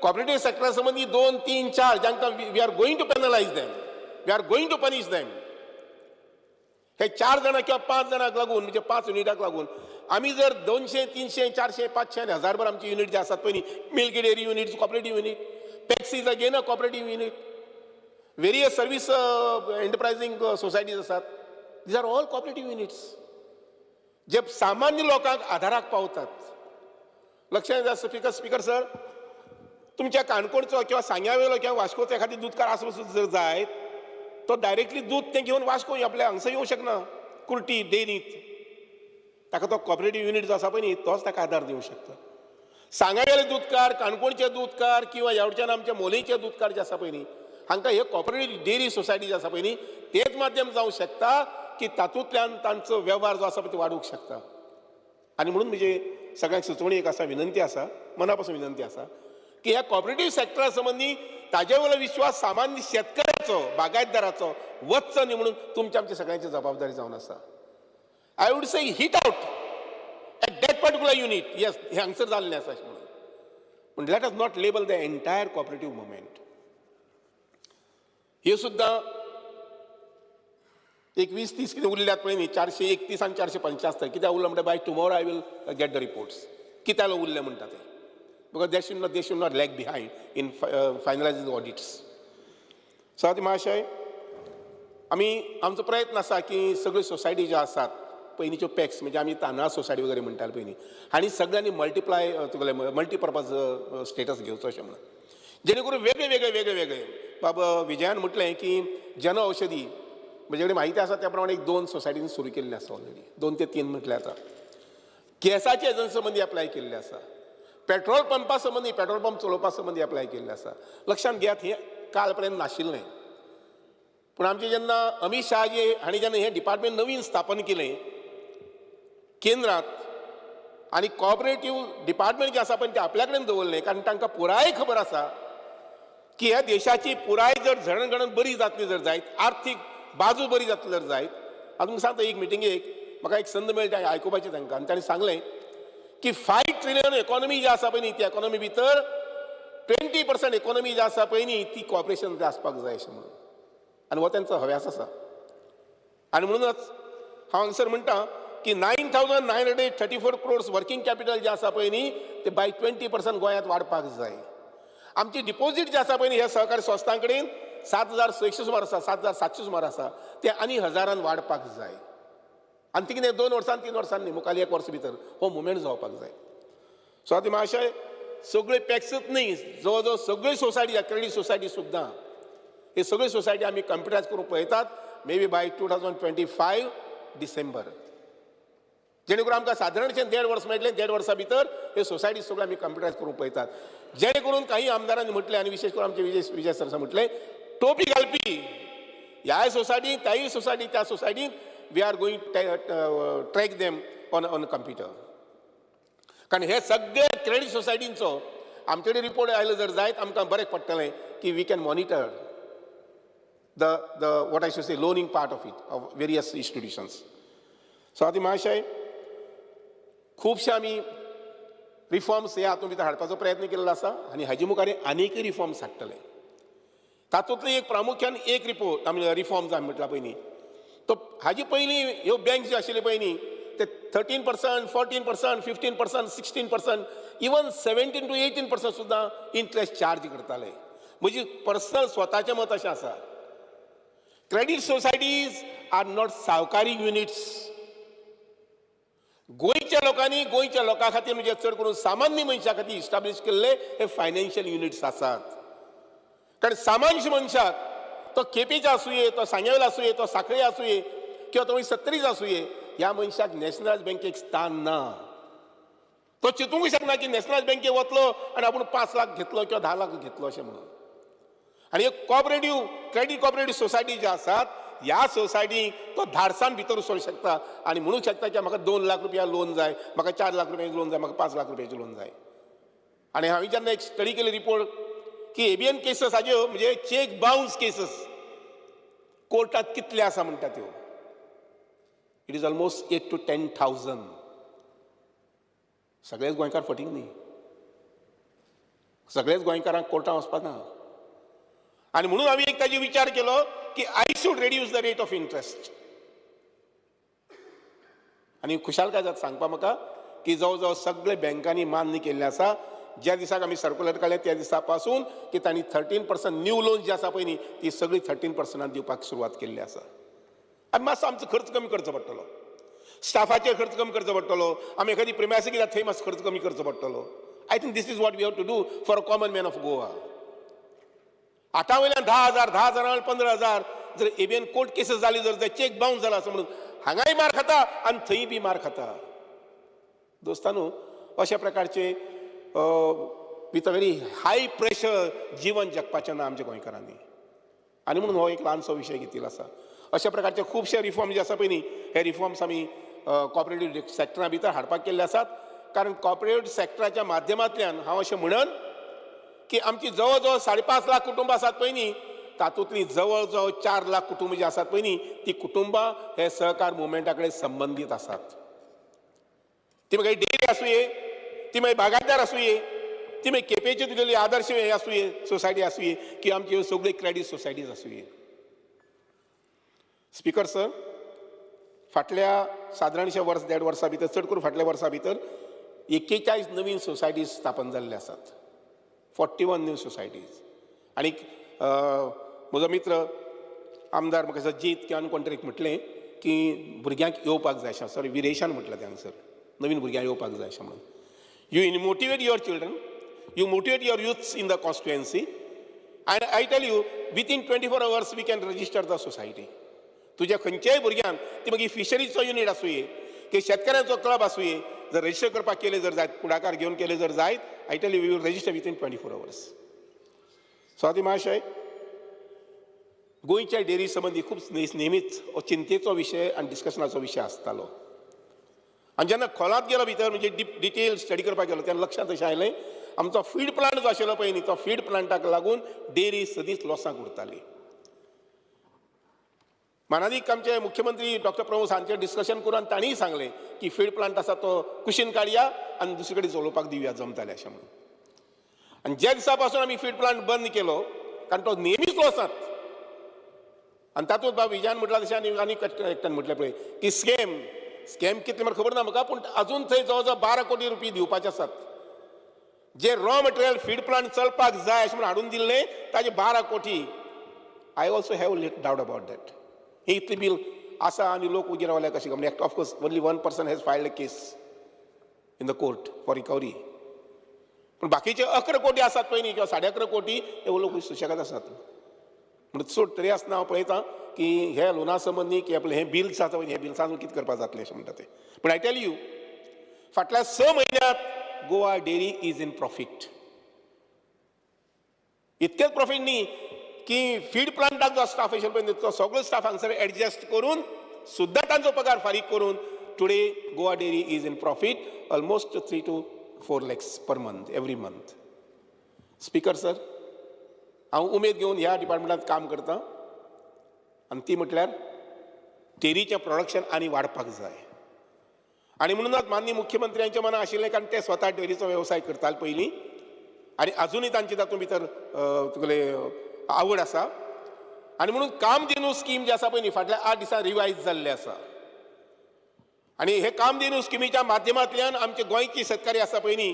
कॉपरेटीव सेक्टरा संबंदी 2, 3, 4 जांकां we are going to penalise them, we are going to punish them, हे 4 जाणां किंवा 5 जाणांक लागून, म्हणजे 5 युनिटाक लागून आमी जर 200, 300, 400, 500 आनी 1000 आमचे युनिट जे आसात पळय न्ही, milk dairy unit, cooperative unit, PACS is again a cooperative unit, various service enterprising societies आसात, these are all cooperative units जे सामान्य लोकांक आधाराक पावतात. लक्षात येता स्पीकर स्पीकर सर, तुमच्या काणकोणचो किंवा सांग्या वयलो किंवा वास्कोचो एखादी दूदकार आसलो जर जायत, तो डायरेक्टली दूद तें घेवन वास्को आपल्या हांगसर येवंक शकना, कुर्टी डेरींत, ताका तो कॉपरेटीव युनीट जो आसा पळय न्ही तोच ताका आदार दिवंक शकता. सांग्यावेले दूदकार, काणकोणचे दूदकार किंवा ह्या आमच्या मोलेचे दूदकार जे आसा पळय न्ही, हांकां हे कॉपरेटीव डेरी सोसायटी जे आसा पळय न्ही तेच माध्यम जावंक शकता की तातूंतल्यान तांचो वेव्हार जो आसा पळय तो वाडूंक शकता. आनी म्हणून म्हजी सगळ्यांक सुचोवणी एक आसा, विनंती आसा, मना पासून विनंती आसा की ह्या कॉपरेटीव सेक्टरा संबंदी ताजे वयलो विश्वास सामान्य शेतकऱ्याचो, बागायतदाराचो वच्चो न्ही म्हणून तुमच्या आमच्या सगळ्यांची जबाबदारी जावन आसा. I would say hit out at that particular unit, yes, हें हांगसर जाल्लें आसा अशें म्हणून, पूण let us not label the entire cooperative movement. हे सुद्दां एक 20-30 कितें उरल्यात पळय न्ही, 431 आनी 475 कित्याक उरलें म्हणटा, by tomorrow I will get the reports कित्याक उरलें म्हणटा ते, because they should not lag behind in finalising audits. सभापती महाशय, आमी आमचो प्रयत्न आसा की सगळ्यो सोसायटी ज्यो आसात पयलींच्यो पॅक्स म्हणजे आमी तांदळा सोसायटी वगैरे म्हणटाले पयलीं, हांणी सगळ्यांनी मल्टिप्लाय तुगेले मल्टीपर्पज स्टेटस घेवचो अशें म्हणून, जेणे करून वेगळे वेगळे वेगळे वेगळे. बाबा विजयान म्हटलें की जन औषधी म्हजे कडेन म्हायती आसा त्या प्रमाणे एक 2 सोसायटीन सुरू केल्ले आसा ऑलरेडी, 2 ते 3 म्हटलें आतां. गॅसाचे एजन्सी संबंदी अप्लाय केल्ले आसा, पेट्रोल पंपा संबंदी, पेट्रोल पंप चलोवपा संबंदी अप्लाय केल्ले आसा. लक्षांत घेयात, हें काल पर्यंत नाशिल्लें, पूण आमचें जेन्ना अमीत शहाजी हांणी जेन्ना हें डिपार्टमेंट नवीन स्थापन केलें केंद्रांत आनी कॉपरेटीव डिपार्टमेंट जें आसा पळय तें आपल्या कडेन दवरलें, कारण तांकां पुराय खबर आसा की ह्या देशाची पुराय जर जडणघडण बरी जातली जर जायत, आर्थीक बाजू बरी जातली जर जायत. आतां तुमकां सांगता, एक मिटिंगेक म्हाका एक संद मेळटा आयकुपाची तांकां, आनी तांणी सांगलें की 5 ट्रिलियन इकॉनॉमी जी आसा पळय न्ही, त्या इकॉनॉमी भितर 20% इकॉनॉमी जी आसा पळय न्ही ती कॉपरेशन आसपाक जाय अशें म्हणून, आनी हो तांचो हव्यास आसा. आनी म्हणूनच हांव हांगसर म्हणटा की 9,934 क्रोड्स वर्किंग कॅपिटल जें आसा पळय न्ही ते बाय 20% गोंयांत वाडपाक जाय. आमची डिपॉझीट जे आसा पळय न्ही ह्या सहकारी संस्थां कडेन 7,600 सुमार आसा, 7,700 सुमार आसा, ते आनी हजारान वाडपाक जाय. आनी ती कितें 2 वर्सां 3 वर्सां न्ही, मुखार 1 वर्स भितर हो मुवमेंट जावपाक जाय. सो आतां मातशें सगळे पॅक्सूच न्ही, जवळ जवळ सगळी सोसायटी, क्रेडीट सोसायटी सुद्दां, हे सगळी सोसायटी आमी कंप्युटरायज करूंक पळयतात मे बी बाय 2025 डिसेंबर, जेणे करून आमकां सादारणशें 1.5 वर्स मेळटलें. 1.5 वर्सां भितर हे सोसायटी सगळ्यो आमी कंप्युटरायज करूंक पळयतात, जेणे करून काही आमदारांनी म्हटलें आनी विशेश करून आमचे विजय सर म्हटलें, टोपी घालपी ह्याय सोसायटी त्याय सोसायटी त्या सोसायटीन we are going track them on computer. कारण हे सगळे क्रेडीट सोसायटींचो आमचे कडेन रिपोर्ट आयलो जर जायत आमकां बरें पडटलें की we can monitor the what I should say loaning part of it of various institutions. So आतां महाशय खुबशे आमी रिफॉर्म्स हे हातूंत भितर हाडपाचो प्रयत्न केल्लो आसा आनी हाजे मुखार आनीकय रिफॉर्म्स हाडटले. तातूंतले एक प्रामुख्यान एक रिपोर्ट आमी रिफॉर्म्स आमी म्हटला पयलीं, तो हाजे पयलीं ह्यो बँक ज्यो आशिल्ल्यो पळय न्ही ते 13%, 14%, 15%, 16%, इवन 17 to 18% सुद्दां इंट्रस्ट चार्ज करताले. म्हजी पर्सनल स्वताचें मत अशें आसा, क्रेडीट सोसायटीज are not सावकारी युनिट्स. गोंयच्या लोकांनी गोंयच्या लोकां खातीर म्हणजे चड करून सामान्य मनशां खातीर इस्टाब्लीश केल्ले हे फायनान्शियल युनिट्स आसात. कारण सामान्य मनशाक तो केपेंचे आसुये, तो सांग्यावेलो आसुये, तो साखळे आसुये किंवा तो सत्तरीच आसुये, ह्या मनशाक नॅशनलायज बँकेक स्थान ना. तो चिंतूंक शकना की नॅशनलायज बँकेक वतलो आनी आपूण 5 लाख घेतलो किंवा 10 लाख घेतलो अशें म्हणून. आनी एक कॉपरेटीव क्रेडीट कॉपरेटीव सोसायटी ज्यो आसात ह्या सोसायटीक तो धाडसान भितर सरूंक शकता आनी म्हणूंक शकता की म्हाका 2 लाख रुपया लोन जाय, म्हाका 4 लाख रुपयाचें लोन जाय, म्हाका 5 लाख रुपयाचें लोन जाय. आनी हांवें जेन्ना एक स्टडी केली रिपोर्ट की एबीएन केसीस हाज्यो म्हणजे चेक बाउन्स केसीस कोर्टांत कितले आसा म्हणटा त्यो, it is almost 8,000 to 10,000. सगळेच गोंयकार फटींग न्ही, सगळेच गोंयकारांक कोर्टांत वचपाक ना. आनी म्हणून हांवें एक ताजेर विचार केलो की I should reduce the rate of interest. आनी खुशालकाय जाता सांगपा म्हाका की जवळ जवळ सगळे बँकांनी मान्य केल्लें आसा, ज्या दिसाक आमी सर्कुलर काडलें त्या दिसा पासून की तांणी 13% न्यू लोन जी आसा पळय न्ही ती सगळी 13% दिवपाक सुरवात केल्ली आसा. आनी मातसो आमचो खर्च कमी करचो पडटलो, स्टाफाचेर खर्च कमी करचो पडटलो, आमी एखादी प्रिमायसी कित्याक थंय मातसो खर्च कमी करचो पडटलो. I think this is what we have to do for a common man of Goa. आतां वयल्यान 10,000, 10,000 15,000 जर एबीएन कोर्ट केसीस जाली जर चेक बाउन्स जाला असो म्हणून हांगाय मार खाता आनी थंय बी मार खाता. दोस्तानू, अशा प्रकारचे with a very high pressure जीवन जगपाचें ना आमच्या गोंयकारांनी. आनी म्हणून हो एक ल्हानसो विशय घेतिल्लो आसा. अशा प्रकारचे खुबशे रिफॉर्म जे आसा पळय न्ही हे रिफॉर्म्स आमी कॉपरेटीव सॅक्टरा भितर हाडपाक केल्ले आसात. कारण कॉपरेटीव सॅक्टराच्या माध्यमांतल्यान हांव अशें म्हणन की आमची जवळ जवळ 5.5 लाख कुटुंबां आसात पळय न्ही तातूंतलीं जवळ जवळ 4 लाख कुटुंबां जीं आसात पळय न्ही ती कुटुंबां हे सहकार मुवमेंटा कडेन संबंदीत आसात. ती मागीर डेअरी आसुये, ती मागीर बागायतदार आसुये, ती मागीर केपेंची तुगेली आदर्श हे आसुये सोसायटी आसुये की आमची ह्यो सगळ्यो क्रेडीट सोसायटीज आसुये. स्पीकर सर, फाटल्या सादारणशे वर्स 1.5 वर्सां भितर, चड करून फाटल्या वर्सां भितर 41 नवीन सोसायटीज स्थापन जाल्ले आसात, 41 न्यू सोसायटीज. आनी म्हजो मित्र आमदार म्हाका जीत किंवा आनी कोण तरी म्हटलें की भुरग्यांक येवपाक जाय अशें, सॉरी विरेशान म्हटलें तें हांगसर, नवीन भुरग्यांक येवपाक जाय अशें म्हणून. You motivate your children, you motivate your youths in the constituency, and I tell you within 24 hours we can register the society. तुज्या खंयच्याय भुरग्यान, ती मागीर फिशरीचो युनीट आसुये की शेतकऱ्यांचो क्लब आसुये, जर रजिस्टर करपाक केले जर जायत, फुडाकार घेवन केले जर जायत, I tell you we will register within 24 hours. Swati महाशय, गोंयच्या डेअरी संबंदी खूब नेहमीच चिंतेचो विशय आनी डिस्कशनाचो विशय आसतालो. आनी जेन्ना खोलांत गेलो भितर, म्हणजे डिटेल स्टडी करपाक गेलो, तेन्ना लक्षांत अशें आयलें आमचो फीड प्लांट जो आशिल्लो पळय न्ही, तो फीड प्लांटाक लागून डेअरी सदींच लॉसांक उरताली. मानादीक आमचे मुख्यमंत्री डॉक्टर प्रमोद हांचें डिस्कशन करून तांणीय सांगलें की फीड प्लांट आसा तो कुशीन काडया आनी दुसरे कडेन चलोवपाक दिवया, जमताले अशें म्हणून. आनी ज्या दिसा पासून आमी फीड प्लांट बंद केलो, कारण तो नेहमीच लॉसांत, आनी तातूंत बाब विजयान म्हटलां तशें आनी आनी एकट्यान म्हटलें पळय की स्कॅम, स्कॅम कितले म्हाका खबर ना म्हाका, पूण अजून थंय जवळ जवळ 12 कोटी रुपये दिवपाचे आसात. जे रॉ मटेरियल फीड प्लांट चलपाक जाय अशें म्हणून हाडून दिल्लें ताजे 12 कोटी. I also have little doubt about that. ही इतली बील आसा आनी लोक उगी रावल्या कशें काय? म्हणजे of course only one person has filed a case in the court for recovery, पूण बाकीचे 11 कोटी आसात पळय न्ही, किंवा 11.5 कोटी हे लोक सुशेगाद आसात. म्हणून सोड तरी आसतना हांव पळयतां की हे लोना संबंदी की आपलें हें बिल्स आसा पळय, हें बिल्सां कितें करपाक जातलें अशें म्हणटा तें. पूण I tell you फाटल्या 6 म्हयन्यांत Goa dairy is in profit. इतकेच प्रॉफीट न्ही की फीड प्लांटाक जो स्टाफ आशिल्लो पळय तो सगळो स्टाफ हांगसर एडजस्ट करून सुद्दां तांचो पगार फारीक करून today Goa dairy is in profit almost 3 to 4 lakhs per month every month. Speaker sir, हांव उमेद घेवन ह्या डिपार्टमेंटांत काम करतां आनी ती म्हटल्यार डेअरीचें प्रोडक्शन आनी वाडपाक जाय. आनी म्हणूनच माननीय मुख्यमंत्र्यांच्या मनां आशिल्लें, कारण ते स्वता डेअरीचो वेवसाय करताले पयलीं आनी आजुनूय तांचे तातूंत भितर तुगेले आवड आसा. आनी म्हणून कामधेनू स्कीम जी आसा पळय न्ही, फाटल्या 8 दिसां रिवायज जाल्लें आसा. आनी हे कामधेनू स्किमीच्या माध्यमांतल्यान आमचे गोंयची शेतकारी आसा पळय न्ही,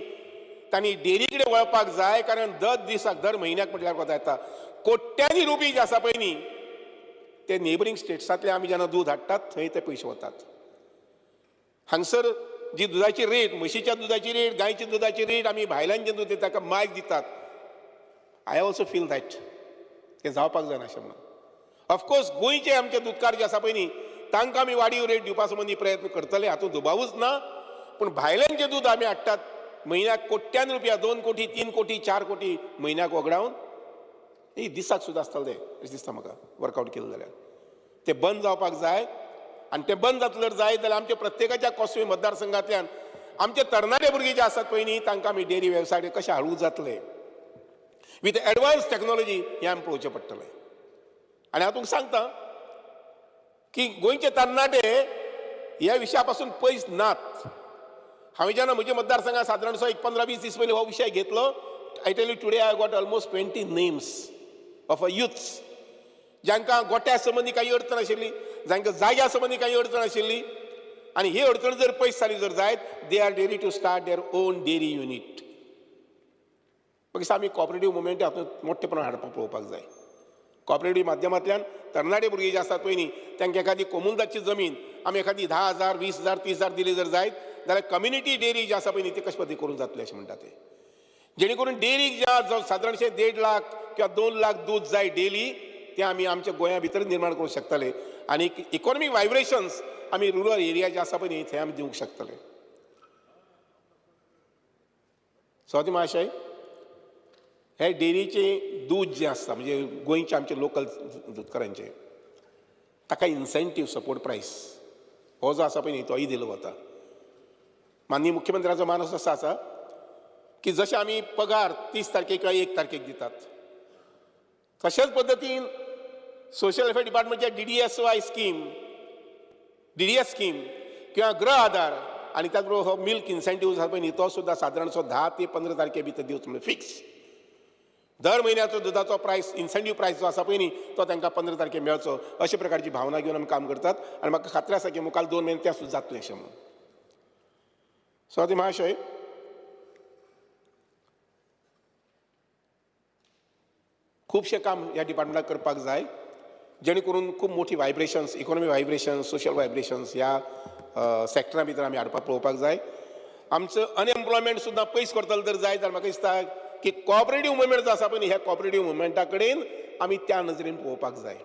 तांणी डेअरी कडेन वळपाक जाय, कारण दर दिसाक दर म्हयन्याक म्हटल्यार कोता येता कोट्यांनी रुपये जे आसा पळय न्ही ते नेबरींग स्टेट्सांतले आमी जेन्ना दूद हाडटात थंय ते पयशे वतात. हांगसर जी दुदाची रेट, म्हशीच्या दुदाची रेट, गायच्या दुदाची रेट, आमी भायल्यान जें दूद दिता ताका मायज दितात. I also feel that तें जावपाक जायना अशें म्हणून. ऑफकोर्स गोंयचे आमचे दुदकार जे आसा पळय न्ही तांकां आमी वाडीव रेट दिवपा संबंदी प्रयत्न करतले, हातूंत दुबावूच ना. पूण भायल्यान जें दूद आमी हाडटात म्हयन्याक कोट्यान रुपया, 2 कोटी, 3 कोटी, 4 कोटी म्हयन्याक वगडावन, ही दिसाक सुद्दां आसतलें तें अशें दिसता म्हाका वर्कआवट केलें जाल्यार. तें बंद जावपाक जाय. आनी तें बंद जातलें जाय जाल्यार आमच्या प्रत्येकाच्या कोसमी मतदारसंघांतल्यान आमचे तरणाटे भुरगे जे आसात पळय न्ही तांकां आमी डेअरी वेवसाय कशें हाडूंक जातलें विथ एडवान्स टॅक्नोलॉजी हें आमी पळोवचें पडटलें. आनी हांव तुमकां सांगता की गोंयचे तरणाटे ह्या विशया पासून पयस नात. हांवें जेन्ना म्हज्या मतदारसंघात सादारणसो एक 15-20 दीस पयलीं हो विशय घेतलो, I tell you today I got almost 20 names of a youths जांकां गोट्या संबंदी काही अडचण आशिल्ली, जांकां जाग्या संबंदी काही अडचण आशिल्ली, आनी ही अडचण जर पयस जाली जर जायत, they are ready to start their own dairy unit. मागीर आमी कॉपरेटीव मुवमेंट हातूंत मोठे प्रमाणात हाडपाक पळोवपाक जाय. कॉपरेटीव माध्यमांतल्यान तरणाटे भुरगे जे आसात पळय न्ही तांकां एखादी कोमुनिदादची जमीन आमी एखादी 10,000, 20,000, 30,000 दिली जर जायत जाल्यार कम्युनिटी डेअरी जी आसा पळय न्ही ती कशें पद्दतीन करूंक जातली अशें म्हणटा ते, जेणे करून डेअरीक ज्या सादारणशें 1.5 लाख किंवा 2 लाख दूद जाय डेली ते आमी आमच्या गोंया भितर निर्माण करूंक शकतले आनी इकॉनॉमीक वायब्रेशन्स आमी रुरल एरिया जे आसा पळय न्ही थंय आमी दिवंक शकतले. स्वाती महाशय, हे डेअरीचें दूद जें आसता म्हणजे गोंयचे आमचे लोकल दुदकारांचें, ताका इन्सेंटीव सपोर्ट प्रायस हो जो आसा पळय न्ही तोय दिलो वता. माननीय मुख्यमंत्र्याचो मानस असो आसा की जशें आमी पगार 30 तारखेक किंवा 1 तारखेक दितात तशेंच पद्दतीन सोशल वेलफेअर डिपार्टमेंटच्या DDSY scheme, DDS scheme किंवा गृह आधार आनी त्याच बरोबर हो मिल्क इन्सेंटीव आसा पळय न्ही तो सुद्दां सादारणसो 10 ते 15 तारखे भितर दिवचो, म्हणजे फिक्स दर म्हयन्याचो दुदाचो प्रायस, इन्सेंटीव प्रायस जो आसा पळय न्ही तो तांकां 15 तारखे मेळचो अशे प्रकारची भावना घेवन आमी काम करतात. आनी म्हाका खात्री आसा की मुखार 2 म्हयने तें सुद्दां जातलें अशें म्हणून. स्वाती महाशय, खुबशें काम ह्या डिपार्टमेंटाक करपाक जाय. जेणे करून खूब मोठी vibrations, economy vibrations, social vibrations ह्या सॅक्टरा भितर आमी हाडपाक पळोवपाक जाय. आमचो अनएम्प्लॉयमेंट सुद्दां पयस करतलो जर जाय जाल्यार म्हाका दिसता की कॉपरेटीव मुवमेंट जो आसा पळय न्ही, ह्या कॉपरेटीव मुवमेंटा कडेन आमी त्या नजरेन पळोवपाक जाय.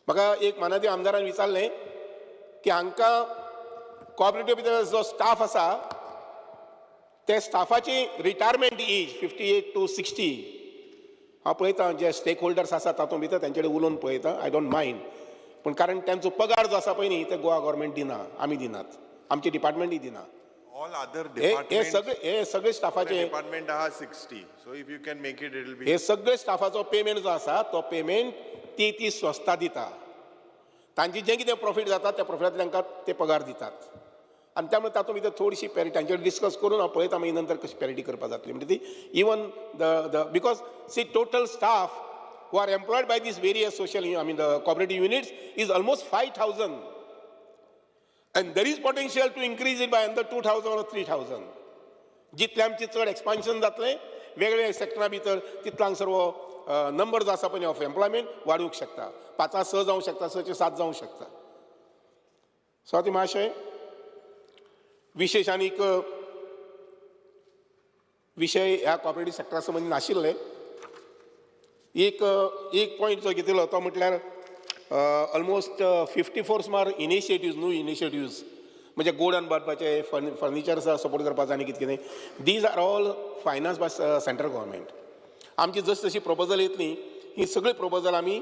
म्हाका एक मानादी आमदारान विचारलें की हांकां कॉपरेटीव भितर जो स्टाफ आसा ते स्टाफाची रिटायरमेंट एज 58 to 60. हांव पळयतां जे स्टेक होल्डर्स आसा तातूंत भितर तेंचे कडेन उलोवन पळयता, I don't mind, पूण कारण तेंचो पगार जो आसा पळय न्ही ते गोवा गव्हर्मेंट दिना, आमी दिनात, आमचे डिपार्टमेंटूय दिना. All other हे हे departments, सगळे हे सगळे स्टाफाचे department are 60. So if you can make it, it will be. हे सगळे स्टाफाचो पेमेंट जो आसा तो पेमेंट ती ती संस्था दिता. तांची जें कितें प्रॉफीट जाता त्या प्रॉफिटांतल्यान तांकां ते पगार दितात आनी त्यामुळे तातूंत भितर थोडीशी पॅरिटी तांचे डिस्कस करून हांव पळयता मागीर नंतर कशी पॅरिटी करपाक जातली. म्हणजे ती even the the because see total staff who are employed by these various social, I mean the cooperative units is almost 5,000. And there is potential to increase it by another 2,000 or 3,000. जितलें आमचें चड expansion जातलें वेगवेगळ्या सेक्टरा भितर तितलो हांगसर हो number जो आसा पळय ऑफ एम्प्लॉयमेंट वाडूंक शकता. 5 6 जावंक शकता, 6 7 जावंक शकता. सो आतां मातशें विशेश आनीक विशय ह्या कॉपरेटीव सेक्टरा संबंदी नाशिल्ले. एक एक पॉयंट जो घेतिल्लो तो म्हटल्यार ऑलमोस्ट 54 सुमार इनिशिएटिव्ज, न्यू इनिशिएटिव्ज म्हणजे गोडन बांदपाचे, फर्निचर सपोर्ट करपाचो आनी कितें कितें, these are all finance by central government. आमची जशी जशी प्रपोजल येतली ही सगळी प्रपोजल आमी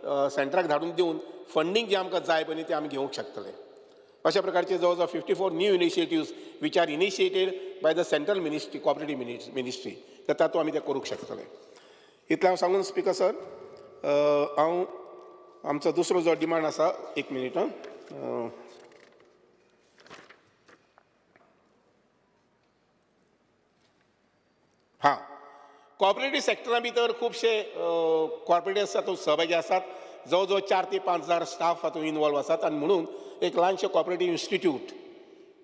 सेंटराक धाडून दिवन फंडींग जें आमकां जाय पळय न्ही तें आमी घेवंक शकतले. अशा प्रकारचे जवळ जवळ 54 new initiatives which are initiated by the central ministry, cooperative ministry, तर तातूंत आमी तें करूंक शकतले. इतलें हांव सांगून स्पिकर सर हांव आमचो दुसरो जो डिमांड आसा, एक मिनीट हां, कॉपरेटीव सेक्टरा भितर खुबशे कॉर्पोरेटर्स तातूंत सहभागी आसात. जवळ जवळ 4 ते 5 हजार स्टाफ हातूंत इनवॉल्व आसात आनी म्हणून एक ल्हानशें कॉपरेटीव इन्स्टिट्यूट,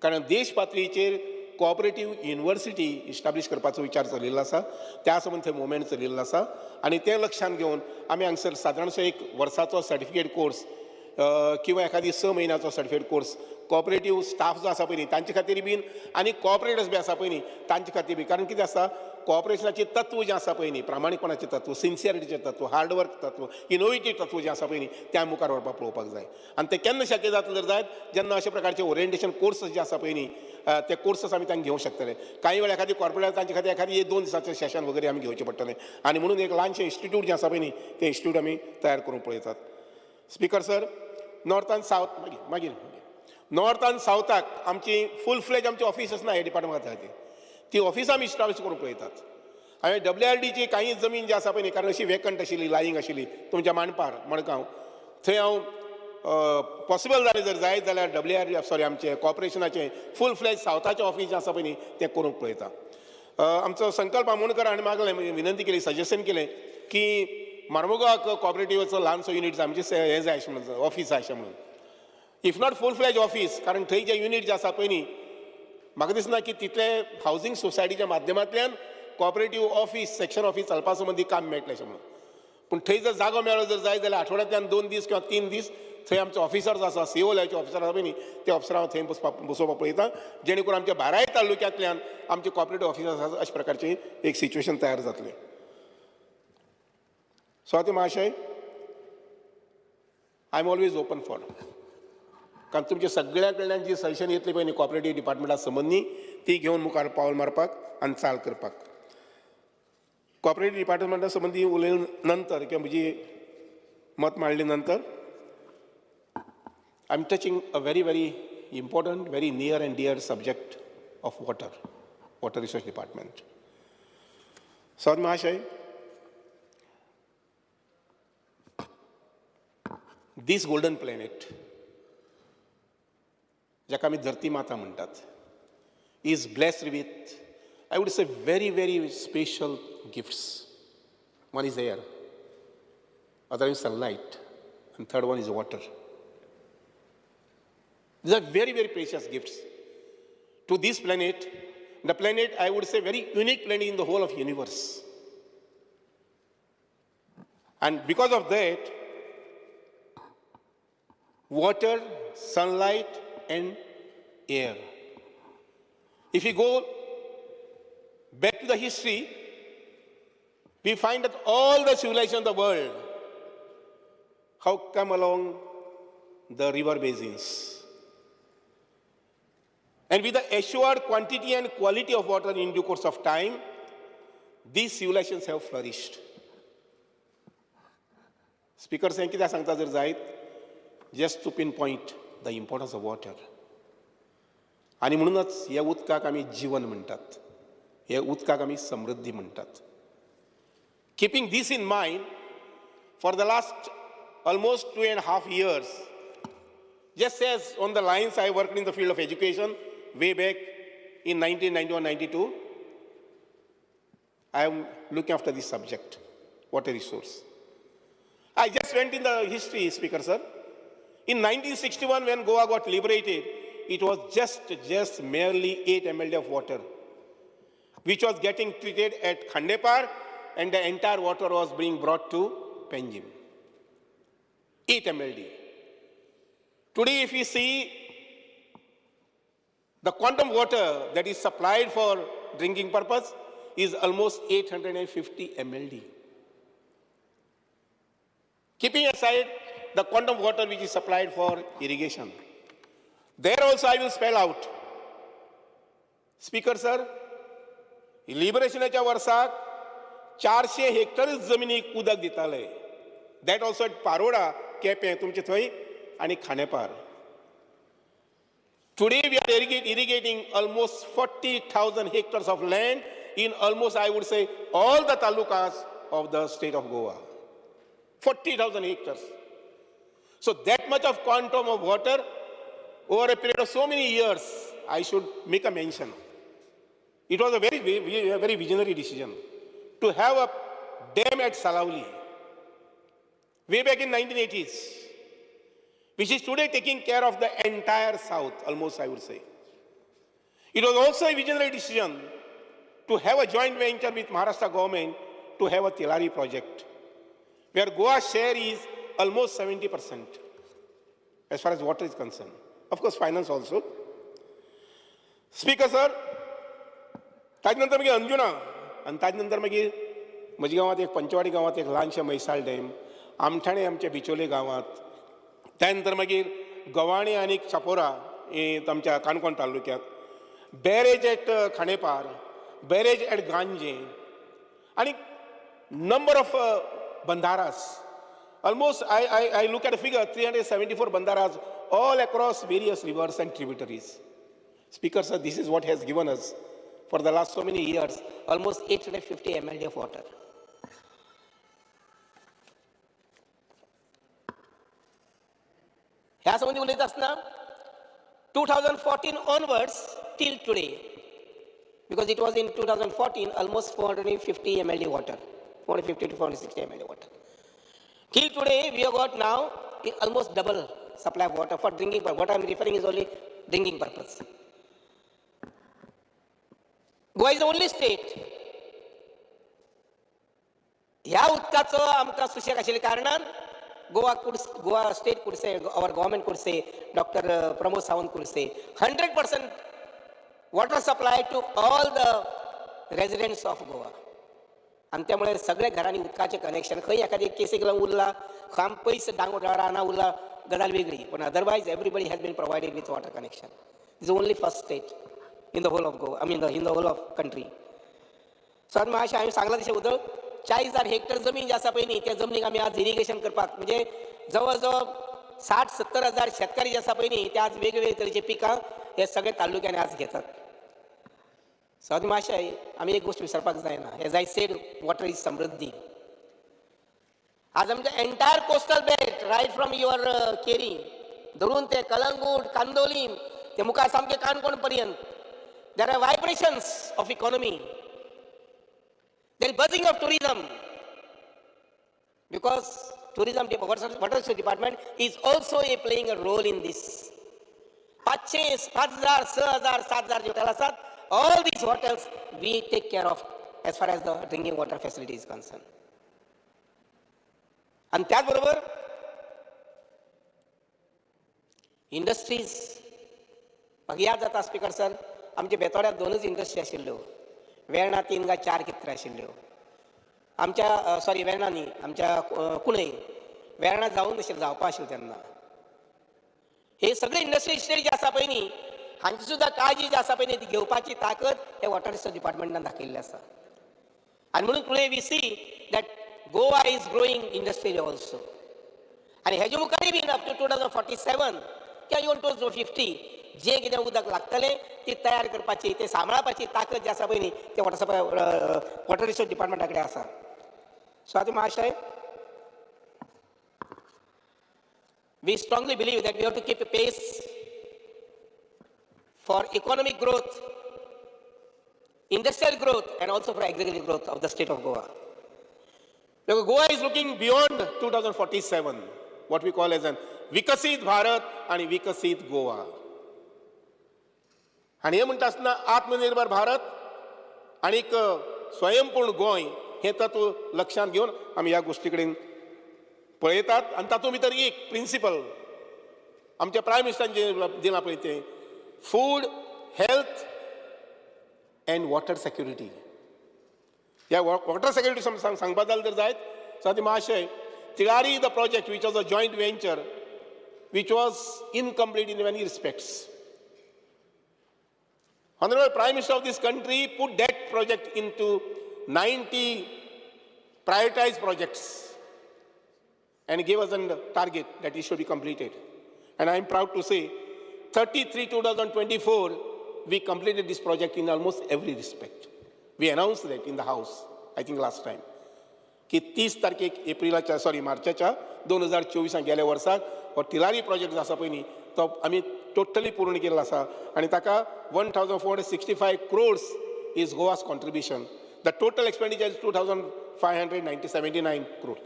कारण देश पातळीचेर कॉपरेटीव युनिवर्सिटी इस्टाब्लीश करपाचो विचार चलिल्लो आसा, त्या संबंद थंय मुवमेंट चलिल्लो आसा आनी तें लक्षांत घेवन आमी हांगसर सादारणसो एक वर्साचो सर्टिफिकेट कोर्स किंवा एखादी 6 म्हयन्याचो सर्टिफिकेट कोर्स कॉपरेटीव स्टाफ जो आसा पळय न्ही तांचे खातीर बीन आनी कॉपरेटर्स बी आसा पळय न्ही तांचे खातीर बी, कारण कितें आसा कॉपरेशनाचें तत्व जें आसा पळय न्ही, प्रामाणीकपणाचें तत्व, सिन्सियरिटीचें तत्व, हार्डवर्क तत्व, इनोवेटीव तत्व जें आसा पळय न्ही तें आमी मुखार व्हरपाक पळोवपाक जाय. आनी तें केन्ना शक्य जातलें जर जायत जेन्ना अशा प्रकारचे ओरिएंटेशन कोर्सीस जे आसा पळय न्ही ते कोर्सीस आमी तांकां घेवंक शकतले. कांय वेळा एखादी कॉर्पोरेटर तांचे खातीर एखादी 1-2 दिसाचें सेशन वगैरे आमी घेवचें पडटलें आनी म्हणून एक ल्हानशें इन्स्टिट्यूट जें आसा पळय न्ही तें इन्स्टिट्यूट आमी तयार करूंक पळयतात. Speaker sir, north आनी सावथ मागीर मागीर नॉर्थ आनी सावथाक आमची फूल फ्लेज आमची ऑफिसस ना ह्या डिपार्टमेंटा खातीर, ती ऑफिसां आमी इस्टाब्लिश करूंक पळयतात. हांवें WRDची कांय जमीन जी आसा पळय न्ही, कारण अशी वेकंट आशिल्ली, लायींग आशिल्ली तुमच्या मांडपार मडगांव, थंय हांव पॉसिबल जालें जर जायत जाल्यार WRD sorry आमचें कॉर्पोरेशनाचें फूल फ्लेज सावथाचें ऑफीस जें आसा पळय न्ही तें करूंक पळयता. आमचो संकल्प आमोणकर हाणें मागलें, विनंती केली, सजेशन केलें की मार्मुगांवाक कॉपरेटिवाचो ल्हानसो युनीट जाय, म्हणजे हें जाय अशें म्हणून, ऑफीस जाय अशें म्हणून, if not full fledge office, कारण थंय जे युनीट जे आसा पळय न्ही म्हाका दिसना की तितले हावजींग सोसायटीच्या माध्यमांतल्यान कॉपरेटीव ऑफीस, सेक्शन ऑफीस चलपा संबंदी काम मेळटलें अशें म्हणून. पूण थंय जर जागो मेळ्ळो जर जाय जाल्यार आठवड्यांतल्यान 2 दीस किंवा 3 दीस थंय आमचो ऑफिसर जो आसा, CO लेवलचे ऑफिसर आसा पळय न्ही ते ऑफिसर हांव थंय बसोवपाक पळयता, जेणे करून आमच्या बाराय तालुक्यांतल्यान आमचे कॉपरेटीव ऑफिसर आसा अशा प्रकारची एक सिच्युएशन तयार जातलें. सो आतां महाशय, I am always open for, कारण तुमच्या सगळ्या कडल्यान जी सजेशन येतली पळय न्ही कॉपरेटीव डिपार्टमेंटा संबंदी ती घेवन मुखार पावल मारपाक आनी चाल करपाक. कॉपरेटीव डिपार्टमेंटा संबंदी उलयले नंतर किंवा म्हजी मत मांडले नंतर I am touching a very very important, very near and dear subject of water, water resource department. Sir महाशय, दीस गोल्डन प्लॅनेट जाका आमी धरती माता म्हणटात is blessed with, I would say, very very special gifts. One is air, other is sunlight, and third one is water. These are very very precious gifts to this planet. The planet, I would say, very unique planet in the whole of universe. And because of that, Water, sunlight and air. If you go back to the history, we find that all the civilizations of the world have come along the river basins. And with the assured quantity and quality of water in due course of time, these civilizations have flourished. Speaker हें कित्याक सांगता जर जायत, just to pinpoint the importance of water. आनी म्हणूनच ह्या उदकाक आमी जिवन म्हणटात, ह्या उदकाक आमी समृद्धी म्हणटात. Keeping this in mind, for the last almost 2.5 years, just as on the lines I worked in the field of education way back in 1991-92, I am looking after this subject, water resource. I just went in the history, Speaker sir. In 1961, when Goa got liberated, it was just merely 8 MLD of water, which was getting treated at Khandepar, and the entire water was being brought to Panjim. 8 MLD. Today, if we see the quantum water that is supplied for drinking purpose is almost 850 MLD. Keeping aside the quantum water which is supplied for irrigation. There also I will spell out. Speaker sir, लिबरेशनाच्या वर्साक 400 Hector जमिनीक उदक दिताले. That also at Paroda, Quepem तुमचे थंय आनी Khandepar. Today we are irrigating almost 40,000 hectares of land in almost, I would say, all the talukas of the state of Goa. 40,000 hectares. So that much of quantum of water over a period of so many years, I should make a mention. It was a very, very, very visionary decision to have a dam at Salaulim way back in 1980s, which is today taking care of the entire south, almost I would say. It was also a visionary decision to have a joint venture with Maharashtra government to have a Tillari project, where Goa's share is almost 70% as far as water is concerned. Of course, finance also. Speaker sir, ताजे नंतर मागीर अंजुना आनी ताजे नंतर मागीर म्हज्या गांवांत एक पंचवाडी गांवांत एक ल्हानशें म्हैसाळ डॅम, आमठाणे आमच्या बिचोले गांवांत, त्या नंतर मागीर गवाणे आनी चापोरा हे आमच्या काणकोण तालुक्यांत, barrage at Khandepar, barrage at Ganje आनी number of bandharas. Almost I look at figure 374 bandharas all across various rivers and tributaries. Speaker sir, this is what has given us for the last so many years almost 850 MLD of water. ह्या संबंदी उलयत आसतना 2014 onwards till today, because it was in 2014 almost 450 MLD water, 450 to 460 MLD water. Till today we have got now almost double supply of water for drinking purpose. What I am referring is only drinking purpose. Goa is the only state. ह्या उदकाचो आमकां सुशेग आशिल्ल्या कारणान Goa state could say, our government could say, Dr. Pramod Sawant could say, 100% water supply to all the residents of Goa. आनी त्यामुळे सगळ्या घरांनी उदकाचें कनेक्शन, खंय एखादी केसीक लागून उरला, खाम पयस डांगोर रानां उरला, गजाल वेगळी, पण otherwise everybody has been provided with water connection. Is only first state in the whole of Goa, I mean in the whole of country. So मातशें हांवें सांगलां तशें उदक 40,000 हेक्टर जमीन जी आसा पळय न्ही, त्या जमनीक आमी आज इरिगेशन करपाक म्हणजे जवळ जवळ 60-70 हजार शेतकारी जे आसा पळय न्ही, ते आज वेगवेगळे तरेचे पिकां हे सगळे तालुक्यांनी आज घेतात. सद मातशें आमी एक गोश्ट विसरपाक जायना, as I said water is Samriddhi. आज आमच्या entire coastal belt right from your Keri धरून ते कलंगूट, कांदोलीम ते मुखार सामके काणकोण पर्यंत, there are vibrations of economy, there is buzzing of tourism, because tourism water department is also a playing a role in this. 500, 5,000, 6,000, 7,000 J hotel आसात, all these hotels we take care of as far as the drinking water facility is concerned. आणि त्याचबरोबर industries म्हाका याद जाता speaker sir, आमच्या बेतोड्याक दोनूच industry आशिल्ल्यो, वेर्णा 3 काय 4 कितें आशिल्ल्यो आमच्या, सॉरी वेर्णा न्ही, आमच्या कुणय वेर्णा जावन नाशिल्लें, जावपा आशिल्लें तेन्ना. हे सगळे इंडस्ट्री इस्टेट जे आसा पळय न्ही, हांची सुद्दां काळजी जी आसा पळय न्ही ती घेवपाची ताकद हे वॉटर रिसोर्स डिपार्टमेंटान दाखयल्ली आसा. आनी म्हणून today we see that Goa is growing industrially also. आनी हेजे मुखारय बीन अप टू 2047 किंवा इवन 2050 जें कितें उदक लागतलें ती तयार करपाची, तें सांबाळपाची ताकद जी आसा पळय न्ही ते वॉटर सप्लाय वॉटर रिसोर्स डिपार्टमेंटा कडेन आसा. सो आतां महाशय, we strongly believe that we have to keep a pace for economic growth, industrial growth, and also for agricultural growth of the state of Goa. Because Goa is looking beyond 2047, what we call as an Vikasit Bharat and Vikasit Goa. आनी हें म्हणटा आसतना आत्मनिर्भर भारत आनी स्वयंपूर्ण गोंय हें तत्व लक्षांत घेवन आमी ह्या गोश्टी कडेन पळयतात. आनी तातूंत भितर एक प्रिंसिपल आमच्या प्रायम मिनिस्टरान जें दिलां पळय तें food, health and water security. ह्या वॉटर सेक्युरिटी सांगपा जालें तर जायत सो महाशय, Tillari the project which was a joint venture which was incomplete in many respects. Honorable Prime Minister of this country put that project into 90 prioritized projects and gave us a target that it should be completed. And I am proud to say, 33/2024, we completed this project in almost every respect. We announced that in the House, I think last time. की 30 तारखेक एप्रिलाच्या, sorry मार्चाच्या 2024 गेल्या वर्साक हो Tillari project जो आसा पळय न्ही तो आमी टोटली पूर्ण केल्लो आसा आनी ताका 1465 crores is Goa's contribution. The total expenditure is 2579 crore.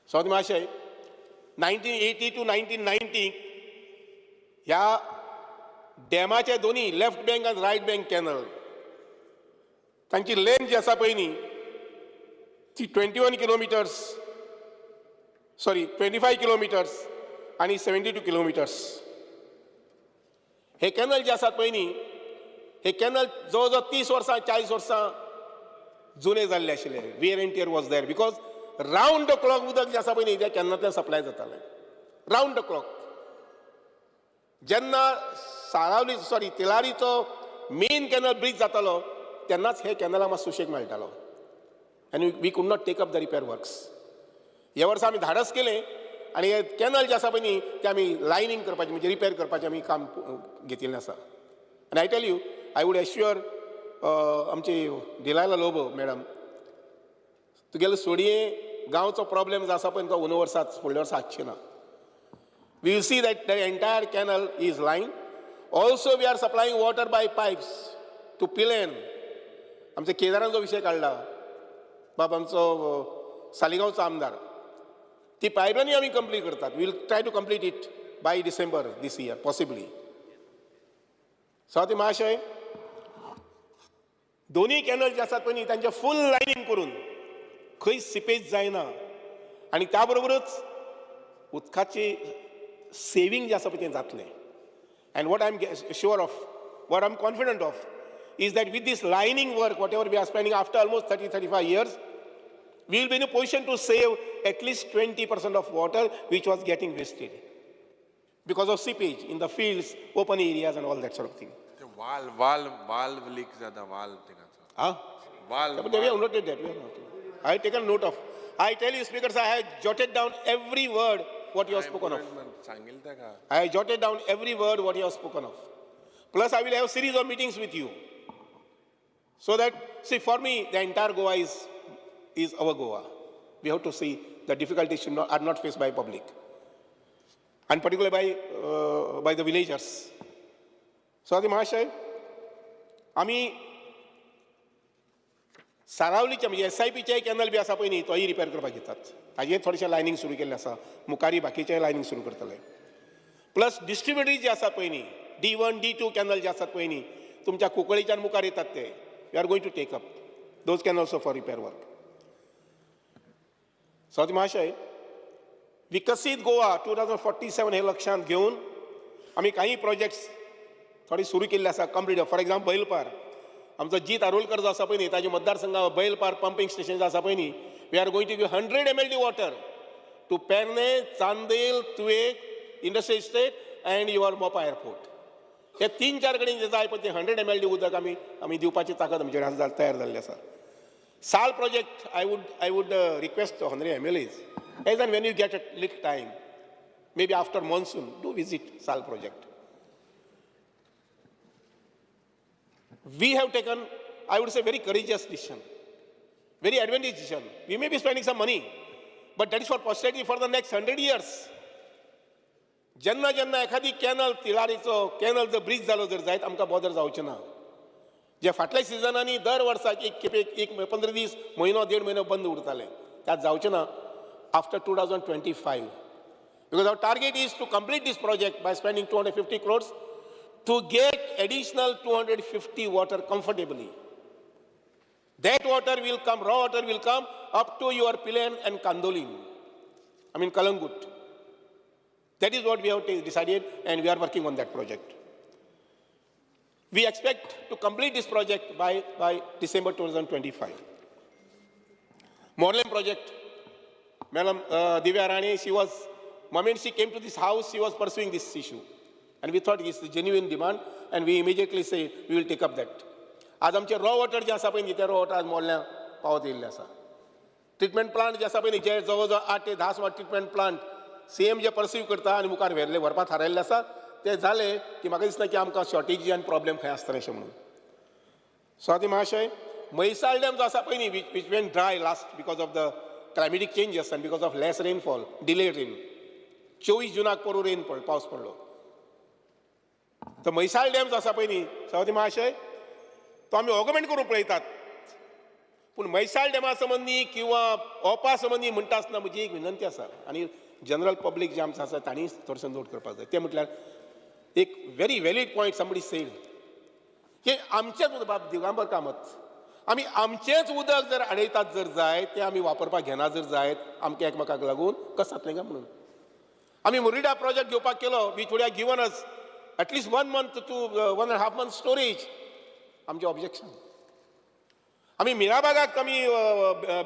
So महाशय, 1980 to 1990 ह्या डॅमाचे दोन्ही लेफ्ट बँक आनी रायट बँक कॅनल तांची लेंथ जी आसा पळय न्ही ती 21 किलोमिटर्स, सॉरी 25 किलोमिटर्स आनी 72 किलोमिटर्स. हे कॅनल जे आसात पळय न्ही हे कॅनल जवळ जवळ 30 वर्सां 40 वर्सां जुने जाल्ले आशिल्ले. Wear and tear was there because round the clock उदक जें आसा पळय न्ही त्या कॅनलांतल्यान सप्लाय जातालें रावंड the clock. जेन्ना साळावली सॉरी तिलारीचो मेन कॅनल ब्रीज जातालो तेन्नाच हे कॅनला मात सुशेग मेळटालो आनी we could not take up the repair works. ह्या वर्सा आमी धाडस केलें आनी हे कॅनल जे आसा पळय न्ही ते आमी लायनींग करपाचें म्हणजे रिपेर करपाचें आमी काम घेतिल्लें आसा. आनी I tell you, I would assure आमची डिलायला लोबो मॅडम, तुगेलो सोडये गांवचो प्रॉब्लेम जो आसा पळय तो अंदू वर्सात फुडल्या वर्सा आसचे ना. We will see that the entire canal is line. Also we are supplying water by pipes to Pilerne. आमच्या केदारांचो विशय काडला बाब आमचो सालिगांवचो आमदार, ती पायपलायनूय आमी कंप्लीट करतात. We will try to complete it by December this year possibly. So महाशय, दोन्ही कॅनल जे आसात पळय न्ही तांचें फूल लायनींग करून खंय सिपेज जायना आनी त्या बरोबरच उदकाची सेवींग जें आसा पळय तें जातलें. And what I am sure of, what I am confident of is that with this lining work, whatever we are spending after almost 30-35 years, we will be in a position to save at least 20% of water which was getting wasted because of seepage in the fields, open areas and all that sort of thing. Valve leak jata, valve. Huh? Valve. But we have noted that. We have noted. I have taken note of. I tell you, speakers, I have jotted down every word what you have spoken of. I have jotted down every word what you have spoken of. Plus, I will have a series of meetings with you. So that, see, for me, the entire Goa is our Goa. We have to see the difficulties are not faced by public, and particularly by the villagers. So, महाशय, आमी सारावलीच्या म्हणजे S I पीचे canal बी आसा पळय न्ही तोय repair करपाक घेतात. ताजेर थोडेशें लायनींग सुरू केल्लें आसा, मुखारी बाकीचें लायनींग सुरू करतले. प्लस डिस्ट्रिब्युटरी जे आसा पळय न्ही D1 D2 canal जे आसात पळय न्ही तुमच्या कुंकळीच्यान मुखार येतात ते we are going to take up those can also for repair work. So महाशय, विकसीत गोवा 2047 हे लक्षांत घेवन आमी काही प्रोजेक्ट्स थोडे सुरू केल्ले आसा कंप्लीट. फॉर एक्झाम्पल, बैलपार, आमचो जीत आरोलकर जो आसा पळय न्ही, ताजे मतदारसंघा बैलपार पंपींग स्टेशन जे आसा पळय न्ही, we are going to give 100 MLD water to Pernem, Chandel, Tuem, industrial estate and your Mopa airport. हे तीन चार कडेन जे जाय पळय ते 100 MLD उदक आमी दिवपाची ताकद आमचे कडेन तयार जाल्ली आसा. साल project, I would request honourable MLAs, as and when you get a little time, maybe after monsoon, do visit Sal project. We have taken, I would say, very courageous decision, very advantageous decision. We may be spending some money, but that is for posterity, for the next 100 years. जेन्ना जेन्ना एखादी canal, तिळारीचो canal जर bridge जालो जर जायत, आमकां bother जावचें ना. जे फाटल्या सिजनांनी दर वर्साक एक खेपे एक 15 दीस, म्हयनो, देड म्हयनो बंद उरताले, त्यात जावचें ना after 2025, because our target is to complete this project by spending 250 crores to get additional 250 water comfortably. That water will come, raw water will come up to your Pilerne and Candolim, I mean Calangute. That is what we have decided, and we are working on that project. We expect to complete this project by December 2025. Morlem project, Madam Divya Rani, she was, moment she came to this house, she was pursuing this issue. And we thought it's a genuine demand, and we immediately say we will take up that. आज आमचे raw water जे आसा पळय न्ही, ते raw water आज मोर्ल्यां पावत येयल्ले आसा. ट्रिटमेंट प्लांट जे आसा पळय न्ही, जे जवळ जवळ 8 ते 10 सुमार ट्रिटमेंट प्लांट सीएम जे परसीव करता आनी मुखार व्हेल्ले, व्हरपा थारायल्ले आसा, ते जाले की म्हाका दिसना की आमकां शॉर्टेजी आनी प्रॉब्लेम खंय आसतले अशें म्हणून. स्वाती महाशय, म्हैसाळ डॅम जो आसा पळय न्ही, which went dry last because of the climatic changes and because of less rainfall, delayed rain. 24 जुनाक पोरूं रेन पड पावस पडलो. तर म्हैसाळ डॅम जो आसा पळय न्ही, सभापती महाशय, तो आमी ऑगमेंट करून पळयतात. पूण म्हैसाळ डॅमा संबंदी किंवा ओपा संबंदी म्हणटा आसतना म्हजी एक विनंती आसा, आनी जनरल पब्लीक जे आमचें आसा तांणी थोडेशें नोट करपाक जाय. तें म्हटल्यार एक very valid point somebody said की आमचेंच उदक, बाब दिगंबर कामत, आमी आमचेंच उदक जर आडयतात जर जायत, तें आमी वापरपाक घेना जर जायत, आमकां एकमेकाक लागून कशें जातलें काय म्हणून. आमी मुरिडा प्रोजेक्ट घेवपाक केलो, which would have given us at least one month to one and half month storage. आमचें ऑब्जेक्शन. आमी मिराबागाक आमी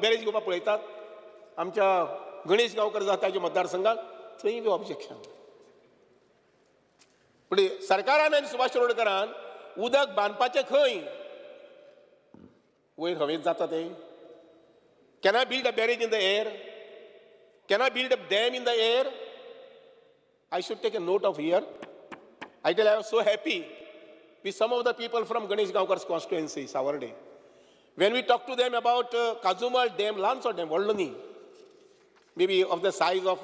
बॅरेज घेवपाक पळयतात, आमच्या गणेश गांवकर जाता ताच्या मतदारसंघात, थंय बी ऑब्जेक्शन. पूण सरकारान आनी सुभाष शिरोडकरान उदक बांदपाचें खंय, वयर हवेंत जाता तें? Can I build a barrage in the air? Can I build a dam in the air? I should take a note of here. I tell, I was so happy with some of the people from Ganesh Gaonkar's constituency, Savarde. When we talked to them about Kazumal Dam, ल्हानसो dam, व्हडलो न्ही, maybe of the size of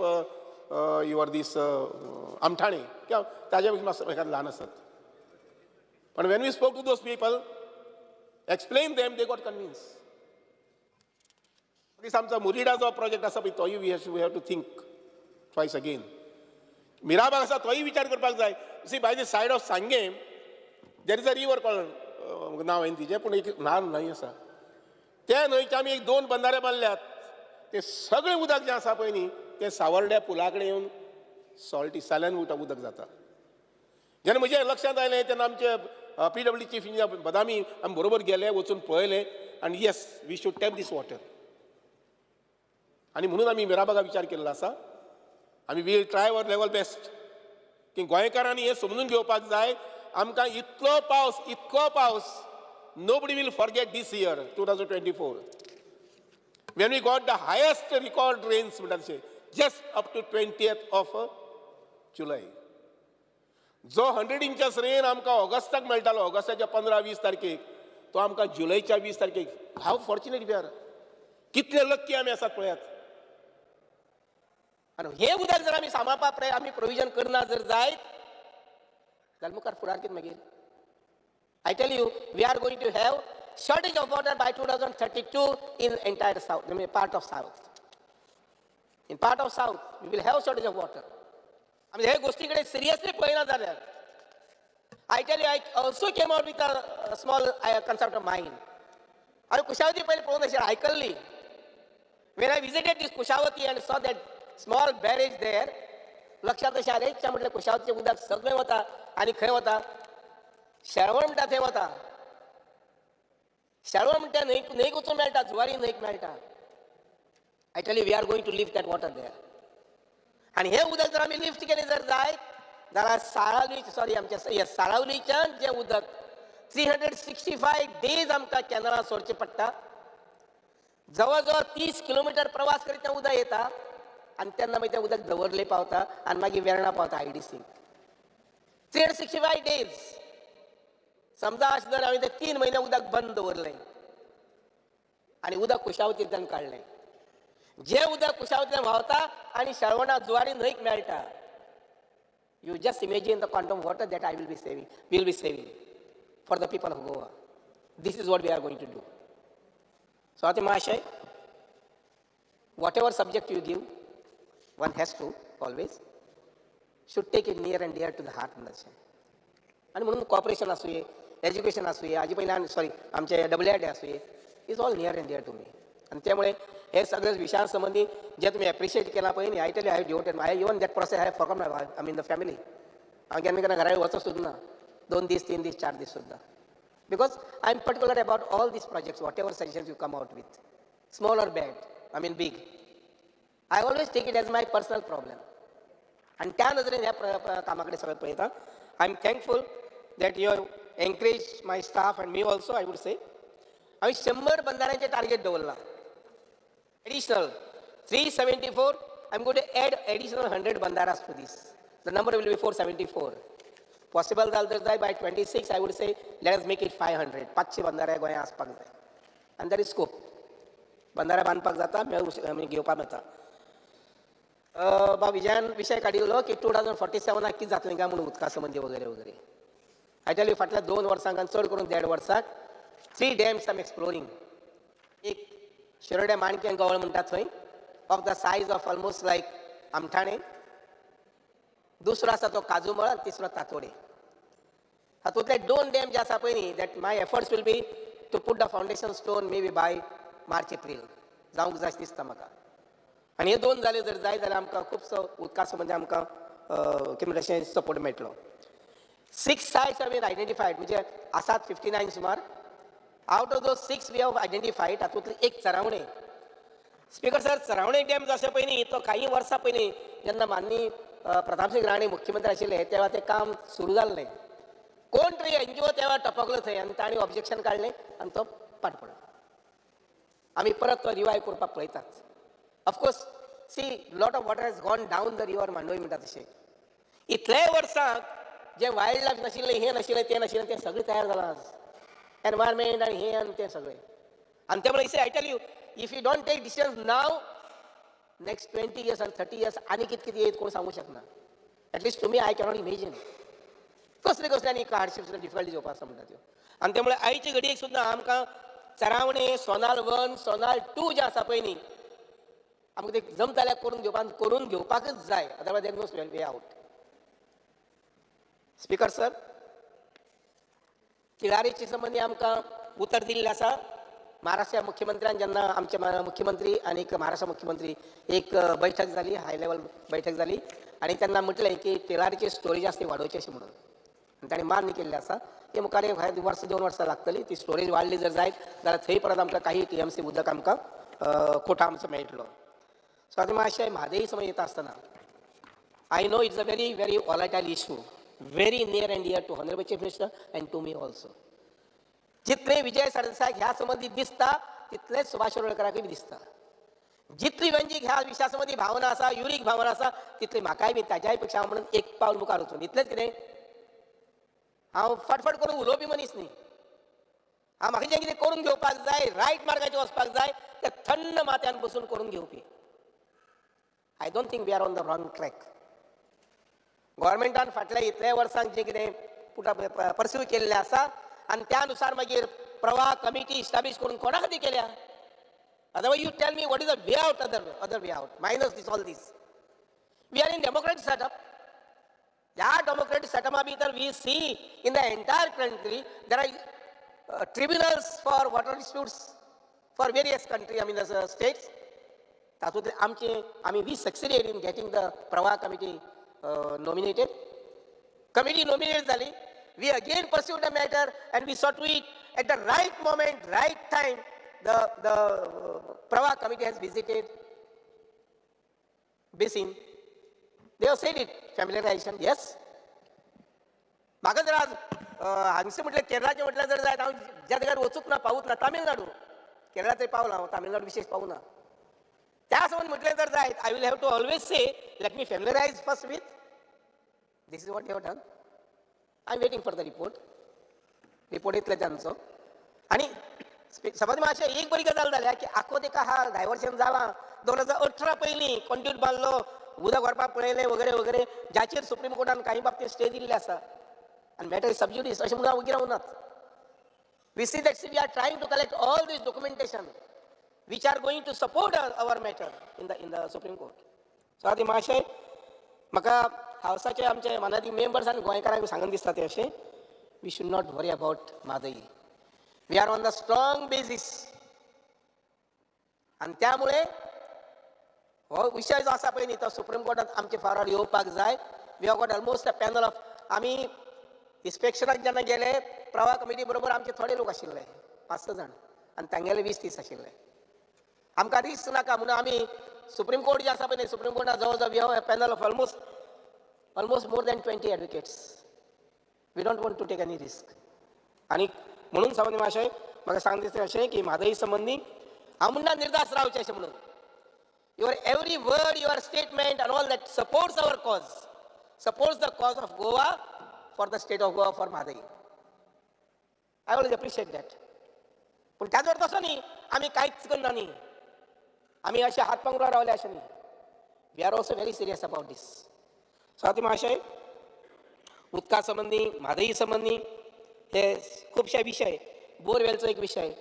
your this Amthane किंवा ताज्या पेक्षा मातसो एखाद ल्हान आसत. पण when we spoke to those people, explain them, they got convinced. आमचा मुरिडा जो प्रोजेक्ट आसा पळय, तोय we have to think twice again. Mirabag आसा तोय विचार करपाक जाय. See, by the side of Sanguem there is a river called, नांव हांवें तिजें, पूण एक ल्हान न्हंय आसा. त्या न्हंयचे आमी एक दोन बंदारे बांदल्यात. ते सगळें उदक जें आसा पळय न्ही, तें सावर्ड्या पुला कडेन येवन सॉल्टी साल्यान उदक जाता. जेन्ना म्हज्या लक्षांत आयलें, तेन्ना आमचे पीडब्ल्यूडी चीफ इंजिनियर बदामी आमी बरोबर गेले, वचून पळयलें आनी yes, we should tap this water. आनी म्हणून आमी मिराबागा विचार केल्लो आसा. आमी will try our level best की गोंयकारांनी हें समजून घेवपाक जाय. आमकां इतलो पावस, इतको पावस, nobody will forget this year 2024, when we got the highest record rains म्हणटा तशें, just up to 20th of July. जो 100 इंचस रेन आमकां ऑगस्टाक मेळटालो, ऑगस्टाच्या 15-20 तारखेक, तो आमकां जुलयच्या 20 तारखेक. How fortunate we are! कितले लक्की आमी आसात पळयात. आनी हें उदक जर आमी सांबाळपा आमी प्रोविजन करना जर जायत जाल्यार मुखार फुडार कितें मागीर? I tell you, we are going to have shortage of water by 2032 in entire south, I mean part of south. In part of south, we will have shortage of water. आमी हे गोष्टी कडेन सिरियसली पळयना जाल्यार. I tell you, I also came out with a small concept of mine. हांवें कुशावती पयलीं पळोवंक नाशिल्लें, आयकल्ली. When I visited this Kushavati and saw that small barrage there, लक्षांत अशें आयलें इच्छा म्हटलें कुशावतीचें उदक सगळें वता आनी खंय वता, शेळवण म्हणटा थंय वता. शेळवण म्हणटा न्हंयक, न्हंयक वचून मेळटा, जुवारी न्हंयक मेळटा. I tell you we are going to lift that water there. आनी हें उदक जर आमी लिफ्ट केलें जर जायत जाल्यार साळावली, सॉरी आमच्या साळावलीच्यान जें उदक 365 डेज आमकां कॅनला सोडचें पडटा, जवळ जवळ 30 किलोमिटर प्रवास करीत तें उदक येता आनी तेन्ना मागीर तें उदक दवरले पावता आनी मागीर वेर्णा पावता आयडीसी. 365 डेज समजा अशें जर हांवें ते 3 म्हयने उदक बंद दवरलें आनी उदक कुशावतींतल्यान काडलें, जें उदक कुशावतींतल्यान व्हांवता आनी शेळवणा जुवारी न्हंयक मेळटा. You just imagine the quantum water that I will be saving, will be saving for the people of Goa. This is what we are going to do. So आतां महाशय, whatever subject you give, one has to always should take it near and dear to the heart म्हणटा. आनी म्हणून corporation आसुये, education आसुये, हाजे पयलीं sorry आमचे डब्ल्यू आर डी आसुये, is all near and dear to me. आनी त्यामुळे हे सगळे विशयां संबंदी जे तुमी एप्रिशिएट केला पळय न्ही, I tell you I devoted I even that process I forgot my I mean the family. हांव केन्ना केन्ना घरा वचो सुद्दां ना, 2 दीस 3 दीस 4 दीस सुद्दां, because I am particular about all these projects, whatever suggestions you come out with, small or bad, I mean big, I always take it as my personal problem. आनी त्या नदरेन ह्या कामा कडेन सगळें पळयता. I am thankful that you have encourage my staff and me also. I would say हांवें 100 बंधाऱ्यांचें target दवरलां, additional 374. I am going to add additional 100 bandharas to this. The number will be 474. Possible जालें तर जाय by 26 I would say let us make it 500. 500 बंधारे गोंयांत आसपाक जाय आनी there is scope. बंधारे बांदपाक जाता, मेळूं घेवपाक मेळटा. बाब विजयान विशय काडिल्लो की 2047 कितें जातलें काय म्हणून उदका संबंदी वगैरे वगैरे. I tell you फाटल्या 2 वर्सांक आनी चड करून 1.5 वर्साक 3 डॅम्स आम एक्सप्लोरींग. एक शिरोड्या माणक्यां गवळ म्हणटा थंय, of the size of almost like Amthane. दुसरो आसा तो काजूमळ आनी तिसरो तातोडे. हातूंतले 2 डॅम जे आसा पळय न्ही, that my efforts will be to put the foundation stone maybe by March April जावंक जाय दिसता म्हाका. आनी हे 2 जाले जर जाय जाल्यार आमकां खुबसो उदका संबंदी आमकां कितें म्हणटा अशें सपोर्ट मेळटलो. 6 सायट्स have been identified, म्हणजे आसात 59 सुमार. Out of those 6 we have identified. तातूंतली एक Charavane. Speaker sir, Charavane dam जो आसा पळय न्ही, तो काही वर्सां पयलीं जेन्ना माननीय प्रतापसिंग राणे मुख्यमंत्री आशिल्ले तेन्ना तें काम सुरू जाल्लें. कोण तरी एनजीओ तेव्हा टपकलो थंय आनी तांणी ऑब्जेक्शन काडलें आनी तो पाट पडलो. आमी परत तो रिवायव करपाक पळयतात. Of course see lot of water has gone down the river Mandovi म्हणटा तशें. इतलेय वर्सांक जें वायल्ड लायफ नाशिल्लें, हें नाशिल्लें, तें नाशिल्लें, तें सगळें तयार जालां आज. एनवायरमेंट आनी हें आनी तें सगळें. आनी त्या मुळे I tell you if you don't take decisions now, next 20 years आनी 30 इयर्स आनी कितें कितें येत कोण सांगूंक शकना. एटलिस्ट तुमी I cannot imagine कसले कसले आनी हार्डशिप्स डिफिकल्टीज येवपा आसा म्हणटा त्यो. आनी त्यामुळे आयचे घडयेक सुद्दां आमकां चरावणे, सोनाल 1, सोनाल 2 जें आसा पळय न्ही, आमकां ते जमता जाल्यार करून घेवपाकच जाय, otherwise there no way out. Speaker sir, तिळारीचे संबंदी आमकां उतर दिल्लें आसा. महाराष्ट्र मुख्यमंत्र्यान जेन्ना आमचे मुख्यमंत्री आनी महाराष्ट्र मुख्यमंत्री एक बैठक जाली, हाय लेवल बैठक जाली आनी तेन्ना म्हटलें की तिळारीची स्टोरेज आसा ती वाडोवची अशें म्हणून, आनी ताणें मान्य केल्लें आसा. ते मुखार वर्स 2 वर्सां लागतली. ती स्टोरेज वाडली जर जायत जाल्यार थंय परत आमकां काही TMC उदक आमकां कोटा आमचो मेळटलो. सो आतां मातशें म्हादय समज येता आसतना I know it's a very very volatile issue, very near and dear to honourable chief minister and to me also. जितले विजय सरदेसाय ह्या संबंदी दिसता तितलेच सुभाष शिरोडकराकूय बी दिसता. जितली वेंजीक ह्या विशया संबंदी भावना आसा, युरीक भावना आसा, तितली म्हाकाय बी ताज्याय पेक्षा हांव म्हणून एक पावल मुखार वचून. इतलेंच कितें हांव फटफट करून उलोवपी मनीस न्ही. हांव म्हाका जें कितें करून घेवपाक जाय, रायट मार्गाचेर वचपाक जाय, तें थंड माथ्यान बसून करून घेवपी. I don't think we are on the wrong track. गव्हर्मेंटान फाटल्या इतल्या वर्सांक जें कितें पर्स्यू केल्लें आसा आनी त्या नुसार मागीर प्रवाह कमिटी इस्टाब्लिश करून कोणा खातीर केल्या? Otherwise you tell me what is the way out, other way out minus this all this. We are in democratic setup. ह्या डेमोक्रेटिक सेटअपा भितर we see in the entire country there are tribunals for water disputes for various country, I mean states. तातूंतले आमचे आमी we succeeded in getting the Pravah committee nominated. Committee nominate जाली. We again pursue the matter and we saw to it at the right moment, right time, the Pravah committee has visited basin. They have said it, familiarization, yes. म्हाका जर आज हांगसर म्हटल्यार केरळाचें म्हटल्यार जर जायत, हांव ज्या जाग्यार वचूंक ना, पावूंक ना, तामिळनाडू, केरळा तरी पावला हांव, तामिळनाडू विशेश पावूं ना. त्या संबंद म्हटलें जर जायत, I will have to always say let me familiarize first with this. Is what have done. I am waiting for the report. Report येतले तांचो. आनी सभापती मातशें एक बरी गजाल जाल्या की आखो तेका हा डायवर्शन जालां. 2018 पयलीं कॉन्ड्यूट बांदलो, उदक व्हरपाक पळयलें वगैरे वगैरे, जाचेर सुप्रीम कोर्टान कांय बाबतींत स्टे दिल्ले आसा. आनी मॅटर is सब ज्युडीस अशें म्हणून हांव वगी रावनात. We see that we are trying to collect all this documentation which are going to support our matter in the Supreme Court. So आतां मातशें म्हाका हावसाचे आमचे मानादीक मेंबर्स आनी गोंयकारांक सांगून दिसता तें अशें, we should not worry about Mhadei. We are on the strong basis. आनी त्यामुळे हो विशय जो आसा पळय न्ही, तो सुप्रीम कोर्टात आमचे फावरार येवपाक जाय. We have got almost a panel of, आमी इन्स्पेक्शनाक जेन्ना गेले प्रवाह कमिटी बरोबर, आमचे थोडे लोक आशिल्ले, पांच स जाण, आनी तांगेले 20-30 आशिल्ले. आमकां रिस्क नाका म्हणून आमी सुप्रीम कोर्ट जे आसा पळय न्ही, सुप्रीम कोर्टात जवळ जवळ we have a panel of almost more than 20 advocates. We don't want to take any risk. आनी म्हणून सभापती महाशय, म्हाका सांग दिसता अशें की म्हादई संबंदी हांव म्हणटा निर्धास रावचें अशें म्हणून. Your every word, your statement and all that supports our cause, supports the cause of Goa, for the state of Goa, for Mhadei. I always appreciate that. पूण त्याच बरोबर तसो न्ही आमी कांयच करना न्ही, आमी अशे हात पांगरून रावले अशें न्ही. We are also very serious about this. सभापती महाशय, उदका संबंदी, म्हादई संबंदी हे खुबशे विशय, बोरवेलचो एक विशय.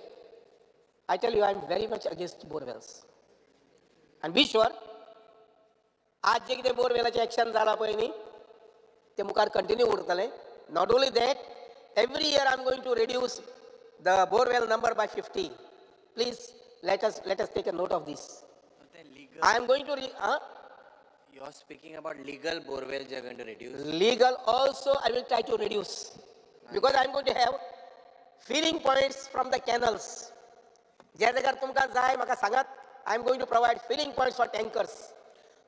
I tell you, I am very much against borewells आनी बी शुअर, आज जे कितें बोरवेलाचें एक्शन जालां पळय न्ही, ते मुखार कंटिन्यू उरतलें. Not only that, every year I am going to reduce the borewell number by 50. Please let us take a note of this. I am going to You are speaking about legal borewells you are going to reduce. Legal also I will try to reduce, because I am going to have filling points from the canals. ज्या जाग्यार तुमकां जाय म्हाका सांगात. I am going to provide filling points for tankers.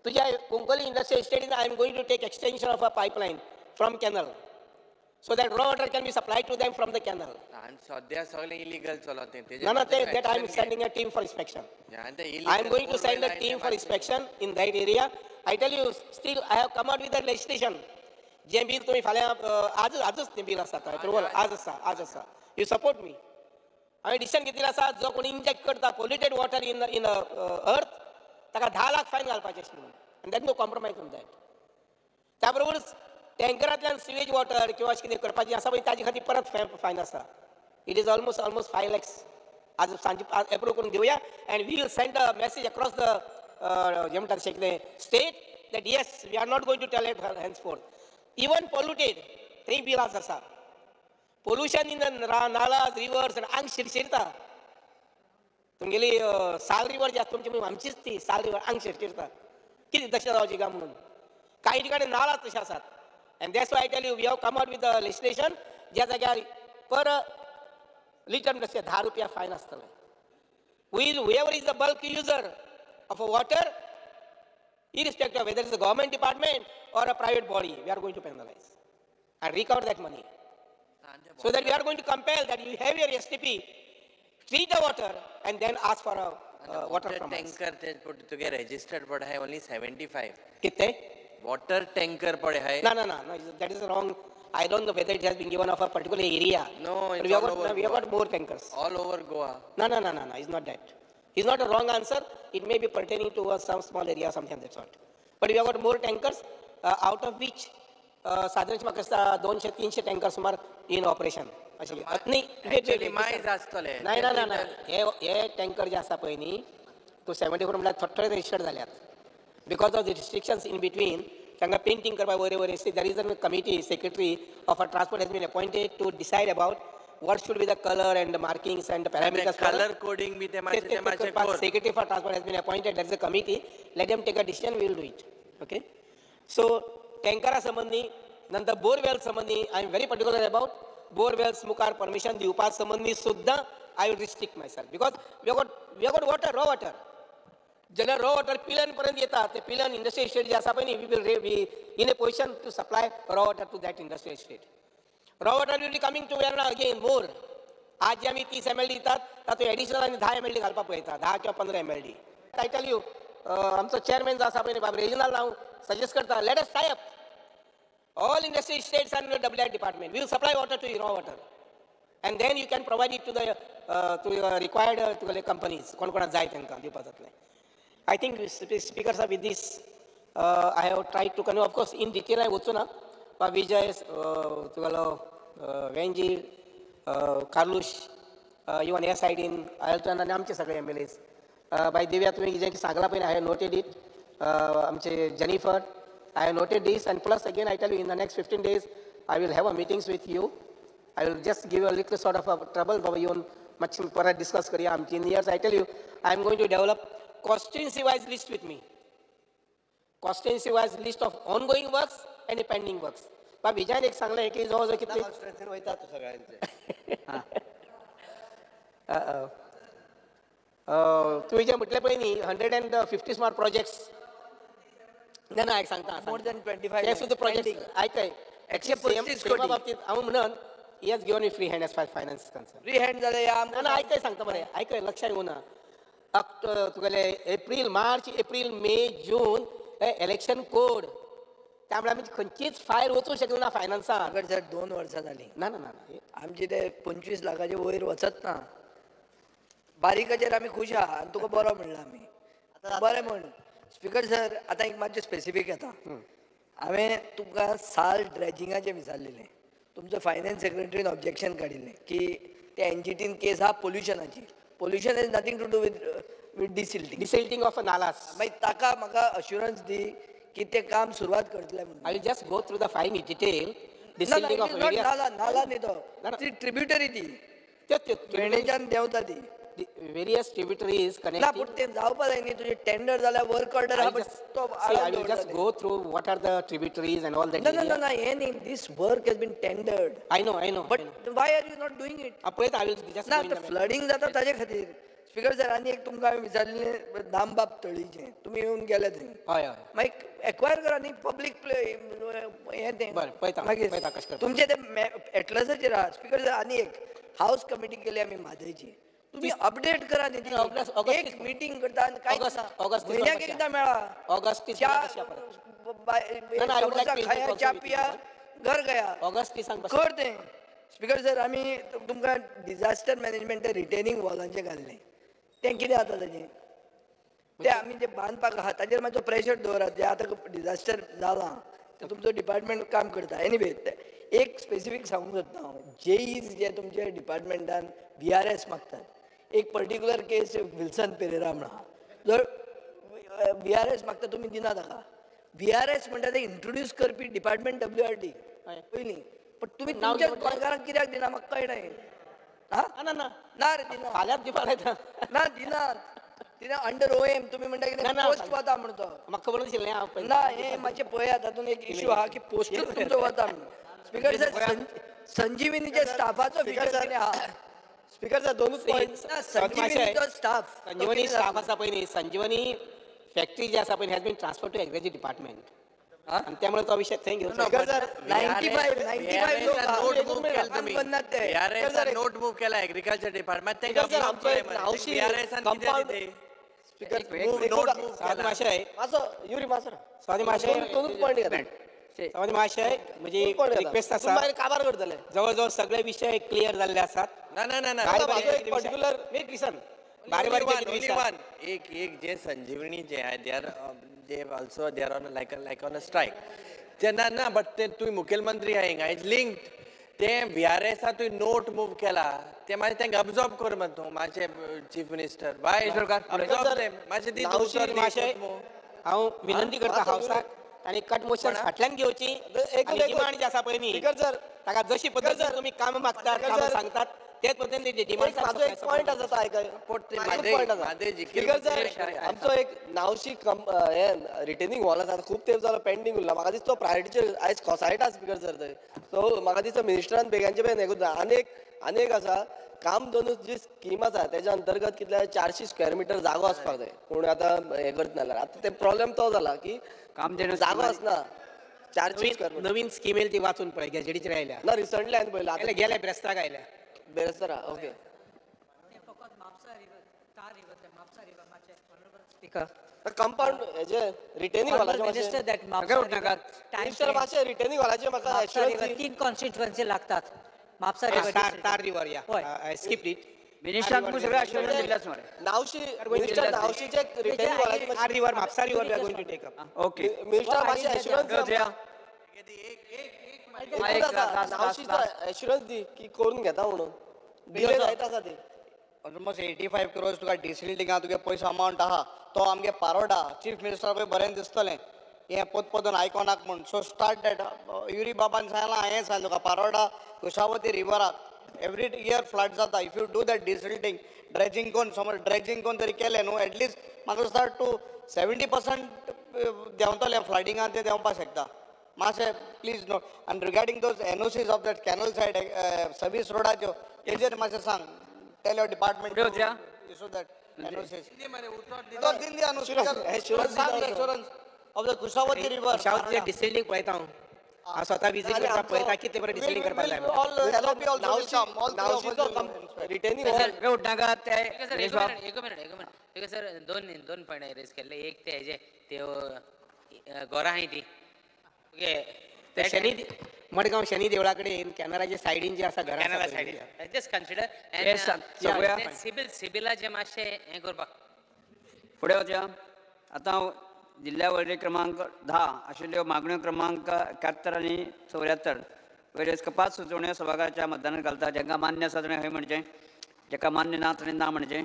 तुज्या Cuncolim industrial इस्टेटीन I am going to take extension of a pipeline from canal so that raw water can be supplied to them from the canal. आणि सध्या सगळे illegal चलत ते. ना ना, ते that I am sending a team for inspection. I am going to send a team for inspection in that area. I tell you, still I have come out with the legislation. जें bill तुमी फाल्यां, आज आजच तें bill आसा, approval आज आसा, आज आसा. You support me. हांवें डिसिजन घेतिल्लें आसा, जो कोणी इंजेक्ट करता polluted water in earth, ताका 10 लाख फायन घालपाचें अशें म्हणून, आनी that no compromise on that. त्या बरोबरच टँकरांतल्यान सिवेज वॉटर किंवा अशें कितें करपाचें आसा पळय, ताजे खातीर परत फायन आसा. It is almost 5 lakhs. आज सांजे एप्रूव करून घेवया and we will send a message across the जे म्हणटात तशें कितें state that yes, we are not going to tolerate henceforth. Even polluted थंय बील आज आसा. Pollution in the nalas, rivers, आंग शिरशिरता. तुमगेली साल रिवर जी आसा तुमची, आमचीच ती साल रिवर, आंग शिरशिरता. कितें दशा जावची काय म्हणून. काही ठिकाणी नाला तशे आसात. And that's why I tell you, we have come out with the legislation ज्या जाग्यार पर लिटर तशें 10 रुपया फायन आसतलें. Whoever is the bulk user of a water, irrespective of whether it's a government department or a private body, we are going to penalize and recover that money. So that we are going to compel that you have your STP, treat the water and then ask for a water from us. Tanker ते तुगे registered पड आहे only 75. किती? Water tanker पडे आहे. No, that is wrong. I don't know whether it has been given of a particular area. No, But it's we have all got, over we have Goa. Got more tankers. All over Goa. No, it's not that. It's not a wrong answer. It may be pertaining to some small area, something of that sort. But we have got more tankers, out of which साधारण म्हाका दिसता 200-300 tanker सुमार in operation अशें न्ही. Actually, मायज आसतले. नाही ना ना ना, हे हे टँकर जे आसा पळय न्ही, तो 74 म्हणल्यार थोडे थोडे रजिस्टर्ड जाल्यात because of the restrictions in between. तांकां पेंटींग करपाक वयर वयर, there is a committee, secretary of a transport has been appointed to decide about what should be the color and the markings and the parameters. Color coding बी ते मातशें ते मातशें कर. Secretary for Transport has been appointed. There is a committee. Let them take a decision. We will do it. Okay. So टँकरा संबंदी, नंतर borewell संबंदी. I am very particular about borewells. मुखार permission दिवपा संबंदी सुद्दां I will restrict myself because we got water, raw water. जेन्ना raw water पिलन पर्यंत येता, ते पिलन इंडस्ट्रियल इस्टेट जे आसा पळय न्ही, we will be in a position to supply raw water to that industrial estate. Raw water will be coming to Verna again more. आज जे आमी 30 MLD दितात, तातूंत एडिशनल आनी 10 एमएलडी घालपाक पळयता, 10 किंवा 15 एमएलडी. I tell you, आमचो चेअरमॅन जो आसा पळय न्ही, बाब रेजिनाल, हांव सजेस्ट करता, let us tie up all industry estates and WR department. We will supply water to you, raw water. And then you can provide it to your required तुगेले companies. कोण कोणाक जाय तांकां दिवपा जातलें. I think, Speaker sir, with this I have tried to convey. Of course, in detail हांवें वचूं ना. विजय, तुगेलो वेंजी, कार्लूश, इवन ह्या सायडीन आयल्टन आनी आमचे सगळे एमएलएज. बाय दिव्या, तुवें जें कितें सांगलां पळय, I have noted it. आमचे Jennifer, I have noted this, and plus again I tell you, in the next 15 days I will have a meetings with you. I will just give a little sort of a trouble, बाबा येवन मातशें परत discuss करया आमची years. I tell you, I am going to develop constituency wise list with me. Constituency wise list of ongoing works and pending works. बा विजयान एक सांगलें की जवळ जवळ कितले वयतात सगळ्यांचे. तुवें जें म्हटलें पळय न्ही, 150 सुमार प्रोजेक्ट्स. ना ना, एक सांगता. More than 25. ते सुद्दां प्रोजेक्ट आयकय. 135 कोटी. बाबतीत हांव म्हणन, he has given me free hand as far finance concern. Free hand जाल्यार ना ना, आयकय, सांगता मरे, आयकय, लक्षात येवना. तुगेले एप्रील, मार्च, एप्रील, मे, जून हे इलेक्शन कोड, त्यामुळे आमी खंयचीच फायल वचूंक शकना ना फायनान्सान. सर, 2 वर्सां जालीं. ना ना ना. आमची ते 25 लाखाचे वयर वचत ना. बारीकाचेर आमी खूश आहा आनी तुका बरो म्हणला आमी बरें म्हण. स्पिकर सर, आतां एक मातशें स्पेसिफीक येता. हांवें तुमकां साल ड्रेजिंगाचें विचारलेलें. तुमचो फायनान्स सेक्रेटरीन ऑब्जेक्शन काडिल्लें की ते एनजीटीन केस आहा पोल्युशनाची. Pollution has nothing to do with desilting. Desilting of nalas. मागीर ताका म्हाका अश्युरन्स दी की तें काम सुरवात करतले म्हणून. I will just go through the fine detail. Desilting of नाला, नाला न्ही तो, ती ट्रिब्युटरी, ती वेर्णेच्यान देंवता ती. Various tributaries ना connecting. पूण ते जावपा जाय न्ही. तुजें टेंडर जाल्यार वर्क ऑर्डर आहा, but तो See, I will just go through what are the tributaries and all that. ना ना ना ना, हे न्ही, this work has been tendered. I know, I know. But why are you not doing it? पळयता, I will just ना, आतां flooding जाता ताजे खातीर. स्पिकर सर, आनी एक तुमकां हांवें विचारलें दामबाब तळीचें. तुमी येवन गेले थंय. हय हय. मागीर एक्वायर करा न्ही पब्लीक हें तें. बरें, पळयता. मागीर पळयता कशें करता. तुमचें तें एटलसाचेर आहा. स्पिकर सर, आनी एक हावस कमिटी केली आमी म्हादयची. तुमी अपडेट करा न्ही ती. एक मिटींग करता आनी कांयच ना. ऑगस्ट म्हयन्याक एकदां मेळा. ऑगस्ट च्या समोसा खाया, च्या पिया, घर गया. ऑगस्ट 30 कर तें. स्पिकर सर, आमी तुमकां डिझास्टर मॅनेजमेंट रिटेनिंग वॉलांचें घाल्लें, तें कितें जाता ताजें? ते आमी जे बांदपाक आहा ताजेर मातसो प्रेशर दवरात. जे आतां डिझास्टर जालां ते तुमचो डिपार्टमेंट काम करता. एनिवे, एक स्पेसिफीक सांगूंक सोदता हांव, जेईज जे तुमच्या डिपार्टमेंटान व्हीआरएस मागतात, एक पर्टिक्युलर केस विल्सन पेरेरा म्हण आहा, जो व्हीआरएस मागता, तुमी दिना ताका. व्हीआरएस म्हणटा ते इंट्रोड्यूस करपी डिपार्टमेंट डब्ल्यूआरडी पयलीं, पण तुमी तुमच्या गोंयकारांक कित्याक दिना म्हाका कळना. हा, ना ना. ना रे, दिना. फाल्यांच दिवपाक लायता. ना, दिनात, दिना. अंडर ओएम तुमी म्हणटा कितें पोस्ट वता म्हण तो. म्हाका खबर नाशिल्लें हांव. ना, हें मातशें पळयात, तातूंत एक इशू आहा की पोस्टूच तुमचो वता म्हणून. स्पिकर सर, संजिवनीच्या स्टाफाचो फिचर कितें आहा? स्पीकर सर, दोनूच पॉयंट. संजीवनीचो स्टाफ. संजीवनी स्टाफ आसा पळय न्ही, संजीवनी फॅक्टरी जी आसा पळय, has been transfer to agriculture department आनी त्यामुळे तो विशय थंय घेवचो. 95 95 लोक नोट मूव्ह केला तुम्ही. नोट मूव्ह केला एग्रीकल्चर डिपार्टमेंट. आमचो एक नावशी कंपाऊंड स्पीकर स्वाती महाशय. मासो युरी मासो. स्वाती महाशय. दोनूच पॉयंट घेता. स्वाती महाशय, म्हणजे रिक्वेस्ट आसा. मागीर काबार करतले. जवळ जवळ सगळे विशय क्लियर जाल्ले आसात. ना ना ना ना. पर्टिक्युलर लिसन, बारीक बारीक. एक एक जे संजीवनी जे आहे, they are they also they are on like on a strike ते. ना ना, बट ते तुवें मुखेलमंत्री आहा हिंगा, it's linked. ते व्हीआरएसा तुवें नोट मूव केला, ते मागीर तांकां अब्जॉर्ब कर मरे तूं मातशें. चीफ मिनिस्टर, वाय अब्जॉर्ब ते मातशें दी. हांव विनंती करता हावसाक आनी कट मोशन फाटल्यान घेवची. डिमांड जी आसा पळय न्ही, ताका जशी पद्दतीन तुमी कामां मागतात, कामां सांगतात, तेच पद्दतीन एक म्हाजो एक पॉयंट आसा तो आयकय. पॉयंट आसा स्पीकर सर, आमचो एक नावशी हे रिटेनिंग वॉल आसा, खूब तेंप जालो पेंडींग उरला. म्हाका दिसता तो प्रायोरिटीचेर आयज कोसळटा स्पीकर सर थंय. सो म्हाका दिसता मिनिस्टरान बेगांचे बेगीन हें करूं. आनी एक आसा, कामधेनू जी स्कीम आसा तेज्या अंतर्गत कितले 400 स्क्वेअर मिटर जागो आसपाक जाय, पूण आतां हें करत ना जाल्यार आतां ते प्रॉब्लेम तो जाला की जागो आसना. 400 स्क्वेअर मिटर नवीन स्कीम येयली ती वाचून पळय, गॅजेटीचेर आयल्या. ना, रिसंटली हांवें पळयला. आतां गेले ब्रेस्ताक आयल्या. बेरेस्तारा ओके. कंपाउंड हेजे रिटेनिंग हॉलाचे मातशें रिटेनिंग हॉलाचे म्हाका एश्युरन्स. 3 कॉन्स्टिट्युएन्सी लागतात म्हापसा. तार रिवर या स्किप it. मिनिस्टरान सगळें आश्वासन दिल्लें मरे. नावशी मिनिस्टर, नावशीचे रिटेनिंग हॉलाचे Ar river, Mapusa river we are going to take up. Okay minister मातशें एश्युरन्स नावशीचो एश्युरन्स दी की करून घेता म्हणून. डिले जायत आसा ती. ऑलमोस्ट 85 क्रोर्स तुका डिसिल्टिंगा तुगे पयसो अमावंट आहा तो आमगे पारोडा चीफ मिनिस्टर बरें दिसतलें हें पोत पोतून आयकोनाक म्हूण. So start that. युरी बाबान सांगलां, हांवें सांगलें तुका पारोडा कुशावती रिवराक एवरी इयर फ्लड जाता. If you do that desilting dredging कोन समज ड्रेजिंग कोन तरी केलें न्हू एटलिस्ट म्हाका दिसता टू 70% देंवतलें फ्लडिंगान तें देंवपाक शकता मातशें. Please note. आनी regarding those NOCs of that canal side service रोडाच्यो तेजेर मातशें सांग. Tell your department to issue that NOCs. Assurance of the Kushavati river. कुशावतीचें डिसिल्टिंग पळयता हांव. हांव स्वता विजीट करता, पळयता कितें बरें डिसिल्टिंग करपाक जाय. एक मिनट एक मिनट. सर, दोन पॉयंट रेज केल्ले. एक ते हेजे त्यो गोरां आहाय ती ओके. ते शनी मडगांव शनी देवळा कडेन कॅनराच्या सायडीन जे आसा घरां कॅनरा सायडीन जस्ट कन्सिडर सिबील सिबिलाचें मातशें हें करपाक. फुडें वचया. आतां जिल्ल्या वळेरी क्रमांक 10 आशिल्ल्यो मागण्यो क्रमांक 71 आनी 74 वयल्यो कपात सुचोवण्यो सभाघराच्या मतदानात घालता. जांकां मान्य आसा ताणें हय म्हणचें, जाका मान्य ना ताणें ना म्हणचें.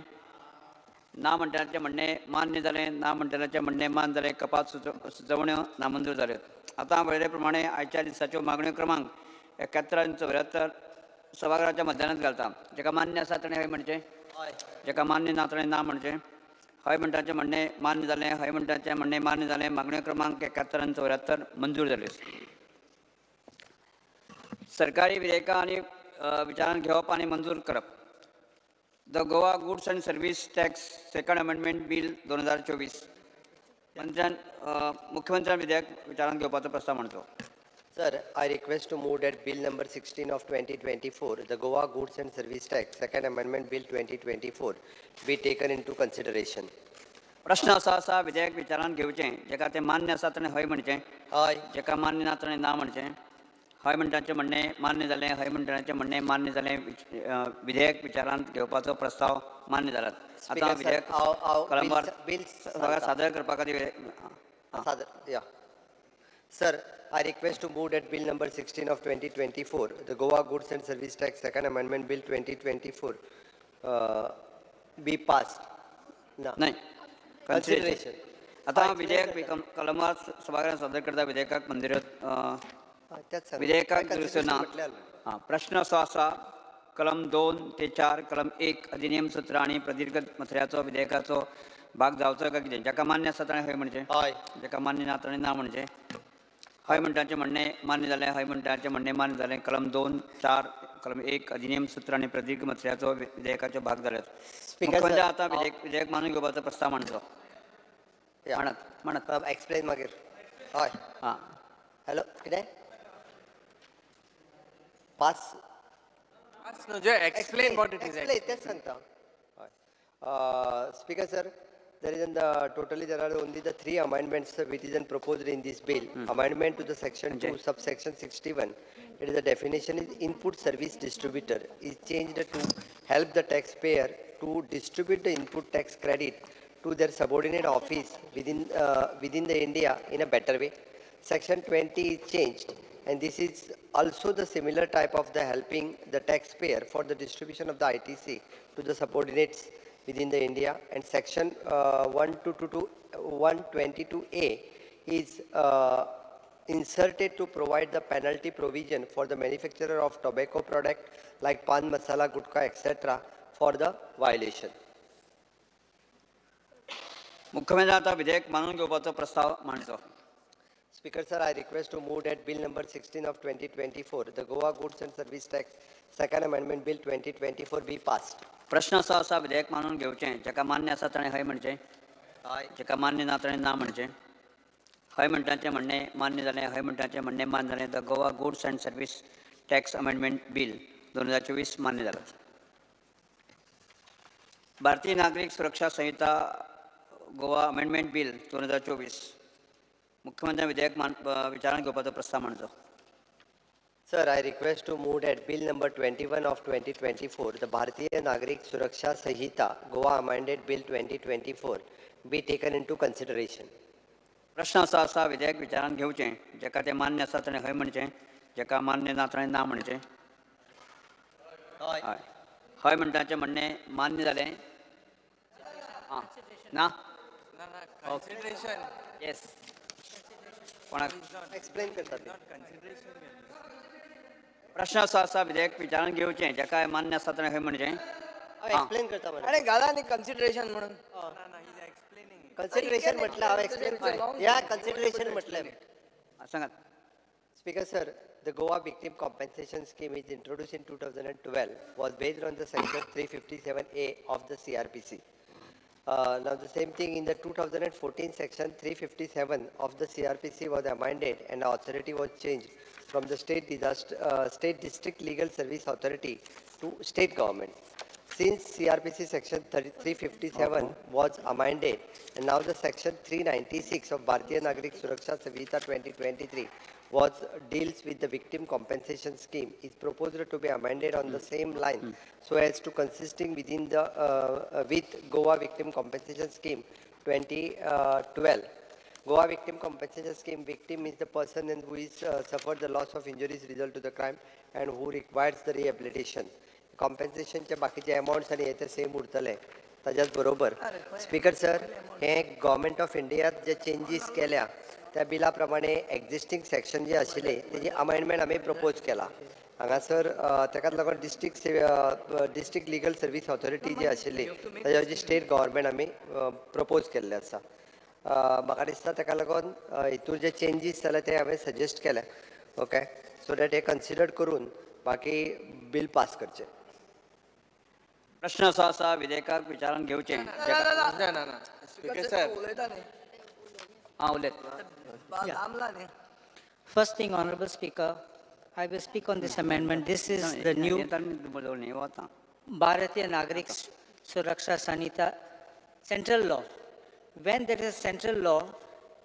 ना म्हणटल्याचें म्हणणें मान्य जालें, ना म्हणटल्याचें म्हणणें मान्य जालें. कपात सुचोवण्यो नामंजूर जाल्यो. आतां वळेरे प्रमाणे आयच्या दिसाच्यो मागण्यो क्रमांक 71 आनी 74 सभाघराच्या मतदानात घालता. जाका मान्य आसा ताणें हय म्हणचें, जाका मान्य ना ताणें ना म्हणचें. हय म्हणटाचें म्हणणें मान्य जालें, हय म्हणटाचें म्हणणें मान्य जालें. मागण्यो क्रमांक 71 आनी 74 मंजूर जाल्यो. सरकारी विधेयकां आनी विचारांत घेवप आनी मंजूर करप. The Goa goods and service tax second amendment bill 2024. मंत्र्यान मुख्यमंत्र्यान विधेयक विचारांत घेवपाचो प्रस्ताव मांडचो. Sir, I request to move that Bill number 16 of 2024, the Goa Goods and Service Tax Second Amendment Bill 2024, be taken into consideration. प्रश्न असो आसा, विधेयक विचारांत घेवचें. जाका तें मान्य आसा ताणें हय म्हणचें, हय. जाका मान्य ना ताणें ना म्हणचें. हय म्हणटाचें म्हणणें मान्य जालें, हय म्हणटाचें म्हणणें मान्य जालें. विधेयक विचारांत घेवपाचो प्रस्ताव मान्य जाला. आतां विधेयक कलमवार सादर करपा खातीर. Sir, I request to move that Bill number 16 of 2024, the Goa Goods and Service Tax Second Amendment Bill 2024, be passed. नाही, कन्सिडरेशन. आतां विधेयक कलमवार सभाघरांत सादर करता. विधेयकाक मंदिर विधेयकाक दुरुस्त्यो ना. प्रश्न असो आसा, कलम 2 ते 4 कलम 1 अधिनियम सूत्र आनी प्रदीर्घ मसऱ्याचो विधेयकाचो भाग जावचो काय कितें. जाका मान्य आसा ताणें हय म्हणचें, जाका मान्य ना ताणें ना म्हणचें. हय म्हणटाचें म्हणणें मान्य जालें, हय म्हणटाचें म्हणणें मान्य जालें. कलम 2 4 कलम 1 अधिनियम सूत्र आनी प्रदीर्घ मसऱ्याचो विधेयकाचो भाग जाल्यात. मुख्यमंत्री आतां विधेयक मानून घेवपाचो प्रस्ताव मांडचो. म्हणत म्हणत एक्सप्लेन मागीर. हय हां हॅलो कितें pass explain what it is. Explain तेच सांगता. हय speaker sir, there is in the totally there are only the 3 amendments which is proposed in this bill. Amendment to the section 2 subsection 61, it is the definition is input service distributor is changed to help the taxpayer to distribute the input tax credit to their subordinate office within the India in a better way. Section 20 is changed, and this is also the similar type of the helping the taxpayer for the distribution of the ITC to the subordinates within the India. And section 122A is inserted to provide the penalty provision for the manufacturer of tobacco product like pan masala, gutka, etc. for the violation. मुख्यमंत्री आतां विधेयक मानून घेवपाचो प्रस्ताव मांडचो. Speaker sir, I request to move that Bill number 16 of 2024, the Goa Goods and Service Tax Second Amendment Bill 2024 be passed. प्रश्न असो आसा विधेयक मानून घेवचें, जाका मान्य आसा ताणें हय म्हणचें, जाका मान्य ना ताणें ना म्हणचें. हय म्हणटाचें म्हणणें मान्य जालें, हय म्हणटाचें म्हणणें मान्य जालें. The Goa goods and service tax amendment bill 2024 मान्य जालां. भारतीय नागरीक सुरक्षा संहिता गोवा अमेंडमेंट बील 2024 मुख्यमंत्री विधेयक विचारांत घेवपाचो प्रस्ताव मांडचो. Sir, I request to move that Bill number 21 of 2024, the Bharatiya Nagarik Suraksha Sanhita Goa Amended Bill 2024 be taken into consideration. प्रश्न असो आसा विधेयक विचारांत घेवचें, जाका तें मान्य आसा ताणें हय म्हणचें, जाका मान्य ना ताणें ना म्हणचें. हय हय म्हणटाचें म्हणणें मान्य जालें. आं ना कन्सिडरेशन. येस, कोणाक एक्सप्लेन करता. प्रश्न असो आसा विधेयक विचारांत घेवचें, जाका मान्य आसा ताणें हय म्हणचें. एक्सप्लेन करता. अरे घाला न्ही कन्सिडरेशन म्हणून. कन्सिडरेशन म्हटलं हांव एक्सप्लेन या कन्सिडरेशन म्हटलें. सांगात. Speaker sir, the Goa Victim Compensation Scheme is introduced in 2012, was based on the section 357A of the CRPC. Now the same thing in the 2014 section 357 of the CRPC was amended and the authority was changed from the state district legal service authority to state government. Since CRPC section 357 was amended, and now the section 396 of Bharatiya Nagarik Suraksha Sanhita 2023 was deals with the victim compensation scheme is proposed to be amended on the same line so as to consisting within the with Goa Victim Compensation Scheme 2012. Goa Victim Compensation Scheme victim is the person who is suffered the loss of injuries result to the crime and who requires the rehabilitation. कॉम्पेन्सेशनचे बाकीचे अमावंट्स आनी हे ते same उरतले. ताज्याच बरोबर speaker sir, हे government of इंडियात जे changes केल्या त्या बिला प्रमाणे एक्झिस्टींग सेक्शन जे आशिल्ले तेजी अमेंडमेंट आमी प्रपोज केला. हांगासर ताकाच लागून डिस्ट्रिक्ट लिगल सर्वीस ऑथॉरिटी जी आशिल्ली ताज्या जी स्टेट गव्हर्मेंट आमी प्रपोज केल्ले आसा. म्हाका दिसता ताका लागून हितूर जे चेंजीस जाल्या ते हांवें सजेस्ट केले. ओके, सो that हे कन्सिडर करून बाकी बील पास करचें. प्रश्न असो आसा विधेयकाक विचारांत घेवचें. ना ना ना स्पीकर साहेब हां उलयत. First thing, Honorable Speaker, I will speak on this amendment. This is the new Bharatiya Nagarik Suraksha Sanhita central law. When there is a central law,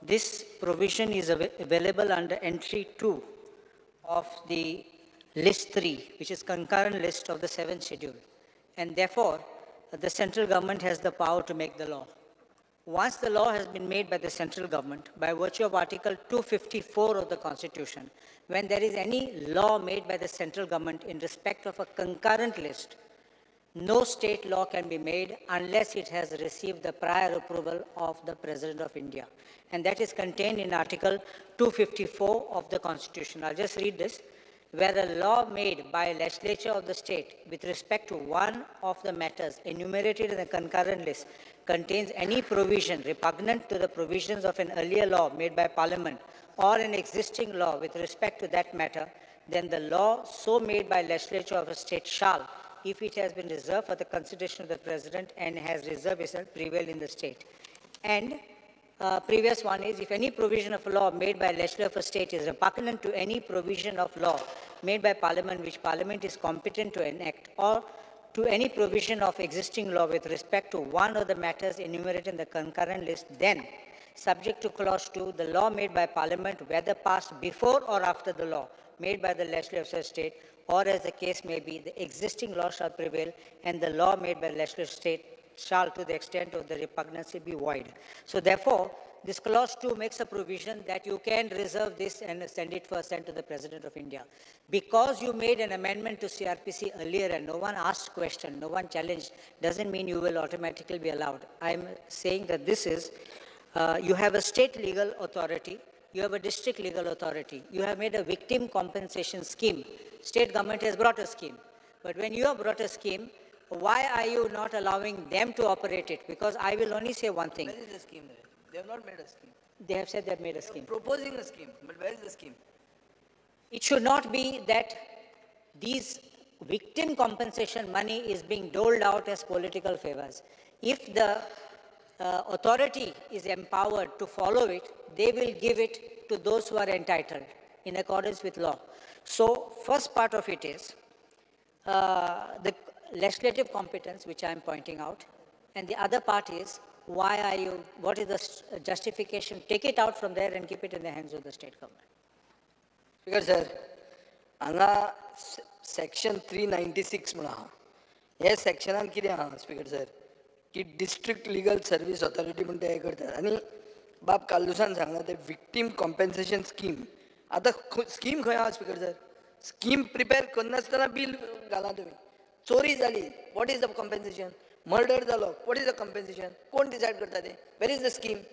this provision is available under entry 2 of the list 3, which is concurrent list of the 7th schedule. And therefore, the central government has the power to make the law. Once the law has been made by the central government, by virtue of Article 254 of the Constitution, when there is any law made by the central government in respect of a concurrent list, no state law can be made unless it has received the prior approval of the President of India. And that is contained in Article 254 of the Constitution. I'll just read this. Where a law made by a legislature of the state with respect to one of the matters enumerated in the concurrent list contains any provision repugnant to the provisions of an earlier law made by Parliament or an existing law with respect to that matter, then the law so made by legislature of a state shall, if it has been reserved for the consideration of the President and has reserved itself, prevail in the state. And previous one is, if any provision of law made by legislature of a state is repugnant to any provision of law made by Parliament which Parliament is competent to enact, or to any provision of existing law with respect to one of the matters enumerated in the concurrent list, then, subject to clause 2, the law made by Parliament, whether passed before or after the law made by the legislature of a state, or as the case may be, the existing law shall prevail, and the law made by the legislature of state shall, to the extent of the repugnancy, be void. So therefore, this clause 2 makes a provision that you can reserve this and send it first and to the President of India. Because you made an amendment to CRPC earlier and no one asked question, no one challenged, doesn't mean you will automatically be allowed. I'm saying that this is, you have a state legal authority You have a district legal authority. You have made a victim compensation scheme. State government has brought a scheme. But when you have brought a scheme, why are you not allowing them to operate it? Because I will only say one thing. Where is the scheme there? They have not made a scheme. They have said they have made a scheme. Proposing a scheme, but where is the scheme? It should not be that these victim compensation money is being doled out as political favors. If the authority is empowered to follow it, they will give it to those who are entitled in accordance with law. So first part of it is the legislative competence, which I am pointing out, and the other part is why are you, what is the justification? Take it out from there and keep it in the hands of the state government. Speaker sir, हांगा section 396 म्हूण आहा. हे सेक्शनान कितें आहा speaker sir, की district legal service authority म्हूण ते हें करतात. आनी बाब कार्लुसान सांगलां तें विक्टीम कॉम्पेन्सेशन स्कीम. आतां स्कीम खंय आहा स्पीकर सर? स्कीम प्रिपेर करनासतना बील घालां तुमी. चोरी जाली, what is the compensation? Murder जालो, what is the compensation? कोण डिसायड करता तें? Where is the scheme?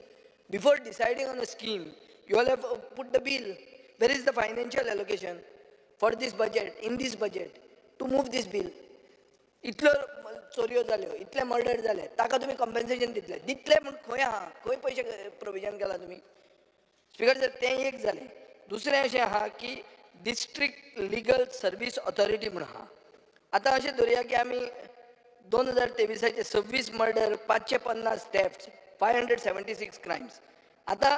Before deciding on a scheme you all have put the bill. Where is the financial allocation for this budget, in this budget, to move this bill? इतल्यो चोरयो जाल्यो, इतले murder जाले, ताका तुमी compensation दितले दितले म्हूण खंय आहा, खंय पयशे प्रोविजन केला तुमी? स्पीकर सर, तें एक जालें. दुसरें अशें आहा की डिस्ट्रिक्ट लिगल सर्वीस ऑथॉरिटी म्हूण आहा. आतां अशें धरुया की आमी 2023 26 मर्डर, 550 थेफ्ट, 576 क्रायम्स. आतां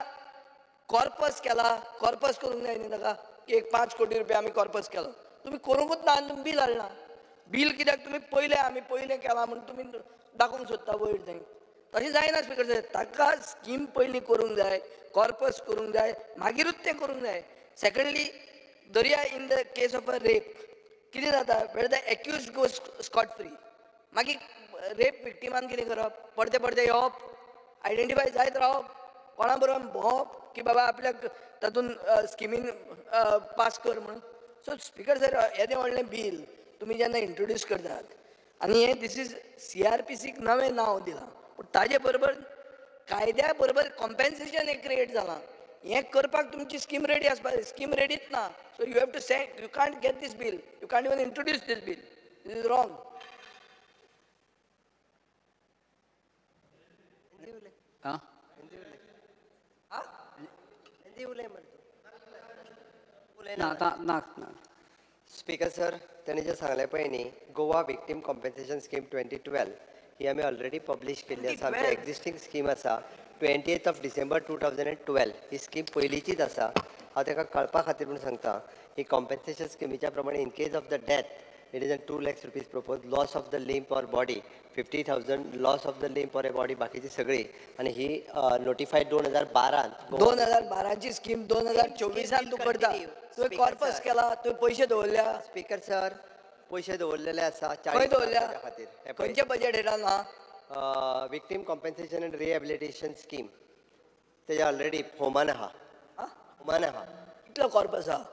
कॉर्पस केला, कॉर्पस करूंक जाय न्ही ताका की एक 5 कोटी रुपया आमी कॉर्पस केलो. तुमी करूंकूच ना आनी तुमी बील हाडना. बील कित्याक तुमी पयलें आमी पयलें केलां म्हूण तुमी दाखोवंक सोदता वयर थंय. तशें जायना स्पीकर सर. ताका स्कीम पयलीं करूंक जाय, कॉर्पस करूंक जाय, मागीरूच तें करूंक जाय. सेकंडली दर्या in the case of a rape कितें जाता, where the accused goes scot free. मागीर रेप विक्टिमान कितें करप? परते परते येवप, आयडेंटिफाय जायत रावप, कोणा बरोबर भोंवप की बाबा आपल्याक तातूंत स्किमीन पास कर म्हणून. सो स्पीकर सर, येदें व्हडलें बील तुमी जेन्ना इंट्रोड्यूस करतात आनी हें this is CRPCक नवें नांव दिलां, पूण ताजे बरोबर कायद्या बरोबर कॉम्पेन्सेशन एक क्रिएट जालां. हें करपाक तुमची स्कीम रेडी आसपाक जाय. स्कीम रेडीच ना. So you have to send, you can't get this bill, you can't even introduce this bill. This is wrong. Speaker sir, ताणें जें सांगलें पळय न्ही, गोवा विक्टीम कॉम्पेन्सेशन स्कीम 2012 ही आमी ऑलरेडी पब्लीश केल्ली आसा. आमची एक्झिस्टींग स्कीम आसा. 28 ऑफ डिसेंबर 2012 ही स्कीम पयलींचीच आसा. हांव ताका कळपा खातीर म्हूण सांगता, ही कॉम्पेन्सेशन स्किमीच्या प्रमाणे in case of the death it is an 2 lakhs rupees propose, loss of the limb or body 50,000, loss of the limb or a body बाकीची सगळी. आनी ही नोटिफायड 2012. 2012ची स्कीम 2024 तूं करता. तुवें कॉर्पस केला, तुवें पयशे दवरल्या. स्पीकर सर, पयशे दवरलेले आसा. खंय दवरल्या? खातीर खंयच्या बजेट हेडा ना? Victim compensation and rehabilitation scheme तेजे ऑलरेडी होमान आहा, होमान आहा. कितलो कॉर्पस आहा?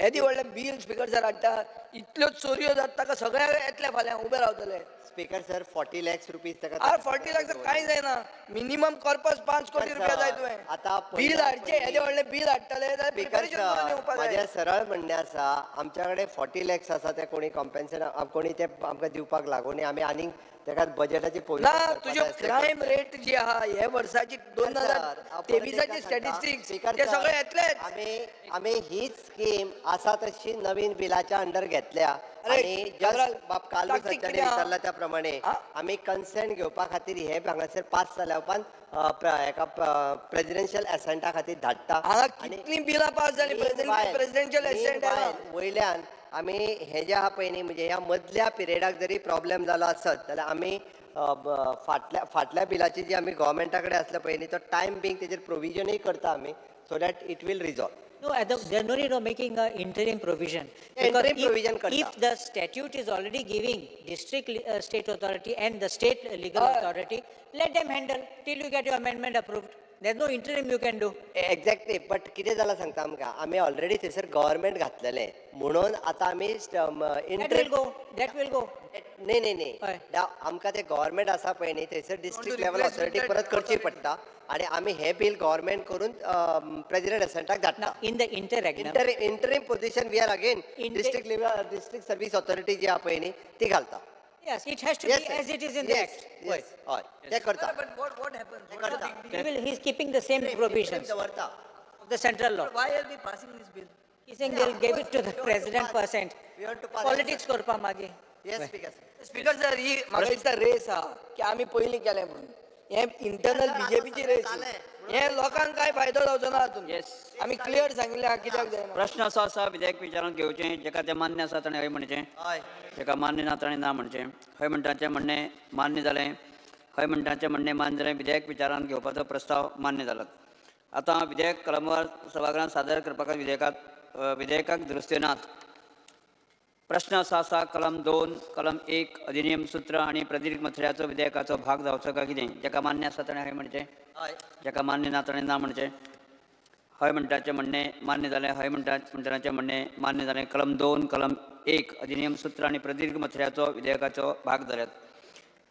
येदी व्हडलें बील स्पीकर सर हाडटा, इतल्यो चोरयो जाता, ताका सगळ्या येतले फाल्यां उबे रावतले. स्पीकर सर, 40 लॅक्स रुपीज ताका. 40 लॅक्स कांय जायना. मिनिमम कॉर्पस 5 कोटी रुपया जाय. तुवें आतां बील हाडचें, येदें व्हडलें बील हाडटले जाल्यार प्रिपरेशन करून येवपाक जाय. म्हाजें सरळ म्हणणें आसा, आमच्या कडेन 40 लॅक्स आसा, ते कोणी कॉम्पेन्सेशन कोणी ते आमकां दिवपाक लागूनी. आमी आनीक ताका बजेटाची ना. तुज्यो क्रायम रेट जी आहा हे वर्साची 2023 स्टॅटिस्टिक्स ते सगळे येतलेच. आमी हीच स्कीम आसा तशी नवीन बिलाच्या अंडर घेतल्या. आनी जस्ट बाब कार्लूस विचारला त्या प्रमाणे आमी कन्सेंट घेवपा खातीर हे हांगासर पास जाल्या उपरांत हेका प्रेसिडेन्शियल एसेंटा खातीर धाडटा. कितलीं बिलां पास जालीं प्रेसिडेन्शियल एसेंट? वयल्यान आमी हे जे आहा पळय न्ही, म्हणजे ह्या मदल्या पिरियडाक जरी प्रॉब्लेम जालो आसत जाल्यार आमी फाटल्या बिलाची जी आमी गव्हर्मेंटा कडेन आसले पळय न्ही, तो टायम बींग तेजेर प्रोविजनूय करता आमी, so that it will resolve. No, there's no need of making an interim provision. Interim provision if the statute is already giving district state authority and the state legal authority, let them handle till you get your amendment approved. There no interim you can do. Exactly, but कितें जालां सांगता आमकां, आमी already थंयसर government घातलेलें म्हणून आतां आमी That will go, that will go. न्ही न्ही न्ही, आमकां ते गव्हर्मेंट आसा पळय न्ही, थंयसर डिस्ट्रिक्ट लेवल ऑथॉरिटी परत करची पडटा आनी आमी हें बील गव्हर्मेंट करून प्रेजिडेंट एसेंटाक धाडटा. In the interregnum, interim position we are again district level district service authority जी आहा पळय न्ही ती घालता. Yes, it has to Yes, be sir. as it is in the Yes, act. yes, हय, ते करता. But what happens? What is the big He will, he's keeping the same provisions दवरता. Of the central law. Why are we passing this bill? He's saying they'll give it to the president for assent. We want to pass. Politics करपा मागीर. Yes, Speaker sir. Speaker sir, ही म्हाका दिसता race आहा की आमी पयलीं केलें म्हणून. हें इंटरनल बीजेपीची रेस. हें लोकांक कांय फायदो जावचो ना हातूंत. आमी क्लियर सांगिल्लें आहा कित्याक जायना. प्रश्न असो आसा, विधेयक विचारांत घेवचें. जेका तें मान्य आसा ताणें हय म्हणचें, जेका मान्य ना ताणें ना म्हणचें. हय म्हणटाचें म्हणणें मान्य जालें. हय म्हणटाचें म्हणणें मान्य जालें. विधेयक विचारांत घेवपाचो प्रस्ताव मान्य जाला. आतां विधेयक कलमवार सभागृहांत सादर करपाक विधेयकाक दुरुस्त्यो नात. प्रश्न असो आसा, कलम 2 कलम 1 अधिनियम सूत्र आनी प्रदीर्घ मथळ्याचो विधेयकाचो भाग जावचो काय कितें. जेका मान्य आसा ताणें हय म्हणचें, जेका मान्य ना ताणें ना म्हणचें. हय म्हणटाचें म्हणणें मान्य जालें. हय म्हणटाचें म्हणणें मान्य जालें. कलम 2 कलम 1 अधिनियम सूत्र आनी प्रदीर्घ मथळ्याचो विधेयकाचो भाग जाल्यात.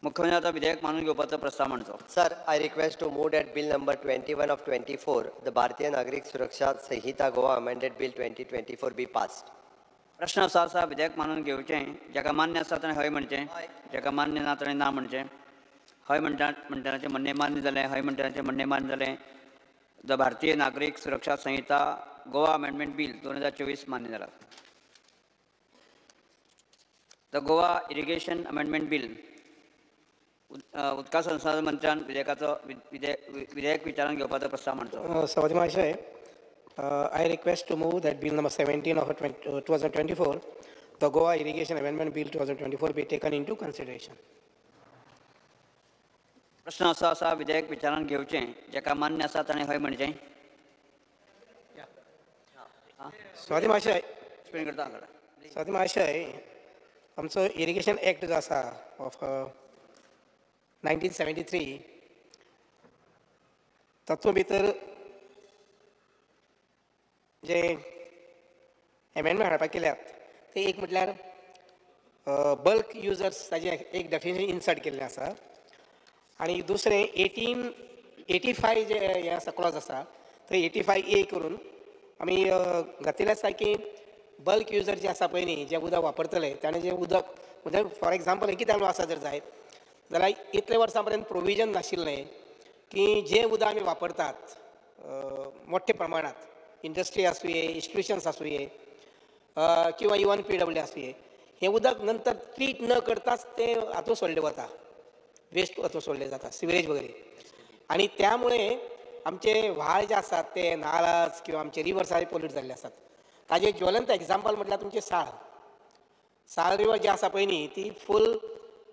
मुख्यमंत्री आतां विधेयक मानून घेवपाचो प्रस्ताव मांडचो. Sir, I request to move that bill number 21 of 24, the Bharatiya Nagarik Suraksha Sanhita Goa Amended Bill 2024 be passed. प्रश्न असो आसा, विधेयक मानून घेवचें. जेका मान्य आसा ताणें हय म्हणचें, जेका मान्य ना ताणें ना म्हणचें. हय म्हणटाचें म्हणणें मान्य जालें. हय म्हणटाचें म्हणणें मान्य जालें. The Bharatiya Nagarik Suraksha Sanhita Goa amendment bill 2024 मान्य जाला. The Goa irrigation amendment bill, उदका संसाधन मंत्र्यान विधेयकाचो विधेयक विचारांत घेवपाचो प्रस्ताव मांडचो. सभापती महाशय, I request to move that bill number 17 of 2024, the Goa Irrigation Amendment Bill 2024 be taken into consideration. प्रश्न असो आसा, विधेयक विचारांत घेवचें. जेका मान्य आसा ताणें हय म्हणचें. सभापती महाशय, एक्सप्लेन करता हांगा. सभापती महाशय, आमचो इरिगेशन एक्ट जो आसा ऑफ 1973, तातूंत भितर जे एमेंडमेंट हाडपाक केल्यात ते एक म्हटल्यार बल्क युजर्स ताजें एक डेफिनेशन इन्सर्ट केल्लें आसा आनी दुसरें 1885 जे हें आसा क्लॉज आसा थंय 85A करून आमी घातिल्लें आसा की बल्क युजर जे आसा पळय न्ही, जे उदक वापरतले ताणें जें उदक म्हणजे फॉर एग्जाम्पल कितें आसा जर जायत जाल्यार इतले वर्सां पर्यंत प्रोविजन नाशिल्लें की जें उदक आमी वापरतात मोठ्या प्रमाणात, इंडस्ट्री आसुये, इन्स्टिट्युशन्स आसुये किंवा इवन PW आसुये, हें उदक नंतर ट्रीट न करताच तें हातूंत सोडलें वता, वेस्ट हातूंत सोडलें जाता, सिवरेज वगैरे. आनी त्यामुळे आमचे व्हाळ जे आसात ते नालास किंवा आमचे रिवर्स पोल्यूट जाल्ले आसात. ताजें ज्वलंत एग्जाम्पल म्हटल्यार तुमचें साळ साळ रिवर जी आसा पळय न्ही, ती फूल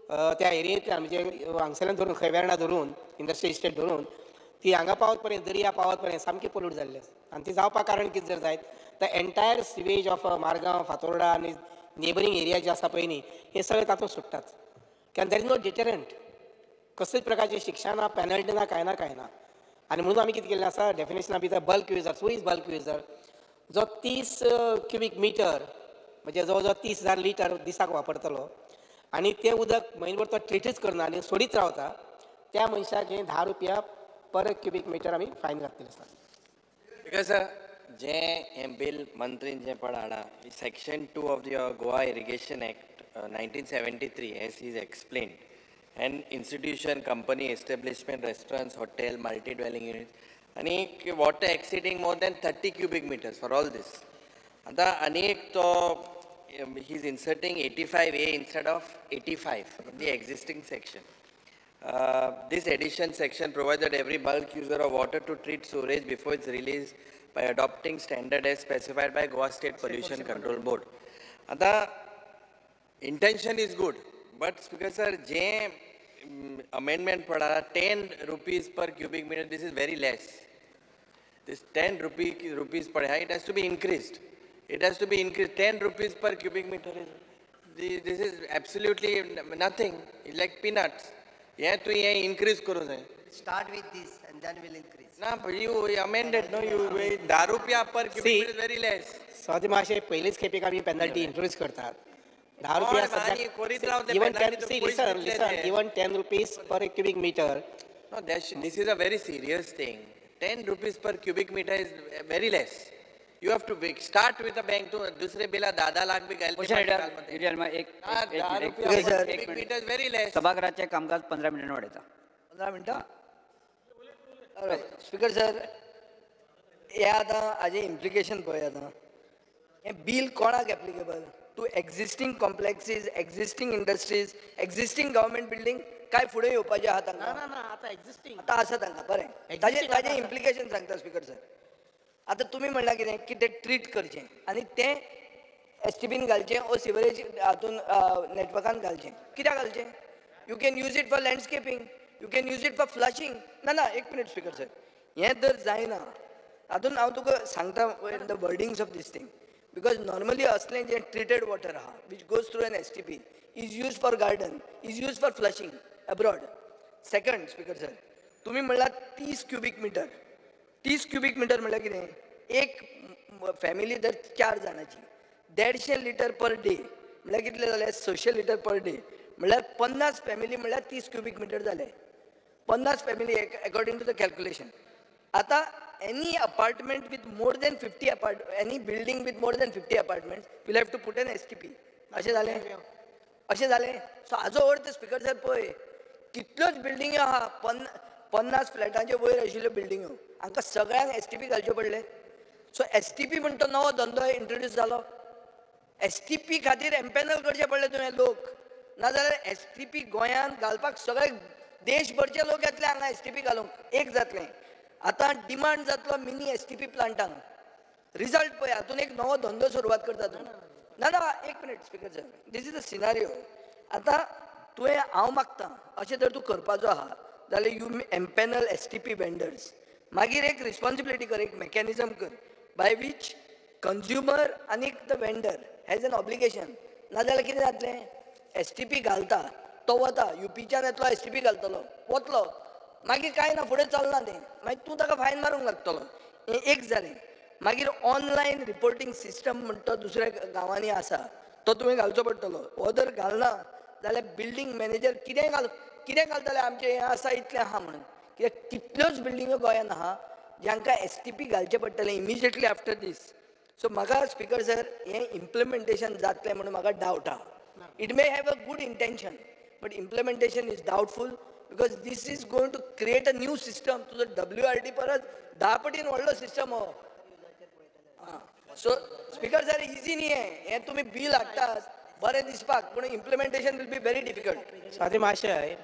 त्या एरियेंतल्यान म्हणजे हांगसरल्यान धरून खंयवेर्णा धरून इंडस्ट्री इस्टेट धरून ती हांगा पावत पर्यंत, दर्या पावत पर्यंत सामकी पोल्यूट जाल्ली आसा. आनी ती जावपाक कारण कितें जर जायत तर entire sewage of Margao, Fatorda आनी नेबरींग एरिया जे आसा पळय न्ही, हे सगळे तातूंत सुट्टात. कारण there is no deterrent, कसलेच प्रकारची शिक्षा ना, पेनल्टी ना, कांय ना कांय ना. आनी म्हणून आमी कितें केल्लें आसा, डेफिनेशना भितर bulk user, who is bulk user, जो 30 क्युबीक मिटर म्हणजे जवळ जवळ 30,000 लिटर दिसाक वापरतलो आनी तें उदक म्हयनभर तो ट्रिटूच करना आनी सोडीत रावता, त्या मनशाक हें 10 रुपया पर क्युबीक मिटर आमी फायन घातलेलें आसा. Because जे हें बील मंत्रीन जें पळय हाडा, section 2 of the Goa irrigation act 1973 as is explained, and institution, company, establishment, restaurants, hotel, multi dwelling unit आनी water exceeding more than 30 cubic meters for all this. आतां आनी एक तो he is inserting 85A instead of 85 in the existing section. This addition section provides that every bulk user of water to treat sewage before its release by adopting standard as specified by Goa State Pollution Control Board. Ata intention is good, but Speaker sir, je amendment pada 10 rupees per cubic meter, this is very less. This 10 rupees per, it has to be increased. It has to be increased. 10 rupees per cubic meter is, this is absolutely nothing. It's like peanuts. Yeah, to increase karo jai. Start with this and then we'll increase. ना you amended no you 10 रुपया per cubic meter very less. Swati महाशय पयलीच खेपेक आमी penalty introduce करतात 10 रुपया आनी करीत राव ते इवन penalty see पयशे लिसन दितले लिसन ते. Even 10 rupees per cubic meter. No, this is a very serious thing. 10 rupees per cubic meter is very less. You have to start with a bank to दुसरे बिला 10 लाख बी घालते motion leader, एक दहा एक रुपया एक per एक cubic minute. meter is very less. सभागृहाचे कामकाज 15 मिनिटांनी वाडयता. 15 मिनटां. स्पीकर सर, हे आतां हाजें इम्प्लिकेशन पळय आतां हें बील कोणाक applicable to existing complexes, existing industries, existing government building काय फुडें येवपाचें आहा तांकां? ना ना आतां एक्झिस्टींग आतां आसा तांकां बरें. ताजें ताजें इम्प्लिकेशन सांगता स्पीकर सर. आतां तुमी म्हणलां कितें की तें ट्रीट करचें आनी तें एस टी पीन घालचें ओ सिवरेज हातून नेटवर्कान घालचें. कित्याक घालचें? You can use it for landscaping, you can use it for flushing. ना ना एक मिनट स्पीकर सर, हें जर जायना हातून हांव तुका सांगता the wordings of this thing, because normally असलें जें ट्रिटेड वॉटर आहा which goes through an S T P is use for garden, is use for flushing abroad. Second speaker sir, तुमी म्हणलां 30 क्युबीक मिटर. 30 क्युबीक मिटर म्हणल्यार कितें? एक family जर 4 जाणांची 150 लिटर पर डे म्हणल्यार कितले जाले? 600 लिटर पर डे म्हणल्यार 50 फॅमिली म्हणल्यार 30 क्युबीक मिटर जाले. 50 family according to the calculation. आतां any apartment with more than 50 any building with more than 50 apartment will have to put an S T P. अशें जालें? अशें जालें. सो हाजो अर्थ स्पीकर सर पळय कितल्योच बिल्डिंग्यो आहा 50 फ्लॅटांचे वयर आशिल्ल्यो बिल्डिंग्यो, हांकां सगळ्यांक एस टी पी घालच्यो पडले. सो एस टी पी म्हणटा नवो धंदो इंट्रोड्यूस जालो. एस टी पी खातीर एम्पॅनल करचे पडले तुवें लोक, नाजाल्यार एस टी पी गोंयांत घालपाक सगळे देशभरचे लोक येतले हांगा एस टी पी घालूंक. एक जातलें आतां डिमांड जातलो मिनी एस टी पी प्लांटांक. रिजल्ट पळय हातून एक नवो धंदो सुरवात करता तूं. ना ना एक minute speaker sir, this is a scenario. आतां तुवें हांव मागता अशें जर तूं करपाचो आहा जाल्यार you empanel S T P vendors, मागीर एक रिस्पॉन्सिबिलिटी कर, एक मॅकॅनिजम कर बाय which consumer आनी the vendor has an obligation. नाजाल्यार कितें जातलें? एस टी पी घालता तो वता युपीच्यान येतलो, एस टी पी घालतलो वतलो, मागीर कांय ना फुडें चलना तें, मागीर तूं ताका फायन मारूंक लागतलो. हें एक जालें. मागीर ऑनलायन रिपोर्टींग सिस्टम म्हणटा दुसऱ्या गांवांनी आसा तो तुवें घालचो पडटलो. हो जर घालना जाल्यार बिल्डींग मॅनेजर कितेंय घाल कितें घालतले आमचें हें आसा इतलें आहा म्हणून. कित्याक कितल्योच बिल्डिंग्यो गोंयांत आहा जांकां एस टी पी घालचें पडटलें इमिजिएटली आफ्टर these. सो म्हाका स्पीकर सर हें इम्प्लिमेंटेशन जातलें म्हणून म्हाका डावट आहा. It may have a good intention but implementation is doubtful because this is going to create a new system. तुजो डब्ल्यू आर डी परस 10 पटीन व्हडलो सिस्टम हो. सो स्पीकर सर इजी न्ही हें, हें तुमी बील हाडटात बरें दिसपाक पूण implementation will be very difficult. Swati महाशय,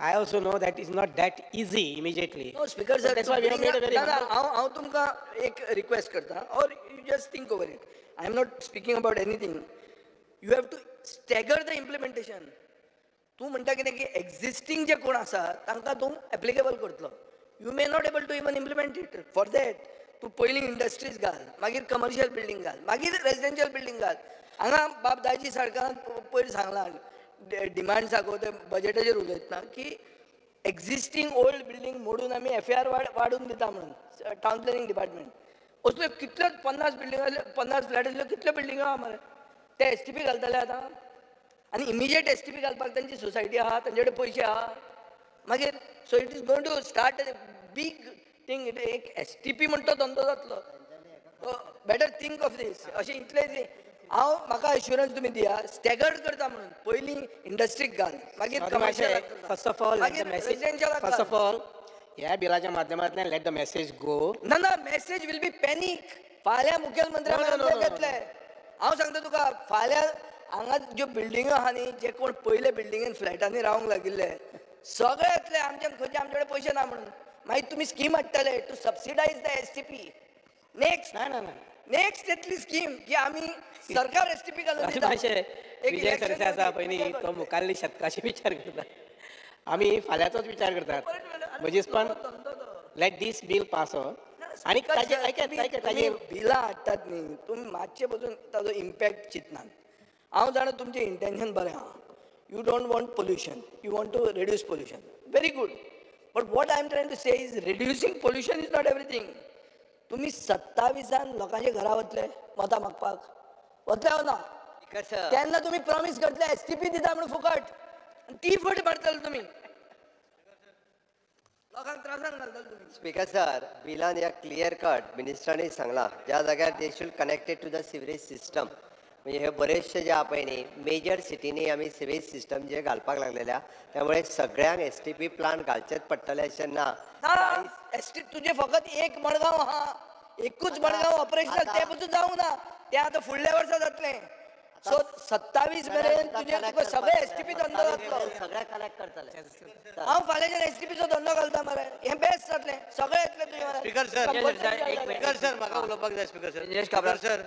I also know that is not that easy immediately. No speaker sir, that's why we have made a very ना हांव हांव तुमकां एक रिक्वेस्ट करता or you just think over it. I am not speaking about anything. You have to stagger the implementation. तूं म्हणटा कितें की एक्झिस्टींग जे कोण आसा तांकां तूं एप्लिकेबल करतलो. You may not able to even implement it. For that तूं पयलीं इंडस्ट्रीज घाल, मागीर कमर्शियल बिल्डींग घाल, मागीर रेजिडेन्शियल बिल्डींग घाल. हांगा बाब दाजी सरकारान पयर सांगलां डिमांड्साक ते बजेटाचेर उलयतना की एक्झिस्टींग ओल्ड बिल्डींग मोडून आमी एफ ए आर वाडून दिता म्हणून टावन प्लॅनिंग डिपार्टमेंट. असल्यो कितल्योच 50 बिल्डिंग 50 फ्लॅट आसल्यो कितल्यो बिल्डिंग्यो आहा मरे ते एस टी पी घालतले आतां. आनी इमिजिएट एस टी पी घालपाक तांची सोसायटी आहा, तांचे कडेन पयशे आहा. मागीर so it is going to start a big thing. एक एस टी पी म्हणटा धंदो जातलो. Better think of these. अशें इतलें हांव म्हाका एश्युरन्स तुमी दिया स्टॅगर्ड करता म्हणून. पयलीं इंडस्ट्रीक घाल, मागीर commercial, first of all first of all ह्या बिलाच्या माध्यमांतल्यान let the message गो. ना ना मॅसेज will be panic. फाल्यां मुखेलमंत्र्या घेतले हांव सांगता तुका, फाल्यां हांगा ज्यो बिल्डिंग्यो आहा न्ही, जे कोण पयले बिल्डिंगेन फ्लॅटांनी रावंक लागिल्ले सगळे येतले आमच्यान खंयचे आमचे कडेन पयशे ना म्हणून. मागीर तुमी स्कीम हाडटले to subsidise the S T P. Next ना ना ना नेक्स्ट येतली स्कीम की आमी सरकार एस टी पी घालून दिता. विजय सरदेसाय आसा पळय तो मुखाल्ली शतकाचे विचार करता, आमी फाल्यांचोच विचार करतात. म्हजेच पण let this bill pass on. आनी ताजे ताजे बिलां हाडटात न्ही तुमी मातशे पसून ताजो इम्पॅक्ट चिंतनात. हांव जाणा तुमचें इंटेन्शन बरें आहा. You don't want pollution, you want to reduce pollution, very good. But what I am trying to say is reducing pollution is not everything. तुमी 27 लोकांच्या घरा वतले मतां मागपाक, वतले हो ना? तेन्ना तुमी प्रॉमीस करतले एस टी पी दिता म्हणून फुकट, आनी ती फट मारतले तुमी, लोकांक त्रासान घालतले तुमी. स्पीकर सर, बिलान ह्या क्लियर कट मिनिस्टरांनी सांगलां ज्या जाग्यार they should connected to the sewerage system. म्हणजे हे बरेचशे जे आहा पळय न्ही मेजर सिटींनी आमी सिवेज सिस्टम जे घालपाक लागलेल्या, त्यामुळे सगळ्यांक एस टी पी प्लांट घालचेच पडटले अशें ना. एस टी तुजें फकत एक मडगांव आहा, एकूच मडगांव ऑपरेशनल, तें पसून जावंक ना, तें आतां फुडल्या वर्सा जातलें. सो 27 मेरेन तुजें तुका सगळे एस टी पी धंदो जातलो. सगळ्या कनेक्ट करतले. हांव फाल्यांच्यान एस टी पीचो धंदो घालता मरे, हें बेस्ट जातलें, सगळें येतलें तुजें मरे. स्पीकर सर, स्पीकर सर, म्हाका उलोवपाक जाय. स्पीकर सर, स्पीकर सर,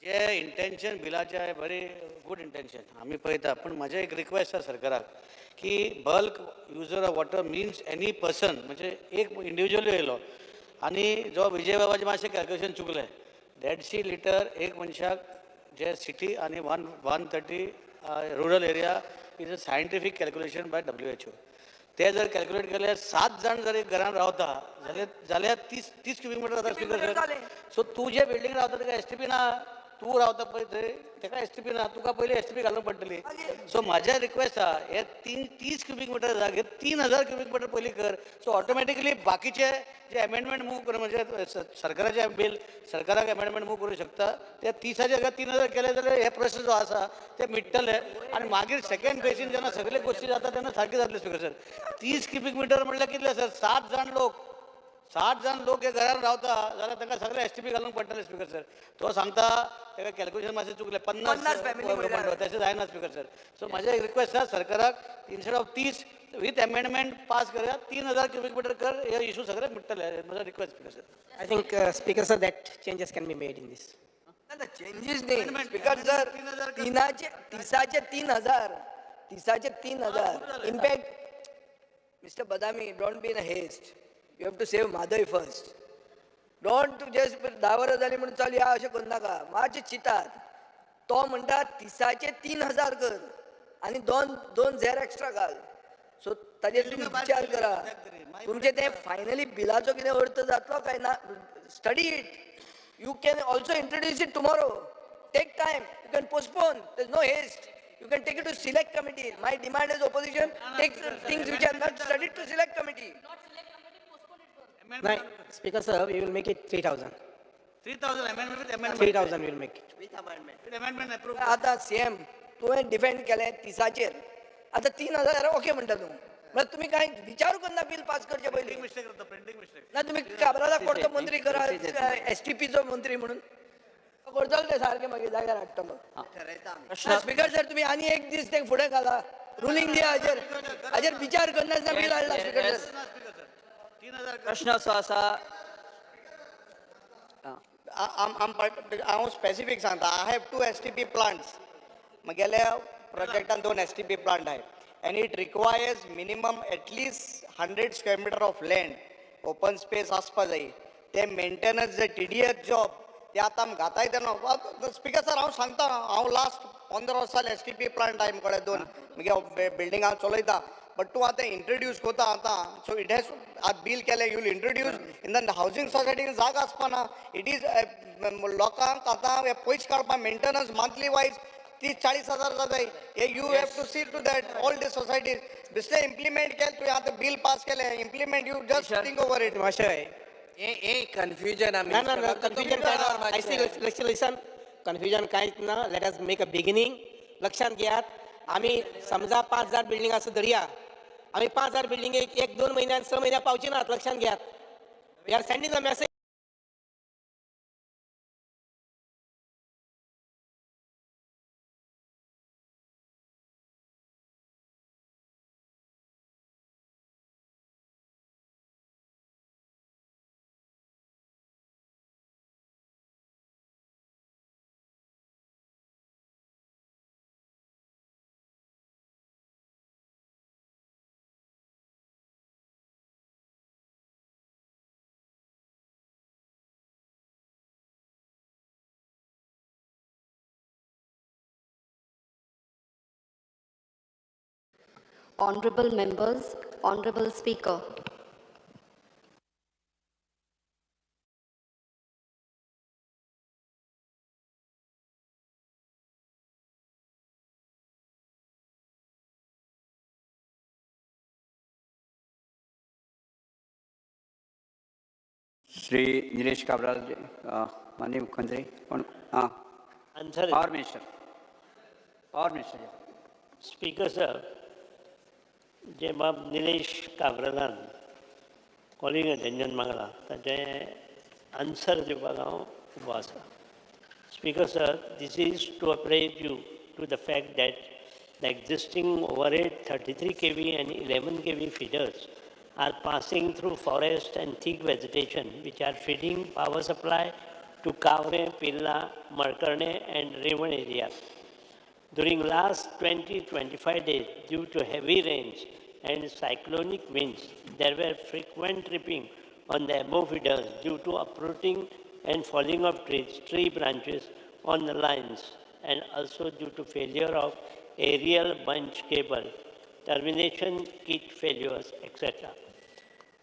जे इंटेन्शन बिलाचें आहे बरी गूड इंटेन्शन आमी पळयता, पूण म्हाजें एक रिक्वेस्ट आसा सरकाराक की bulk user of water means any person, म्हणजे एक इंडिविज्युअल येयलो आनी जो विजय बाबाचें मातशें कॅल्क्युलेशन चुकलें, 150 लिटर एक मनशाक जे सिटी आनी 130 rural area is a scientific calculation by WHO. ते जर कॅल्क्युलेट केले 7 जाण जर एक घरान रावता जाल्यार 30 क्युबीक मिटर जाता. स्पीकर सर, सो तूं जे बिल्डींग रावता तेका एस टी पी ना, तूं रावता पळय थंय तेका एस टी पी ना, तुका पयलीं एस टी पी घालूंक पडटली. सो म्हाजें रिक्वेस्ट आहा हे 30 क्युबीक मिटर जागे 3000 क्युबीक मिटर पयलीं कर. सो ऑटोमॅटिकली बाकीचे जे एमेंडमेंट मूव कर, म्हणजे सरकाराचे बील सरकाराक एमेंडमेंट मूव करूं शकता, ते 30 जाग्यार 3000 केले जाल्यार हे प्रश्न जो आसा ते मिट्टले आनी मागीर सेकंड फेजीन जेन्ना सगळे गोश्टी जाता तेन्ना सारकी जातली. स्पीकर सर, 30 क्युबीक मिटर म्हणल्यार कितले सर? 7 जाण लोक, 60 जाण लोक हे घरान रावता जाल्यार तांकां सगळे एस टी पी घालूंक पडटले. स्पीकर सर, तो सांगता ताका कॅल्क्युलेशन मातशें चुकलें, 50 फॅमिली तशें जायना. स्पीकर सर, सो म्हाजें एक रिक्वेस्ट आसा सरकाराक instead of 30 with amendment pass करया, 3000 क्युबीक मिटर कर, हे इशू सगळे मिट्टले. म्हजो request speaker sir. I think speaker sir that changes can be made in this. Changes न्ही speaker sir, 30चे 3000, 30चे 3000. In fact mister Badami, don't be in a haste. You have to save Mhadei first. Don't just 10 वरां जालीं म्हणून चल या अशें करूं नाका, मातशें चिंतात. तो म्हणटा 30चे 3000 कर आनी 2 झेर एक्स्ट्रा घाल. सो ताजेर तुमी विचार करा, तुमचें तें फायनली बिलाचो कितें अर्थ जातलो काय ना, study it. You can also introduce it tomorrow. Take time, you can postpone, there is no haste. You can take it to select committee. My demand is opposition, take things which are not studied to select committee. नाही speaker sir, we will make it 3000. 3000 amendment with amendment. 3000 we will make it. With amendment. With amendment approved. आतां CM तुवें defend केलें 30चेर, आतां 3000 okay म्हणटा तूं, म्हळ्यार तुमी कांय विचार करना बील पास करचे पयलीं. मिस्टेक जाता, प्रिंटींग मिस्टेक. ना तुमी काब्रालाक कोणतो मंत्री करा, एस टी पीचो मंत्री म्हणून करतलो ते सारकें मागीर जाग्यार हाडटलो. स्पीकर सर, तुमी आनी एक दीस ते फुडें घाला, रुलींग दिया हाजेर, हाजेर विचार करनासतना बील हाडला. स्पीकर सर, प्रश्न असो आसा, हांव स्पेसिफीक सांगता. I have 2 STP plants. म्हगेल्या प्रोजेक्टान 2 एस टी पी प्लांट आहाय and it requires minimum at least 100 square metre of land open space आसपा जाय. ते मेंटेनन्स जे टिडियस जॉब ते आतां आमी घाताय तेन्ना. स्पीकर सर, हांव सांगता, हांव लास्ट 15 वर्सां एस टी पी प्लांट आहाय म्हजे कडेन 2, म्हगे बिल्डींग हांव चलयता. बट तूं आतां इंट्रोड्यूस करता आतां, सो it has आतां बील केलें, you will introduce in the housing सोसायटीन जागा आसपा ना. It is लोकांक आतां हे पयशे काडपाक मेंटेनन्स मंथली वायज 30-40 हजार जाताय. हे you have to see to that all the societies बिसलें implement केलें तुवें, आतां बील पास केलें, implement, you just think over it. माशय हे कन्फ्युजन ना ना ना, कन्फ्युजन काय लिसन, कन्फ्युजन कांयच ना. Let us make a beginning. लक्षांत घेयात, आमी समजा 5000 बिल्डींग आसा धरया, आमी 5000 बिल्डिंगेक 1-2 म्हयन्यान 6 म्हयन्यान पावची नात. लक्षांत घेयात, we are sending a message. Honorable members, Honorable Speaker. Shri Nilesh Cabral, माननीय मुख्यमंत्री कोण आं Answer. Power minister, power minister. Speaker sir, जे बाब निलेश काब्रालान कॉलिंग अटेंशन मागला ताचें आन्सर दिवपाक हांव उबो आसा. Speaker sir, this is to apprise you to the fact that the existing overhead 33 kV and 11 kV feeders are passing through forest and thick vegetation which are feeding power supply to Kavre, Pilla, Malkarne and Revan areas. During last 20-25 days, due to heavy rains and cyclonic winds, there were frequent tripping on the above feeders due to uprooting and falling of trees, tree branches on the lines, and also due to failure of aerial bunch cable, termination kit failures, etc.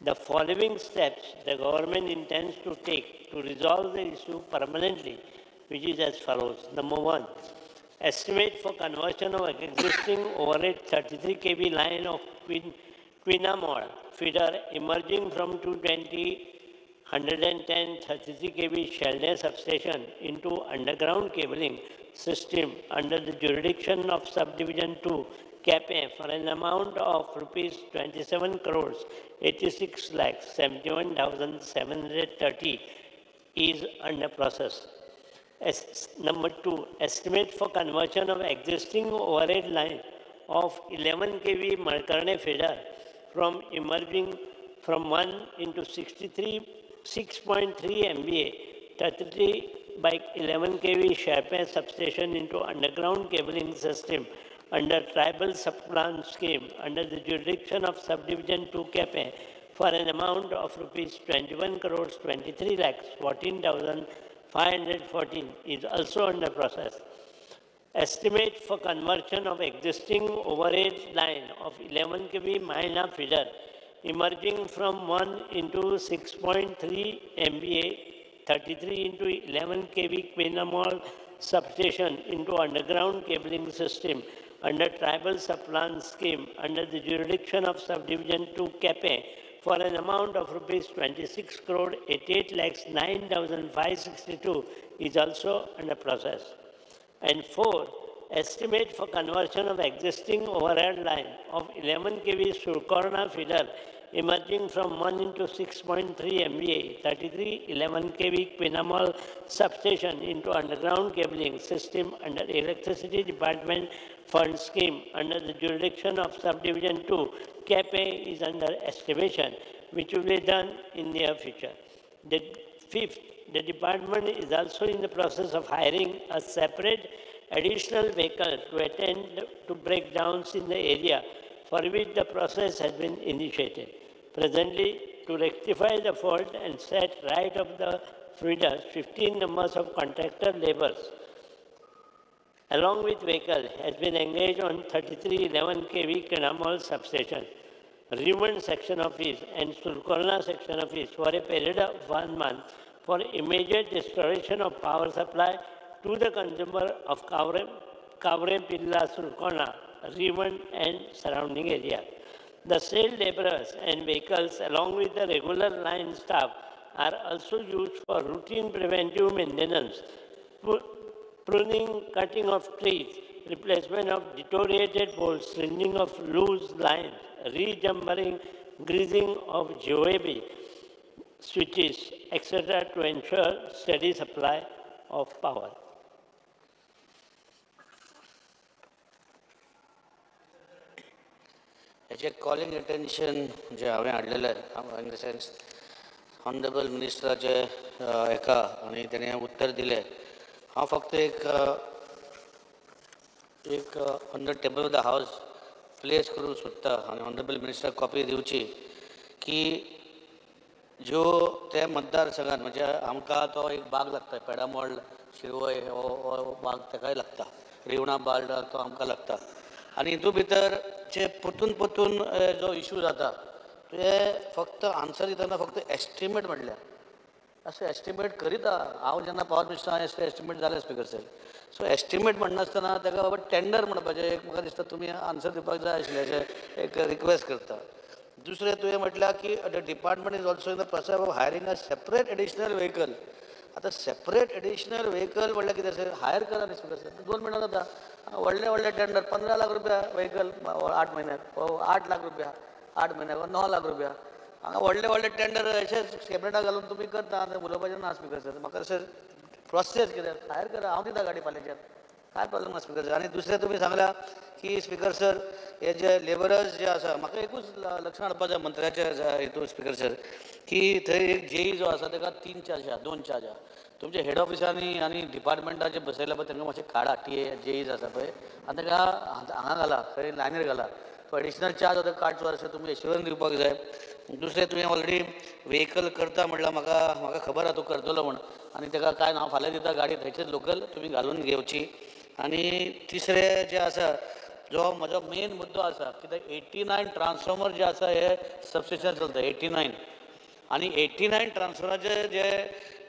The following steps the government intends to take to resolve the issue permanently, which is as follows. Number 1, estimate for conversion of existing overhead 33 kV line of Quinamol feeder emerging from 220, 110, 33 kV Sheldon substation into underground cabling system under the jurisdiction of Subdivision 2, Cape for an amount of rupees 27 crores 86 lakhs 71,730 is under process. Number 2, estimate for conversion of existing overhead line of 11 kV Malkarne feeder from emerging from 1 into 6.3 MVA 33 by 11 kV Sherpe substation into underground cabling system under tribal subplan scheme under the jurisdiction of Subdivision 2 Cape for an amount of rupees 21 crores 23 lakhs 14,514 is also under process. Estimate for conversion of existing overhead line of 11 kV Maina feeder emerging from 1 into 6.3 MVA 33 into 11 kV Quinamol substation into underground cabling system under tribal subplan scheme under the jurisdiction of Subdivision 2 Cape for an amount of rupees 26 crore 88 lakhs 9,562 is also under process. And 4, estimate for conversion of existing overhead line of 11 kV Surkorna feeder emerging from 1 into 6.3 MVA 33 11 kV Quinamol substation into underground cabling system under Electricity Department Fund Scheme under the jurisdiction of Subdivision 2, Cape is under estimation, which will be done in near future. The 5th, the department is also in the process of hiring a separate additional vehicle to attend to breakdowns in the area, for which the process has been initiated. Presently, to rectify the fault and set right of the feeders, 15 numbers of contractor laborers along with vehicle has been engaged on 3311 kV Quinamol substation, Rivan section office and Sulkorna section office for a period of 1 month for immediate restoration of power supply to the consumer of Kavre, Pilla, Sulkorna, Rivan and surrounding area. The sale laborers and vehicles along with the regular line staff are also used for routine preventive maintenance, pruning, cutting of trees, replacement of deteriorated poles, stringing of loose lines, rejumpering, greasing of GOAB switches, etc. to ensure steady supply of power. हेचे calling attention जे हांवें हाडलेलें, in the sense honourable मिनिस्टराचे हेका आनी तेणें उत्तर दिलें. हांव फक्त एक on the table of the house place करूंक सोदता आनी ऑनरेबल मिनिस्टराक कॉपी दिवची की ज्यो ते मतदारसंघात म्हणजे आमकां तो एक भाग लागता, पेडामोळ शिरवय हो भाग तेकाय लागता, रिवणा बार्डर तो आमकां लागता आनी हितूंत भितर जे परतून परतून जो इशू जाता, तुवें फक्त आन्सर दितना फक्त एस्टिमेट म्हणल्या. अशें एस्टिमेट करीत हांव जेन्ना पावर मिनिस्टर हांवें एस्टिमेट जालें स्पिकर सर. सो एस्टिमेट म्हणनासतना ताका बाबा टेंडर म्हणपाचें एक म्हाका दिसता तुमी आन्सर दिवपाक जाय आशिल्लें, अशें एक रिक्वेस्ट करता. दुसरें तुवें म्हटल्यार की the department is also in the process of hiring a separate additional vehicle. आतां सेपरेट एडिशनल व्हेकल म्हणल्यार कितें सर, हायर करा न्ही स्पिकर सर, 2 मिनटां जाता. व्हडले व्हडले टेंडर 15 लाख रुपया व्हेकल 8 म्हयन्याक, 8 लाख रुपया 8 म्हयन्याक, 9 लाख रुपया. हांगा व्हडले व्हडले टेंडर अशेच कॅबिनेटाक घालून तुमी करता आनी उलोवपाचें ना स्पिकर सर. म्हाका सर प्रोसेस कितें हायर करा, हांव दिता गाडी फाल्यांच्यान, कांय प्रॉब्लम ना स्पिकर सर. आनी दुसरें तुमी सांगला की स्पिकर सर हे जे लेबरर्स जे आसा, म्हाका एकूच लक्षां हाडपा जाय मंत्र्याच्या हितून स्पिकर सर, की थंय एक जेई जो आसा ताका 3 चार्ज आहा, 2 चार्ज आहा. तुमचे हेड ऑफिसांनी आनी डिपार्टमेंटाचे बसयला पळय तांकां मातशें काडा, टी ए जेईज आसा पळय आनी ताका हांगा घाला, खंय लायनीर घाला, तो एडिशनल चार्ज आतां काडचो अशें तुमी एश्युरन्स दिवपाक जाय. दुसरें तुवें ऑलरेडी व्हेकल करता म्हणल्यार म्हाका खबर आहा तूं करतलो म्हण, आनी ताका कांय ना हांव फाल्यां दिता गाडी थंयचेच लोकल तुमी घालून घेवची. आनी तिसरें जें आसा जो म्हजो मेन मुद्दो आसा कित्याक 89 ट्रान्सफॉर्मर जे आसा हे सबस्टेशन चलता 89, आनी 89 ट्रान्सफॉर्मराचे जे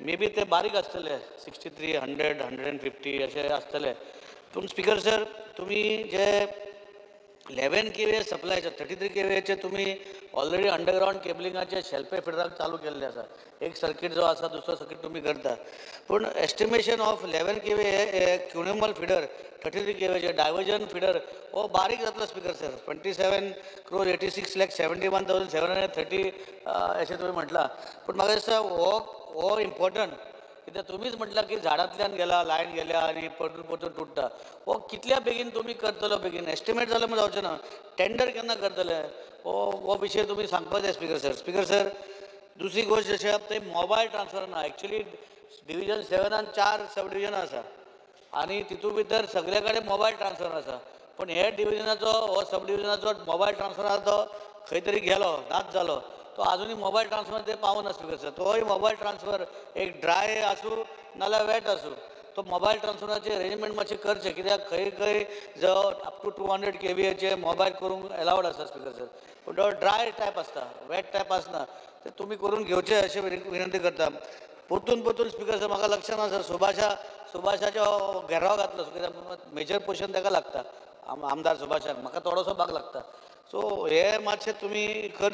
मे बी ते बारीक आसतले 63, 100, 150 अशे आसतले. पूण स्पिकर सर तुमी जे 11 kVA सप्लायचे 33 kVAचे तुमी ऑलरेडी अंडरग्रावंड केबलिंगाचे शेल्पे फिडराक चालू केल्ले आसा, एक सर्कीट जो आसा दुसरो सर्कीट तुमी करता, पूण एस्टिमेशन ऑफ 11 kVA क्युनिमल फिडर 33 kVAचे डायवर्जन फिडर हो बारीक जातलो स्पिकर सर. 27 crore 86 lakh 71,730 अशें तुमी म्हटलां, पूण म्हाका दिसता हो इम्पोर्टंट कित्याक तुमीच म्हटलां की झाडांतल्यान गेला लायन गेल्या आनी परतून परतून तुट्टा, हो कितल्या बेगीन तुमी करतलो, बेगीन एस्टिमेट जाल्यार म्हूण जावचें ना, टेंडर केन्ना करतले हो विशय तुमी सांगपाक जाय स्पिकर सर. स्पिकर सर दुसरी गोश्ट अशी आहा ते मोबायल ट्रान्सफर ना, एक्चुली डिविजन 7 4 सब डिविजन आसा आनी तितूंत भितर सगळे कडेन मोबायल ट्रान्सफर आसा, पूण हे डिविजनाचो हो सब डिविजनाचो मोबायल ट्रान्सफर आसा तो खंय तरी गेलो, नाच जालो, तो आजुनूय मोबायल ट्रान्सफर ते पावना स्पिकर सर. तोय मोबायल ट्रान्सफर एक ड्राय आसूं नाल्यार वेट आसूं, तो मोबायल ट्रान्सफराचे अरेंजमेंट मातशें करचें, कित्याक खंय खंय जो अप टू 200 kVAचे मोबायल करूंक एलावड आसा स्पिकर सर, पूण तो ड्राय टायप आसता, वेट टायप आसना, ते तुमी करून घेवचें अशें विनंती करता. परतून परतून स्पिकर सर म्हाका लक्षात आसा सुभाषाचो घेराव घातलो, कित्याक मेजर पोर्शन ताका लागता, आमदार सुभाषाक, म्हाका थोडोसो भाग लागता, सो हे मातशें तुमी करचें.